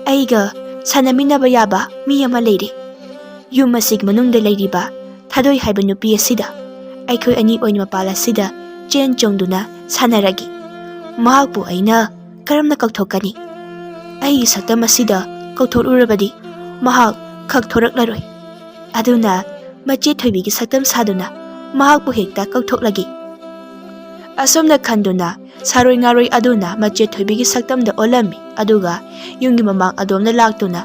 ꯑꯩꯒ ꯁꯥꯟꯅꯃꯤꯟꯅꯕ ꯌꯥꯕ ꯃꯤ ꯑꯃ ꯂꯩꯔꯦ꯫ ꯌꯨꯝ ꯑꯁꯤꯒꯤ ꯃꯅꯨꯡꯗ ꯂꯩꯔꯤꯕ ꯊꯥꯗꯣꯏ ꯍꯥꯏꯕ ꯅꯨꯄꯤ ꯑꯁꯤꯗ ꯑꯩꯈꯣꯏ ꯑꯅꯤ ꯑꯣꯏꯅ ꯃꯄꯥꯟ ꯑꯁꯤꯗ ꯆꯦꯟ ꯆꯣꯡꯗꯨꯅ ꯁꯥꯟꯅꯔꯒꯦ꯫ ꯃꯍꯥꯛꯄꯨ ꯑꯩꯅ ꯀꯔꯝꯅ ꯀꯧꯊꯣꯛꯀꯅꯤ? ꯑꯩꯒꯤ ꯁꯛꯇꯝ ꯑꯁꯤꯗ ꯀꯧꯊꯣꯛꯂꯨꯔꯕꯗꯤ ꯃꯍꯥꯛ ꯈꯛ ꯊꯣꯔꯛꯂꯔꯣꯏ꯫ ꯑꯗꯨꯅ ꯃꯆꯦ ꯊꯣꯏꯕꯤꯒꯤ ꯁꯛꯇꯝ ꯁꯥꯗꯨꯅ ꯃꯍꯥꯛꯄꯨ ꯍꯦꯛꯇ ꯀꯧꯊꯣꯛꯂꯒꯦ꯫" ꯑꯁꯨꯝꯅ ꯈꯟꯗꯨꯅ ꯁꯥꯔꯣꯏ ꯉꯥꯔꯣꯏ ꯑꯗꯨꯅ ꯃꯆꯦ ꯊꯣꯏꯕꯤꯒꯤ ꯁꯛꯇꯝꯗ ꯑꯣꯜꯂꯝꯃꯤ, ꯑꯗꯨꯒ ꯌꯨꯝꯒꯤ ꯃꯃꯥꯡ ꯑꯗꯣꯝꯗ ꯂꯥꯛꯇꯨꯅ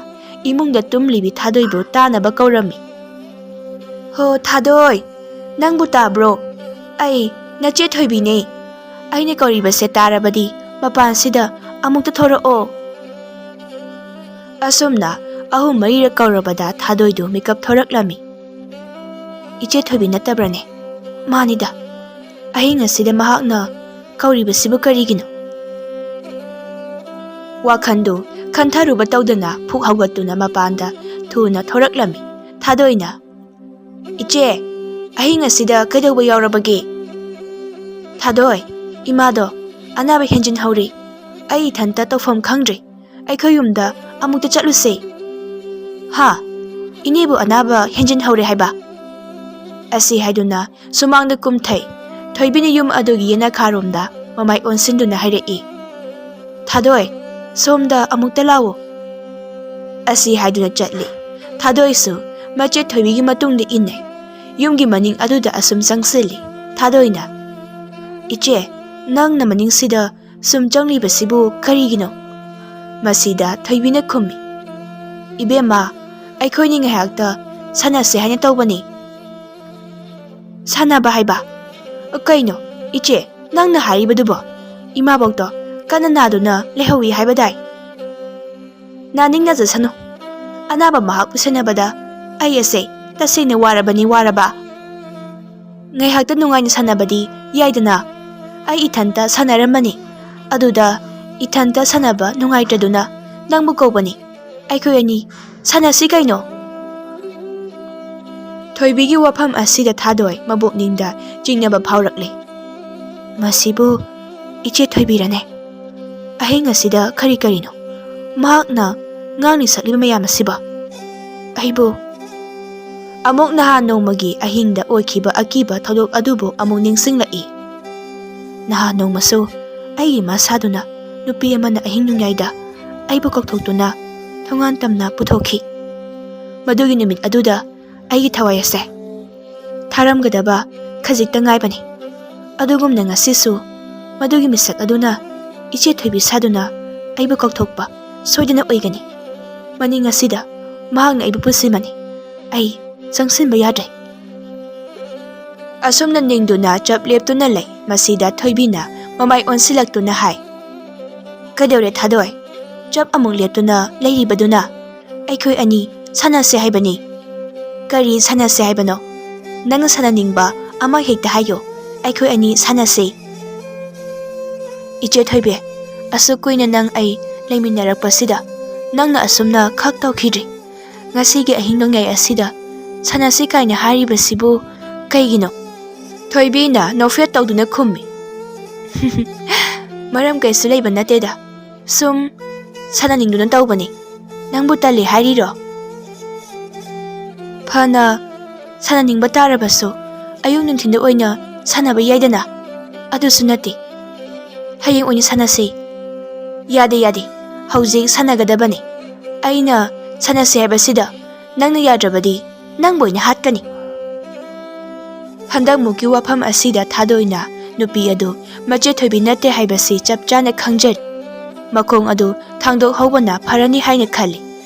ꯏꯃꯨꯡꯗ ꯇꯨꯝꯂꯤꯕꯤ ꯊꯥꯗꯣꯏꯕꯨ ꯇꯥꯅꯕ ꯀꯧꯔꯝꯃꯤ꯫ "ꯍꯣ ꯊꯥꯗꯣꯏ, ꯅꯪꯕꯨ ꯇꯥꯕ꯭ꯔꯣ? ꯑꯩ ꯅꯆꯦ ꯊꯣꯏꯕꯤꯅꯦ꯫ ꯑꯩꯅ ꯀꯧꯔꯤꯕꯁꯦ ꯇꯥꯔꯕꯗꯤ ꯃꯄꯥꯟꯁꯤꯗ ꯑꯃꯨꯛꯇ ꯊꯣꯔꯛꯑꯣ꯫" ꯑꯁꯨꯝꯅ ꯑꯍꯨꯝ ꯃꯔꯤꯔꯛ ꯀꯧꯔꯕꯗ ꯊꯥꯗꯣꯏꯗꯨ ꯃꯤꯀꯞ ꯊꯣꯔꯛꯂꯝꯃꯤ꯫ "ꯏꯆꯦ ꯊꯣꯏꯕꯤ ꯅꯠꯇꯕ꯭ꯔꯅꯦ? ꯃꯥꯅꯤꯗ꯫ ꯑꯍꯤꯡ ꯑꯁꯤꯗ ꯃꯍꯥꯛꯅ ꯀꯧꯔꯤꯕꯁꯤꯕꯨ ꯀꯔꯤꯒꯤꯅꯣ?" ꯋꯥꯈꯜꯗꯨ ꯈꯟꯊꯔꯨꯕ ꯇꯧꯗꯅ ꯐꯨꯛ ꯍꯧꯒꯠꯇꯨꯅ ꯃꯄꯥꯟꯗ ꯊꯨꯅ ꯊꯣꯔꯛꯂꯝꯃꯤ꯫ ꯊꯥꯗꯣꯏꯅ, "ꯏꯆꯦ, ꯑꯍꯤꯡ ꯑꯁꯤꯗ ꯀꯩꯗꯧꯕ ꯌꯥꯎꯔꯕꯒꯦ?" "ꯊꯥꯗꯣꯏ, ꯏꯃꯥꯗꯣ ꯑꯅꯥꯕ ꯍꯦꯟꯖꯤꯟꯍꯧꯔꯤ꯫ ꯑꯩ ꯏꯊꯟꯇ ꯇꯧꯐꯝ ꯈꯪꯗ꯭ꯔꯦ꯫ ꯑꯩꯈꯣꯏ ꯌꯨꯝꯗ ꯑꯃꯨꯛꯇ ꯆꯠꯂꯨꯁꯦ꯫" "ꯍꯥ? ꯏꯅꯦꯕꯨ ꯑꯅꯥꯕ ꯍꯦꯟꯖꯤꯟꯍꯧꯔꯦ ꯍꯥꯏꯕ?" ꯑꯁꯤ ꯍꯥꯏꯗꯨꯅ ꯁꯨꯃꯥꯡꯗ ꯀꯨꯝꯊꯩ꯫ ꯊꯣꯏꯕꯤꯅ ꯌꯨꯝ ꯑꯗꯨꯒꯤ ꯌꯦꯅꯈꯥꯔꯣꯝꯗ ꯃꯃꯥꯏ ꯑꯣꯟꯁꯤꯟꯗꯨꯅ ꯍꯥꯏꯔꯛꯏ, "ꯊꯥꯗꯣꯏ, ꯁꯣꯝꯗ ꯑꯃꯨꯛꯇ ꯂꯥꯛꯎ꯫" ꯑꯁꯤ ꯍꯥꯏꯗꯨꯅ ꯆꯠꯂꯤ꯫ ꯊꯥꯗꯣꯏꯁꯨ ꯃꯆꯦ ꯊꯣꯏꯕꯤꯒꯤ ꯃꯇꯨꯡꯗ ꯏꯟꯅꯩ꯫ ꯌꯨꯝꯒꯤ ꯃꯅꯤꯡ ꯑꯗꯨꯗ ꯑꯁꯨꯝ ꯆꯪꯁꯤꯜꯂꯤ꯫ ꯊꯥꯗꯣꯏꯅ, "ꯏꯆꯦ, ꯅꯪꯅ ꯃꯅꯤꯡꯁꯤꯗ ꯁꯨꯝ ꯆꯪꯂꯤꯕꯁꯤꯕꯨ ꯀꯔꯤꯒꯤꯅꯣ?" ꯃꯁꯤꯗ ꯊꯣꯏꯕꯤꯅ ꯈꯨꯝꯃꯤ, "ꯏꯕꯦꯝꯃ, ꯑꯩꯈꯣꯏꯅꯤ ꯉꯥꯏꯍꯥꯛꯇ ꯁꯥꯟꯅꯁꯦ ꯍꯥꯏꯅ ꯇꯧꯕꯅꯤ꯫" "ꯁꯥꯟꯅꯕ ꯍꯥꯏꯕ? ꯀꯩꯅꯣ, ꯏꯆꯦ, ꯅꯪꯅ ꯍꯥꯏꯔꯤꯕꯗꯨꯕꯣ? ꯏꯃꯥꯕꯣꯛꯇꯣ ꯀꯟꯅ ꯅꯥꯗꯨꯅ ꯂꯩꯍꯧꯏ ꯍꯥꯏꯕꯗꯥꯏ?" "ꯅꯥꯅꯤꯡꯅꯖꯁꯅꯨ꯫ ꯑꯅꯥꯕ ꯃꯍꯥꯛꯄꯨ ꯁꯦꯟꯅꯕꯗ ꯑꯩ ꯑꯁꯦ ꯇꯁꯦꯡꯅ ꯋꯥꯔꯕꯅꯤ, ꯋꯥꯔꯕ꯫ ꯉꯥꯏꯍꯥꯛꯇ ꯅꯨꯡꯉꯥꯏꯅ ꯁꯥꯟꯅꯕꯗꯤ ꯌꯥꯏꯗꯅ꯫ ꯑꯩ ꯏꯊꯟꯇ ꯁꯥꯟꯅꯔꯝꯕꯅꯤ꯫ ꯑꯗꯨꯗ ꯏꯊꯟꯇ ꯁꯥꯟꯅꯕ ꯅꯨꯡꯉꯥꯏꯇ꯭ꯔꯗꯨꯅ ꯅꯪꯕꯨ ꯀꯧꯕꯅꯤ꯫ ꯑꯩꯈꯣꯏ ꯑꯅꯤ ꯁꯥꯟꯅꯁꯤ ꯀꯩꯅꯣ꯫" ꯊꯣꯏꯕꯤꯒꯤ ꯋꯥꯐꯝ ꯑꯁꯤꯗ ꯊꯥꯗꯣꯏ ꯃꯕꯨꯛꯅꯤꯡꯗ ꯆꯤꯡꯅꯕ ꯐꯥꯎꯔꯛꯂꯦ꯫ "ꯃꯁꯤꯕꯨ ꯏꯆꯦ ꯊꯣꯏꯕꯤꯔꯅꯦ? ꯑꯍꯤꯡ ꯑꯁꯤꯗ ꯀꯔꯤ ꯀꯔꯤꯅꯣ ꯃꯍꯥꯛꯅ ꯉꯥꯡꯂꯤ ꯁꯛꯂꯤꯕ ꯃꯌꯥꯝ ꯑꯁꯤꯕꯣ? ꯑꯩꯕꯨ ꯑꯃꯨꯛ ꯅꯍꯥꯟ ꯅꯣꯡꯃꯒꯤ ꯑꯍꯤꯡꯗ ꯑꯣꯏꯈꯤꯕ ꯑꯀꯤꯕ ꯊꯧꯗꯣꯛ ꯑꯗꯨꯕꯨ ꯑꯃꯨꯛ ꯅꯤꯡꯁꯤꯡꯂꯛꯏ꯫ ꯅꯍꯥꯟ ꯅꯣꯡꯃꯁꯨ ꯑꯩꯒꯤ ꯃꯁꯥꯗꯨꯅ ꯅꯨꯄꯤ ꯑꯃꯅ ꯑꯍꯤꯡ ꯅꯣꯡꯌꯥꯏꯗ ꯑꯩꯕꯨ ꯀꯧꯊꯣꯛꯇꯨꯅ ꯊꯣꯡꯒꯥꯟ ꯇꯝꯅ ꯄꯨꯊꯣꯛꯈꯤ꯫ ꯃꯗꯨꯒꯤ ꯅꯨꯃꯤꯠ ꯑꯗꯨꯗ ꯑꯩꯒꯤ ꯊꯋꯥꯏ ꯑꯁꯦ ꯊꯥꯔꯝꯒꯗꯕ ꯈꯖꯤꯛꯇ ꯉꯥꯏꯕꯅꯤ꯫ ꯑꯗꯨꯒꯨꯝꯅ ꯉꯁꯤꯁꯨ ꯃꯗꯨꯒꯤ ꯃꯤꯁꯛ ꯑꯗꯨꯅ ꯏꯆꯦ ꯊꯣꯏꯕꯤ ꯁꯥꯗꯨꯅ ꯑꯩꯕꯨ ꯀꯧꯊꯣꯛꯄ ꯁꯣꯏꯗꯅ ꯑꯣꯏꯒꯅꯤ꯫ ꯃꯅꯤꯡ ꯑꯁꯤꯗ ꯃꯍꯥꯛꯅ ꯑꯩꯕꯨ ꯄꯨꯟꯁꯤꯟꯕꯅꯤ꯫ ꯑꯩ ꯆꯪꯁꯤꯟꯕ ꯌꯥꯗ꯭ꯔꯦ꯫" ꯑꯁꯨꯝꯅ ꯅꯤꯡꯗꯨꯅ ꯆꯞ ꯂꯦꯞꯇꯨꯅ ꯂꯩ꯫ ꯃꯁꯤꯗ ꯊꯣꯏꯕꯤꯅ ꯃꯃꯥꯏ ꯑꯣꯟꯁꯤꯜꯂꯛꯇꯨꯅ ꯍꯥꯏ, "ꯀꯩꯗꯧꯔꯦ ꯊꯥꯗꯣꯏ? ꯆꯞ ꯑꯃꯨꯛ ꯂꯦꯞꯇꯨꯅ ꯂꯩꯔꯤꯕꯗꯨꯅ?" ꯑꯩꯈꯣꯏ ꯑꯅꯤ ꯁꯥꯟꯅꯁꯦ ꯍꯥꯏꯕꯅꯤ꯫ ꯀꯔꯤ ꯁꯥꯟꯅꯁꯦ ꯍꯥꯏꯕꯅꯣ? ꯅꯪꯅ ꯁꯥꯟꯅꯅꯤꯡꯕ ꯑꯃ ꯍꯦꯛꯇ ꯍꯥꯏꯌꯣ, ꯑꯩꯈꯣꯏ ꯑꯅꯤ ꯁꯥꯟꯅꯁꯦ꯫ ꯏꯆꯦ ꯊꯣꯏꯕꯤ, ꯑꯁꯨꯛ ꯀꯨꯏꯅ ꯅꯪ ꯑꯩ ꯂꯩꯃꯤꯟꯅꯔꯛꯄꯁꯤꯗ ꯅꯪꯅ ꯑꯁꯨꯝꯅ ꯈꯛ ꯇꯧꯈꯤꯗ꯭ꯔꯤ꯫ ꯉꯁꯤꯒꯤ ꯑꯍꯤꯡ ꯅꯣꯡꯌꯥꯏ ꯑꯁꯤꯗ ꯁꯥꯟꯅꯁꯤ ꯀꯥꯏꯅ ꯍꯥꯏꯔꯤꯕꯁꯤꯕꯨ ꯀꯩꯒꯤꯅꯣ? ꯊꯣꯏꯕꯤꯅ ꯅꯣꯛꯐꯦꯠ ꯇꯧꯗꯨꯅ ꯈꯨꯝꯃꯤ꯫ ꯃꯔꯝ ꯀꯩꯁꯨ ꯂꯩꯕ ꯅꯠꯇꯦꯗ, ꯁꯨꯝ ꯁꯥꯟꯅꯅꯤꯡꯗꯨꯅ ꯇꯧꯕꯅꯤ꯫ ꯅꯪꯕꯨ ꯇꯜꯂꯤ ꯍꯥꯏꯔꯤꯔꯣ? ꯐꯅ ꯁꯥꯟꯅꯅꯤꯡꯕ ꯇꯥꯔꯕꯁꯨ ꯑꯌꯨꯛ ꯅꯨꯡꯊꯤꯟꯗ ꯑꯣꯏꯅ ꯁꯥꯟꯅꯕ ꯌꯥꯏꯗꯅ꯫ ꯑꯗꯨꯁꯨ ꯅꯠꯇꯦ, ꯍꯌꯦꯡ ꯑꯣꯏꯅ ꯁꯥꯟꯅꯁꯤ꯫ ꯌꯥꯗꯦ, ꯌꯥꯗꯦ, ꯍꯧꯖꯤꯛ ꯁꯥꯟꯅꯒꯗꯕꯅꯤ꯫ ꯑꯩꯅ ꯁꯥꯟꯅꯁꯤ ꯍꯥꯏꯕꯁꯤꯗ ꯅꯪꯅ ꯌꯥꯗ꯭ꯔꯕꯗꯤ ꯅꯪꯕꯨ ꯑꯣꯏꯅ ꯍꯥꯠꯀꯅꯤ꯫ ꯍꯟꯗꯛꯃꯨꯛꯀꯤ ꯋꯥꯐꯝ ꯑꯁꯤꯗ ꯊꯥꯗꯣꯏꯅ ꯅꯨꯄꯤ ꯑꯗꯨ ꯃꯆꯦ ꯊꯣꯏꯕꯤ ꯅꯠꯇꯦ ꯍꯥꯏꯕꯁꯤ ꯆꯞ ꯆꯥꯅ ꯈꯪꯖꯔꯤ꯫ ꯃꯈꯣꯡ ꯑꯗꯨ ꯊꯥꯡꯗꯣꯛꯍꯧꯕꯅ ꯐꯔꯅꯤ ꯍꯥꯏꯅ ꯈꯜꯂꯤ꯫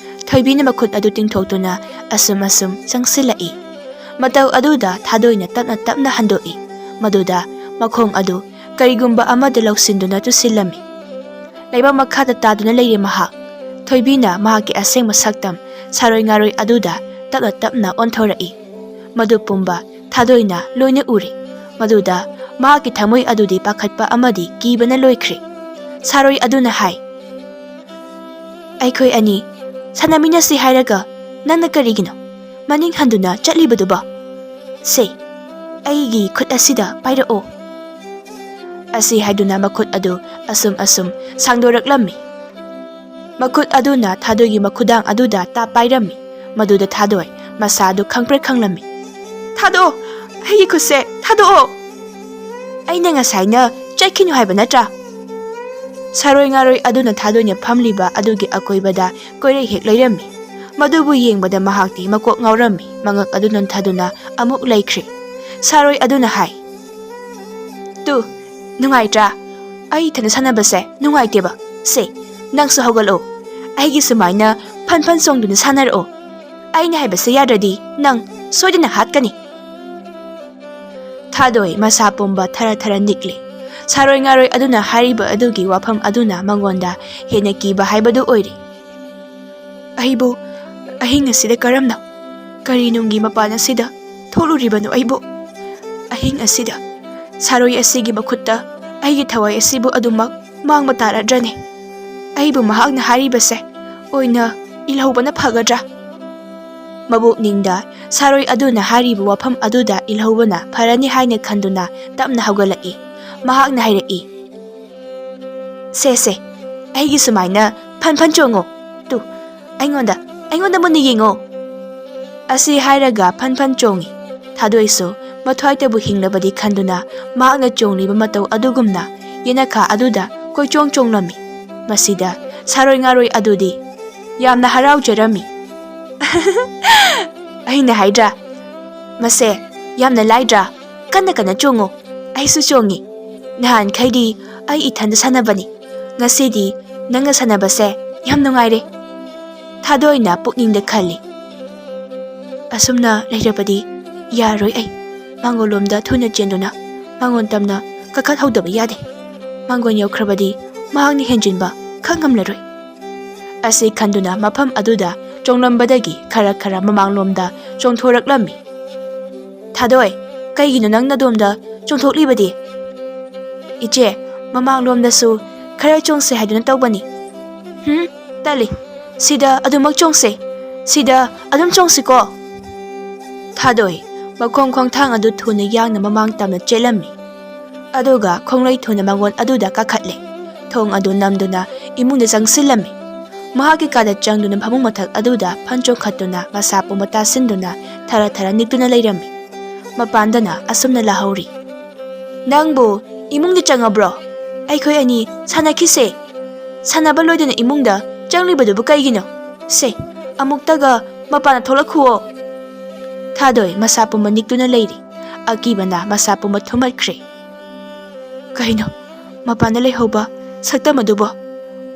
ꯊꯣꯏꯕꯤꯅ ꯃꯈꯨꯠ ꯑꯗꯨ ꯇꯤꯡꯊꯣꯛꯇꯨꯅ ꯑꯁꯨꯝ ꯑꯁꯨꯝ ꯆꯪꯁꯤꯜꯂꯛꯏ꯫ ꯃꯇꯧ ꯑꯗꯨꯗ ꯊꯥꯗꯣꯏꯅ ꯇꯞꯅ ꯇꯞꯅ ꯍꯟꯗꯣꯛꯏ꯫ ꯃꯗꯨꯗ ꯃꯈꯣꯡ ꯑꯗꯨ ꯀꯔꯤꯒꯨꯝꯕ ꯑꯃꯗ ꯂꯧꯁꯤꯟꯗꯨꯅ ꯇꯨꯁꯤꯜꯂꯝꯃꯤ꯫ ꯂꯩꯕꯥꯛ ꯃꯈꯥꯗ ꯇꯥꯗꯨꯅ ꯂꯩꯔꯦ ꯃꯍꯥꯛ꯫ ꯊꯣꯏꯕꯤꯅ ꯃꯍꯥꯛꯀꯤ ꯑꯁꯦꯡꯕ ꯁꯛꯇꯝ ꯁꯥꯔꯣꯏ ꯉꯥꯔꯣꯏ ꯑꯗꯨꯗ ꯇꯞꯅ ꯇꯞꯅ ꯑꯣꯟꯊꯣꯔꯛꯏ꯫ ꯃꯗꯨ ꯄꯨꯝꯕ ꯊꯥꯗꯣꯏꯅ ꯂꯣꯏꯅ ꯎꯔꯦ꯫ ꯃꯗꯨꯗ ꯃꯍꯥꯛꯀꯤ ꯊꯃꯣꯏ ꯑꯗꯨꯗꯤ ꯄꯥꯈꯠꯄ ꯑꯃꯗꯤ ꯀꯤꯕꯅ ꯂꯣꯏꯈ꯭ꯔꯦ꯫ ꯁꯥꯔꯣꯏ ꯑꯗꯨꯅ ꯍꯥꯏ, "ꯑꯩꯈꯣꯏ ꯑꯅꯤ ꯁꯥꯟꯅꯃꯤꯟꯅꯁꯤ ꯍꯥꯏꯔꯒ ꯅꯪꯅ ꯀꯔꯤꯒꯤꯅꯣ ꯃꯅꯤꯡ ꯍꯟꯗꯨꯅ ꯆꯠꯂꯤꯕꯗꯨꯕꯣ? ꯁꯦ, ꯑꯩꯒꯤ ꯈꯨꯠ ꯑꯁꯤꯗ ꯄꯥꯏꯔꯛꯑꯣ"꯫ ꯑꯁꯤ ꯍꯥꯏꯗꯨꯅ ꯃꯈꯨꯠ ꯑꯗꯨ ꯑꯁꯨꯝ ꯑꯁꯨꯝ ꯁꯥꯡꯗꯣꯔꯛꯂꯝꯃꯤ꯫ ꯃꯈꯨꯠ ꯑꯗꯨꯅ ꯊꯥꯗꯣꯏꯒꯤ ꯃꯈꯨꯗꯥꯡ ꯑꯗꯨꯗ ꯇꯥꯞ ꯄꯥꯏꯔꯝꯃꯤ꯫ ꯃꯗꯨꯗ ꯊꯥꯗꯣꯏ ꯃꯁꯥ ꯑꯗꯨ ꯈꯪꯄ꯭ꯔꯦꯛ ꯈꯪꯂꯝꯃꯤ꯫ "ꯊꯥꯗꯣꯛꯑꯣ! ꯑꯩꯒꯤ ꯈꯨꯠꯁꯦ ꯊꯥꯗꯣꯛꯑꯣ! ꯑꯩꯅ ꯉꯁꯥꯏꯅ ꯆꯠꯈꯤꯅꯨ ꯍꯥꯏꯕ ꯅꯠꯇ꯭ꯔꯥ?" ꯁꯥꯔꯣꯏ ꯉꯥꯔꯣꯏ ꯑꯗꯨꯅ ꯊꯥꯗꯣꯏꯅ ꯐꯝꯂꯤꯕ ꯑꯗꯨꯒꯤ ꯑꯀꯣꯏꯕꯗ ꯀꯣꯏꯔꯦ ꯍꯦꯛ ꯂꯩꯔꯝꯃꯤ꯫ ꯃꯗꯨꯕꯨ ꯌꯦꯡꯕꯗ ꯃꯍꯥꯛꯇꯤ ꯃꯀꯣꯛ ꯉꯥꯎꯔꯝꯃꯤ꯫ ꯃꯉꯛ ꯑꯗꯨ ꯅꯣꯟꯊꯗꯨꯅ ꯑꯃꯨꯛ ꯂꯩꯈ꯭ꯔꯦ꯫ ꯁꯥꯔꯣꯏ ꯑꯗꯨꯅ ꯍꯥꯏ, "ꯇꯨ, ꯅꯨꯡꯉꯥꯏꯇ꯭ꯔꯥ? ꯑꯩ ꯏꯊꯟꯗ ꯁꯥꯟꯅꯕꯁꯦ ꯅꯨꯡꯉꯥꯏꯇꯦꯕ꯫ ꯁꯦ, ꯅꯪꯁꯨ ꯍꯧꯒꯠꯂꯛꯑꯣ꯫ ꯑꯩꯒꯤ ꯁꯨꯃꯥꯏꯅ ꯐꯟ ꯐꯟ ꯆꯣꯡꯗꯨꯅ ꯁꯥꯟꯅꯔꯛꯑꯣ꯫ ꯑꯩꯅ ꯍꯥꯏꯕꯁꯦ ꯌꯥꯗ꯭ꯔꯗꯤ ꯅꯪ ꯁꯣꯏꯗꯅ ꯍꯥꯠꯀꯅꯤ"꯫ ꯊꯥꯗꯣꯏ ꯃꯁꯥ ꯄꯨꯝꯕ ꯊꯔ ꯊꯔ ꯅꯤꯛꯂꯤ꯫ ꯁꯥꯔꯣꯏ ꯉꯥꯔꯣꯏ ꯑꯗꯨꯅ ꯍꯥꯏꯔꯤꯕ ꯑꯗꯨꯒꯤ ꯋꯥꯐꯝ ꯑꯗꯨꯅ ꯃꯉꯣꯟꯗ ꯍꯦꯟꯅ ꯀꯤꯕ ꯍꯥꯏꯕꯗꯨ ꯑꯣꯏꯔꯦ꯫ "ꯑꯩꯕꯨ ꯑꯍꯤꯡ ꯑꯁꯤꯗ ꯀꯔꯝꯅ, ꯀꯔꯤ ꯅꯨꯡꯒꯤ ꯃꯄꯥꯟ ꯑꯁꯤꯗ ꯊꯣꯛꯂꯨꯔꯤꯕꯅꯣ ꯑꯩꯕꯨ? ꯑꯍꯤꯡ ꯑꯁꯤꯗ ꯁꯥꯔꯣꯏ ꯑꯁꯤꯒꯤ ꯃꯈꯨꯠꯇ ꯑꯩꯒꯤ ꯊꯋꯥꯏ ꯑꯁꯤꯕꯨ ꯑꯗꯨꯃꯛ ꯃꯥꯡꯕ ꯇꯥꯔꯗ꯭ꯔꯅꯦ? ꯑꯩꯕꯨ ꯃꯍꯥꯛꯅ ꯍꯥꯏꯔꯤꯕꯁꯦ ꯑꯣꯏꯅ ꯏꯜꯍꯧꯕꯅ ꯐꯒꯗ꯭ꯔꯥ? ꯃꯕꯨꯛꯅꯤꯡꯗ ꯁꯥꯔꯣꯏ ꯑꯗꯨꯅ ꯍꯥꯏꯔꯤꯕ ꯋꯥꯐꯝ ꯑꯗꯨꯗ ꯏꯜꯍꯧꯕꯅ ꯐꯔꯅꯤ ꯍꯥꯏꯅ ꯈꯟꯗꯨꯅ ꯇꯞꯅ ꯍꯧꯒꯠꯂꯛꯏ꯫ ꯃꯍꯥꯛꯅ ꯍꯥꯏꯔꯛꯏ, "ꯁꯦ, ꯁꯦ, ꯑꯩꯒꯤ ꯁꯨꯃꯥꯏꯅ ꯐꯟ ꯐꯟ ꯆꯣꯡꯉꯣ꯫ ꯇꯨ, ꯑꯩꯉꯣꯟꯗ, ꯑꯩꯉꯣꯟꯗ ꯃꯨꯟꯅ ꯌꯦꯡꯉꯣ"꯫ ꯑꯁꯤ ꯍꯥꯏꯔꯒ ꯐꯟ ꯐꯟ ꯆꯣꯡꯉꯤ꯫ ꯊꯥꯗꯣꯏꯁꯨ ꯃꯊ꯭ꯋꯥꯏꯇꯕꯨ ꯍꯤꯡꯂꯕꯗꯤ ꯈꯟꯗꯨꯅ ꯃꯍꯥꯛꯅ ꯆꯣꯡꯂꯤꯕ ꯃꯇꯧ ꯑꯗꯨꯒꯨꯝꯅ ꯌꯦꯅꯈꯥ ꯑꯗꯨꯗ ꯀꯣꯏꯆꯣꯡ ꯆꯣꯡꯂꯝꯃꯤ꯫ ꯃꯁꯤꯗ ꯁꯥꯔꯣꯏ ꯉꯥꯔꯣꯏ ꯑꯗꯨꯗꯤ ꯌꯥꯝꯅ ꯍꯔꯥꯎꯖꯔꯝꯃꯤ꯫ "ꯑꯩꯅ ꯍꯥꯏꯗ꯭ꯔꯥ, ꯃꯁꯦ ꯌꯥꯝꯅ ꯂꯥꯏꯗ꯭ꯔꯥ? ꯀꯟꯅ ꯀꯟꯅ ꯆꯣꯡꯉꯨ, ꯑꯩꯁꯨ ꯆꯣꯡꯉꯤ꯫ ꯅꯍꯥꯟꯈꯩꯗꯤ ꯑꯩ ꯏꯊꯟꯗ ꯁꯥꯟꯅꯕꯅꯤ, ꯉꯁꯤꯗꯤ ꯅꯪꯒ ꯁꯥꯟꯅꯕꯁꯦ ꯌꯥꯝ ꯅꯨꯡꯉꯥꯏꯔꯦ"꯫ ꯊꯥꯗꯣꯏꯅ ꯄꯨꯛꯅꯤꯡꯗ ꯈꯜꯂꯤ, "ꯑꯁꯨꯝꯅ ꯂꯩꯔꯕꯗꯤ ꯌꯥꯔꯣꯏ꯫ ꯑꯩ ꯃꯥꯡꯒꯣꯜꯂꯣꯝꯗ ꯊꯨꯅ ꯆꯦꯟꯗꯨꯅ ꯃꯥꯡꯒꯣꯜ ꯇꯝꯅ ꯀꯥꯈꯠꯍꯧꯗꯕ ꯌꯥꯗꯦ꯫ ꯃꯥꯡꯒꯣꯜ ꯌꯧꯈ꯭ꯔꯕꯗꯤ ꯃꯍꯥꯛꯅ ꯍꯦꯟꯖꯤꯟꯕ ꯈꯪꯉꯝꯂꯔꯣꯏ"꯫ ꯑꯁꯤ ꯈꯟꯗꯨꯅ ꯃꯐꯝ ꯑꯗꯨꯗ ꯆꯣꯡꯂꯝꯕꯗꯒꯤ ꯈꯔ ꯈꯔ ꯃꯃꯥꯡꯂꯣꯝꯗ ꯆꯣꯡꯊꯣꯔꯛꯂꯝꯃꯤ꯫ "ꯊꯥꯗꯣꯏ, ꯀꯩꯒꯤꯅꯣ ꯅꯪ ꯅꯗꯣꯝꯗ ꯆꯣꯡꯊꯣꯛꯂꯤꯕꯗꯤ?" "ꯏꯆꯦ, ꯃꯃꯥꯡꯂꯣꯝꯗꯁꯨ ꯈꯔ ꯆꯣꯡꯁꯦ ꯍꯥꯏꯗꯨꯅ ꯇꯧꯕꯅꯤ"꯫ "ꯍꯨꯝ, ꯇꯜꯂꯤ꯫ ꯁꯤꯗ ꯑꯗꯨꯃꯛ ꯆꯣꯡꯁꯦ꯫ ꯁꯤꯗ ꯑꯗꯨꯝ ꯆꯣꯡꯁꯤꯀꯣ"꯫ ꯊꯥꯗꯣꯏ ꯃꯈꯣꯡ ꯈꯣꯡꯊꯥꯡ ꯑꯗꯨ ꯊꯨꯅ ꯌꯥꯡꯅ ꯃꯃꯥꯡ ꯇꯝꯅ ꯆꯦꯜꯂꯝꯃꯤ꯫ ꯑꯗꯨꯒ ꯈꯣꯡꯂꯩ ꯊꯨꯅ ꯃꯥꯡꯒꯣꯜ ꯑꯗꯨꯗ ꯀꯥꯈꯠꯂꯦ꯫ ꯊꯣꯡ ꯑꯗꯨ ꯅꯝꯗꯨꯅ ꯏꯃꯨꯡꯗ ꯆꯪꯁꯤꯜꯂꯝꯃꯤ꯫ ꯃꯍꯥꯛꯀꯤ ꯀꯥꯗ ꯆꯪꯗꯨꯅ ꯐꯃꯨꯡ ꯃꯊꯛ ꯑꯗꯨꯗ ꯐꯟ ꯆꯣꯡꯈꯠꯇꯨꯅ ꯃꯁꯥ ꯄꯨꯝꯕ ꯇꯥꯁꯤꯟꯗꯨꯅ ꯊꯔ ꯊꯔ ꯅꯤꯛꯇꯨꯅ ꯂꯩꯔꯝꯃꯤ꯫ ꯃꯄꯥꯟꯗꯅ ꯑꯁꯨꯝꯅ ꯂꯥꯍꯧꯔꯤ, "ꯅꯪꯕꯨ ꯏꯃꯨꯡꯗ ꯆꯪꯉꯕ꯭ꯔꯣ? ꯑꯩꯈꯣꯏ ꯑꯅꯤ ꯁꯥꯟꯅꯈꯤꯁꯦ꯫ ꯁꯥꯟꯅꯕ ꯂꯣꯏꯗꯅ ꯏꯃꯨꯡꯗ ꯆꯪꯂꯤꯕꯗꯨꯕꯨ ꯀꯩꯒꯤꯅꯣ? ꯁꯦ, ꯑꯃꯨꯛꯇꯒ ꯃꯄꯥꯟꯗ ꯊꯣꯛꯂꯛꯈꯨꯑꯣ"꯫ ꯊꯥꯗꯣꯏ ꯃꯁꯥ ꯄꯨꯝꯕ ꯅꯤꯛꯇꯨꯅ ꯂꯩꯔꯤ꯫ ꯑꯀꯤꯕꯅ ꯃꯁꯥ ꯄꯨꯝꯕ ꯊꯨꯝꯍꯠꯈ꯭ꯔꯦ꯫ "ꯀꯩꯅꯣ, ꯃꯄꯥꯟꯗ ꯂꯩꯍꯧꯕ ꯁꯛꯇꯝ ꯑꯗꯨꯕꯣ?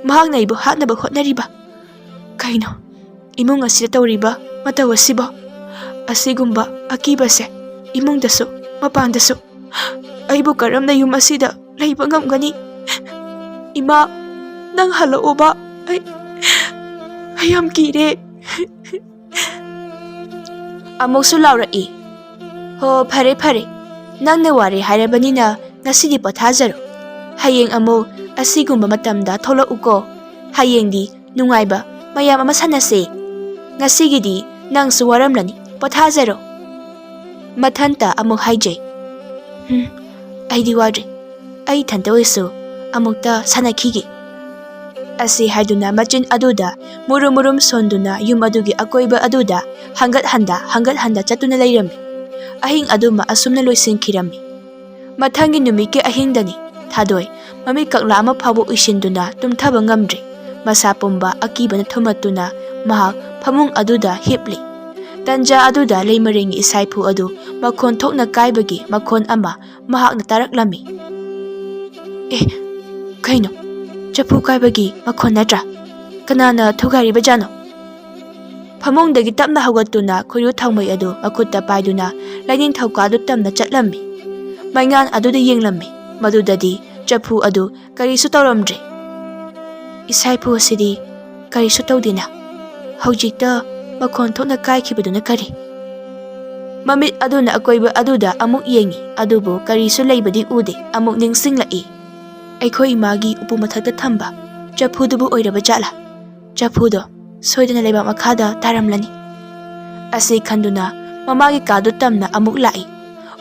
ꯃꯍꯥꯛꯅ ꯑꯩꯕꯨ ꯍꯥꯠꯅꯕ ꯍꯣꯠꯅꯔꯤꯕ? ꯀꯩꯅꯣ ꯏꯃꯨꯡ ꯑꯁꯤꯗ ꯇꯧꯔꯤꯕ ꯃꯇꯧ ꯑꯁꯤꯕꯣ? ꯑꯁꯤꯒꯨꯝꯕ ꯑꯀꯤꯕꯁꯦ ꯏꯃꯨꯡꯗꯁꯨ ꯃꯄꯥꯟꯗꯁꯨ꯫ ꯑꯩꯕꯨ ꯀꯔꯝꯅ ꯌꯨꯝ ꯑꯁꯤꯗ ꯂꯩꯕ ꯉꯝꯒꯅꯤ? ꯏꯃꯥ, ꯅꯪ ꯍꯜꯂꯛꯑꯣꯕ꯫ ꯑꯩ, ꯑꯩ ꯌꯥꯝ ꯀꯤꯔꯦ"꯫ ꯑꯃꯨꯛꯁꯨ ꯂꯥꯎꯔꯛꯏ꯫ "ꯍꯣ, ꯐꯔꯦ ꯐꯔꯦ, ꯅꯪꯅ ꯋꯥꯔꯦ ꯍꯥꯏꯔꯕꯅꯤꯅ ꯉꯁꯤꯗꯤ ꯄꯣꯊꯥꯖꯔꯣ꯫ ꯍꯌꯦꯡ ꯑꯃꯨꯛ ꯑꯁꯤꯒꯨꯝꯕ ꯃꯇꯝꯗ ꯊꯣꯛꯂꯛꯎꯀꯣ꯫ ꯍꯌꯦꯡꯗꯤ ꯅꯨꯡꯉꯥꯏꯕ ꯃꯌꯥꯝ ꯑꯃ ꯁꯥꯟꯅꯁꯦ꯫ ꯉꯁꯤꯒꯤꯗꯤ ꯅꯪꯁꯨ ꯋꯥꯔꯝꯂꯅꯤ, ꯄꯣꯊꯥꯖꯔꯣ꯫" ꯃꯊꯟꯇ ꯑꯃꯨꯛ ꯍꯥꯏꯖꯩ, "ꯎꯝ, ꯑꯩꯗꯤ ꯋꯥꯗ꯭ꯔꯦ꯫ ꯑꯩ ꯏꯊꯟꯇ ꯑꯣꯏꯁꯨ ꯑꯃꯨꯛꯇ ꯁꯥꯟꯅꯈꯤꯒꯦ꯫" ꯑꯁꯤ ꯍꯥꯏꯗꯨꯅ ꯃꯆꯤꯟ ꯑꯗꯨꯗ ꯃꯨꯔꯨꯝ ꯃꯨꯔꯨꯝ ꯁꯣꯟꯗꯨꯅ ꯌꯨꯝ ꯑꯗꯨꯒꯤ ꯑꯀꯣꯏꯕ ꯑꯗꯨꯗ ꯍꯪꯒꯠ ꯍꯟꯗ, ꯍꯪꯒꯠ ꯍꯟꯗ ꯆꯠꯇꯨꯅ ꯂꯩꯔꯝꯃꯤ꯫ ꯑꯍꯤꯡ ꯑꯗꯨꯃ ꯑꯁꯨꯝꯅ ꯂꯣꯏꯁꯤꯟꯈꯤꯔꯝꯃꯤ꯫ ꯃꯊꯪꯒꯤ ꯅꯨꯃꯤꯠꯀꯤ ꯑꯍꯤꯡꯗꯅꯤ ꯊꯥꯗꯣꯏ ꯃꯃꯤꯠ ꯀꯛꯂꯥ ꯑꯃ ꯐꯥꯎꯕ ꯎꯏꯁꯤꯟꯗꯨꯅ ꯇꯨꯝꯊꯕ ꯉꯝꯗ꯭ꯔꯦ꯫ ꯃꯁꯥ ꯄꯨꯝꯕ ꯑꯀꯤꯕꯅ ꯊꯨꯝꯃꯠꯇꯨꯅ ꯃꯍꯥꯛ ꯐꯃꯨꯡ ꯑꯗꯨꯗ ꯍꯤꯞꯂꯤ꯫ ꯇꯟꯖꯥ ꯑꯗꯨꯗ ꯂꯩꯃꯔꯦꯟꯒꯤ ꯏꯁꯥꯏꯐꯨ ꯑꯗꯨ ꯃꯈꯣꯟ ꯊꯣꯛꯅ ꯀꯥꯏꯕꯒꯤ ꯃꯈꯣꯟ ꯑꯃ ꯃꯍꯥꯛꯅ ꯇꯥꯔꯛꯂꯝꯃꯤ꯫ "ꯑꯦ, ꯀꯩꯅꯣ? ꯆꯐꯨ ꯀꯥꯏꯕꯒꯤ ꯃꯈꯣꯟ ꯅꯠꯇ꯭ꯔꯥ? ꯀꯅꯥꯅ ꯊꯨꯒꯥꯏꯔꯤꯕꯖꯥꯠꯅꯣ?" ꯐꯃꯨꯡꯗꯒꯤ ꯇꯞꯅ ꯍꯧꯒꯠꯇꯨꯅ ꯈꯣꯏꯔꯨ ꯊꯥꯎꯃꯩ ꯑꯗꯨ ꯃꯈꯨꯠꯇ ꯄꯥꯏꯗꯨꯅ ꯂꯥꯏꯅꯤꯡꯊꯧ ꯀꯥꯗꯨ ꯇꯝꯅ ꯆꯠꯂꯝꯃꯤ꯫ ꯃꯩꯉꯥꯟ ꯑꯗꯨꯗ ꯌꯦꯡꯂꯝꯃꯤ꯫ ꯃꯗꯨꯗꯗꯤ ꯆꯐꯨ ꯑꯗꯨ ꯀꯔꯤꯁꯨ ꯇꯧꯔꯝꯗ꯭ꯔꯦ꯫ "ꯏꯁꯥꯏꯐꯨ ꯑꯁꯤꯗꯤ ꯀꯔꯤꯁꯨ ꯇꯧꯗꯦꯅ꯫ ꯍꯧꯖꯤꯛꯇ ꯃꯈꯣꯟ ꯊꯣꯛꯅ ꯀꯥꯏꯈꯤꯕꯗꯨꯅ ꯀꯔꯤ?" ꯃꯃꯤꯠ ꯑꯗꯨꯅ ꯑꯀꯣꯏꯕ ꯑꯗꯨꯗ ꯑꯃꯨꯛ ꯌꯦꯡꯉꯤ, ꯑꯗꯨꯕꯨ ꯀꯔꯤꯁꯨ ꯂꯩꯕꯗꯤ ꯎꯗꯦ꯫ ꯑꯃꯨꯛ ꯅꯤꯡꯁꯤꯡꯂꯛꯏ, ꯑꯩꯈꯣꯏ ꯏꯃꯥꯒꯤ ꯎꯄꯨ ꯃꯊꯛꯇ ꯊꯝꯕ ꯆꯐꯨꯗꯨꯕꯨ ꯑꯣꯏꯔꯕ ꯖꯥꯠꯂꯥ? ꯆꯐꯨꯗꯣ ꯁꯣꯏꯗꯅ ꯂꯩꯕꯥꯛ ꯃꯈꯥꯗ ꯇꯥꯔꯝꯂꯅꯤ꯫ ꯑꯁꯤ ꯈꯟꯗꯨꯅ ꯃꯃꯥꯒꯤ ꯀꯥꯗꯨ ꯇꯝꯅ ꯑꯃꯨꯛ ꯂꯥꯛꯏ꯫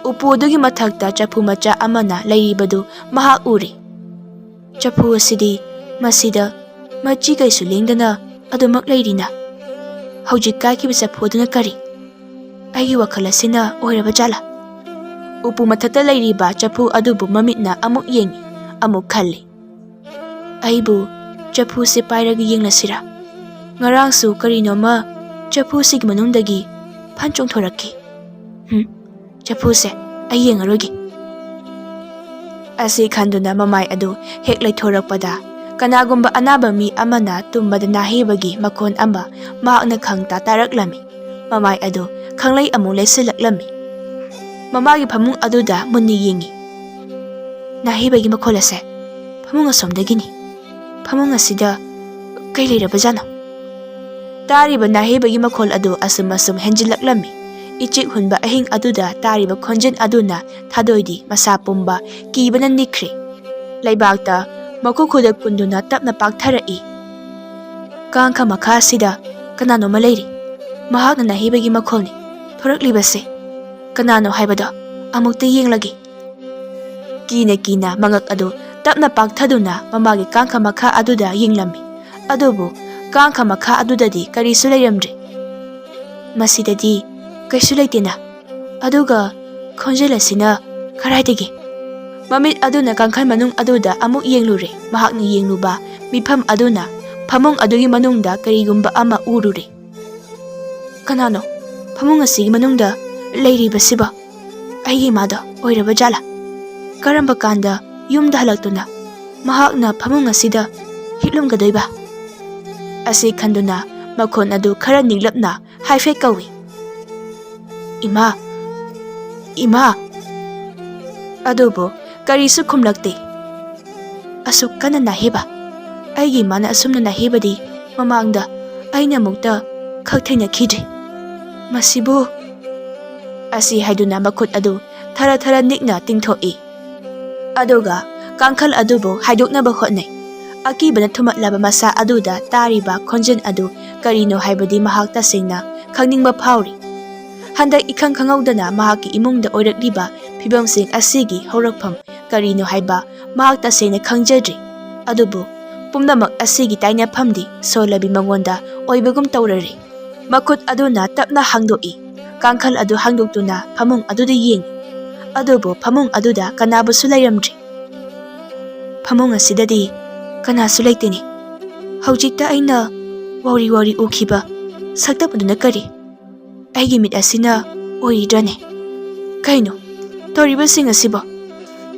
ꯎꯄꯨ ꯑꯗꯨꯒꯤ ꯃꯊꯛꯇ ꯆꯐꯨ ꯃꯆꯥ ꯑꯃꯅ ꯂꯩꯔꯤꯕꯗꯨ ꯃꯍꯥꯛ ꯎꯔꯦ꯫ "ꯆꯐꯨ ꯑꯁꯤꯗꯤ ꯃꯁꯤꯗ ꯃꯆꯤ ꯀꯩꯁꯨ ꯂꯦꯡꯗꯅ ꯑꯗꯨꯃꯛ ꯂꯩꯔꯤꯅ꯫ ꯍꯧꯖꯤꯛ ꯀꯥꯏꯈꯤꯕ ꯆꯐꯨ ꯑꯗꯨꯅ ꯀꯔꯤ? ꯑꯩꯒꯤ ꯋꯥꯈꯜ ꯑꯁꯤꯅ ꯑꯣꯏꯔꯕ ꯖꯥꯠꯂꯥ?" ꯎꯄꯨ ꯃꯊꯛꯇ ꯂꯩꯔꯤꯕ ꯆꯐꯨ ꯑꯗꯨꯕꯨ ꯃꯃꯤꯠꯅ ꯑꯃꯨꯛ ꯌꯦꯡꯏ, ꯑꯃꯨꯛ ꯈꯜꯂꯤ꯫ "ꯑꯩꯕꯨ ꯆꯐꯨꯁꯦ ꯄꯥꯏꯔꯒ ꯌꯦꯡꯂꯁꯤꯔꯥ? ꯉꯔꯥꯡꯁꯨ ꯀꯔꯤꯅꯣꯃ ꯆꯐꯨꯁꯤꯒꯤ ꯃꯅꯨꯡꯗꯒꯤ ꯐꯟ ꯆꯣꯡꯊꯣꯔꯛꯈꯤ꯫ ꯍꯨꯝ, ꯆꯐꯨꯁꯦ ꯑꯩ ꯌꯦꯡꯉꯔꯣꯏꯒꯦ꯫" ꯑꯁꯤ ꯈꯟꯗꯨꯅ ꯃꯃꯥꯏ ꯑꯗꯨ ꯍꯦꯛ ꯂꯩꯊꯣꯔꯛꯄꯗ, ꯀꯅꯥꯒꯨꯝꯕ ꯑꯅꯥꯕ ꯃꯤ ꯑꯃꯅ ꯇꯨꯝꯕꯗ ꯅꯥꯍꯩꯕꯒꯤ ꯃꯈꯣꯟ ꯑꯃ ꯃꯍꯥꯛꯅ ꯈꯪꯇꯥ ꯇꯥꯔꯛꯂꯝꯃꯤ꯫ ꯃꯃꯥꯏ ꯑꯗꯨ ꯈꯪꯂꯩ ꯑꯃꯨꯛ ꯂꯩꯁꯤꯜꯂꯛꯂꯝꯃꯤ꯫ ꯃꯃꯥꯒꯤ ꯐꯃꯨꯡ ꯑꯗꯨꯗ ꯃꯨꯟꯅ ꯌꯦꯡꯉꯤ꯫ "ꯅꯥꯍꯩꯕꯒꯤ ꯃꯈꯣꯜ ꯑꯁꯦ ꯐꯃꯨꯡ ꯑꯁꯣꯝꯗꯒꯤꯅꯤ꯫ ꯐꯃꯨꯡ ꯑꯁꯤꯗ ꯀꯩ ꯂꯩꯔꯕꯖꯥꯠꯅꯣ?" ꯇꯥꯔꯤꯕ ꯅꯥꯍꯩꯕꯒꯤ ꯃꯈꯣꯜ ꯑꯗꯨ ꯑꯁꯨꯝ ꯑꯁꯨꯝ ꯍꯦꯟꯖꯤꯜꯂꯛꯂꯝꯃꯤ꯫ ꯏꯆꯤꯛ ꯍꯨꯟꯕ ꯑꯍꯤꯡ ꯑꯗꯨꯗ ꯇꯥꯔꯤꯕ ꯈꯣꯟꯖꯦꯜ ꯑꯗꯨꯅ ꯊꯥꯗꯣꯏꯗꯤ ꯃꯁꯥ ꯄꯨꯝꯕ ꯀꯤꯕꯅ ꯅꯤꯛꯈ꯭ꯔꯦ꯫ ꯂꯩꯕꯥꯛꯇ ꯃꯈꯨ ꯈꯨꯗ ꯀꯨꯟꯗꯨꯅ ꯇꯞꯅ ꯄꯥꯛꯊꯔꯛꯏ꯫ ꯀꯥꯡꯈ ꯃꯈꯥ ꯑꯁꯤꯗ ꯀꯅꯥꯅꯣꯃ ꯂꯩꯔꯤ꯫ ꯃꯍꯥꯛꯅ ꯅꯥꯍꯩꯕꯒꯤ ꯃꯈꯣꯜꯅꯤ ꯊꯣꯔꯛꯂꯤꯕꯁꯦ꯫ ꯀꯅꯥꯅꯣ ꯍꯥꯏꯕꯗꯣ ꯑꯃꯨꯛꯇ ꯌꯦꯡꯂꯒꯦ꯫ ꯀꯤꯅ ꯀꯤꯅ ꯃꯉꯛ ꯑꯗꯨ ꯇꯞꯅ ꯄꯥꯛꯊꯗꯨꯅ ꯃꯃꯥꯒꯤ ꯀꯥꯡꯈ ꯃꯈꯥ ꯑꯗꯨꯗ ꯌꯦꯡꯂꯝꯃꯤ꯫ ꯑꯗꯨꯕꯨ ꯀꯥꯡꯈ ꯃꯈꯥ ꯑꯗꯨꯗꯗꯤ ꯀꯔꯤꯁꯨ ꯂꯩꯔꯝꯗ꯭ꯔꯦ꯫ ꯃꯁꯤꯗꯗꯤ ꯀꯩꯁꯨ ꯂꯩꯇꯦꯅ꯫ ꯑꯗꯨꯒ ꯈꯣꯟꯖꯦꯜ ꯑꯁꯤꯅ ꯀꯗꯥꯏꯗꯒꯤ? ꯃꯃꯤꯠ ꯑꯗꯨꯅ ꯀꯥꯡꯈꯜ ꯃꯅꯨꯡ ꯑꯗꯨꯗ ꯑꯃꯨꯛ ꯌꯦꯡꯂꯨꯔꯦ꯫ ꯃꯍꯥꯛꯅ ꯌꯦꯡꯂꯨꯕ ꯃꯤꯐꯝ ꯑꯗꯨꯅ ꯐꯃꯨꯡ ꯑꯗꯨꯒꯤ ꯃꯅꯨꯡꯗ ꯀꯔꯤꯒꯨꯝꯕ ꯑꯃ ꯎꯔꯨꯔꯦ꯫ ꯀꯅꯥꯅꯣ ꯐꯃꯨꯡ ꯑꯁꯤꯒꯤ ꯃꯅꯨꯡꯗ ꯂꯩꯔꯤꯕꯁꯤꯕꯣ? ꯑꯩꯒꯤ ꯏꯃꯥꯗꯣ ꯑꯣꯏꯔꯕ ꯖꯥꯠꯂꯥ? ꯀꯔꯝꯕ ꯀꯥꯟꯗ ꯌꯨꯝꯗ ꯍꯜꯂꯛꯇꯨꯅ ꯃꯍꯥꯛꯅ ꯐꯃꯨꯡ ꯑꯁꯤꯗ ꯍꯤꯞꯂꯝꯒꯗꯣꯏꯕ? ꯑꯁꯤ ꯈꯟꯗꯨꯅ ꯃꯈꯣꯟ ꯑꯗꯨ ꯈꯔ ꯅꯤꯛꯂꯞꯅ ꯍꯥꯏꯐꯦꯠ ꯀꯧꯏ, "ꯏꯃꯥ, ꯏꯃꯥ!" ꯑꯗꯨꯕꯨ ꯀꯔꯤꯁꯨ ꯈꯨꯝꯂꯛꯇꯦ꯫ ꯑꯁꯨꯛ ꯀꯟꯅ ꯅꯥꯍꯦꯕ, ꯑꯩꯒꯤ ꯏꯃꯥꯅ ꯑꯁꯨꯝꯅ ꯅꯥꯍꯦꯕꯗꯤ ꯃꯃꯥꯡꯗ ꯑꯩꯅ ꯑꯃꯨꯛꯇ ꯈꯛ ꯊꯦꯡꯅꯈꯤꯗ꯭ꯔꯤ꯫ ꯃꯁꯤꯕꯨ, ꯑꯁꯤ ꯍꯥꯏꯗꯨꯅ ꯃꯈꯨꯠ ꯑꯗꯨ ꯊꯔ ꯊꯔ ꯅꯤꯛꯅ ꯇꯤꯡꯊꯣꯛꯏ꯫ ꯑꯗꯨꯒ ꯀꯥꯡꯈꯜ ꯑꯗꯨꯕꯨ ꯍꯥꯏꯗꯣꯛꯅꯕ ꯍꯣꯠꯅꯩ꯫ ꯑꯀꯤꯕꯅ ꯊꯨꯝꯃꯠꯂꯕ ꯃꯁꯥ ꯑꯗꯨꯗ ꯇꯥꯔꯤꯕ ꯈꯣꯟꯖꯦꯜ ꯑꯗꯨ ꯀꯔꯤꯅꯣ ꯍꯥꯏꯕꯗꯤ ꯃꯍꯥꯛ ꯇꯁꯦꯡꯅ ꯈꯪꯅꯤꯡꯕ ꯐꯥꯎꯔꯤ꯫ ꯍꯟꯗꯛ ꯏꯈꯪ ꯈꯪꯍꯧꯗꯅ ꯃꯍꯥꯛꯀꯤ ꯏꯃꯨꯡꯗ ꯑꯣꯏꯔꯛꯂꯤꯕ ꯐꯤꯕꯝꯁꯤꯡ ꯑꯁꯤꯒꯤ ꯍꯧꯔꯛꯐꯝ ꯀꯔꯤꯅꯣ ꯍꯥꯏꯕ ꯃꯍꯥꯛ ꯇꯁꯦꯡꯅ ꯈꯪꯖꯗ꯭ꯔꯤ꯫ ꯑꯗꯨꯕꯨ ꯄꯨꯝꯅꯃꯛ ꯑꯁꯤꯒꯤ ꯇꯥꯏꯅꯐꯝꯗꯤ ꯁꯣꯂꯕꯤ ꯃꯉꯣꯟꯗ ꯑꯣꯏꯕꯒꯨꯝ ꯇꯧꯔꯔꯦ꯫ ꯃꯈꯨꯠ ꯑꯗꯨꯅ ꯇꯞꯅ ꯍꯥꯡꯗꯣꯛꯏ꯫ ꯀꯥꯡꯈꯜ ꯑꯗꯨ ꯍꯥꯡꯗꯣꯛꯇꯨꯅ ꯐꯃꯨꯡ ꯑꯗꯨꯗ ꯌꯦꯡꯏ꯫ ꯑꯗꯨꯕꯨ ꯐꯃꯨꯡ ꯑꯗꯨꯗ ꯀꯅꯥꯕꯨꯁꯨ ꯂꯩꯔꯝꯗ꯭ꯔꯤ꯫ ꯐꯃꯨꯡ ꯑꯁꯤꯗꯗꯤ ꯀꯅꯥꯁꯨ ꯂꯩꯇꯦꯅꯦ꯫ ꯍꯧꯖꯤꯛꯇ ꯑꯩꯅ ꯋꯥꯎꯔꯤ ꯋꯥꯎꯔꯤ ꯎꯈꯤꯕ ꯁꯛꯇꯝ ꯑꯗꯨꯅ ꯀꯔꯤ? ꯑꯩꯒꯤ ꯃꯤꯠ ꯑꯁꯤꯅ ꯑꯣꯏꯔꯤꯗ꯭ꯔꯅꯦ? ꯀꯩꯅꯣ ꯇꯧꯔꯤꯕꯁꯤꯡ ꯑꯁꯤꯕꯣ?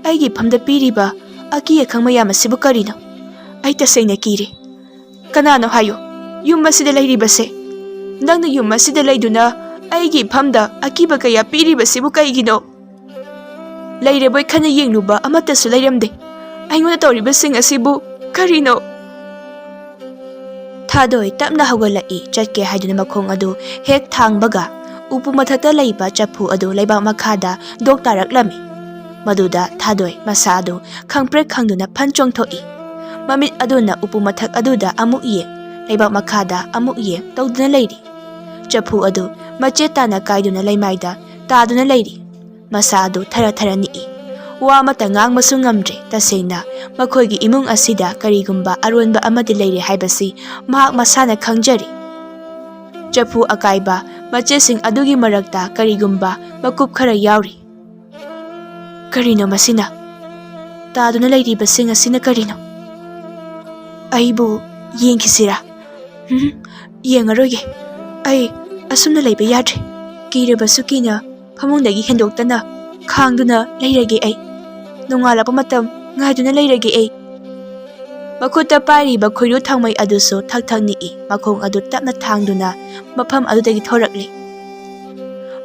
ꯑꯩꯒꯤ ꯐꯝꯗ ꯄꯤꯔꯤꯕ ꯑꯀꯤ ꯑꯈꯪ ꯃꯌꯥꯝ ꯑꯁꯤꯕꯨ ꯀꯔꯤꯅꯣ? ꯑꯩ ꯇꯁꯦꯡꯅ ꯀꯤꯔꯦ꯫ ꯀꯅꯥꯅꯣ ꯍꯥꯏꯌꯨ, ꯌꯨꯝ ꯑꯁꯤꯗ ꯂꯩꯔꯤꯕꯁꯦ? ꯅꯪꯅ ꯌꯨꯝ ꯑꯁꯤꯗ ꯂꯩꯗꯨꯅ ꯑꯩꯒꯤ ꯏꯐꯝꯗ ꯑꯀꯤꯕ ꯀꯌꯥ ꯄꯤꯔꯤꯕꯁꯤꯕꯨ ꯀꯩꯒꯤꯅꯣ? ꯂꯩꯔꯕꯣꯏ ꯈꯟꯅ ꯌꯦꯡꯂꯨꯕ ꯑꯃꯠꯇꯁꯨ ꯂꯩꯔꯝꯗꯦ꯫ ꯑꯩꯉꯣꯟꯗ ꯇꯧꯔꯤꯕꯁꯤꯡ ꯑꯁꯤꯕꯨ ꯀꯔꯤꯅꯣ? ꯊꯥꯗꯣꯏ ꯇꯞꯅ ꯍꯧꯒꯠꯂꯛꯏ꯫ ꯆꯠꯀꯦ ꯍꯥꯏꯗꯨꯅ ꯃꯈꯣꯡ ꯑꯗꯨ ꯍꯦꯛ ꯊꯥꯡꯕꯒ ꯎꯄꯨ ꯃꯊꯛꯇ ꯂꯩꯕ ꯆꯐꯨ ꯑꯗꯨ ꯂꯩꯕꯥꯛ ꯃꯈꯥꯗ ꯗꯣꯛ ꯇꯥꯔꯛꯂꯝꯃꯤ꯫ ꯃꯗꯨꯗ ꯊꯥꯗꯣꯏ ꯃꯁꯥ ꯑꯗꯨ ꯈꯪꯄ꯭ꯔꯦꯛ ꯈꯪꯗꯨꯅ ꯐꯟ ꯆꯣꯡꯊꯣꯛꯏ꯫ ꯃꯃꯤꯠ ꯑꯗꯨꯅ ꯎꯄꯨ ꯃꯊꯛ ꯑꯗꯨꯗ ꯑꯃꯨꯛ ꯌꯦꯡ, ꯂꯩꯕꯥꯛ ꯃꯈꯥꯗ ꯑꯃꯨꯛ ꯌꯦꯡ ꯇꯧꯗꯨꯅ ꯂꯩꯔꯤ꯫ ꯆꯐꯨ ꯑꯗꯨ ꯃꯆꯦꯠ ꯇꯥꯅ ꯀꯥꯏꯗꯨꯅ ꯂꯩꯃꯥꯏꯗ ꯇꯥꯗꯨꯅ ꯂꯩꯔꯤ꯫ ꯃꯁꯥ ꯑꯗꯨ ꯊꯔ ꯊꯔ ꯅꯤꯛꯏ꯫ ꯋꯥ ꯑꯃꯠꯇ ꯉꯥꯡꯕꯁꯨ ꯉꯝꯗ꯭ꯔꯦ꯫ ꯇꯁꯦꯡꯅ ꯃꯈꯣꯏꯒꯤ ꯏꯃꯨꯡ ꯑꯁꯤꯗ ꯀꯔꯤꯒꯨꯝꯕ ꯑꯔꯣꯟꯕ ꯑꯃꯗꯤ ꯂꯩꯔꯦ ꯍꯥꯏꯕꯁꯤ ꯃꯍꯥꯛ ꯃꯁꯥꯅ ꯈꯪꯖꯔꯤ꯫ ꯆꯐꯨ ꯑꯀꯥꯏꯕ ꯃꯆꯦꯠꯁꯤꯡ ꯑꯗꯨꯒꯤ ꯃꯔꯛꯇ ꯀꯔꯤꯒꯨꯝꯕ ꯃꯀꯨꯞ ꯈꯔ ꯌꯥꯎꯔꯤ꯫ ꯀꯔꯤꯅꯣ ꯃꯁꯤꯅ? ꯇꯥꯗꯨꯅ ꯂꯩꯔꯤꯕꯁꯤꯡ ꯑꯁꯤꯅ ꯀꯔꯤꯅꯣ? ꯑꯩꯕꯨ ꯌꯦꯡꯈꯤꯁꯤꯔꯥ? ꯎꯝ, ꯌꯦꯡꯉꯔꯣꯏꯒꯦ꯫ ꯑꯩ ꯑꯁꯨꯝꯅ ꯂꯩꯕ ꯌꯥꯗ꯭ꯔꯦ꯫ ꯀꯤꯔꯕꯁꯨ ꯀꯤꯅ ꯐꯃꯨꯡꯗꯒꯤ ꯍꯦꯟꯗꯣꯛꯇꯅ ꯈꯥꯡꯗꯨꯅ ꯂꯩꯔꯒꯦ ꯑꯩ꯫ ꯅꯣꯡꯉꯥꯜꯂꯛꯄ ꯃꯇꯝ ꯉꯥꯏꯗꯨꯅ ꯂꯩꯔꯒꯦ ꯑꯩ꯫ ꯃꯈꯨꯠꯇ ꯄꯥꯏꯔꯤꯕ ꯈꯣꯏꯔꯨ ꯊꯥꯡꯃꯩ ꯑꯗꯨꯁꯨ ꯊꯛ ꯊꯛ ꯅꯤꯛꯏ꯫ ꯃꯈꯣꯡ ꯑꯗꯨ ꯇꯞꯅ ꯊꯥꯡꯗꯨꯅ ꯃꯐꯝ ꯑꯗꯨꯗꯒꯤ ꯊꯣꯔꯛꯂꯤ꯫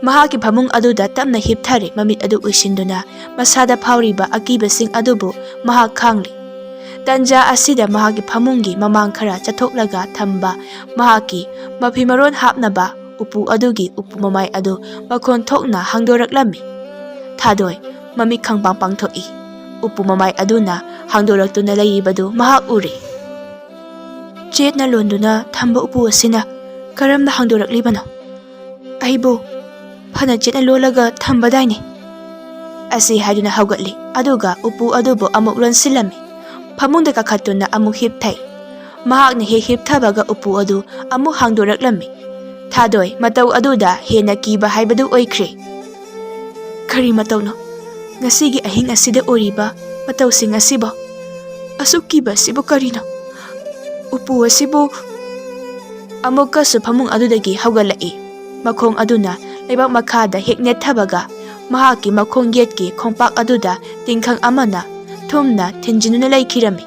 ꯃꯍꯥꯛꯀꯤ ꯐꯃꯨꯡ ꯑꯗꯨꯗ ꯇꯞꯅ ꯍꯤꯞꯊꯔꯦ꯫ ꯃꯃꯤꯠ ꯑꯗꯨ ꯎꯏꯁꯤꯟꯗꯨꯅ ꯃꯁꯥꯗ ꯐꯥꯎꯔꯤꯕ ꯑꯀꯤꯕꯁꯤꯡ ꯑꯗꯨꯕꯨ ꯃꯍꯥꯛ ꯈꯥꯡꯂꯤ꯫ ꯇꯟꯖꯥ ꯑꯁꯤꯗ ꯃꯍꯥꯛꯀꯤ ꯐꯃꯨꯡꯒꯤ ꯃꯃꯥꯡ ꯈꯔ ꯆꯠꯊꯣꯛꯂꯒ ꯊꯝꯕ ꯃꯍꯥꯛꯀꯤ ꯃꯐꯤ ꯃꯔꯣꯟ ꯍꯥꯞꯅꯕ ꯎꯄꯨ ꯑꯗꯨꯒꯤ ꯎꯄꯨ ꯃꯃꯥꯏ ꯑꯗꯨ ꯃꯈꯣꯟ ꯊꯣꯛꯅ ꯍꯥꯡꯗꯣꯔꯛꯂꯝꯃꯤ꯫ ꯊꯥꯗꯣꯏ ꯃꯃꯤꯠ ꯈꯪꯄꯥꯡ ꯄꯥꯡꯊꯣꯛꯏ꯫ ꯎꯄꯨ ꯃꯃꯥꯏ ꯑꯗꯨꯅ ꯍꯥꯡꯗꯣꯔꯛꯇꯨꯅ ꯂꯩꯔꯤꯕꯗꯨ ꯃꯍꯥꯛ ꯎꯔꯦ꯫ ꯆꯦꯠꯅ ꯂꯣꯟꯗꯨꯅ ꯊꯝꯕ ꯎꯄꯨ ꯑꯁꯤꯅ ꯀꯔꯝꯅ ꯍꯥꯡꯗꯣꯔꯛꯂꯤꯕꯅꯣ? ꯑꯩꯕꯨ ꯐꯅ ꯆꯦꯠꯅ ꯂꯣꯜꯂꯒ ꯊꯝꯕꯗꯥꯏꯅꯦ꯫ ꯑꯁꯤ ꯍꯥꯏꯗꯨꯅ ꯍꯧꯒꯠꯂꯤ, ꯑꯗꯨꯒ ꯎꯄꯨ ꯑꯗꯨꯕꯨ ꯑꯃꯨꯛ ꯂꯣꯟꯁꯤꯜꯂꯝꯃꯤ꯫ ꯐꯃꯨꯡꯗ ꯀꯥꯈꯠꯇꯨꯅ ꯑꯃꯨꯛ ꯍꯤꯞꯊꯩ꯫ ꯃꯍꯥꯛꯅ ꯍꯦꯛ ꯍꯤꯞꯊꯕꯒ ꯎꯄꯨ ꯑꯗꯨ ꯑꯃꯨꯛ ꯍꯥꯡꯗꯣꯔꯛꯂꯝꯃꯤ꯫ ꯊꯥꯗꯣꯏ ꯃꯇꯧ ꯑꯗꯨꯗ ꯍꯦꯟꯅ ꯀꯤꯕ ꯍꯥꯏꯕꯗꯨ ꯑꯣꯏꯈ꯭ꯔꯦ꯫ ꯀꯔꯤ ꯃꯇꯧꯅꯣ? ꯉꯁꯤꯒꯤ ꯑꯍꯤꯡ ꯑꯁꯤꯗ ꯑꯣꯏꯔꯤꯕ ꯃꯇꯧꯁꯤꯡ ꯑꯁꯤꯕꯣ? ꯑꯁꯨꯛ ꯀꯤꯕ ꯑꯁꯤꯕꯨ ꯀꯔꯤꯅꯣ? ꯎꯄꯨ ꯑꯁꯤꯕꯨ꯫ ꯑꯃꯨꯛꯀꯁꯨ ꯐꯃꯨꯡ ꯑꯗꯨꯗꯒꯤ ꯍꯧꯒꯠꯂꯛꯏ꯫ ꯃꯈꯣꯡ ꯑꯗꯨꯅ ꯂꯩꯕꯥꯛ ꯃꯈꯥꯗ ꯍꯦꯛ ꯅꯦꯠꯊꯕꯒ ꯃꯍꯥꯛꯀꯤ ꯃꯈꯣꯡ ꯌꯦꯠꯀꯤ ꯈꯣꯡꯄꯥꯛ ꯑꯗꯨꯗ ꯇꯤꯡꯈꯪ ꯑꯃꯅ ꯊꯨꯝꯅ ꯊꯤꯟꯖꯤꯟꯗꯨꯅ ꯂꯩꯈꯤꯔꯝꯃꯤ꯫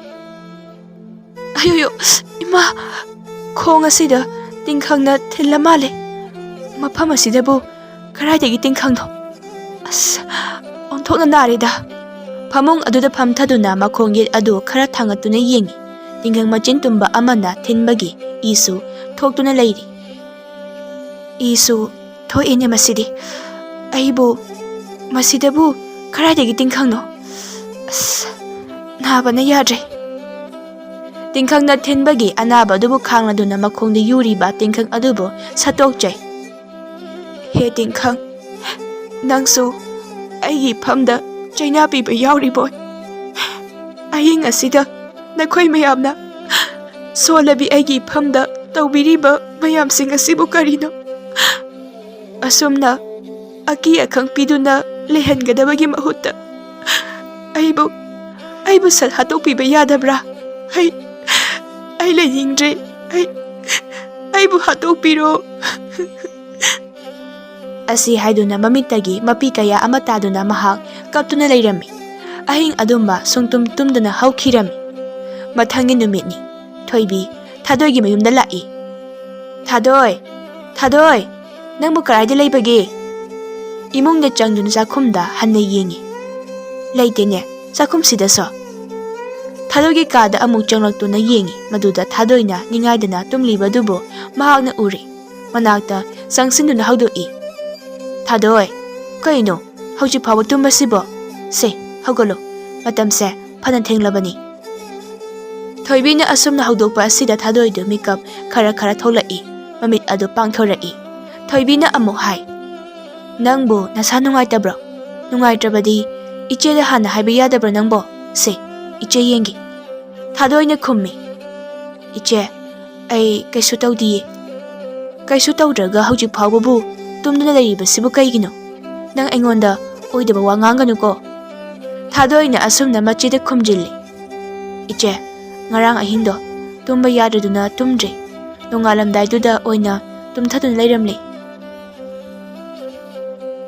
ꯑꯌꯣꯌꯣ, ꯏꯃꯥ! ꯈꯣꯡ ꯑꯁꯤꯗ ꯇꯤꯡꯈꯪꯅ ꯊꯤꯜꯂ ꯃꯥꯜꯂꯦ꯫ ꯃꯐꯝ ꯑꯁꯤꯗꯕꯨ ꯀꯗꯥꯏꯗꯒꯤ ꯇꯤꯡꯈꯪꯅꯣ? ꯑꯁ, ꯑꯣꯟꯊꯣꯛꯅ ꯅꯥꯔꯦꯗ꯫ ꯐꯃꯨꯡ ꯑꯗꯨꯗ ꯐꯝꯊꯗꯨꯅ ꯃꯈꯣꯡ ꯌꯦꯠ ꯑꯗꯨ ꯈꯔ ꯊꯥꯡꯒꯠꯇꯨꯅ ꯌꯦꯡꯏ꯫ ꯇꯤꯡꯈꯪ ꯃꯆꯤꯟ ꯇꯨꯝꯕ ꯑꯃꯅ ꯊꯤꯟꯕꯒꯤ ꯏꯁꯨ ꯊꯣꯛꯇꯨꯅ ꯂꯩꯔꯤ꯫ ꯏꯁꯨ ꯊꯣꯛꯏꯅꯦ ꯃꯁꯤꯗꯤ꯫ ꯑꯩꯕꯨ ꯃꯁꯤꯗꯕꯨ ꯀꯗꯥꯏꯗꯒꯤ ꯇꯤꯡꯈꯪꯅꯣ? ꯑꯁ, ꯅꯥꯕꯅ ꯌꯥꯗ꯭ꯔꯦ꯫ ꯇꯤꯡꯈꯪꯅ ꯊꯤꯟꯕꯒꯤ ꯑꯅꯥꯕ ꯑꯗꯨꯕꯨ ꯈꯥꯡꯂꯗꯨꯅ ꯃꯈꯣꯡꯗ ꯌꯨꯔꯤꯕ ꯇꯤꯡꯈꯪ ꯑꯗꯨꯕꯨ ꯁꯠꯇꯣꯛꯆꯩ꯫ ꯍꯦ ꯇꯤꯡꯈꯪ, ꯅꯪꯁꯨ ꯑꯩꯒꯤ ꯏꯐꯝꯗ ꯆꯩꯅꯥ ꯄꯤꯕ ꯌꯥꯎꯔꯤꯕꯣꯏ? ꯑꯍꯤꯡ ꯑꯁꯤꯗ ꯅꯈꯣꯏ ꯃꯌꯥꯝꯅ ꯁꯣꯜꯂꯕꯤ ꯑꯩꯒꯤ ꯏꯐꯝꯗ ꯇꯧꯕꯤꯔꯤꯕ ꯃꯌꯥꯝꯁꯤꯡ ꯑꯁꯤꯕꯨ ꯀꯔꯤꯅꯣ? ꯑꯁꯨꯝꯅ ꯑꯀꯤ ꯑꯈꯪ ꯄꯤꯗꯨꯅ ꯂꯩꯍꯟꯒꯗꯕꯒꯤ ꯃꯍꯨꯠꯇ ꯑꯩꯕꯨ, ꯑꯩꯕꯨ ꯁꯠ ꯍꯥꯠꯇꯣꯛꯄꯤꯕ ꯌꯥꯗꯕ꯭ꯔꯥ? ꯑꯩ, ꯑꯩ ꯂꯩꯅꯤꯡꯗ꯭ꯔꯦ꯫ ꯑꯩ, ꯑꯩꯕꯨ ꯍꯥꯠꯇꯣꯛꯄꯤꯔꯣ꯫ ꯑꯁꯤ ꯍꯥꯏꯗꯨꯅ ꯃꯃꯤꯠꯇꯒꯤ ꯃꯄꯤ ꯀꯌꯥ ꯑꯃ ꯇꯥꯗꯨꯅ ꯃꯍꯥꯛ ꯀꯞꯇꯨꯅ ꯂꯩꯔꯝꯃꯤ꯫ ꯑꯍꯤꯡ ꯑꯗꯨꯝꯕ ꯁꯨꯡꯇꯨꯝ ꯇꯨꯝꯗꯅ ꯍꯧꯈꯤꯔꯝꯃꯤ꯫ ꯃꯊꯪꯒꯤ ꯅꯨꯃꯤꯠꯅꯤ꯫ ꯊꯣꯏꯕꯤ ꯊꯥꯗꯣꯏꯒꯤ ꯃꯌꯨꯝꯗ ꯂꯥꯛꯏ꯫ "ꯊꯥꯗꯣꯏ! ꯊꯥꯗꯣꯏ! ꯅꯪꯕꯨ ꯀꯗꯥꯏꯗ ꯂꯩꯕꯒꯦ?" ꯏꯃꯨꯡꯗ ꯆꯪꯗꯨꯅ ꯆꯥꯛꯈꯨꯝꯗ ꯍꯟꯅ ꯌꯦꯡꯉꯤ꯫ "ꯂꯩꯇꯦꯅꯦ, ꯆꯥꯛꯈꯨꯝꯁꯤꯗꯁꯨ?" ꯊꯥꯗꯣꯏꯒꯤ ꯀꯥꯗ ꯑꯃꯨꯛ ꯆꯪꯂꯛꯇꯨꯅ ꯌꯦꯡꯉꯤ꯫ ꯃꯗꯨꯗ ꯊꯥꯗꯣꯏꯅ ꯅꯤꯡꯉꯥꯏꯗꯅ ꯇꯨꯝꯂꯤꯕ ꯑꯗꯨꯕꯨ ꯃꯍꯥꯛꯅ ꯎꯔꯦ꯫ ꯃꯅꯥꯛꯇ ꯆꯪꯁꯤꯟꯗꯨꯅ ꯍꯧꯗꯣꯛꯏ꯫ "ꯊꯥꯗꯣꯏ! ꯀꯩꯅꯣ, ꯍꯧꯖꯤꯛ ꯐꯥꯎꯕ ꯇꯨꯝꯕꯁꯤꯕꯣ? ꯁꯦ, ꯍꯧꯒꯠꯂꯣ, ꯃꯇꯝꯁꯦ ꯐꯅ ꯊꯦꯡꯂꯕꯅꯤ꯫" ꯊꯣꯏꯕꯤꯅ ꯑꯁꯨꯝꯅ ꯍꯧꯗꯣꯛꯄ ꯑꯁꯤꯗ ꯊꯥꯗꯣꯏꯗꯨ ꯃꯤꯀꯞ ꯈꯔ ꯈꯔ ꯊꯣꯛꯂꯛꯏ꯫ ꯃꯃꯤꯠ ꯑꯗꯨ ꯄꯥꯡꯊꯣꯔꯛꯏ꯫ ꯊꯣꯏꯕꯤꯅ ꯑꯃꯨꯛ ꯍꯥꯏ, "ꯅꯪꯕꯨ ꯅꯁꯥ ꯅꯨꯡꯉꯥꯏꯇꯕ꯭ꯔꯣ? ꯅꯨꯡꯉꯥꯏꯇ꯭ꯔꯕꯗꯤ ꯏꯆꯦꯗ ꯍꯥꯟꯅ ꯍꯥꯏꯕ ꯌꯥꯗꯕ꯭ꯔꯣ ꯅꯪꯕꯣ? ꯁꯦ, ꯏꯆꯦ ꯌꯦꯡꯒꯦ꯫" ꯊꯥꯗꯣꯏꯅ ꯈꯨꯝꯃꯤ, "ꯏꯆꯦ, ꯑꯩ ꯀꯩꯁꯨ ꯇꯧꯗꯤꯌꯦ꯫" "ꯀꯩꯁꯨ ꯇꯧꯗ꯭ꯔꯒ ꯍꯧꯖꯤꯛ ꯐꯥꯎꯕꯕꯨ ꯇꯨꯝꯗꯨꯅ ꯂꯩꯔꯤꯕꯁꯤꯕꯨ ꯀꯩꯒꯤꯅꯣ? ꯅꯪ ꯑꯩꯉꯣꯟꯗ ꯑꯣꯏꯗꯕ ꯋꯥ ꯉꯥꯡꯒꯅꯨꯀꯣ꯫" ꯊꯥꯗꯣꯏꯅ ꯑꯁꯨꯝꯅ ꯃꯆꯦꯗ ꯈꯨꯝꯖꯤꯜꯂꯤ꯫ "ꯏꯆꯦ, ꯉꯔꯥꯡ ꯑꯍꯤꯡꯗꯣ ꯇꯨꯝꯕ ꯌꯥꯗꯗꯨꯅ ꯇꯨꯝꯗ꯭ꯔꯦ꯫ ꯅꯣꯡꯉꯥꯜꯂꯝꯗꯥꯏꯗꯨꯗ ꯑꯣꯏꯅ ꯇꯨꯝꯊꯗꯨꯅ ꯂꯩꯔꯝꯂꯦ꯫"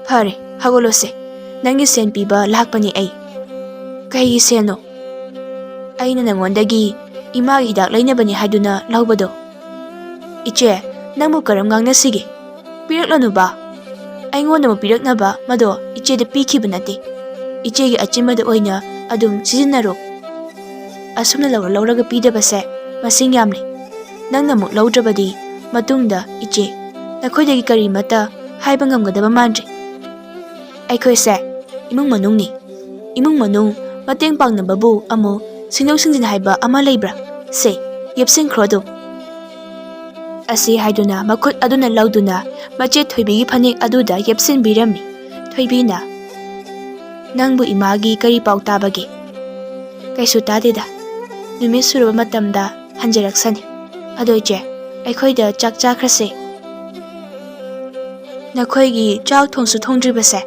"ꯐꯔꯦ, ꯍꯧꯒꯠꯂꯣꯁꯦ꯫ ꯅꯪꯒꯤ ꯁꯦꯟ ꯄꯤꯕ ꯂꯥꯛꯄꯅꯦ ꯑꯩ꯫" "ꯀꯩꯒꯤ ꯁꯦꯜꯅꯣ?" "ꯑꯩꯅ ꯅꯉꯣꯟꯗꯒꯤ ꯏꯃꯥꯒꯤ ꯍꯤꯗꯥꯛ ꯂꯩꯅꯕꯅꯦ ꯍꯥꯏꯗꯨꯅ ꯂꯧꯕꯗꯣ꯫" "ꯏꯆꯦ, ꯅꯪꯕꯨ ꯀꯔꯝ ꯉꯥꯡꯅꯁꯤꯒꯦ? ꯄꯤꯔꯛꯂꯅꯨꯕ꯫ ꯑꯩꯉꯣꯟꯗꯕꯨ ꯄꯤꯔꯛꯅꯕ ꯃꯗꯣ ꯏꯆꯦꯗ ꯄꯤꯈꯤꯕ ꯅꯠꯇꯦ꯫ ꯏꯆꯦꯒꯤ ꯑꯆꯤꯟꯕꯗ ꯑꯣꯏꯅ ꯑꯗꯨꯝ ꯁꯤꯖꯤꯟꯅꯔꯣ꯫ ꯑꯁꯨꯝꯅ ꯂꯧꯔ ꯂꯧꯔꯒ ꯄꯤꯗꯕꯁꯦ ꯃꯁꯤꯡ ꯌꯥꯝꯂꯦ꯫ ꯅꯪꯅ ꯑꯃꯨꯛ ꯂꯧꯗ꯭ꯔꯕꯗꯤ ꯃꯇꯨꯡꯗ ꯏꯆꯦ, ꯅꯈꯣꯏꯗꯒꯤ ꯀꯔꯤꯃꯠꯇ ꯍꯥꯏꯕ ꯉꯝꯒꯗꯕ ꯃꯥꯟꯗ꯭ꯔꯦ꯫ ꯑꯩꯈꯣꯏꯁꯦ ꯏꯃꯨꯡ ꯃꯅꯨꯡꯅꯤ꯫ ꯏꯃꯨꯡ ꯃꯅꯨꯡ ꯃꯇꯦꯡ ꯄꯥꯡꯅꯕꯕꯨ ꯑꯃꯨꯛ ꯁꯤꯡꯗꯣꯛ ꯁꯤꯡꯖꯤꯟ ꯍꯥꯏꯕ ꯑꯃ ꯂꯩꯕ꯭ꯔꯥ? ꯁꯦ, ꯌꯦꯞꯁꯤꯟꯈ꯭ꯔꯣ ꯑꯗꯨꯝ꯫ ꯑꯁꯤ ꯍꯥꯏꯗꯨꯅ ꯃꯈꯨꯠ ꯑꯗꯨꯅ ꯂꯧꯗꯨꯅ ꯃꯆꯦ ꯊꯣꯏꯕꯤꯒꯤ ꯐꯅꯦꯛ ꯑꯗꯨꯗ ꯌꯦꯞꯁꯤꯟꯕꯤꯔꯝꯃꯤ꯫ ꯊꯣꯏꯕꯤꯅ, "ꯅꯪꯕꯨ ꯏꯃꯥꯒꯤ ꯀꯔꯤ ꯄꯥꯎ ꯇꯥꯕꯒꯦ?" "ꯀꯩꯁꯨ ꯇꯥꯗꯦꯗ꯫ ꯅꯨꯃꯤꯠ ꯁꯨꯔꯕ ꯃꯇꯝꯗ ꯍꯟꯖꯔꯛꯁꯅꯤ꯫ ꯑꯗꯣ ꯏꯆꯦ, ꯑꯩꯈꯣꯏꯗ ꯆꯥꯛ ꯆꯥꯈ꯭ꯔꯁꯦ꯫" "ꯅꯈꯣꯏꯒꯤ ꯆꯥꯛ ꯊꯣꯡꯁꯨ ꯊꯣꯡꯗ꯭ꯔꯤꯕꯁꯦ,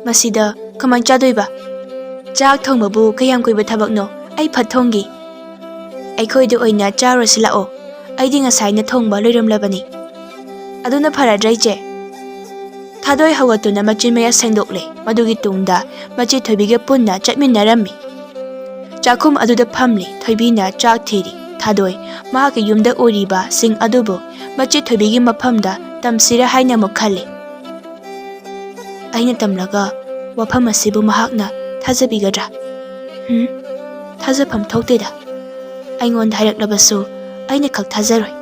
ꯃꯁꯤꯗ ꯀꯃꯥꯏ ꯆꯥꯗꯣꯏꯕ? ꯆꯥꯛ ꯊꯣꯡꯕꯕꯨ ꯀꯌꯥꯝ ꯀꯨꯏꯕ ꯊꯕꯛꯅꯣ? ꯑꯩ ꯐꯠ ꯊꯣꯡꯒꯦ꯫" "ꯑꯩꯈꯣꯏꯗ ꯑꯣꯏꯅ ꯆꯥꯔꯨꯔꯁꯤ ꯂꯥꯛꯑꯣ꯫ ꯑꯩꯗꯤ ꯉꯁꯥꯏꯅ ꯊꯣꯡꯕ ꯂꯣꯏꯔꯝꯂꯕꯅꯤ꯫" "ꯑꯗꯨꯅ ꯐꯔꯗ꯭ꯔꯥ ꯏꯆꯦ?" ꯊꯥꯗꯣꯏ ꯍꯧꯒꯠꯇꯨꯅ ꯃꯆꯤꯟ ꯃꯌꯥ ꯁꯦꯡꯗꯣꯛꯂꯦ꯫ ꯃꯗꯨꯒꯤ ꯇꯨꯡꯗ ꯃꯆꯦ ꯊꯣꯏꯕꯤꯒ ꯄꯨꯟꯅ ꯆꯠꯃꯤꯟꯅꯔꯝꯃꯤ꯫ ꯆꯥꯛꯈꯨꯝ ꯑꯗꯨꯗ ꯐꯝꯂꯤ꯫ ꯊꯣꯏꯕꯤꯅ ꯆꯥꯛ ꯊꯤꯔꯤ꯫ ꯊꯥꯗꯣꯏ ꯃꯍꯥꯛꯀꯤ ꯌꯨꯝꯗ ꯑꯣꯏꯔꯤꯕꯁꯤꯡ ꯑꯗꯨꯕꯨ ꯃꯆꯦ ꯊꯣꯏꯕꯤꯒꯤ ꯃꯐꯝꯗ ꯇꯝꯁꯤꯔ ꯍꯥꯏꯅ ꯑꯃꯨꯛ ꯈꯜꯂꯤ꯫ "ꯑꯩꯅ ꯇꯝꯂꯒ ꯋꯥꯐꯝ ꯑꯁꯤꯕꯨ ꯃꯍꯥꯛꯅ ꯊꯥꯖꯕꯤꯒꯗ꯭ꯔꯥ? ꯎꯝ, ꯊꯥꯖꯐꯝ ꯊꯣꯛꯇꯦꯗ꯫ ꯑꯩꯉꯣꯟꯗ ꯍꯥꯏꯔꯛꯂꯕꯁꯨ ꯑꯩꯅ ꯈꯛ ꯊꯥꯖꯔꯣꯏ꯫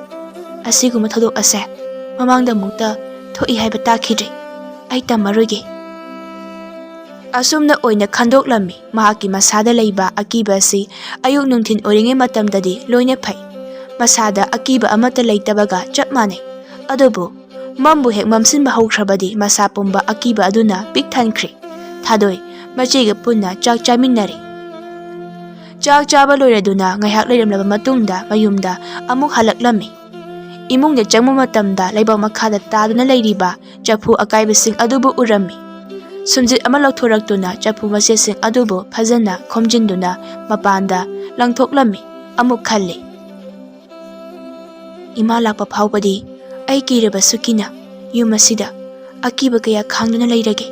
ꯑꯁꯤꯒꯨꯝꯕ ꯊꯧꯗꯣꯛ ꯑꯁꯦ ꯃꯃꯥꯡꯗ ꯑꯃꯨꯛꯇ ꯊꯣꯛꯏ ꯍꯥꯏꯕ ꯇꯥꯈꯤꯗ꯭ꯔꯤ꯫ ꯑꯩ ꯇꯝꯃꯔꯣꯏꯒꯦ꯫" ꯑꯁꯨꯝꯅ ꯑꯣꯏꯅ ꯈꯟꯗꯣꯛꯂꯝꯃꯤ꯫ ꯃꯍꯥꯛꯀꯤ ꯃꯁꯥꯗ ꯂꯩꯕ ꯑꯀꯤꯕ ꯑꯁꯤ ꯑꯌꯨꯛ ꯅꯨꯡꯊꯤꯜ ꯑꯣꯏꯔꯤꯉꯩ ꯃꯇꯝꯗꯗꯤ ꯂꯣꯏꯅ ꯐꯩ꯫ ꯃꯁꯥꯗ ꯑꯀꯤꯕ ꯑꯃꯠꯇ ꯂꯩꯇꯕꯒ ꯆꯞ ꯃꯥꯟꯅꯩ꯫ ꯑꯗꯨꯕꯨ ꯃꯝꯕꯨ ꯍꯦꯛ ꯃꯝꯁꯤꯟꯕ ꯍꯧꯈ꯭ꯔꯕꯗꯤ ꯃꯁꯥ ꯄꯨꯝꯕ ꯑꯀꯤꯕ ꯑꯗꯨꯅ ꯄꯤꯛ ꯊꯟꯈ꯭ꯔꯦ꯫ ꯊꯥꯗꯣꯏ ꯃꯆꯦꯒ ꯄꯨꯟꯅ ꯆꯥꯛ ꯆꯥꯃꯤꯟꯅꯔꯦ꯫ ꯆꯥꯛ ꯆꯥꯕ ꯂꯣꯏꯔꯗꯨꯅ ꯉꯥꯏꯍꯥꯛ ꯂꯩꯔꯝꯂꯕ ꯃꯇꯨꯡꯗ ꯃꯌꯨꯝꯗ ꯑꯃꯨꯛ ꯍꯜꯂꯛꯂꯝꯃꯤ꯫ ꯏꯃꯨꯡꯗ ꯆꯪꯕ ꯃꯇꯝꯗ ꯂꯩꯕꯥꯛ ꯃꯈꯥꯗ ꯇꯥꯗꯨꯅ ꯂꯩꯔꯤꯕ ꯆꯐꯨ ꯑꯀꯥꯏꯕꯁꯤꯡ ꯑꯗꯨꯕꯨ ꯎꯔꯝꯃꯤ꯫ ꯁꯨꯝꯖꯤꯠ ꯑꯃ ꯂꯧꯊꯣꯔꯛꯇꯨꯅ ꯆꯐꯨ ꯃꯆꯦꯠꯁꯤꯡ ꯑꯗꯨꯕꯨ ꯐꯖꯅ ꯈꯣꯝꯖꯤꯟꯗꯨꯅ ꯃꯄꯥꯟꯗ ꯂꯪꯊꯣꯛꯂꯝꯃꯤ꯫ ꯑꯃꯨꯛ ꯈꯜꯂꯤ, "ꯏꯃꯥ ꯂꯥꯛꯄ ꯐꯥꯎꯕꯗꯤ ꯑꯩ ꯀꯤꯔꯕꯁꯨ ꯀꯤꯅ ꯌꯨꯝ ꯑꯁꯤꯗ ꯑꯀꯤꯕ ꯀꯌꯥ ꯈꯥꯡꯗꯨꯅ ꯂꯩꯔꯒꯦ꯫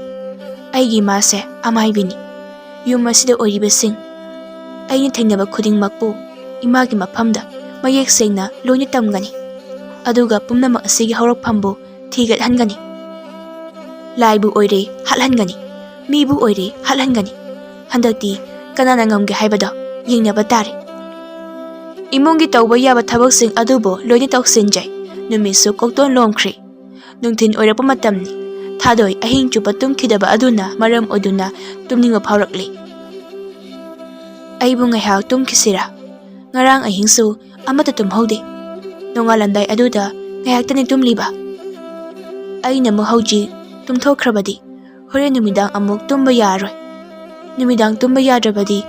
ꯑꯩꯒꯤ ꯏꯃꯥꯁꯦ ꯑꯃꯥꯏꯕꯤꯅꯤ꯫ ꯌꯨꯝ ꯑꯁꯤꯗ ꯑꯣꯏꯔꯤꯕꯁꯤꯡ ꯑꯩꯅ ꯊꯦꯡꯅꯕ ꯈꯨꯗꯤꯡꯃꯛꯄꯨ ꯏꯃꯥꯒꯤ ꯃꯐꯝꯗ ꯃꯌꯦꯛ ꯁꯦꯡꯅ ꯂꯣꯏꯅ ꯇꯝꯒꯅꯤ꯫ ꯑꯗꯨꯒ ꯄꯨꯝꯅꯃꯛ ꯑꯁꯤꯒꯤ ꯍꯧꯔꯛꯐꯝꯕꯨ ꯊꯤꯒꯠꯍꯟꯒꯅꯤ꯫ ꯂꯥꯏꯕꯨ ꯑꯣꯏꯔꯦ ꯍꯥꯠꯍꯟꯒꯅꯤ, ꯃꯤꯕꯨ ꯑꯣꯏꯔꯦ ꯍꯥꯠꯍꯟꯒꯅꯤ꯫ ꯍꯟꯗꯛꯇꯤ ꯀꯅꯥꯅ ꯉꯝꯒꯦ ꯍꯥꯏꯕꯗꯣ ꯌꯦꯡꯅꯕ ꯇꯥꯔꯦ꯫" ꯏꯃꯨꯡꯒꯤ ꯇꯧꯕ ꯌꯥꯕ ꯊꯕꯛꯁꯤꯡ ꯑꯗꯨꯕꯨ ꯂꯣꯏꯅ ꯇꯧꯁꯤꯟꯖꯩ꯫ ꯅꯨꯃꯤꯠꯁꯨ ꯀꯣꯛꯇꯣꯟ ꯂꯣꯝꯈ꯭ꯔꯦ꯫ ꯅꯨꯡꯊꯤꯜ ꯑꯣꯏꯔꯛꯄ ꯃꯇꯝꯅꯤ꯫ ꯊꯥꯗꯣꯏ ꯑꯍꯤꯡ ꯆꯨꯞꯄ ꯇꯨꯝꯈꯤꯗꯕ ꯑꯗꯨꯅ ꯃꯔꯝ ꯑꯣꯏꯗꯨꯅ ꯇꯨꯝꯅꯤꯡꯕ ꯐꯥꯎꯔꯛꯂꯤ꯫ "ꯑꯩꯕꯨ ꯉꯥꯏꯍꯥꯛ ꯇꯨꯝꯈꯤꯁꯤꯔꯥ? ꯉꯔꯥꯡ ꯑꯍꯤꯡꯁꯨ ꯑꯃꯠꯇ ꯇꯨꯝꯍꯧꯗꯦ꯫ ꯅꯣꯡꯉꯥꯜꯂꯝꯗꯥꯏ ꯑꯗꯨꯗ ꯉꯥꯏꯍꯥꯛꯇꯅꯤ ꯇꯨꯝꯂꯤꯕ꯫ ꯑꯩꯅ ꯑꯃꯨꯛ ꯍꯧꯖꯤꯛ ꯇꯨꯝꯊꯣꯛꯈ꯭ꯔꯕꯗꯤ ꯍꯣꯔꯦꯟ ꯅꯨꯃꯤꯗꯥꯡ ꯑꯃꯨꯛ ꯇꯨꯝꯕ ꯌꯥꯔꯔꯣꯏ꯫ ꯅꯨꯃꯤꯗꯥꯡ ꯇꯨꯝꯕ ꯌꯥꯗ꯭ꯔꯕꯗꯤ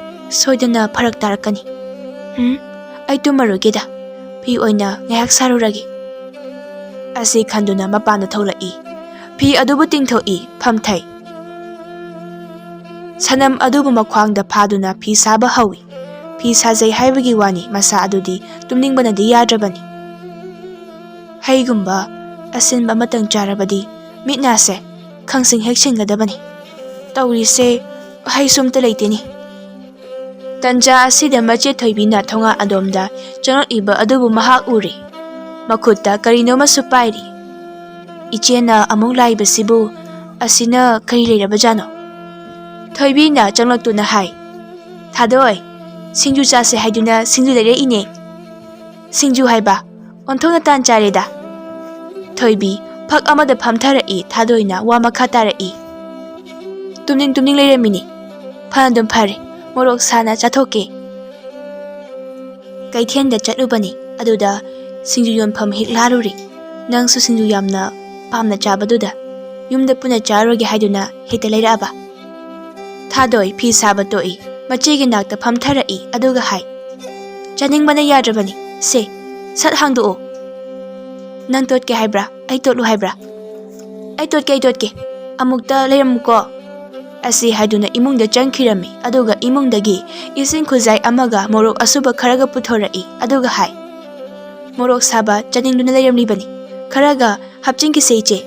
ꯁꯣꯏꯗꯅ ꯐꯔꯛ ꯇꯥꯔꯛꯀꯅꯤ꯫ ꯎꯝ, ꯑꯩ ꯇꯨꯝꯃꯔꯣꯏꯒꯦꯗ꯫ ꯐꯤ ꯑꯣꯏꯅ ꯉꯥꯏꯍꯥꯛ ꯁꯥꯔꯨꯔꯒꯦ" ꯑꯁꯤ ꯈꯟꯗꯨꯅ ꯃꯄꯥꯟꯗ ꯊꯣꯛꯂꯛꯏ꯫ ꯐꯤ ꯑꯗꯨꯕꯨ ꯇꯤꯡꯊꯣꯛꯏ, ꯐꯝꯊꯩ꯫ ꯁꯅꯝ ꯑꯗꯨꯕꯨ ꯃꯈ꯭ꯋꯥꯡꯗ ꯐꯥꯗꯨꯅ ꯐꯤ ꯁꯥꯕ ꯍꯧꯏ꯫ ꯐꯤ ꯁꯥꯖꯩ ꯍꯥꯏꯕꯒꯤ ꯋꯥꯅꯤ, ꯃꯁꯥ ꯑꯗꯨꯗꯤ ꯇꯨꯝꯅꯤꯡꯕꯅꯗꯤ ꯌꯥꯗ꯭ꯔꯕꯅꯤ꯫ ꯍꯩꯒꯨꯝꯕ ꯑꯁꯤꯟꯕ ꯑꯃꯇꯪ ꯆꯥꯔꯕꯗꯤ ꯃꯤꯠ ꯅꯥꯁꯦ ꯈꯪꯁꯤꯡ ꯍꯦꯛ ꯁꯤꯡꯒꯗꯕꯅꯤ꯫ ꯇꯧꯔꯤꯁꯦ, ꯍꯩꯁꯨ ꯑꯝꯇ ꯂꯩꯇꯦꯅꯦ꯫ ꯇꯟꯖꯥ ꯑꯁꯤꯗ ꯃꯆꯦ ꯊꯣꯏꯕꯤꯅ ꯊꯣꯡꯒꯥꯟ ꯑꯗꯣꯝꯗ ꯆꯪꯂꯛꯂꯤꯕ ꯑꯗꯨꯕꯨ ꯃꯍꯥꯛ ꯎꯔꯦ꯫ ꯃꯈꯨꯠꯇ ꯀꯔꯤꯅꯣꯃꯁꯨ ꯄꯥꯏꯔꯤ꯫ "ꯏꯆꯦꯅ ꯑꯃꯨꯛ ꯂꯥꯛꯏꯕꯁꯤꯕꯨ, ꯑꯁꯤꯅ ꯀꯔꯤ ꯂꯩꯔꯕꯖꯥꯠꯅꯣ?" ꯊꯣꯏꯕꯤꯅ ꯆꯪꯂꯛꯇꯨꯅ ꯍꯥꯏ, "ꯊꯥꯗꯣꯏ, ꯁꯤꯡꯖꯨ ꯆꯥꯁꯦ ꯍꯥꯏꯗꯨꯅ ꯁꯤꯡꯖꯨ ꯂꯩꯔꯛꯏꯅꯦ꯫ ꯁꯤꯡꯖꯨ ꯍꯥꯏꯕ, ꯑꯣꯟꯊꯣꯛꯅ ꯇꯥꯟ ꯆꯥꯔꯦꯗ꯫" ꯊꯣꯏꯕꯤ ꯐꯛ ꯑꯃꯗ ꯐꯝꯊꯔꯛꯏ꯫ ꯊꯥꯗꯣꯏꯅ ꯋꯥ ꯃꯈꯥ ꯇꯥꯔꯛꯏ, "ꯇꯨꯝꯅꯤꯡ ꯇꯨꯝꯅꯤꯡ ꯂꯩꯔꯝꯃꯤꯅꯤ꯫ ꯐꯅꯗꯨꯝ ꯐꯔꯦ, ꯃꯣꯔꯣꯛ ꯁꯥꯅ ꯆꯥꯊꯣꯛꯀꯦ꯫" ꯀꯩꯊꯦꯜꯗ ꯆꯠꯂꯨꯕꯅꯤ꯫ ꯑꯗꯨꯗ ꯁꯤꯡꯖꯨ ꯌꯣꯟꯐꯝ ꯍꯦꯛ ꯂꯥꯜꯂꯨꯔꯦ꯫ ꯅꯪꯁꯨ ꯁꯤꯡꯖꯨ ꯌꯥꯝꯅ ꯄꯥꯝꯅ ꯆꯥꯕꯗꯨꯗ ꯌꯨꯝꯗ ꯄꯨꯟꯅ ꯆꯥꯔꯨꯔꯒꯦ ꯍꯥꯏꯗꯨꯅ ꯍꯦꯛꯇ ꯂꯩꯔꯛꯑꯕ꯫ ꯊꯥꯗꯣꯏ ꯐꯤ ꯁꯥꯕ ꯇꯣꯛꯏ꯫ ꯃꯆꯦꯒꯤ ꯅꯥꯛꯇ ꯐꯝꯊꯔꯛꯏ꯫ ꯑꯗꯨꯒ ꯍꯥꯏ, "ꯆꯥꯅꯤꯡꯕꯅ ꯌꯥꯗ꯭ꯔꯕꯅꯤ꯫ ꯁꯦ, ꯁꯠ ꯍꯥꯡꯗꯣꯛꯑꯣ꯫ ꯅꯪ ꯇꯣꯠꯀꯦ ꯍꯥꯏꯕ꯭ꯔꯥ? ꯑꯩ ꯇꯣꯠꯂꯨ ꯍꯥꯏꯕ꯭ꯔꯥ?" "ꯑꯩ ꯇꯣꯠꯀꯦ, ꯑꯩ ꯇꯣꯠꯀꯦ꯫ ꯑꯃꯨꯛꯇ ꯂꯩꯔꯝꯃꯨꯀꯣ꯫" ꯑꯁꯤ ꯍꯥꯏꯗꯨꯅ ꯏꯃꯨꯡꯗ ꯆꯪꯈꯤꯔꯝꯃꯤ꯫ ꯑꯗꯨꯒ ꯏꯃꯨꯡꯗꯒꯤ ꯏꯁꯤꯡ ꯈꯨꯖꯥꯏ ꯑꯃꯒ ꯃꯣꯔꯣꯛ ꯑꯁꯨꯕ ꯈꯔꯒ ꯄꯨꯊꯣꯔꯛꯏ꯫ ꯑꯗꯨꯒ ꯍꯥꯏ, "ꯃꯣꯔꯣꯛ ꯁꯥꯕ ꯆꯥꯅꯤꯡꯗꯨꯅ ꯂꯩꯔꯝꯂꯤꯕꯅꯤ꯫ ꯈꯔꯒ ꯍꯥꯞꯆꯤꯟꯈꯤꯁꯦ, ꯏꯆꯦ꯫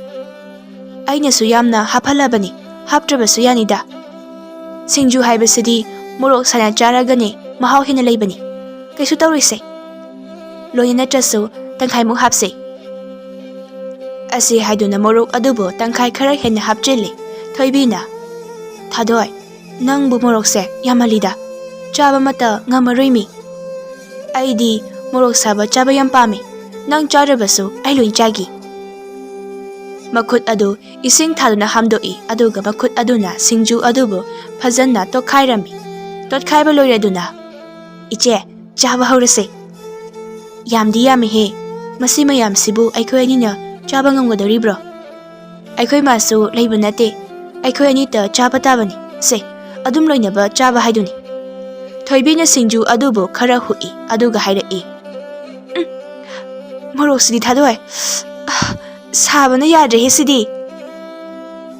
ꯑꯩꯅꯁꯨ ꯌꯥꯝꯅ ꯍꯥꯞꯍꯜꯂꯕꯅꯤ, ꯍꯥꯞꯇ꯭ꯔꯕꯁꯨ ꯌꯥꯅꯤꯗ꯫ ꯁꯤꯡꯖꯨ ꯍꯥꯏꯕꯁꯤꯗꯤ ꯃꯣꯔꯣꯛ ꯁꯥꯅ ꯆꯥꯔꯒꯅꯦ ꯃꯍꯥꯎ ꯍꯦꯟꯅ ꯂꯩꯕꯅꯤ꯫ ꯀꯩꯁꯨ ꯇꯧꯔꯣꯏꯁꯦ꯫ ꯂꯣꯏꯅ ꯅꯠꯇ꯭ꯔꯁꯨ ꯇꯪꯈꯥꯏꯃꯨꯛ ꯍꯥꯞꯁꯦ꯫" ꯑꯁꯤ ꯍꯥꯏꯗꯨꯅ ꯃꯣꯔꯣꯛ ꯑꯗꯨꯕꯨ ꯇꯪꯈꯥꯏ ꯈꯔ ꯍꯦꯟꯅ ꯍꯥꯞꯆꯤꯜꯂꯤ꯫ ꯊꯣꯏꯕꯤꯅ, "ꯊꯥꯗꯣꯏ, ꯅꯪꯕꯨ ꯃꯣꯔꯣꯛꯁꯦ ꯌꯥꯝꯃꯜꯂꯤꯗ, ꯆꯥꯕ ꯑꯃꯠꯇ ꯉꯝꯃꯔꯣꯏꯃꯤ꯫" ꯑꯩꯗꯤ ꯃꯣꯔꯣꯛ ꯁꯥꯕ ꯆꯥꯕ ꯌꯥꯝ ꯄꯥꯝꯃꯤ꯫ ꯅꯪ ꯆꯥꯗ꯭ꯔꯕꯁꯨ ꯑꯩ ꯂꯣꯏ ꯆꯥꯒꯦ꯫ ꯃꯈꯨꯠ ꯑꯗꯨ ꯏꯁꯤꯡ ꯊꯥꯗꯨꯅ ꯍꯥꯝꯗꯣꯛꯏ, ꯑꯗꯨꯒ ꯃꯈꯨꯠ ꯑꯗꯨꯅ ꯁꯤꯡꯖꯨ ꯑꯗꯨꯕꯨ ꯐꯖꯅ ꯇꯣꯠꯈꯥꯏꯔꯝꯃꯤ꯫ ꯇꯣꯠꯈꯥꯏꯕ ꯂꯣꯏꯔꯗꯨꯅ, "ꯏꯆꯦ, ꯆꯥꯕ ꯍꯧꯔꯁꯦ꯫ ꯌꯥꯝꯗꯤ ꯌꯥꯝꯃꯤꯍꯦ꯫ ꯃꯁꯤ ꯃꯌꯥꯝꯁꯤꯕꯨ ꯑꯩꯈꯣꯏ ꯑꯅꯤꯅ ꯆꯥꯕ ꯉꯝꯒꯗꯧꯔꯤꯕ꯭ꯔꯣ? ꯑꯩꯈꯣꯏ ꯃꯥꯁꯨ ꯂꯩꯕ ꯅꯠꯇꯦ꯫ ꯑꯩꯈꯣꯏ ꯑꯅꯤꯇ ꯆꯥꯕ ꯇꯥꯕꯅꯤ꯫ ꯁꯦ, ꯑꯗꯨꯝ ꯂꯣꯏꯅꯕ ꯆꯥꯕ ꯍꯥꯏꯗꯨꯅꯤ꯫" ꯊꯣꯏꯕꯤꯅ ꯁꯤꯡꯖꯨ ꯑꯗꯨꯕꯨ ꯈꯔ ꯍꯨꯛꯏ, ꯑꯗꯨꯒ ꯍꯥꯏꯔꯛꯏ, "ꯎꯝ, ꯃꯣꯔꯣꯛꯁꯤꯗꯤ ꯊꯥꯗꯣꯏ꯫ ꯑꯥ, ꯁꯥꯕꯅ ꯌꯥꯗ꯭ꯔꯦꯍꯦ ꯁꯤꯗꯤ꯫"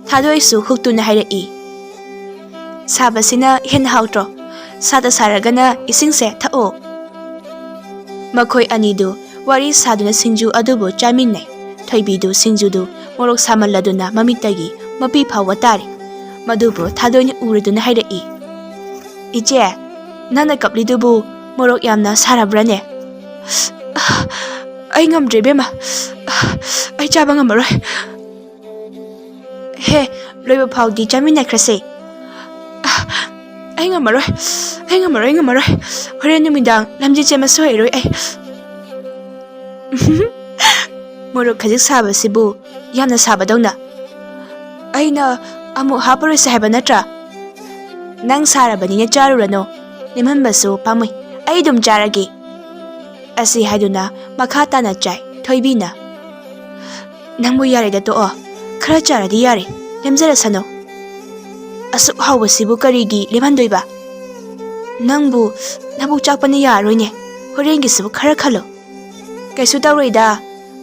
ꯊꯥꯗꯣꯏꯁꯨ ꯍꯨꯛꯇꯨꯅ ꯍꯥꯏꯔꯛꯏ, "ꯁꯥꯕꯁꯤꯅ ꯍꯦꯟꯅ ꯍꯥꯎꯇ꯭ꯔꯣ? ꯁꯥꯇ ꯁꯥꯔꯒꯅ ꯏꯁꯤꯡꯁꯦ ꯊꯛꯑꯣ꯫" ꯃꯈꯣꯏ ꯑꯅꯤꯗꯨ ꯋꯥꯔꯤ ꯁꯥꯗꯨꯅ ꯁꯤꯡꯖꯨ ꯑꯗꯨꯕꯨ ꯆꯥꯃꯤꯟꯅꯩ꯫ ꯊꯣꯏꯕꯤꯗꯨ ꯁꯤꯡꯖꯨꯗꯨ ꯃꯣꯔꯣꯛ ꯁꯥꯃꯜꯂꯗꯨꯅ ꯃꯃꯤꯠꯇꯒꯤ ꯃꯄꯤ ꯐꯥꯎꯕ ꯇꯥꯔꯦ꯫ ꯃꯗꯨꯕꯨ ꯊꯥꯗꯣꯏꯅ ꯎꯔꯗꯨꯅ ꯍꯥꯏꯔꯛꯏ, "ꯏꯆꯦ, ꯅꯪꯅ ꯀꯞꯂꯤꯗꯨꯕꯨ ꯃꯣꯔꯣꯛ ꯌꯥꯝꯅ ꯁꯥꯔꯕ꯭ꯔꯅꯦ?" "ꯑꯩ ꯉꯝꯗ꯭ꯔꯦ ꯏꯕꯦꯝꯃ, ꯑꯩ ꯆꯥꯕ ꯉꯝꯃꯔꯣꯏ꯫" "ꯍꯦ, ꯂꯣꯏꯕ ꯐꯥꯎꯗꯤ ꯆꯥꯃꯤꯟꯅꯈ꯭ꯔꯁꯦ꯫" "ꯑꯩ ꯉꯝꯃꯔꯣꯏ, ꯑꯩ ꯉꯝꯃꯔꯣꯏ, ꯑꯩ ꯉꯝꯃꯔꯣꯏ꯫ ꯍꯣꯔꯦꯟ ꯅꯨꯃꯤꯗꯥꯡ ꯂꯝꯖꯦꯟ ꯆꯦꯟꯕꯁꯨ ꯍꯩꯔꯣꯏ ꯑꯩ꯫" "ꯃꯣꯔꯣꯛ ꯈꯖꯤꯛ ꯁꯥꯕꯁꯤꯕꯨ ꯌꯥꯝꯅ ꯁꯥꯕꯗꯧꯅ꯫ ꯑꯩꯅ ꯑꯃꯨꯛ ꯍꯥꯞꯄꯔꯣꯏꯁꯦ ꯍꯥꯏꯕ ꯅꯠꯇ꯭ꯔꯥ? ꯅꯪ ꯁꯥꯔꯕꯅꯤꯅ ꯆꯥꯔꯨꯔꯅꯨ, ꯂꯦꯝꯍꯟꯕꯁꯨ ꯄꯥꯝꯃꯨꯏ꯫ ꯑꯩ ꯑꯗꯨꯝ ꯆꯥꯔꯒꯦ꯫" ꯑꯁꯤ ꯍꯥꯏꯗꯨꯅ ꯃꯈꯥ ꯇꯥꯅ ꯆꯥꯏ ꯊꯣꯏꯕꯤꯅ꯫ "ꯅꯪꯕꯨ ꯌꯥꯔꯦꯗ ꯇꯣꯛꯑꯣ, ꯈꯔ ꯆꯥꯔꯗꯤ ꯌꯥꯔꯦ, ꯂꯦꯝꯖꯔꯁꯅꯨ꯫ ꯑꯁꯨꯛ ꯍꯥꯎꯕꯁꯤꯕꯨ ꯀꯔꯤꯒꯤ ꯂꯦꯝꯍꯟꯗꯣꯏꯕ? ꯅꯪꯕꯨ ꯅꯕꯨꯛ ꯆꯥꯛꯄꯅ ꯌꯥꯔꯔꯣꯏꯅꯦ, ꯍꯣꯔꯦꯟꯒꯤꯁꯨ ꯈꯔ ꯈꯜꯂꯣ꯫" "ꯀꯩꯁꯨ ꯇꯧꯔꯣꯏꯗ,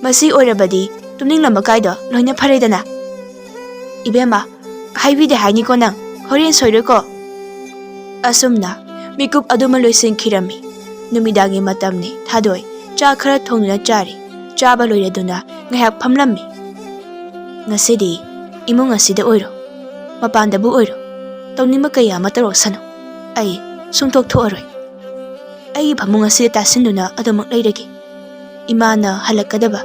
ꯃꯁꯤ ꯑꯣꯏꯔꯕꯗꯤ ꯇꯨꯝꯅꯤꯡꯂꯝꯕ ꯀꯥꯏꯗꯣ ꯂꯣꯏꯅ ꯐꯔꯦꯗꯅ꯫" "ꯏꯕꯦꯝꯃ, ꯍꯥꯏꯕꯤꯗꯦ ꯍꯥꯏꯅꯤꯀꯣ ꯅꯪ, ꯍꯣꯔꯦꯟ ꯁꯣꯏꯔꯣꯏꯀꯣ꯫" ꯑꯁꯨꯝꯅ ꯃꯤꯀꯨꯞ ꯑꯗꯨꯃ ꯂꯣꯏꯁꯤꯟꯈꯤꯔꯝꯃꯤ꯫ ꯅꯨꯃꯤꯗꯥꯡꯒꯤ ꯃꯇꯝꯅꯤ꯫ ꯊꯥꯗꯣꯏ ꯆꯥ ꯈꯔ ꯊꯣꯡꯗꯨꯅ ꯆꯥꯔꯤ꯫ ꯆꯥꯕ ꯂꯣꯏꯔꯗꯨꯅ ꯉꯥꯏꯍꯥꯛ ꯐꯝꯂꯝꯃꯤ꯫ "ꯉꯁꯤꯗꯤ ꯏꯃꯨꯡ ꯑꯁꯤꯗ ꯑꯣꯏꯔꯣ, ꯃꯄꯥꯟꯗꯕꯨ ꯑꯣꯏꯔꯣ, ꯇꯧꯅꯤꯡꯕ ꯀꯌꯥ ꯑꯃ ꯇꯧꯔꯛꯁꯅꯨ꯫ ꯑꯩ ꯁꯨꯡꯊꯣꯛ ꯊꯣꯛꯑꯔꯣꯏ꯫ ꯑꯩꯒꯤ ꯐꯃꯨꯡ ꯑꯁꯤꯗ ꯇꯥꯁꯤꯟꯗꯨꯅ ꯑꯗꯨꯃꯛ ꯂꯩꯔꯒꯦ꯫ ꯏꯃꯥꯅ ꯍꯜꯂꯛꯀꯗꯕ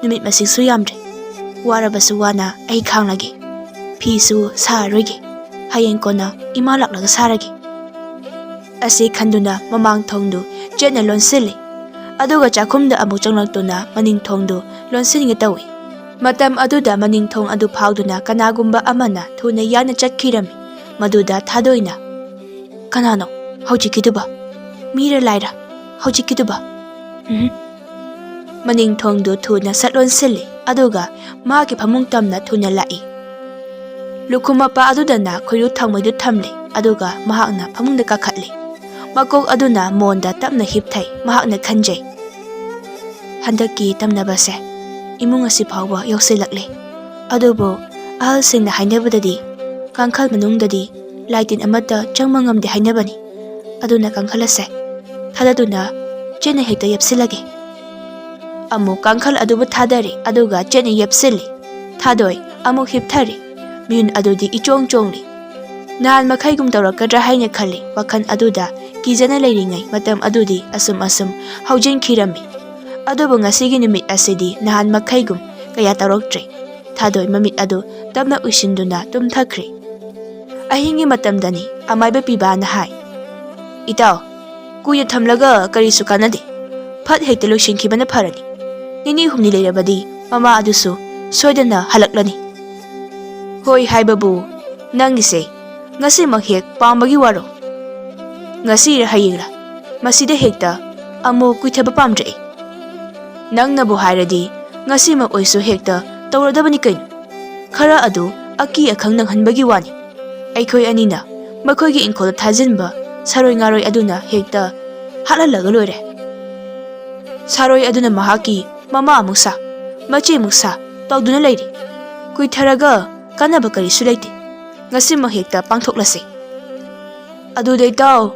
ꯅꯨꯃꯤꯠ ꯃꯁꯤꯡꯁꯨ ꯌꯥꯝꯗ꯭ꯔꯦ꯫ ꯋꯥꯔꯕꯁꯨ ꯋꯥꯅ ꯑꯩ ꯈꯥꯡꯂꯒꯦ꯫ ꯐꯤꯁꯨ ꯁꯥꯔꯔꯣꯏꯒꯦ꯫ ꯍꯌꯦꯡ ꯀꯣꯟꯅ ꯏꯃꯥ ꯂꯥꯛꯂꯒ ꯁꯥꯔꯒꯦ꯫" ꯑꯁꯤ ꯈꯟꯗꯨꯅ ꯃꯃꯥꯡ ꯊꯣꯡꯗꯨ ꯆꯦꯠꯅ ꯂꯣꯟꯁꯤꯜꯂꯤ꯫ ꯑꯗꯨꯒ ꯆꯥꯛꯈꯨꯝꯗ ꯑꯃꯨꯛ ꯆꯪꯂꯛꯇꯨꯅ ꯃꯅꯤꯡ ꯊꯣꯡꯗꯨ ꯂꯣꯟꯁꯤꯟꯒꯦ ꯇꯧꯏ꯫ ꯃꯇꯝ ꯑꯗꯨꯗ ꯃꯅꯤꯡ ꯊꯣꯡ ꯑꯗꯨ ꯐꯥꯎꯗꯨꯅ ꯀꯅꯥꯒꯨꯝꯕ ꯑꯃꯅ ꯊꯨꯅ ꯌꯥꯡꯅ ꯆꯠꯈꯤꯔꯝꯃꯤ꯫ ꯃꯗꯨꯗ ꯊꯥꯗꯣꯏꯅ, "ꯀꯅꯥꯅꯣ ꯍꯧꯖꯤꯛꯀꯤꯗꯨꯕ? ꯃꯤꯔ ꯂꯥꯏꯔ ꯍꯧꯖꯤꯛꯀꯤꯗꯨꯕ?" ꯎꯝ꯫ ꯃꯅꯤꯡ ꯊꯣꯡꯗꯨ ꯊꯨꯅ ꯁꯠ ꯂꯣꯟꯁꯤꯜꯂꯤ, ꯑꯗꯨꯒ ꯃꯍꯥꯛꯀꯤ ꯐꯃꯨꯡ ꯇꯝꯅ ꯊꯨꯅ ꯂꯥꯛꯏ꯫ ꯂꯨꯈꯨꯝ ꯃꯄꯥ ꯑꯗꯨꯗꯅ ꯈꯣꯏꯔꯨ ꯊꯥꯡꯃꯩꯗꯨ ꯊꯝꯂꯤ, ꯑꯗꯨꯒ ꯃꯍꯥꯛꯅ ꯐꯃꯨꯡꯗ ꯀꯥꯈꯠꯂꯤ꯫ ꯃꯀꯣꯛ ꯑꯗꯨꯅ ꯃꯣꯟꯗ ꯇꯞꯅ ꯍꯤꯞꯊꯩ꯫ ꯃꯍꯥꯛꯅ ꯈꯟꯖꯩ, "ꯍꯟꯗꯛꯀꯤ ꯇꯝꯅꯕꯁꯦ ꯏꯃꯨꯡ ꯑꯁꯤ ꯐꯥꯎꯕ ꯌꯧꯁꯤꯜꯂꯛꯂꯦ꯫ ꯑꯗꯨꯕꯨ ꯑꯍꯜꯁꯤꯡꯅ ꯍꯥꯏꯅꯕꯗꯗꯤ ꯀꯥꯡꯈꯜ ꯃꯅꯨꯡꯗꯗꯤ ꯂꯥꯏꯇꯤꯟ ꯑꯃꯠꯇ ꯆꯪꯕ ꯉꯝꯗꯦ ꯍꯥꯏꯅꯕꯅꯤ꯫ ꯑꯗꯨꯅ ꯀꯥꯡꯈꯜ ꯑꯁꯦ ꯊꯥꯗꯗꯨꯅ ꯆꯦꯠꯅ ꯍꯦꯛꯇ ꯌꯦꯞꯁꯤꯜꯂꯒꯦ꯫" ꯑꯃꯨꯛ ꯀꯥꯡꯈꯜ ꯑꯗꯨꯕꯨ ꯊꯥꯗꯔꯦ, ꯑꯗꯨꯒ ꯆꯦꯠꯅ ꯌꯦꯞꯁꯤꯜꯂꯤ꯫ ꯊꯥꯗꯣꯏ ꯑꯃꯨꯛ ꯍꯤꯞꯊꯔꯤ꯫ ꯃꯤꯍꯨꯟ ꯑꯗꯨꯗꯤ ꯏꯆꯣꯡ ꯆꯣꯡꯂꯤ꯫ ꯅꯍꯥꯟ ꯃꯈꯩꯒꯨꯝ ꯇꯧꯔꯛꯀꯗ꯭ꯔꯥ ꯍꯥꯏꯅ ꯈꯜꯂꯤ꯫ ꯋꯥꯈꯜ ꯑꯗꯨꯗ ꯀꯤꯖꯅ ꯂꯩꯔꯤꯉꯩ ꯃꯇꯝ ꯑꯗꯨꯗꯤ ꯑꯁꯨꯝ ꯑꯁꯨꯝ ꯍꯧꯖꯤꯟꯈꯤꯔꯝꯃꯤ꯫ ꯑꯗꯨꯕꯨ ꯉꯁꯤꯒꯤ ꯅꯨꯃꯤꯠ ꯑꯁꯤꯗꯤ ꯅꯍꯥꯟ ꯃꯈꯩꯒꯨꯝ ꯀꯌꯥ ꯇꯧꯔꯛꯇ꯭ꯔꯦ꯫ ꯊꯥꯗꯣꯏ ꯃꯃꯤꯠ ꯑꯗꯨ ꯇꯞꯅ ꯎꯏꯁꯤꯟꯗꯨꯅ ꯇꯨꯝꯊꯈ꯭ꯔꯦ꯫ ꯑꯍꯤꯡꯒꯤ ꯃꯇꯝꯗꯅꯤ꯫ ꯑꯃꯥꯏꯕ ꯄꯤꯕꯥꯅ ꯍꯥꯏ, "ꯏꯇꯥꯎ, ꯀꯨꯏꯅ ꯊꯝꯂꯒ ꯀꯔꯤꯁꯨ ꯀꯥꯟꯅꯗꯦ꯫ ꯐꯠ ꯍꯦꯛꯇ ꯂꯣꯏꯁꯤꯟꯈꯤꯕꯅ ꯐꯔꯅꯤ꯫ ꯅꯤꯅꯤ ꯍꯨꯝꯅꯤ ꯂꯩꯔꯕꯗꯤ ꯃꯃꯥ ꯑꯗꯨꯁꯨ ꯁꯣꯏꯗꯅ ꯍꯜꯂꯛꯂꯅꯤ꯫" "ꯍꯣꯏ ꯍꯥꯏꯕꯕꯨ, ꯅꯪꯒꯤꯁꯦ ꯉꯁꯤꯃꯛ ꯍꯦꯛ ꯄꯥꯝꯕꯒꯤ ꯋꯥꯔꯣ? ꯉꯁꯤꯔ ꯍꯌꯦꯡꯔ? ꯃꯁꯤꯗ ꯍꯦꯛꯇ ꯑꯃꯨꯛ ꯀꯨꯏꯊꯕ ꯄꯥꯝꯗ꯭ꯔꯦ ꯑꯩ꯫ ꯅꯪꯅꯕꯨ ꯍꯥꯏꯔꯗꯤ ꯉꯁꯤꯃꯛ ꯑꯣꯏꯁꯨ ꯍꯦꯛꯇ ꯇꯧꯔꯗꯕꯅꯤ ꯀꯩꯅꯣ꯫ ꯈꯔ ꯑꯗꯨ ꯑꯀꯤ ꯑꯈꯪ ꯅꯪꯍꯟꯕꯒꯤ ꯋꯥꯅꯤ꯫ ꯑꯩꯈꯣꯏ ꯑꯅꯤꯅ ꯃꯈꯣꯏꯒꯤ ꯏꯪꯈꯣꯜꯗ ꯊꯥꯖꯤꯟꯕ ꯁꯥꯔꯣꯏ ꯉꯥꯔꯣꯏ ꯑꯗꯨꯅ ꯍꯦꯛꯇ ꯍꯥꯠꯍꯜꯂꯒ ꯂꯣꯏꯔꯦ꯫ ꯁꯥꯔꯣꯏ ꯑꯗꯨꯅ ꯃꯍꯥꯛꯀꯤ ꯃꯃꯥ ꯑꯃꯨꯛ ꯁꯥ, ꯃꯆꯦ ꯑꯃꯨꯛ ꯁꯥ ꯇꯧꯗꯨꯅ ꯂꯩꯔꯤ꯫ ꯀꯨꯏꯊꯔꯒ ꯀꯥꯟꯅꯕ ꯀꯔꯤꯁꯨ ꯂꯩꯇꯦ꯫ ꯉꯁꯤꯃꯛ ꯍꯦꯛꯇ ꯄꯥꯡꯊꯣꯛꯂꯁꯤ꯫" "ꯑꯗꯨꯗꯩ ꯇꯥꯎ,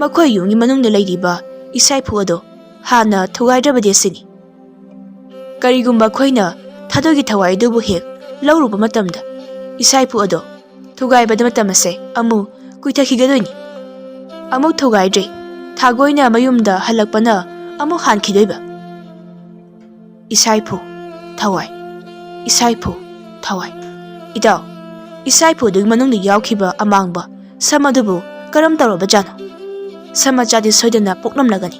ꯃꯈꯣꯏ ꯌꯨꯝꯒꯤ ꯃꯅꯨꯡꯗ ꯂꯩꯔꯤꯕ ꯏꯁꯥꯏꯐꯨ ꯑꯗꯣ ꯍꯥꯟꯅ ꯊꯨꯒꯥꯏꯗ꯭ꯔꯕꯗꯤ ꯑꯁꯤꯅꯤ꯫ ꯀꯔꯤꯒꯨꯝꯕ ꯑꯩꯈꯣꯏꯅ ꯊꯥꯗꯣꯏꯒꯤ ꯊꯋꯥꯏ ꯑꯗꯨꯕꯨ ꯍꯦꯛ ꯂꯧꯔꯨꯕ ꯃꯇꯝꯗ ꯏꯁꯥꯏꯐꯨ ꯑꯗꯣ ꯊꯨꯒꯥꯏꯕꯗ ꯃꯇꯝ ꯑꯁꯦ ꯑꯃꯨꯛ ꯀꯨꯏꯊꯈꯤꯒꯗꯣꯏꯅꯤ꯫ ꯑꯃꯨꯛ ꯊꯨꯒꯥꯏꯗ꯭ꯔꯦ, ꯊꯥꯒꯣꯏꯅ ꯃꯌꯨꯝꯗ ꯍꯜꯂꯛꯄꯅ ꯑꯃꯨꯛ ꯍꯥꯟꯈꯤꯗꯣꯏꯕ꯫" "ꯏꯁꯥꯏꯐꯨ, ꯊꯋꯥꯏ, ꯏꯁꯥꯏꯐꯨ, ꯊꯋꯥꯏ꯫ ꯏꯇꯥꯎ, ꯏꯁꯥꯏꯐꯨ ꯑꯗꯨꯒꯤ ꯃꯅꯨꯡꯗ ꯌꯥꯎꯈꯤꯕ ꯑꯃꯥꯡꯕ ꯁꯝ ꯑꯗꯨꯕꯨ ꯀꯔꯝ ꯇꯧꯔꯕꯖꯥꯠꯅꯣ?" ꯁꯝ ꯃꯆꯥꯗꯤ ꯁꯣꯏꯗꯅ ꯄꯣꯛꯂꯝꯂꯒꯅꯤ꯫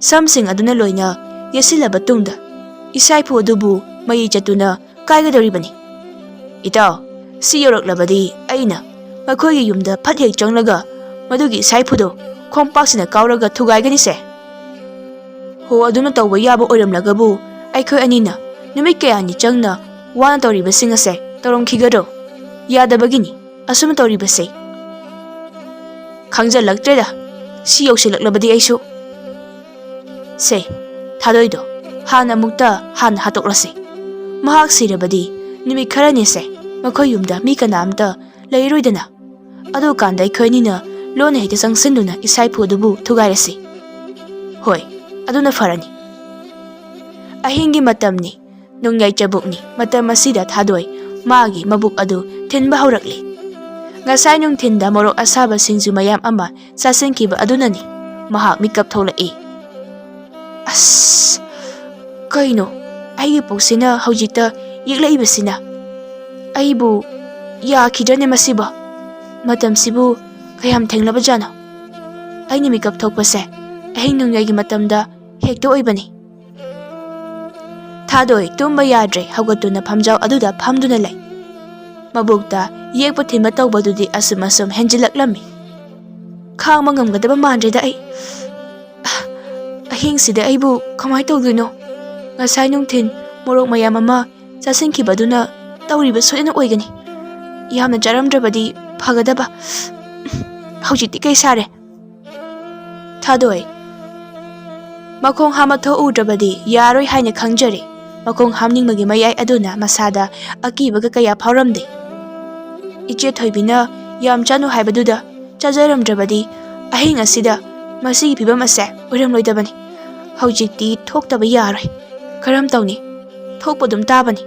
ꯁꯝꯁꯤꯡ ꯑꯗꯨꯅ ꯂꯣꯏꯅ ꯌꯦꯠꯁꯤꯜꯂꯕ ꯇꯨꯡꯗ ꯏꯁꯥꯏꯐꯨ ꯑꯗꯨꯕꯨ ꯃꯌꯩ ꯆꯠꯇꯨꯅ ꯀꯥꯏꯒꯗꯧꯔꯤꯕꯅꯤ꯫ "ꯏꯇꯥꯎ, ꯁꯤ ꯌꯧꯔꯛꯂꯕꯗꯤ ꯑꯩꯅ ꯃꯈꯣꯏꯒꯤ ꯌꯨꯝꯗ ꯐꯠ ꯍꯦꯛ ꯆꯪꯂꯒ ꯃꯗꯨꯒꯤ ꯏꯁꯥꯏꯐꯨꯗꯣ ꯈꯣꯡꯄꯥꯛꯁꯤꯅ ꯀꯥꯎꯔꯒ ꯊꯨꯒꯥꯏꯒꯅꯤꯁꯦ꯫ ꯍꯣ, ꯑꯗꯨꯅ ꯇꯧꯕ ꯌꯥꯕ ꯑꯣꯏꯔꯝꯂꯒꯕꯨ ꯑꯩꯈꯣꯏ ꯑꯅꯤꯅ ꯅꯨꯃꯤꯠ ꯀꯌꯥꯅꯤ ꯆꯪꯅ ꯋꯥꯅ ꯇꯧꯔꯤꯕꯁꯤꯡ ꯑꯁꯦ ꯇꯧꯔꯝꯈꯤꯒꯗ꯭ꯔꯣ? ꯌꯥꯗꯕꯒꯤꯅꯤ ꯑꯁꯨꯝ ꯇꯧꯔꯤꯕꯁꯦ꯫ ꯈꯪꯖꯜꯂꯛꯇ꯭ꯔꯦꯗ, ꯁꯤ ꯌꯧꯁꯤꯜꯂꯛꯂꯕꯗꯤ ꯑꯩꯁꯨ꯫ ꯁꯦ, ꯊꯥꯗꯣꯏꯗꯣ ꯍꯥꯟꯅ ꯑꯃꯨꯛꯇ ꯍꯥꯟꯅ ꯍꯥꯠꯇꯣꯛꯂꯁꯤ꯫ ꯃꯍꯥꯛ ꯁꯤꯔꯕꯗꯤ ꯅꯨꯃꯤꯠ ꯈꯔꯅꯤꯁꯦ ꯃꯈꯣꯏ ꯌꯨꯝꯗ ꯃꯤ ꯀꯅꯥꯝꯇ ꯂꯩꯔꯣꯏꯗꯅ꯫ ꯑꯗꯨꯀꯥꯟꯗ ꯑꯩꯈꯣꯏ ꯑꯅꯤꯅ ꯂꯣꯟꯅ ꯍꯦꯛꯇ ꯆꯪꯁꯤꯟꯗꯨꯅ ꯏꯁꯥꯏꯐꯨ ꯑꯗꯨꯕꯨ ꯊꯨꯒꯥꯏꯔꯁꯤ꯫ ꯍꯣꯏ, ꯑꯗꯨꯅ ꯐꯔꯅꯤ꯫ ꯑꯍꯤꯡꯒꯤ ꯃꯇꯝꯅꯤ꯫ ꯅꯣꯡꯌꯥꯏ ꯆꯕꯨꯛꯅꯤ꯫ ꯃꯇꯝ ꯑꯁꯤꯗ ꯊꯥꯗꯣꯏ ꯃꯥꯒꯤ ꯃꯕꯨꯛ ꯑꯗꯨ ꯊꯤꯟꯕ ꯍꯧꯔꯛꯂꯤ꯫ ꯉꯁꯥꯏ ꯅꯨꯡꯊꯤꯟꯗ ꯃꯣꯔꯣꯛ ꯑꯁꯥꯕ ꯁꯤꯡꯖꯨ ꯃꯌꯥꯝ ꯑꯃ ꯆꯥꯁꯤꯟꯈꯤꯕ ꯑꯗꯨꯅꯅꯤ꯫ ꯃꯍꯥꯛ ꯃꯤꯀꯞ ꯊꯣꯛꯂꯛꯏ꯫ ꯑꯁ, ꯀꯩꯅꯣ? ꯑꯩꯒꯤ ꯄꯨꯛꯁꯤꯅ ꯍꯧꯖꯤꯛꯇ ꯌꯦꯛꯂꯛꯏꯕꯁꯤꯅ? ꯑꯩꯕꯨ ꯌꯥꯈꯤꯗ꯭ꯔꯅꯦ ꯃꯁꯤꯕꯣ? ꯃꯇꯝꯁꯤꯕꯨ ꯀꯌꯥꯝ ꯊꯦꯡꯂꯕꯖꯥꯠꯅꯣ? ꯑꯩꯅ ꯃꯤꯀꯞ ꯊꯣꯛꯄꯁꯦ ꯑꯍꯤꯡ ꯅꯣꯡꯌꯥꯏꯒꯤ ꯃꯇꯝꯗ ꯍꯦꯛꯇ ꯑꯣꯏꯕꯅꯤ꯫ ꯊꯥꯗꯣꯏ ꯇꯨꯝꯕ ꯌꯥꯗ꯭ꯔꯦ, ꯍꯧꯒꯠꯇꯨꯅ ꯐꯝꯖꯥꯎ ꯑꯗꯨꯗ ꯐꯝꯗꯨꯅ ꯂꯩ꯫ ꯃꯕꯨꯛꯇ ꯌꯦꯛꯄ ꯊꯤꯟꯕ ꯇꯧꯕꯗꯨꯗꯤ ꯑꯁꯨꯝ ꯑꯁꯨꯝ ꯍꯦꯟꯖꯤꯜꯂꯛꯂꯝꯃꯤ꯫ ꯈꯥꯡꯕ ꯉꯝꯒꯗꯕ ꯃꯥꯟꯗ꯭ꯔꯦꯗ ꯑꯩ꯫ ꯑꯍꯤꯡꯁꯤꯗ ꯑꯩꯕꯨ ꯀꯃꯥꯏ ꯇꯧꯗꯣꯏꯅꯣ? ꯉꯁꯥꯏ ꯅꯨꯡꯊꯤꯜ ꯃꯣꯔꯣꯛ ꯃꯌꯥꯝ ꯑꯃ ꯆꯥꯁꯤꯟꯈꯤꯕꯗꯨꯅ ꯇꯧꯔꯤꯕ ꯁꯣꯏꯗꯅ ꯑꯣꯏꯒꯅꯤ꯫ ꯌꯥꯝꯅ ꯆꯥꯔꯝꯗ꯭ꯔꯕꯗꯤ ꯐꯒꯗꯕ꯫ ꯍꯧꯖꯤꯛꯇꯤ ꯀꯩ ꯁꯥꯔꯦ? ꯊꯥꯗꯣꯏ ꯃꯈꯣꯡ ꯍꯥꯝꯕ ꯊꯣꯛꯎꯗ꯭ꯔꯕꯗꯤ ꯌꯥꯔꯣꯏ ꯍꯥꯏꯅ ꯈꯪꯖꯔꯦ꯫ ꯃꯈꯣꯡ ꯍꯥꯝꯅꯤꯡꯕꯒꯤ ꯃꯌꯥꯏ ꯑꯗꯨꯅ ꯃꯁꯥꯗ ꯑꯀꯤꯕꯒ ꯀꯌꯥ ꯐꯥꯎꯔꯝꯗꯦ꯫ ꯏꯆꯦ ꯊꯣꯏꯕꯤꯅ ꯌꯥꯝ ꯆꯥꯅꯨ ꯍꯥꯏꯕꯗꯨꯗ ꯆꯥꯖꯔꯝꯗ꯭ꯔꯕꯗꯤ ꯑꯍꯤꯡ ꯑꯁꯤꯗ ꯃꯁꯤꯒꯤ ꯐꯤꯕꯝ ꯑꯁꯦ ꯑꯣꯏꯔꯝꯂꯣꯏꯗꯕꯅꯤ꯫ ꯍꯧꯖꯤꯛꯇꯤ ꯊꯣꯛꯇꯕ ꯌꯥꯔꯣꯏ꯫ ꯀꯔꯝ ꯇꯧꯅꯤ? ꯊꯣꯛꯄ ꯑꯗꯨꯝ ꯇꯥꯕꯅꯤ꯫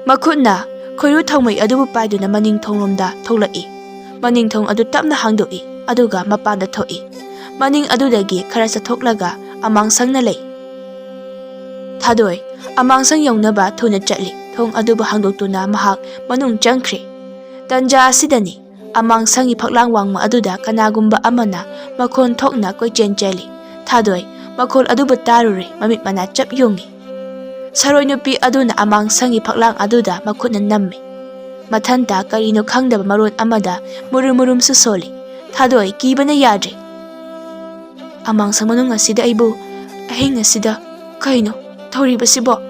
ꯃꯈꯨꯠꯅ ꯈꯣꯏꯔꯨ ꯊꯥꯎꯃꯩ ꯑꯗꯨꯕꯨ ꯄꯥꯏꯗꯨꯅ ꯃꯅꯤꯡ ꯊꯣꯡꯂꯣꯝꯗ ꯊꯣꯛꯂꯛꯏ꯫ ꯃꯅꯤꯡ ꯊꯣꯡ ꯑꯗꯨ ꯇꯞꯅ ꯍꯥꯡꯗꯣꯛꯏ, ꯑꯗꯨꯒ ꯃꯄꯥꯟꯗ ꯊꯣꯛꯏ꯫ ꯃꯅꯤꯡ ꯑꯗꯨꯗꯒꯤ ꯈꯔ ꯆꯠꯊꯣꯛꯂꯒ ꯑꯃꯥꯡ ꯁꯪꯅ ꯂꯩ꯫ ꯊꯥꯗꯣꯏ ꯑꯃꯥꯡ ꯁꯪ ꯌꯧꯅꯕ ꯊꯨꯅ ꯆꯠꯂꯤ꯫ ꯊꯣꯡ ꯑꯗꯨꯕꯨ ꯍꯥꯡꯗꯣꯛꯇꯨꯅ ꯃꯍꯥꯛ ꯃꯅꯨꯡ ꯆꯪꯈ꯭ꯔꯦ꯫ ꯇꯟꯖꯥ ꯑꯁꯤꯗꯅꯤ ꯑꯃꯥꯡꯁꯪꯒꯤ ꯐꯛꯂꯥꯡ ꯋꯥꯡꯃ ꯑꯗꯨꯗ ꯀꯅꯥꯒꯨꯝꯕ ꯑꯃꯅ ꯃꯈꯣꯟ ꯊꯣꯛꯅ ꯀꯣꯏꯆꯦꯟ ꯆꯦꯜꯂꯤ꯫ ꯊꯥꯗꯣꯏ ꯃꯈꯣꯜ ꯑꯗꯨꯕꯨ ꯇꯥꯔꯨꯔꯦ, ꯃꯃꯤꯠ ꯃꯅꯥ ꯆꯞ ꯌꯨꯡꯏ꯫ ꯁꯥꯔꯣꯏ ꯅꯨꯄꯤ ꯑꯗꯨꯅ ꯑꯃꯥꯡꯁꯪꯒꯤ ꯐꯛꯂꯥꯡ ꯑꯗꯨꯗ ꯃꯈꯨꯠꯅ ꯅꯝꯃꯤ꯫ ꯃꯊꯟꯇ ꯀꯔꯤꯅꯣ ꯈꯪꯗꯕ ꯃꯔꯣꯟ ꯑꯃꯗ ꯃꯨꯔꯨꯝ ꯃꯨꯔꯨꯝꯁꯨ ꯁꯣꯜꯂꯤ꯫ ꯊꯥꯗꯣꯏ ꯀꯤꯕꯅ ꯌꯥꯗ꯭ꯔꯦ꯫ "ꯑꯃꯥꯡꯁꯪ ꯃꯅꯨꯡ ꯑꯁꯤꯗ ꯑꯩꯕꯨ, ꯑꯍꯤꯡ ꯑꯁꯤꯗ ꯀꯩꯅꯣ ꯇꯧꯔꯤꯕꯁꯤꯕꯣ?"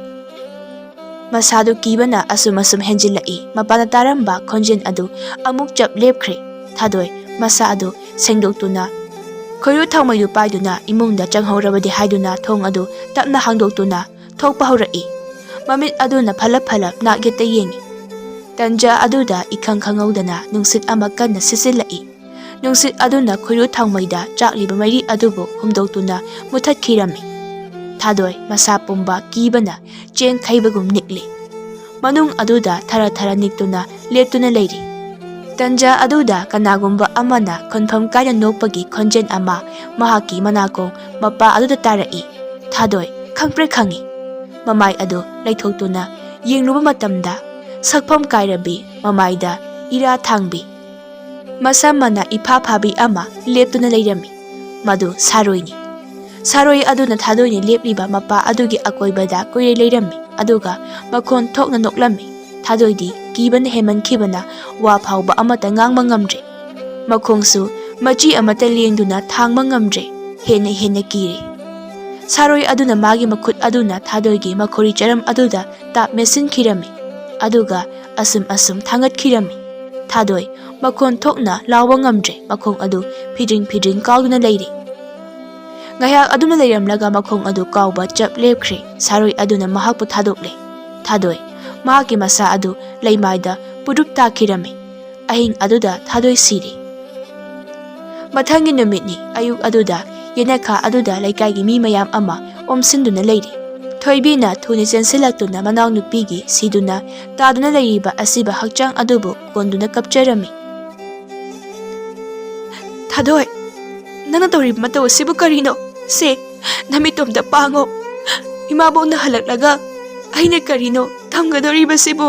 ꯃꯁꯥꯗꯨ ꯀꯤꯕꯅ ꯑꯁꯨꯝ ꯑꯁꯨꯝ ꯍꯦꯟꯖꯤꯜꯂꯛꯏ꯫ ꯃꯄꯥꯅ ꯇꯥꯔꯝꯕ ꯈꯣꯟꯖꯦꯜ ꯑꯗꯨ ꯑꯃꯨꯛ ꯆꯞ ꯂꯦꯞꯈ꯭ꯔꯦ꯫ ꯊꯥꯗꯣꯏ ꯃꯁꯥ ꯑꯗꯨ ꯁꯦꯡꯗꯣꯛꯇꯨꯅ, ꯈꯣꯏꯔꯨ ꯊꯥꯎꯃꯩꯗꯨ ꯄꯥꯏꯗꯨꯅ ꯏꯃꯨꯡꯗ ꯆꯪꯍꯧꯔꯕꯗꯤ ꯍꯥꯏꯗꯨꯅ ꯊꯣꯡ ꯑꯗꯨ ꯇꯞꯅ ꯍꯥꯡꯗꯣꯛꯇꯨꯅ ꯊꯣꯛꯄ ꯍꯧꯔꯛꯏ꯫ ꯃꯃꯤꯠ ꯑꯗꯨꯅ ꯐꯂꯞ ꯐꯂꯞ ꯅꯥꯛ ꯌꯦꯠꯇ ꯌꯦꯡꯏ꯫ ꯇꯟꯖꯥ ꯑꯗꯨꯗ ꯏꯈꯪ ꯈꯪꯍꯧꯗꯅ ꯅꯨꯡꯁꯤꯠ ꯑꯃ ꯀꯟꯅ ꯁꯤꯠꯆꯤꯜꯂꯛꯏ꯫ ꯅꯨꯡꯁꯤꯠ ꯑꯗꯨꯅ ꯈꯣꯏꯔꯨ ꯊꯥꯎꯃꯩꯗ ꯆꯥꯛꯂꯤꯕ ꯃꯩꯔꯤ ꯑꯗꯨꯕꯨ ꯍꯨꯝꯗꯣꯛꯇꯨꯅ ꯃꯨꯊꯠꯈꯤꯔꯝꯃꯤ꯫ ꯊꯥꯗꯣꯏ ꯃꯁꯥ ꯄꯨꯝꯕ ꯀꯤꯕꯅ ꯆꯦꯡ ꯈꯩꯕꯒꯨꯝ ꯅꯤꯛꯂꯤ꯫ ꯃꯅꯨꯡ ꯑꯗꯨꯗ ꯊꯔ ꯊꯔ ꯅꯤꯛꯇꯨꯅ ꯂꯦꯞꯇꯨꯅ ꯂꯩꯔꯤ꯫ ꯇꯟꯖꯥ ꯑꯗꯨꯗ ꯀꯅꯥꯒꯨꯝꯕ ꯑꯃꯅ ꯈꯣꯟꯐꯝ ꯀꯥꯏꯅ ꯅꯣꯛꯄꯒꯤ ꯈꯣꯟꯖꯦꯜ ꯑꯃ ꯃꯍꯥꯛꯀꯤ ꯃꯅꯥꯀꯣꯡ ꯃꯄꯥ ꯑꯗꯨꯗ ꯇꯥꯔꯛꯏ꯫ ꯊꯥꯗꯣꯏ ꯈꯪꯄ꯭ꯔꯦꯛ ꯈꯪꯏ꯫ ꯃꯃꯥꯏ ꯑꯗꯨ ꯂꯩꯊꯣꯛꯇꯨꯅ ꯌꯦꯡꯂꯨꯕ ꯃꯇꯝꯗ, ꯁꯛꯐꯝ ꯀꯥꯏꯔꯕꯤ, ꯃꯃꯥꯏꯗ ꯏꯔꯥ ꯊꯥꯡꯕꯤ, ꯃꯁꯝ ꯃꯅꯥ ꯏꯐꯥ ꯐꯥꯕꯤ ꯑꯃ ꯂꯦꯞꯇꯨꯅ ꯂꯩꯔꯝꯃꯤ꯫ ꯃꯗꯨ ꯁꯥꯔꯣꯏꯅꯤ꯫ ꯁꯥꯔꯣꯏ ꯑꯗꯨꯅ ꯊꯥꯗꯣꯏꯅ ꯂꯦꯞꯂꯤꯕ ꯃꯄꯥ ꯑꯗꯨꯒꯤ ꯑꯀꯣꯏꯕꯗ ꯀꯣꯏꯔꯦ ꯂꯩꯔꯝꯃꯤ, ꯑꯗꯨꯒ ꯃꯈꯣꯟ ꯊꯣꯛꯅ ꯅꯣꯛꯂꯝꯃꯤ꯫ ꯊꯥꯗꯣꯏꯗꯤ ꯀꯤꯕꯅ ꯍꯦꯟꯃꯟꯈꯤꯕꯅ ꯋꯥ ꯐꯥꯎꯕ ꯑꯃꯠꯇ ꯉꯥꯡꯕ ꯉꯝꯗ꯭ꯔꯦ꯫ ꯃꯈꯣꯡꯁꯨ ꯃꯆꯤ ꯑꯃꯠꯇ ꯂꯦꯡꯗꯨꯅ ꯊꯥꯡꯕ ꯉꯝꯗ꯭ꯔꯦ꯫ ꯍꯦꯟꯅ ꯍꯦꯟꯅ ꯀꯤꯔꯦ꯫ ꯁꯥꯔꯣꯏ ꯑꯗꯨꯅ ꯃꯥꯒꯤ ꯃꯈꯨꯠ ꯑꯗꯨꯅ ꯊꯥꯗꯣꯏꯒꯤ ꯃꯈꯣꯔꯤ ꯆꯔꯝ ꯑꯗꯨꯗ ꯇꯥꯞ ꯃꯦꯠꯁꯤꯟꯈꯤꯔꯝꯃꯤ, ꯑꯗꯨꯒ ꯑꯁꯨꯝ ꯑꯁꯨꯝ ꯊꯥꯡꯒꯠꯈꯤꯔꯝꯃꯤ꯫ ꯊꯥꯗꯣꯏ ꯃꯈꯣꯟ ꯊꯣꯛꯅ ꯂꯥꯎꯕ ꯉꯝꯗ꯭ꯔꯦ꯫ ꯃꯈꯣꯡ ꯑꯗꯨ ꯐꯤꯗ꯭ꯔꯤꯡ ꯐꯤꯗ꯭ꯔꯤꯡ ꯀꯥꯎꯗꯨꯅ ꯂꯩꯔꯤ꯫ ꯉꯥꯏꯍꯥꯛ ꯑꯗꯨꯝꯅ ꯂꯩꯔꯝꯂꯒ ꯃꯈꯣꯡ ꯑꯗꯨ ꯀꯥꯎꯕ ꯆꯞ ꯂꯦꯞꯈ꯭ꯔꯦ꯫ ꯁꯥꯔꯣꯏ ꯑꯗꯨꯅ ꯃꯍꯥꯛꯄꯨ ꯊꯥꯗꯣꯛꯂꯦ꯫ ꯊꯥꯗꯣꯏ ꯃꯍꯥꯛꯀꯤ ꯃꯁꯥ ꯑꯗꯨ ꯂꯩꯃꯥꯏꯗ ꯄꯨꯗ꯭ꯔꯨꯞ ꯇꯥꯈꯤꯔꯝꯃꯤ꯫ ꯑꯍꯤꯡ ꯑꯗꯨꯗ ꯊꯥꯗꯣꯏ ꯁꯤꯔꯦ꯫ ꯃꯊꯪꯒꯤ ꯅꯨꯃꯤꯠꯅꯤ꯫ ꯑꯌꯨꯛ ꯑꯗꯨꯗ ꯌꯦꯅꯈꯥ ꯑꯗꯨꯗ ꯂꯩꯀꯥꯏꯒꯤ ꯃꯤ ꯃꯌꯥꯝ ꯑꯃ ꯑꯣꯝꯁꯤꯟꯗꯨꯅ ꯂꯩꯔꯤ꯫ ꯊꯣꯏꯕꯤꯅ ꯊꯨꯅ ꯆꯦꯟꯁꯤꯜꯂꯛꯇꯨꯅ ꯃꯅꯥꯎꯅꯨꯄꯤꯒꯤ ꯁꯤꯗꯨꯅ ꯇꯥꯗꯨꯅ ꯂꯩꯔꯤꯕ ꯑꯁꯤꯕ ꯍꯛꯆꯥꯡ ꯑꯗꯨꯕꯨ ꯀꯣꯟꯗꯨꯅ ꯀꯞꯆꯔꯝꯃꯤ꯫ "ꯊꯥꯗꯣꯏ, ꯅꯪꯅ ꯇꯧꯔꯤꯕ ꯃꯇꯧ ꯑꯁꯤꯕꯨ ꯀꯔꯤꯅꯣ? ꯁꯦ, ꯅꯃꯤꯠꯇꯣꯝꯗ ꯄꯥꯡꯉꯣ꯫ ꯏꯃꯥꯕꯣꯛꯅ ꯍꯜꯂꯛꯂꯒ ꯑꯩꯅ ꯀꯔꯤꯅꯣ ꯊꯝꯒꯗꯧꯔꯤꯕꯁꯤꯕꯨ?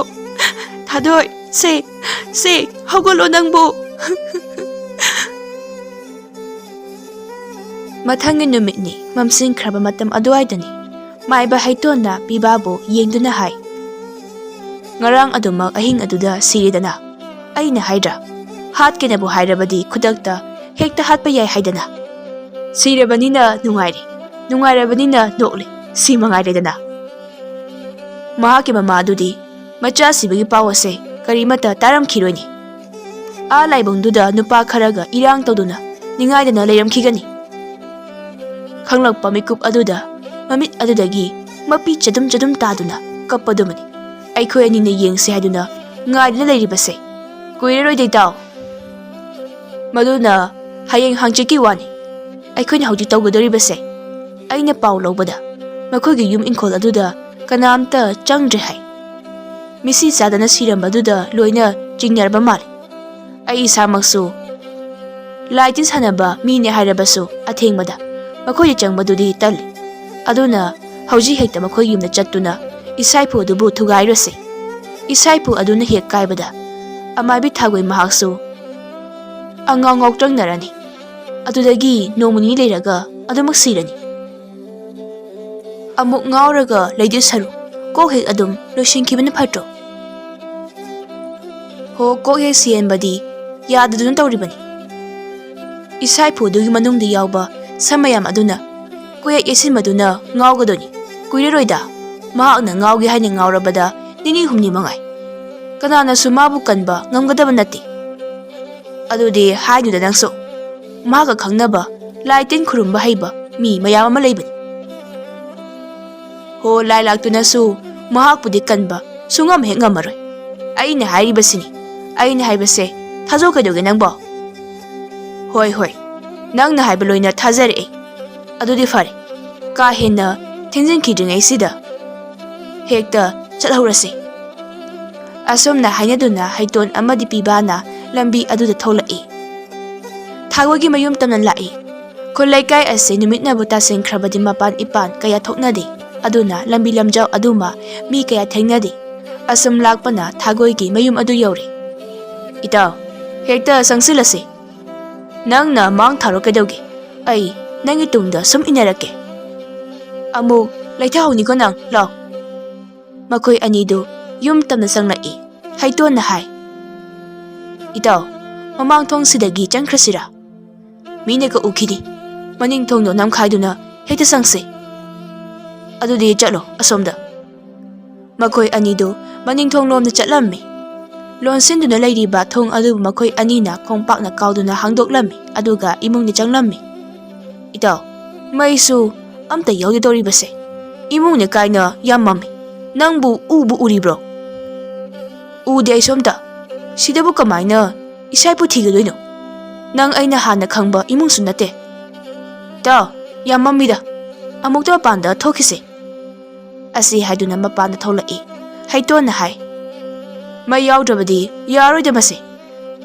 ꯊꯥꯗꯣꯏ, ꯁꯦ, ꯁꯦ, ꯍꯧꯒꯠꯂꯣ ꯅꯪꯕꯨ!" ꯃꯊꯪꯒꯤ ꯅꯨꯃꯤꯠꯅꯤ, ꯃꯝꯁꯤꯟꯈ꯭ꯔꯕ ꯃꯇꯝ ꯑꯗꯨꯋꯥꯏꯗꯅꯤ꯫ ꯃꯥꯏꯕ ꯍꯩꯇꯣꯟꯅ ꯄꯤꯕꯥꯕꯨ ꯌꯦꯡꯗꯨꯅ ꯍꯥꯏ, "ꯉꯔꯥꯡ ꯑꯗꯨꯃꯛ ꯑꯍꯤꯡ ꯑꯗꯨꯗ ꯁꯤꯔꯦꯗꯅ?" ꯑꯩꯅ ꯍꯥꯏꯗ꯭ꯔꯥ, "ꯍꯥꯠꯀꯦꯅꯕꯨ ꯍꯥꯏꯔꯕꯗꯤ ꯈꯨꯗꯛꯇ ꯍꯦꯛꯇ ꯍꯥꯠꯄ ꯌꯥꯏ ꯍꯥꯏꯗꯅ꯫ ꯁꯤꯔꯕꯅꯤꯅ ꯅꯨꯡꯉꯥꯏꯔꯦ, ꯅꯨꯡꯉꯥꯏꯔꯕꯅꯤꯅ ꯅꯣꯛꯂꯦ, ꯁꯤ ꯃꯉꯥꯏꯔꯦꯗꯅ꯫ ꯃꯍꯥꯛꯀꯤ ꯃꯃꯥ ꯑꯗꯨꯗꯤ ꯃꯆꯥ ꯁꯤꯕꯒꯤ ꯄꯥꯎ ꯑꯁꯦ ꯀꯔꯤꯃꯠꯇ ꯇꯥꯔꯝꯈꯤꯔꯣꯏꯅꯤ꯫ ꯑꯥ ꯂꯥꯏꯕꯨꯡꯗꯨꯗ ꯅꯨꯄꯥ ꯈꯔꯒ ꯏꯔꯥꯡ ꯇꯧꯗꯨꯅ ꯅꯤꯡꯉꯥꯏꯗꯅ ꯂꯩꯔꯝꯈꯤꯒꯅꯤ꯫ ꯈꯪꯂꯛꯄ ꯃꯤꯀꯨꯞ ꯑꯗꯨꯗ ꯃꯃꯤꯠ ꯑꯗꯨꯗꯒꯤ ꯃꯄꯤ ꯆꯗꯨꯝ ꯆꯗꯨꯝ ꯇꯥꯗꯨꯅ ꯀꯞꯄꯗꯨꯃꯅꯤ꯫ ꯑꯩꯈꯣꯏ ꯑꯅꯤꯅ ꯌꯦꯡꯁꯤ ꯍꯥꯏꯗꯨꯅ ꯉꯥꯏꯗꯨꯅ ꯂꯩꯔꯤꯕꯁꯦ꯫ ꯀꯨꯏꯔꯔꯣꯏꯗ ꯏꯇꯥꯎ꯫ ꯃꯗꯨꯅ ꯍꯌꯦꯡ ꯍꯪꯆꯤꯠꯀꯤ ꯋꯥꯅꯤ꯫ ꯑꯩꯈꯣꯏꯅ ꯍꯧꯖꯤꯛ ꯇꯧꯒꯗꯧꯔꯤꯕꯁꯦ"꯫ ꯑꯩꯅ ꯄꯥꯎ ꯂꯧꯕꯗ ꯃꯈꯣꯏꯒꯤ ꯌꯨꯝ ꯏꯪꯈꯣꯜ ꯑꯗꯨꯗ ꯀꯅꯥꯝꯇ ꯆꯪꯗ꯭ꯔꯦ ꯍꯥꯏ꯫ ꯃꯤꯁꯤ ꯆꯥꯗꯅ ꯁꯤꯔꯝꯕꯗꯨꯗ ꯂꯣꯏꯅ ꯆꯤꯡꯅꯔꯕ ꯃꯥꯜꯂꯤ꯫ ꯑꯩ ꯏꯁꯥꯃꯛꯁꯨ ꯂꯥꯏ ꯇꯤꯟ ꯁꯥꯟꯅꯕ ꯃꯤꯅꯦ ꯍꯥꯏꯔꯕꯁꯨ ꯑꯊꯦꯡꯕꯗ ꯃꯈꯣꯏꯗ ꯆꯪꯕꯗꯨꯗꯤ ꯇꯜꯂꯤ꯫ ꯑꯗꯨꯅ ꯍꯧꯖꯤꯛ ꯍꯦꯛꯇ ꯃꯈꯣꯏꯒꯤ ꯌꯨꯝꯗ ꯆꯠꯇꯨꯅ ꯏꯁꯥꯏꯐꯨ ꯑꯗꯨꯕꯨ ꯊꯨꯒꯥꯏꯔꯨꯁꯤ꯫ ꯏꯁꯥꯏꯐꯨ ꯑꯗꯨꯅ ꯍꯦꯛ ꯀꯥꯏꯕꯗ ꯑꯃꯥꯏꯕꯤ ꯊꯥꯒꯣꯏ ꯃꯍꯥꯛꯁꯨ ꯑꯉꯥꯎ ꯉꯥꯎꯇ꯭ꯔꯪꯅꯔꯅꯤ꯫ ꯑꯗꯨꯗꯒꯤ ꯅꯣꯡꯃ ꯅꯤꯅꯤ ꯂꯩꯔꯒ ꯑꯗꯨꯃꯛ ꯁꯤꯔꯅꯤ꯫ ꯑꯃꯨꯛ ꯉꯥꯎꯔꯒ ꯂꯩꯗꯣꯏ ꯁꯔꯨꯛ ꯀꯣꯛ ꯍꯦꯛ ꯑꯗꯨꯝ ꯂꯣꯏꯁꯤꯟꯈꯤꯕꯅ ꯐꯠꯇ꯭ꯔꯣ? ꯍꯣ, ꯀꯣꯛ ꯍꯦꯛ ꯁꯤꯍꯟꯕꯗꯤ ꯌꯥꯗꯗꯨꯅ ꯇꯧꯔꯤꯕꯅꯤ꯫ ꯏꯁꯥꯏꯐꯨꯗꯨꯒꯤ ꯃꯅꯨꯡꯗ ꯌꯥꯎꯕ ꯁꯝ ꯃꯌꯥꯝ ꯑꯗꯨꯅ ꯀꯣꯌꯦꯠ ꯌꯦꯠꯁꯤꯟꯕꯗꯨꯅ ꯉꯥꯎꯒꯗꯣꯏꯅꯤ꯫ ꯀꯨꯏꯔꯔꯣꯏꯗ, ꯃꯍꯥꯛꯅ ꯉꯥꯎꯒꯦ ꯍꯥꯏꯅ ꯉꯥꯎꯔꯕꯗ ꯅꯤꯅꯤ ꯍꯨꯝꯅꯤ ꯃꯉꯥꯏ꯫ ꯀꯅꯥꯅꯁꯨ ꯃꯥꯕꯨ ꯀꯟꯕ ꯉꯝꯒꯗꯕ ꯅꯠꯇꯦ꯫ ꯑꯗꯨꯗꯤ ꯍꯥꯏꯅꯨꯗ ꯅꯪꯁꯨ꯫ ꯃꯍꯥꯛꯀ ꯈꯪꯅꯕ, ꯂꯥꯏ ꯇꯤꯟ ꯈꯨꯔꯨꯝꯕ ꯍꯩꯕ ꯃꯤ ꯃꯌꯥꯝ ꯑꯃ ꯂꯩꯕꯅꯤ꯫ ꯍꯣ, ꯂꯥꯏ ꯂꯥꯛꯇꯨꯅꯁꯨ ꯃꯍꯥꯛꯄꯨꯗꯤ ꯀꯟꯕ ꯁꯨꯡꯉꯝ ꯍꯦꯛ ꯉꯝꯃꯔꯣꯏ꯫ ꯑꯩꯅ ꯍꯥꯏꯔꯤꯕꯁꯤꯅꯤ, ꯑꯩꯅ ꯍꯥꯏꯕꯁꯦ ꯊꯥꯖꯧ ꯀꯩꯗꯧꯒꯦ ꯅꯪꯕꯣ? ꯍꯣꯏ, ꯍꯣꯏ, ꯅꯪꯅ ꯍꯥꯏꯕ ꯂꯣꯏꯅ ꯊꯥꯖꯔꯛꯑꯦ꯫ ꯑꯗꯨꯗꯤ ꯐꯔꯦ, ꯀꯥ ꯍꯦꯟꯅ ꯊꯦꯡꯖꯤꯟꯈꯤꯗ꯭ꯔꯤꯉꯩꯁꯤꯗ ꯍꯦꯛꯇ ꯆꯠꯍꯧꯔꯁꯤ꯫ ꯑꯁꯨꯝꯅ ꯍꯥꯏꯅꯗꯨꯅ ꯍꯩꯇꯣꯟ ꯑꯃꯗꯤ ꯄꯤꯕꯥꯅ ꯂꯝꯕꯤ ꯑꯗꯨꯗ ꯊꯣꯛꯂꯛꯏ꯫ ꯊꯥꯒꯣꯏꯒꯤ ꯃꯌꯨꯝ ꯇꯝꯅ ꯂꯥꯛꯏ꯫ ꯈꯨꯜ ꯂꯩꯀꯥꯏ ꯑꯁꯤ ꯅꯨꯃꯤꯠꯅꯕꯨ ꯇꯥꯁꯤꯟꯈ꯭ꯔꯕꯗꯤ ꯃꯄꯥꯟ ꯏꯄꯥꯟ ꯀꯌꯥ ꯊꯣꯛꯅꯗꯦ꯫ ꯑꯗꯨꯅ ꯂꯝꯕꯤ ꯂꯝꯖꯥꯎ ꯑꯗꯨꯃ ꯃꯤ ꯀꯌꯥ ꯊꯦꯡꯅꯗꯦ꯫ ꯑꯁꯨꯝ ꯂꯥꯛꯄꯅ ꯊꯥꯒꯣꯏꯒꯤ ꯃꯌꯨꯝ ꯑꯗꯨ ꯌꯧꯔꯦ꯫ "ꯏꯇꯥꯎ, ꯍꯦꯛꯇ ꯆꯪꯁꯤꯜꯂꯁꯤ꯫ ꯅꯪꯅ ꯃꯥꯡ ꯊꯥꯔꯣ ꯀꯩꯗꯧꯒꯦ? ꯑꯩ ꯅꯪꯒꯤ ꯇꯨꯡꯗ ꯁꯨꯝ ꯏꯟꯅꯔꯛꯀꯦ꯫ ꯑꯃꯨꯛ ꯂꯩꯊꯍꯧꯅꯤꯀꯣ ꯅꯪ, ꯂꯥꯎ꯫ ꯃꯈꯣꯏ ꯑꯅꯤꯗꯨ ꯌꯨꯝ ꯇꯝꯅ ꯆꯪꯂꯛꯏ꯫ ꯍꯩꯇꯣꯟꯅ ꯍꯥꯏ, "ꯏꯇꯥꯎ, ꯃꯃꯥꯡ ꯊꯣꯡꯁꯤꯗꯒꯤ ꯆꯪꯈ꯭ꯔꯁꯤꯔꯥ? ꯃꯤꯅꯒ ꯎꯈꯤꯅꯤ꯫ ꯃꯅꯤꯡ ꯊꯣꯡꯗꯣ ꯅꯝꯈꯥꯏꯗꯨꯅ ꯍꯦꯛꯇ ꯆꯪꯁꯤ꯫ ꯑꯗꯨꯗꯤ ꯆꯠꯂꯣ ꯑꯁꯣꯝꯗ꯫" ꯃꯈꯣꯏ ꯑꯅꯤꯗꯨ ꯃꯅꯤꯡ ꯊꯣꯡꯂꯣꯝꯗ ꯆꯠꯂꯝꯃꯤ꯫ ꯂꯣꯟꯁꯤꯟꯗꯨꯅ ꯂꯩꯔꯤꯕ ꯊꯣꯡ ꯑꯗꯨꯕꯨ ꯃꯈꯣꯏ ꯑꯅꯤꯅ ꯈꯣꯡꯄꯥꯛꯅ ꯀꯥꯎꯗꯨꯅ ꯍꯥꯡꯗꯣꯛꯂꯝꯃꯤ, ꯑꯗꯨꯒ ꯏꯃꯨꯡꯗ ꯆꯪꯂꯝꯃꯤ꯫ "ꯏꯇꯥꯎ, ꯃꯩꯁꯨ ꯑꯝꯇ ꯌꯥꯎꯗꯦ ꯇꯧꯔꯤꯕꯁꯦ꯫ ꯏꯃꯨꯡꯅꯦ ꯀꯥꯏꯅ ꯌꯥꯝ ꯃꯝꯃꯤ꯫ ꯅꯪꯕꯨ ꯎꯕꯨ ꯎꯔꯤꯕ꯭ꯔꯣ?" "ꯎꯗꯦ ꯑꯩꯁꯨ ꯑꯝꯇ꯫ ꯁꯤꯗꯕꯨ ꯀꯃꯥꯏꯅ ꯏꯁꯥ ꯏꯄꯨ ꯊꯤꯒꯗꯣꯏꯅꯣ? ꯅꯪ ꯑꯩꯅ ꯍꯥꯟꯅ ꯈꯪꯕ ꯏꯃꯨꯡꯁꯨ ꯅꯠꯇꯦ꯫ ꯏꯇꯥꯎ, ꯌꯥꯝ ꯃꯝꯃꯤꯗ꯫ ꯑꯃꯨꯛꯇ ꯃꯄꯥꯟꯗ ꯊꯣꯛꯈꯤꯁꯦ꯫" ꯑꯁꯤ ꯍꯥꯏꯗꯨꯅ ꯃꯄꯥꯟꯗ ꯊꯣꯛꯂꯛꯏ꯫ ꯍꯩꯇꯣꯟꯅ ꯍꯥꯏ, "ꯃꯩ ꯌꯥꯎꯗ꯭ꯔꯕꯗꯤ ꯌꯥꯔꯣꯏꯗ ꯃꯁꯦ꯫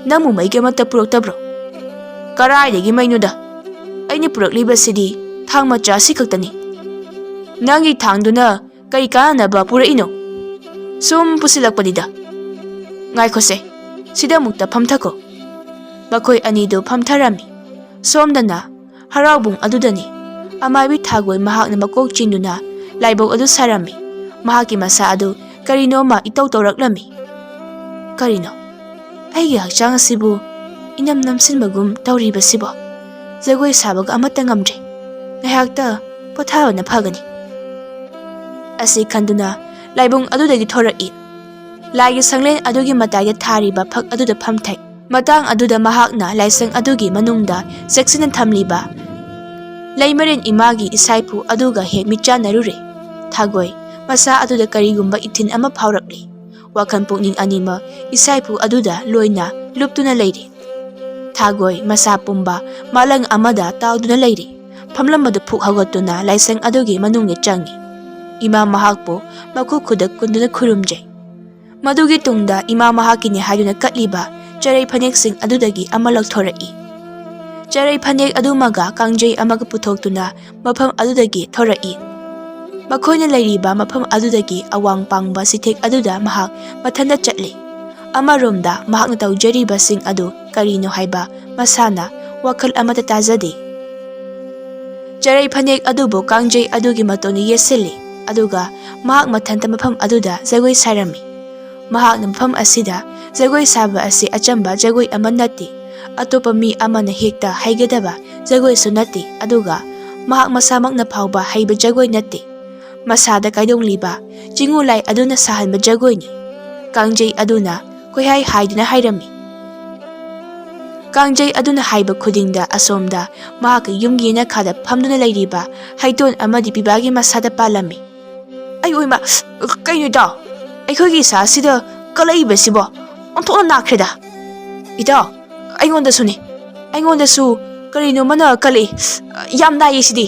ꯅꯪꯕꯨ ꯃꯩꯒꯤ ꯑꯃꯠꯇ ꯄꯨꯔꯛꯇꯕ꯭ꯔꯣ?" "ꯀꯔꯥꯏꯗꯒꯤ ꯃꯩꯅꯣꯗ? ꯑꯩꯅ ꯄꯨꯔꯛꯂꯤꯕꯁꯤꯗꯤ ꯊꯥꯡ ꯃꯆꯥ ꯑꯁꯤ ꯈꯛꯇꯅꯤ꯫" "ꯅꯪꯒꯤ ꯊꯥꯡꯗꯨꯅ ꯀꯔꯤ ꯀꯥꯟꯅꯅꯕ ꯄꯨꯔꯛꯏꯅꯣ?" "ꯁꯨꯝ ꯄꯨꯁꯤꯜꯂꯛꯄꯅꯤꯗ꯫" "ꯉꯥꯏꯈꯣꯁꯦ, ꯁꯤꯗ ꯑꯃꯨꯛꯇ ꯐꯝꯊꯈꯣ꯫" ꯃꯈꯣꯏ ꯑꯅꯤꯗꯨ ꯐꯝꯊꯔꯝꯃꯤ꯫ ꯁꯣꯝꯗꯅ ꯍꯔꯥꯎꯕꯨꯡ ꯑꯗꯨꯗꯅꯤ꯫ ꯑꯃꯥꯏꯕꯤ ꯊꯥꯒꯣꯏ ꯃꯍꯥꯛꯅ ꯃꯀꯣꯛ ꯆꯤꯡꯗꯨꯅ ꯂꯥꯏꯕꯧ ꯑꯗꯨ ꯁꯥꯔꯝꯃꯤ꯫ ꯃꯍꯥꯛꯀꯤ ꯃꯁꯥ ꯑꯗꯨ ꯀꯔꯤꯅꯣꯃ ꯏꯇꯧ ꯇꯧꯔꯛꯂꯝꯃꯤ꯫ "ꯀꯔꯤꯅꯣ? ꯑꯩꯒꯤ ꯍꯛꯆꯥꯡ ꯑꯁꯤꯕꯨ ꯏꯅꯝ ꯅꯝꯁꯤꯟꯕꯒꯨꯝ ꯇꯧꯔꯤꯕꯁꯤꯕꯣ? ꯖꯒꯣꯏ ꯁꯥꯕꯒ ꯑꯃꯠꯇ ꯉꯝꯗ꯭ꯔꯦ꯫ ꯉꯥꯏꯍꯥꯛꯇ ꯄꯣꯊꯥꯕꯅ ꯐꯒꯅꯤ꯫" ꯑꯁꯤ ꯈꯟꯗꯨꯅ ꯂꯥꯏꯕꯨꯡ ꯑꯗꯨꯗꯒꯤ ꯊꯣꯔꯛꯏ꯫ ꯂꯥꯏꯒꯤ ꯁꯪꯂꯦꯟ ꯑꯗꯨꯒꯤ ꯃꯇꯥꯏꯗ ꯊꯥꯔꯤꯕ ꯐꯛ ꯑꯗꯨꯗ ꯐꯝꯊꯩ꯫ ꯃꯇꯥꯡ ꯑꯗꯨꯗ ꯃꯍꯥꯛꯅ ꯂꯥꯏꯁꯪ ꯑꯗꯨꯒꯤ ꯃꯅꯨꯡꯗ ꯆꯦꯛꯁꯤꯟꯅ ꯊꯝꯂꯤꯕ ꯂꯩꯃꯔꯦꯟ ꯏꯃꯥꯒꯤ ꯏꯁꯥꯏꯄꯨ ꯑꯗꯨꯒ ꯍꯦꯛ ꯃꯤꯠꯆꯥꯟꯅꯔꯨꯔꯦ꯫ ꯊꯥꯒꯣꯏ ꯃꯁꯥ ꯑꯗꯨꯗ ꯀꯔꯤꯒꯨꯝꯕ ꯏꯊꯤꯟ ꯑꯃ ꯐꯥꯎꯔꯛꯂꯤ꯫ ꯋꯥꯈꯜ ꯄꯨꯛꯅꯤꯡ ꯑꯅꯤꯃꯛ ꯏꯁꯥꯏꯄꯨ ꯑꯗꯨꯗ ꯂꯣꯏꯅ ꯂꯨꯞꯇꯨꯅ ꯂꯩꯔꯤ꯫ ꯊꯥꯒꯣꯏ ꯃꯁꯥ ꯄꯨꯝꯕ ꯃꯥꯂꯪ ꯑꯃꯗ ꯇꯥꯎꯗꯨꯅ ꯂꯩꯔꯤ꯫ ꯐꯝꯂꯝꯕꯗꯨ ꯐꯨꯛ ꯍꯧꯒꯠꯇꯨꯅ ꯂꯥꯏꯁꯪ ꯑꯗꯨꯒꯤ ꯃꯅꯨꯡꯗ ꯆꯪꯉꯤ꯫ ꯏꯃꯥ ꯃꯍꯥꯛꯄꯨ ꯃꯈꯨ ꯈꯨꯗ ꯀꯨꯟꯗꯨꯅ ꯈꯨꯔꯨꯝꯖꯩ꯫ ꯃꯗꯨꯒꯤ ꯇꯨꯡꯗ ꯏꯃꯥ ꯃꯍꯥꯛꯀꯤꯅꯤ ꯍꯥꯏꯗꯨꯅ ꯀꯠꯂꯤꯕ ꯆꯔꯩ ꯐꯅꯦꯛꯁꯤꯡ ꯑꯗꯨꯗꯒꯤ ꯑꯃ ꯂꯧꯊꯣꯔꯛꯏ꯫ ꯆꯔꯩ ꯐꯅꯦꯛ ꯑꯗꯨꯃꯒ ꯀꯥꯡꯖꯩ ꯑꯃꯒ ꯄꯨꯊꯣꯛꯇꯨꯅ ꯃꯐꯝ ꯑꯗꯨꯗꯒꯤ ꯊꯣꯔꯛꯏ꯫ ꯃꯈꯣꯏꯅ ꯂꯩꯔꯤꯕ ꯃꯐꯝ ꯑꯗꯨꯗꯒꯤ ꯑꯋꯥꯡ ꯄꯥꯡꯕ ꯆꯤꯊꯦꯛ ꯑꯗꯨꯗ ꯃꯍꯥꯛ ꯃꯊꯟꯇ ꯆꯠꯂꯤ꯫ ꯑꯃꯔꯣꯝꯗ ꯃꯍꯥꯛꯅ ꯇꯧꯖꯔꯤꯕꯁꯤꯡ ꯑꯗꯨ ꯀꯔꯤꯅꯣ ꯍꯥꯏꯕ ꯃꯁꯥꯅ ꯋꯥꯈꯜ ꯑꯃꯠꯇ ꯇꯥꯖꯗꯦ꯫ ꯆꯔꯩ ꯐꯅꯦꯛ ꯑꯗꯨꯕꯨ ꯀꯥꯡꯖꯩ ꯑꯗꯨꯒꯤ ꯃꯇꯣꯟꯗ ꯌꯦꯠꯁꯤꯜꯂꯤ, ꯑꯗꯨꯒ ꯃꯍꯥꯛ ꯃꯊꯟꯇ ꯃꯐꯝ ꯑꯗꯨꯗ ꯖꯒꯣꯏ ꯁꯥꯔꯝꯃꯤ꯫ ꯃꯍꯥꯛꯅ ꯃꯐꯝ ꯑꯁꯤꯗ ꯖꯒꯣꯏ ꯁꯥꯕ ꯑꯁꯤ ꯑꯆꯝꯕ ꯖꯒꯣꯏ ꯑꯃ ꯅꯠꯇꯦ, ꯑꯇꯣꯞꯄ ꯃꯤ ꯑꯃꯅ ꯍꯦꯛꯇ ꯍꯩꯒꯗꯕ ꯖꯒꯣꯏꯁꯨ ꯅꯠꯇꯦ, ꯑꯗꯨꯒ ꯃꯍꯥꯛ ꯃꯁꯥꯃꯛꯅ ꯐꯥꯎꯕ ꯍꯩꯕ ꯖꯒꯣꯏ ꯅꯠꯇꯦ꯫ ꯃꯁꯥꯗ ꯀꯥꯏꯗꯣꯡꯂꯤꯕ ꯆꯤꯡꯉꯨ ꯂꯥꯏ ꯑꯗꯨꯅ ꯁꯥꯍꯟꯕ ꯖꯒꯣꯏꯅꯤ꯫ ꯀꯥꯡꯖꯩ ꯑꯗꯨꯅ ꯀꯣꯏꯍꯥꯏ ꯍꯥꯏꯗꯨꯅ ꯍꯥꯏꯔꯝꯃꯤ꯫ ꯀꯥꯡꯖꯩ ꯑꯗꯨꯅ ꯍꯥꯏꯕ ꯈꯨꯗꯤꯡꯗ ꯑꯁꯣꯝꯗ ꯃꯍꯥꯛꯀꯤ ꯌꯨꯝꯒꯤ ꯌꯦꯅꯈꯥꯗ ꯐꯝꯗꯨꯅ ꯂꯩꯔꯤꯕ ꯍꯩꯇꯣꯟ ꯑꯃꯗꯤ ꯄꯤꯕꯥꯒꯤ ꯃꯁꯥꯗ ꯄꯥꯜꯂꯝꯃꯤ꯫ "ꯑꯩ ꯑꯣꯏꯃ, ꯀꯩꯅꯣ ꯏꯇꯥꯎ? ꯑꯩꯈꯣꯏꯒꯤ ꯏꯆꯥ ꯑꯁꯤꯗ ꯀꯜꯂꯛꯏꯕꯁꯤꯕꯣ? ꯑꯣꯟꯊꯣꯛꯅ ꯅꯥꯈ꯭ꯔꯦꯗ꯫ ꯏꯇꯥꯎ, ꯑꯩꯉꯣꯟꯗꯁꯨꯅꯤ꯫ ꯑꯩꯉꯣꯟꯗꯁꯨ ꯀꯔꯤꯅꯣꯃꯅ ꯀꯜꯂꯛꯏ꯫ ꯌꯥꯝ ꯅꯥꯏꯌꯦ ꯁꯤꯗꯤ꯫"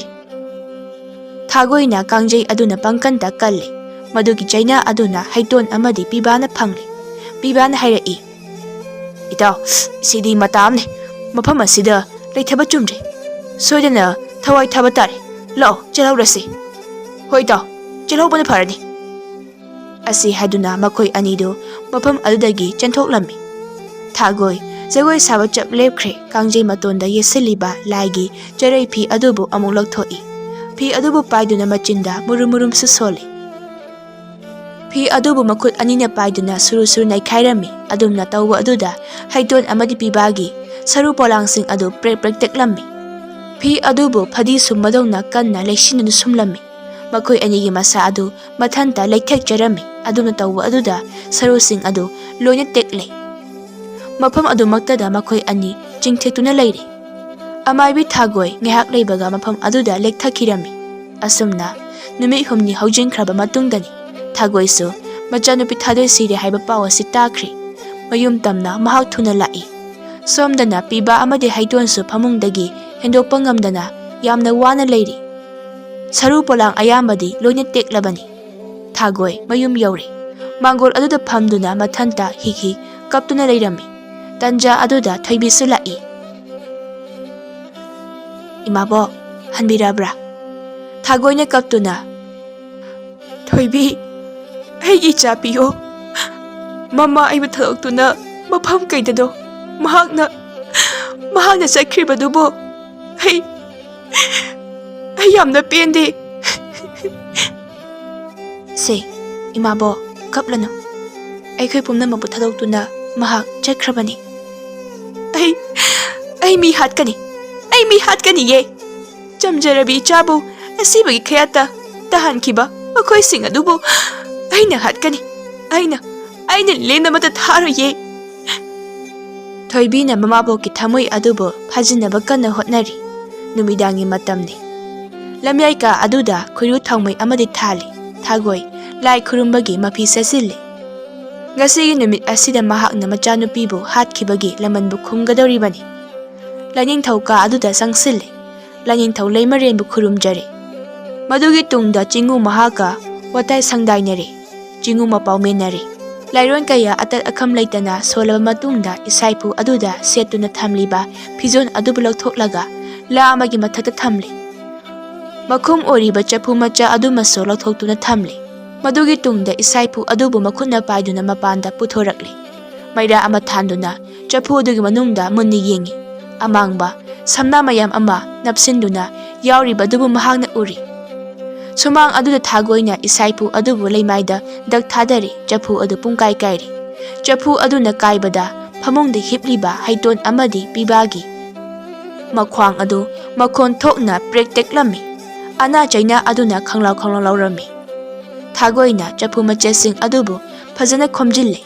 ꯊꯥꯒꯣꯏꯅ ꯀꯥꯡꯖꯩ ꯑꯗꯨꯅ ꯄꯪꯀꯟꯗ ꯀꯜꯂꯤ꯫ ꯃꯗꯨꯒꯤ ꯆꯩꯅꯥ ꯑꯗꯨꯅ ꯍꯩꯇꯣꯟ ꯑꯃꯗꯤ ꯄꯤꯕꯥꯅ ꯐꯪꯂꯤ꯫ ꯄꯤꯕꯥꯅ ꯍꯥꯏꯔꯛꯏ, "ꯏꯇꯥꯎ, ꯁꯤꯗꯤ ꯃꯇꯥ ꯑꯃꯅꯤ꯫ ꯃꯐꯝ ꯑꯁꯤꯗ ꯂꯩꯊꯕ ꯆꯨꯝꯗ꯭ꯔꯦ꯫ ꯁꯣꯏꯗꯅ ꯊꯋꯥꯏ ꯊꯥꯕ ꯇꯥꯔꯦ꯫ ꯂꯥꯛꯑꯣ, ꯆꯦꯜꯍꯧꯔꯁꯤ꯫" "ꯍꯣꯏ ꯏꯇꯥꯎ, ꯆꯦꯜꯍꯧꯕꯅ ꯐꯔꯅꯤ꯫" ꯑꯁꯤ ꯍꯥꯏꯗꯨꯅ ꯃꯈꯣꯏ ꯑꯅꯤꯗꯨ ꯃꯐꯝ ꯑꯗꯨꯗꯒꯤ ꯆꯦꯟꯊꯣꯛꯂꯝꯃꯤ꯫ ꯊꯥꯒꯣꯏ ꯖꯒꯣꯏ ꯁꯥꯕ ꯆꯞ ꯂꯦꯞꯈ꯭ꯔꯦ꯫ ꯀꯥꯡꯖꯩ ꯃꯇꯣꯟꯗ ꯌꯦꯠꯁꯤꯜꯂꯤꯕ ꯂꯥꯏꯒꯤ ꯆꯔꯩ ꯐꯤ ꯑꯗꯨꯕꯨ ꯑꯃꯨꯛ ꯂꯧꯊꯣꯛꯏ꯫ ꯐꯤ ꯑꯗꯨꯕꯨ ꯄꯥꯏꯗꯨꯅ ꯃꯆꯤꯟꯗ ꯃꯨꯔꯨꯝ ꯃꯨꯔꯨꯝꯁꯨ ꯁꯣꯜꯂꯤ꯫ ꯐꯤ ꯑꯗꯨꯕꯨ ꯃꯈꯨꯠ ꯑꯅꯤꯅ ꯄꯥꯏꯗꯨꯅ ꯁꯨꯔꯨ ꯁꯨꯔꯨ ꯅꯩꯈꯥꯏꯔꯝꯃꯤ꯫ ꯑꯗꯨꯝꯅ ꯇꯧꯕ ꯑꯗꯨꯗ ꯍꯩꯇꯣꯟ ꯑꯃꯗꯤ ꯄꯤꯕꯥꯒꯤ ꯁꯔꯨ ꯄꯣꯂꯥꯡꯁꯤꯡ ꯑꯗꯨ ꯄ꯭ꯔꯦꯛ ꯄ꯭ꯔꯦꯛ ꯇꯦꯛꯂꯝꯃꯤ꯫ ꯐꯤ ꯑꯗꯨꯕꯨ ꯐꯗꯤ ꯁꯨꯝꯕꯗꯧꯅ ꯀꯟꯅ ꯂꯩꯁꯤꯟꯗꯨꯅ ꯁꯨꯝꯂꯝꯃꯤ꯫ ꯃꯈꯣꯏ ꯑꯅꯤꯒꯤ ꯃꯁꯥ ꯑꯗꯨ ꯃꯊꯟꯇ ꯂꯩꯊꯦꯛꯆꯔꯝꯃꯤ꯫ ꯑꯗꯨꯝꯅ ꯇꯧꯕ ꯑꯗꯨꯗ ꯁꯔꯨꯁꯤꯡ ꯑꯗꯨ ꯂꯣꯏꯅ ꯇꯦꯛꯂꯦ꯫ ꯃꯐꯝ ꯑꯗꯨꯃꯛꯇꯗ ꯃꯈꯣꯏ ꯑꯅꯤ ꯆꯤꯡꯊꯦꯛꯇꯨꯅ ꯂꯩꯔꯦ꯫ ꯑꯃꯥꯏꯕꯤ ꯊꯥꯒꯣꯏ ꯉꯥꯏꯍꯥꯛ ꯂꯩꯕꯒ ꯃꯐꯝ ꯑꯗꯨꯗ ꯂꯦꯛꯊꯈꯤꯔꯝꯃꯤ꯫ ꯑꯁꯨꯝꯅ ꯅꯨꯃꯤꯠ ꯍꯨꯝꯅꯤ ꯍꯧꯖꯤꯟꯈ꯭ꯔꯕ ꯃꯇꯨꯡꯗꯅꯤ ꯊꯥꯒꯣꯏꯁꯨ ꯃꯆꯥꯅꯨꯄꯤ ꯊꯥꯗꯣꯏ ꯁꯤꯔꯦ ꯍꯥꯏꯕ ꯄꯥꯎ ꯑꯁꯤ ꯇꯥꯈ꯭ꯔꯦ꯫ ꯃꯌꯨꯝ ꯇꯝꯅ ꯃꯍꯥꯛ ꯊꯨꯅ ꯂꯥꯛꯏ꯫ ꯁꯣꯝꯗꯅ ꯄꯤꯕꯥ ꯑꯃꯗꯤ ꯍꯩꯇꯣꯟꯁꯨ ꯐꯃꯨꯡꯗꯒꯤ ꯍꯦꯟꯗꯣꯛꯄ ꯉꯝꯗꯅ ꯌꯥꯝꯅ ꯋꯥꯅ ꯂꯩꯔꯤ꯫ ꯁꯔꯨ ꯄꯣꯂꯥꯡ ꯑꯌꯥꯝꯕꯗꯤ ꯂꯣꯏꯅ ꯇꯦꯛꯂꯕꯅꯤ꯫ ꯊꯥꯒꯣꯏ ꯃꯌꯨꯝ ꯌꯧꯔꯦ꯫ ꯃꯥꯡꯒꯣꯜ ꯑꯗꯨꯗ ꯐꯝꯗꯨꯅ ꯃꯊꯟꯇ ꯍꯤꯛ ꯍꯤꯛ ꯀꯞꯇꯨꯅ ꯂꯩꯔꯝꯃꯤ꯫ ꯇꯟꯖꯥ ꯑꯗꯨꯗ ꯊꯣꯏꯕꯤꯁꯨ ꯂꯥꯛꯏ꯫ "ꯏꯃꯥꯕꯣꯛ, ꯍꯟꯕꯤꯔꯕ꯭ꯔꯥ?" ꯊꯥꯒꯣꯏꯅ ꯀꯞꯇꯨꯅ, "ꯊꯣꯏꯕꯤ, ꯑꯩꯒꯤ ꯏꯆꯥ ꯄꯤꯌꯣ꯫ ꯃꯃꯥ ꯑꯩꯕꯨ ꯊꯥꯗꯣꯛꯇꯨꯅ ꯃꯐꯝ ꯀꯩꯗꯅꯣ ꯃꯍꯥꯛꯅ, ꯃꯍꯥꯛꯅ ꯆꯠꯈ꯭ꯔꯤꯕꯗꯨꯕꯨ ꯑꯩ, ꯑꯩ ꯌꯥꯝꯅ ꯄꯦꯟꯗꯦ꯫ ꯁꯦ, ꯏꯃꯥꯕꯣꯛ, ꯀꯞꯂꯅꯨ꯫ ꯑꯩꯈꯣꯏ ꯄꯨꯝꯅꯃꯛꯄꯨ ꯊꯥꯗꯣꯛꯇꯨꯅ ꯃꯍꯥꯛ ꯆꯠꯈ꯭ꯔꯕꯅꯤ꯫ ꯑꯩ, ꯑꯩ ꯃꯤ ꯍꯥꯠꯀꯅꯤ꯫ ꯑꯩ ꯃꯤ ꯍꯥꯠꯀꯅꯤꯌꯦ꯫ ꯆꯝꯖꯔꯕꯤ ꯏꯆꯥꯕꯨ ꯑꯁꯤꯕꯒꯤ ꯈꯌꯥꯠꯇ ꯇꯥꯍꯟꯈꯤꯕ ꯃꯈꯣꯏꯁꯤꯡ ꯑꯗꯨꯕꯨ ꯑꯩꯅ ꯍꯥꯠꯀꯅꯤ꯫ ꯑꯩꯅ, ꯑꯩꯅ ꯂꯦꯝꯅꯃꯛꯇ ꯊꯥꯔꯣꯏꯌꯦ꯫ ꯊꯣꯏꯕꯤꯅ ꯃꯃꯥꯕꯣꯛꯀꯤ ꯊꯃꯣꯏ ꯑꯗꯨꯕꯨ ꯐꯥꯖꯤꯟꯅꯕ ꯀꯟꯅ ꯍꯣꯠꯅꯔꯤ꯫ ꯅꯨꯃꯤꯗꯥꯡꯒꯤ ꯃꯇꯝꯅꯤ꯫ ꯂꯝꯌꯥꯏ ꯀꯥ ꯑꯗꯨꯗ ꯈꯣꯏꯔꯨ ꯊꯥꯎꯃꯩ ꯑꯃꯗꯤ ꯊꯥꯜꯂꯤ꯫ ꯊꯥꯒꯣꯏ ꯂꯥꯏ ꯈꯨꯔꯨꯝꯕꯒꯤ ꯃꯐꯤ ꯁꯦꯠꯆꯤꯜꯂꯤ꯫ ꯉꯁꯤꯒꯤ ꯅꯨꯃꯤꯠ ꯑꯁꯤꯗ ꯃꯍꯥꯛꯅ ꯃꯆꯥꯅꯨꯄꯤꯕꯨ ꯍꯥꯠꯈꯤꯕꯒꯤ ꯂꯃꯟꯕꯨ ꯈꯨꯝꯒꯗꯧꯔꯤꯕꯅꯤ꯫ ꯂꯥꯏꯅꯤꯡꯊꯧ ꯀꯥ ꯑꯗꯨꯗ ꯆꯪꯁꯤꯜꯂꯤ꯫ ꯂꯥꯏꯅꯤꯡꯊꯧ ꯂꯩꯃꯔꯦꯟꯕꯨ ꯈꯨꯔꯨꯝꯖꯔꯦ꯫ ꯃꯗꯨꯒꯤ ꯇꯨꯡꯗ ꯆꯤꯡꯉꯨ ꯃꯍꯥꯛꯀ ꯋꯥꯇꯥꯏ ꯁꯪꯗꯥꯏꯅꯔꯦ꯫ ꯆꯤꯡꯉꯨ ꯃꯄꯥꯎ ꯃꯦꯟꯅꯔꯦ꯫ ꯂꯥꯏꯔꯣꯟ ꯀꯌꯥ ꯑꯇꯠ ꯑꯈꯝ ꯂꯩꯇꯅ ꯁꯣꯜꯂꯕ ꯃꯇꯨꯡꯗ ꯏꯁꯥꯏꯐꯨ ꯑꯗꯨꯗ ꯁꯦꯠꯇꯨꯅ ꯊꯝꯂꯤꯕ ꯐꯤꯖꯣꯜ ꯑꯗꯨꯕꯨ ꯂꯧꯊꯣꯛꯂꯒ ꯂꯥ ꯑꯃꯒꯤ ꯃꯊꯛꯇ ꯊꯝꯂꯦ꯫ ꯃꯈꯨꯝ ꯑꯣꯏꯔꯤꯕ ꯆꯐꯨ ꯃꯆꯥ ꯑꯗꯨꯃꯁꯨ ꯂꯧꯊꯣꯛꯇꯨꯅ ꯊꯝꯂꯦ꯫ ꯃꯗꯨꯒꯤ ꯇꯨꯡꯗ ꯏꯁꯥꯏꯐꯨ ꯑꯗꯨꯕꯨ ꯃꯈꯨꯠꯅ ꯄꯥꯏꯗꯨꯅ ꯃꯄꯥꯟꯗ ꯄꯨꯊꯣꯔꯛꯂꯦ꯫ ꯃꯩꯔꯥ ꯑꯃ ꯊꯥꯟꯗꯨꯅ ꯆꯐꯨ ꯑꯗꯨꯒꯤ ꯃꯅꯨꯡꯗ ꯃꯨꯟꯅ ꯌꯦꯡꯉꯤ꯫ ꯑꯃꯥꯡꯕ ꯁꯝꯅꯥ ꯃꯌꯥꯝ ꯑꯃ ꯅꯞꯁꯤꯟꯗꯨꯅ ꯌꯥꯎꯔꯤꯕ ꯑꯗꯨꯕꯨ ꯃꯍꯥꯛꯅ ꯎꯔꯤ꯫ ꯁꯨꯃꯥꯡ ꯑꯗꯨꯗ ꯊꯥꯒꯣꯏꯅ ꯏꯁꯥꯏꯐꯨ ꯑꯗꯨꯕꯨ ꯂꯩꯃꯥꯏꯗ ꯗꯛ ꯊꯥꯗꯔꯤ꯫ ꯆꯐꯨ ꯑꯗꯨ ꯄꯨꯡꯀꯥꯏ ꯀꯥꯏꯔꯤ꯫ ꯆꯐꯨ ꯑꯗꯨꯅ ꯀꯥꯏꯕꯗ ꯐꯃꯨꯡꯗ ꯍꯤꯞꯂꯤꯕ ꯍꯩꯇꯣꯟ ꯑꯃꯗꯤ ꯄꯤꯕꯥꯒꯤ ꯃꯈ꯭ꯋꯥꯡ ꯑꯗꯨ ꯃꯈꯣꯟ ꯊꯣꯛꯅ ꯄ꯭ꯔꯦꯛ ꯇꯦꯛꯂꯝꯃꯤ꯫ ꯑꯅꯥ ꯆꯩꯅꯥ ꯑꯗꯨꯅ ꯈꯪꯂꯥꯎ ꯈꯪꯂꯥꯎ ꯂꯥꯎꯔꯝꯃꯤ꯫ ꯊꯥꯒꯣꯏꯅ ꯆꯐꯨ ꯃꯆꯦꯠꯁꯤꯡ ꯑꯗꯨꯕꯨ ꯐꯖꯅ ꯈꯣꯝꯖꯤꯜꯂꯤ꯫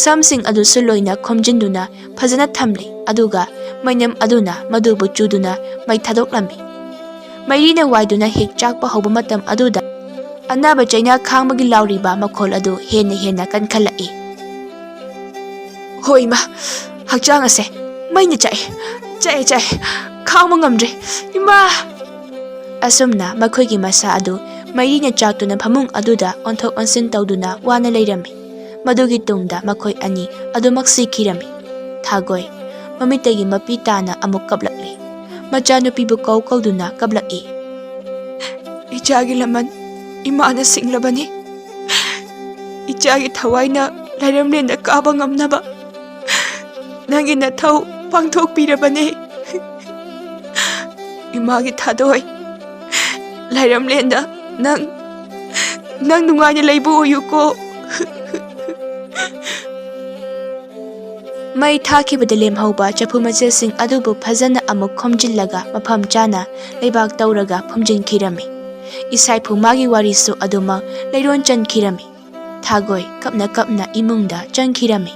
ꯁꯝꯁꯤꯡ ꯑꯗꯨꯁꯨ ꯂꯣꯏꯅ ꯈꯣꯝꯖꯤꯟꯗꯨꯅ ꯐꯖꯅ ꯊꯝꯂꯤ꯫ ꯑꯗꯨꯒ ꯃꯩꯅꯝ ꯑꯗꯨꯅ ꯃꯗꯨꯕꯨ ꯆꯨꯗꯨꯅ ꯃꯩ ꯊꯥꯗꯣꯛꯂꯝꯃꯤ꯫ ꯃꯩꯔꯤꯅ ꯋꯥꯏꯗꯨꯅ ꯍꯦꯛ ꯆꯥꯛꯄ ꯍꯧꯕ ꯃꯇꯝ ꯑꯗꯨꯗ ꯑꯅꯥꯕ ꯆꯩꯅꯥ ꯈꯥꯡꯕꯒꯤ ꯂꯥꯎꯔꯤꯕ ꯃꯈꯣꯜ ꯑꯗꯨ ꯍꯦꯟꯅ ꯍꯦꯟꯅ ꯀꯟꯈꯠꯂꯛꯏ꯫ "ꯍꯣ ꯏꯃꯥ, ꯍꯛꯆꯥꯡ ꯑꯁꯦ ꯃꯩꯅ ꯆꯥꯛꯑꯦ, ꯆꯥꯛꯑꯦ, ꯆꯥꯛꯑꯦ, ꯈꯥꯡꯕ ꯉꯝꯗ꯭ꯔꯦ, ꯏꯃꯥ!" ꯑꯁꯨꯝꯅ ꯃꯈꯣꯏꯒꯤ ꯃꯁꯥ ꯑꯗꯨ ꯃꯩꯔꯤꯅ ꯆꯥꯛꯇꯨꯅ ꯐꯃꯨꯡ ꯑꯗꯨꯗ ꯑꯣꯟꯊꯣꯛ ꯑꯣꯟꯁꯤꯟ ꯇꯧꯗꯨꯅ ꯋꯥꯅ ꯂꯩꯔꯝꯃꯤ꯫ ꯃꯗꯨꯒꯤ ꯇꯨꯡꯗ ꯃꯈꯣꯏ ꯑꯅꯤ ꯑꯗꯨꯃꯛ ꯁꯤꯈꯤꯔꯝꯃꯤ꯫ ꯊꯥꯒꯣꯏ ꯃꯃꯤꯠꯇꯒꯤ ꯃꯄꯤ ꯇꯥꯅ ꯑꯃꯨꯛ ꯀꯞꯂꯛꯂꯤ꯫ ꯃꯆꯥꯅꯨꯄꯤꯕꯨ ꯀꯧ ꯀꯧꯗꯨꯅ ꯀꯞꯂꯛꯏ꯫ "ꯏꯆꯥꯒꯤ ꯂꯃꯟ ꯏꯃꯥꯅ ꯁꯤꯡꯂꯕꯅꯤ꯫ ꯏꯆꯥꯒꯤ ꯊꯋꯥꯏꯅ ꯂꯥꯏꯔꯝꯂꯦꯟꯗ ꯀꯥꯕ ꯉꯝꯅꯕ ꯅꯪꯒꯤ ꯅꯊꯧ ꯄꯥꯡꯊꯣꯛꯄꯤꯔꯕꯅꯤ꯫ ꯏꯃꯥꯒꯤ ꯊꯥꯗꯣꯏ, ꯂꯥꯏꯔꯝꯂꯦꯟꯗ, ꯅꯪ, ꯅꯪ ꯅꯨꯡꯉꯥꯏꯅ ꯂꯩꯕ ꯑꯣꯏꯌꯨꯀꯣ꯫ ꯃꯩ ꯊꯥꯈꯤꯕꯗ ꯂꯦꯝꯍꯧꯕ ꯆꯐꯨ ꯃꯆꯦꯠꯁꯤꯡ ꯑꯗꯨꯕꯨ ꯐꯖꯅ ꯑꯃꯨꯛ ꯈꯣꯝꯖꯤꯜꯂꯒ ꯃꯐꯝ ꯆꯥꯅ ꯂꯩꯕꯥꯛ ꯇꯧꯔꯒ ꯐꯨꯝꯖꯤꯟꯈꯤꯔꯝꯃꯤ꯫ ꯏꯁꯥꯏꯐꯨ ꯃꯥꯒꯤ ꯋꯥꯔꯤꯁꯨ ꯑꯗꯨꯃꯛ ꯂꯩꯔꯣꯟ ꯆꯟꯈꯤꯔꯝꯃꯤ꯫ ꯊꯥꯒꯣꯏ ꯀꯞꯅ ꯀꯞꯅ ꯏꯃꯨꯡꯗ ꯆꯪꯈꯤꯔꯝꯃꯤ꯫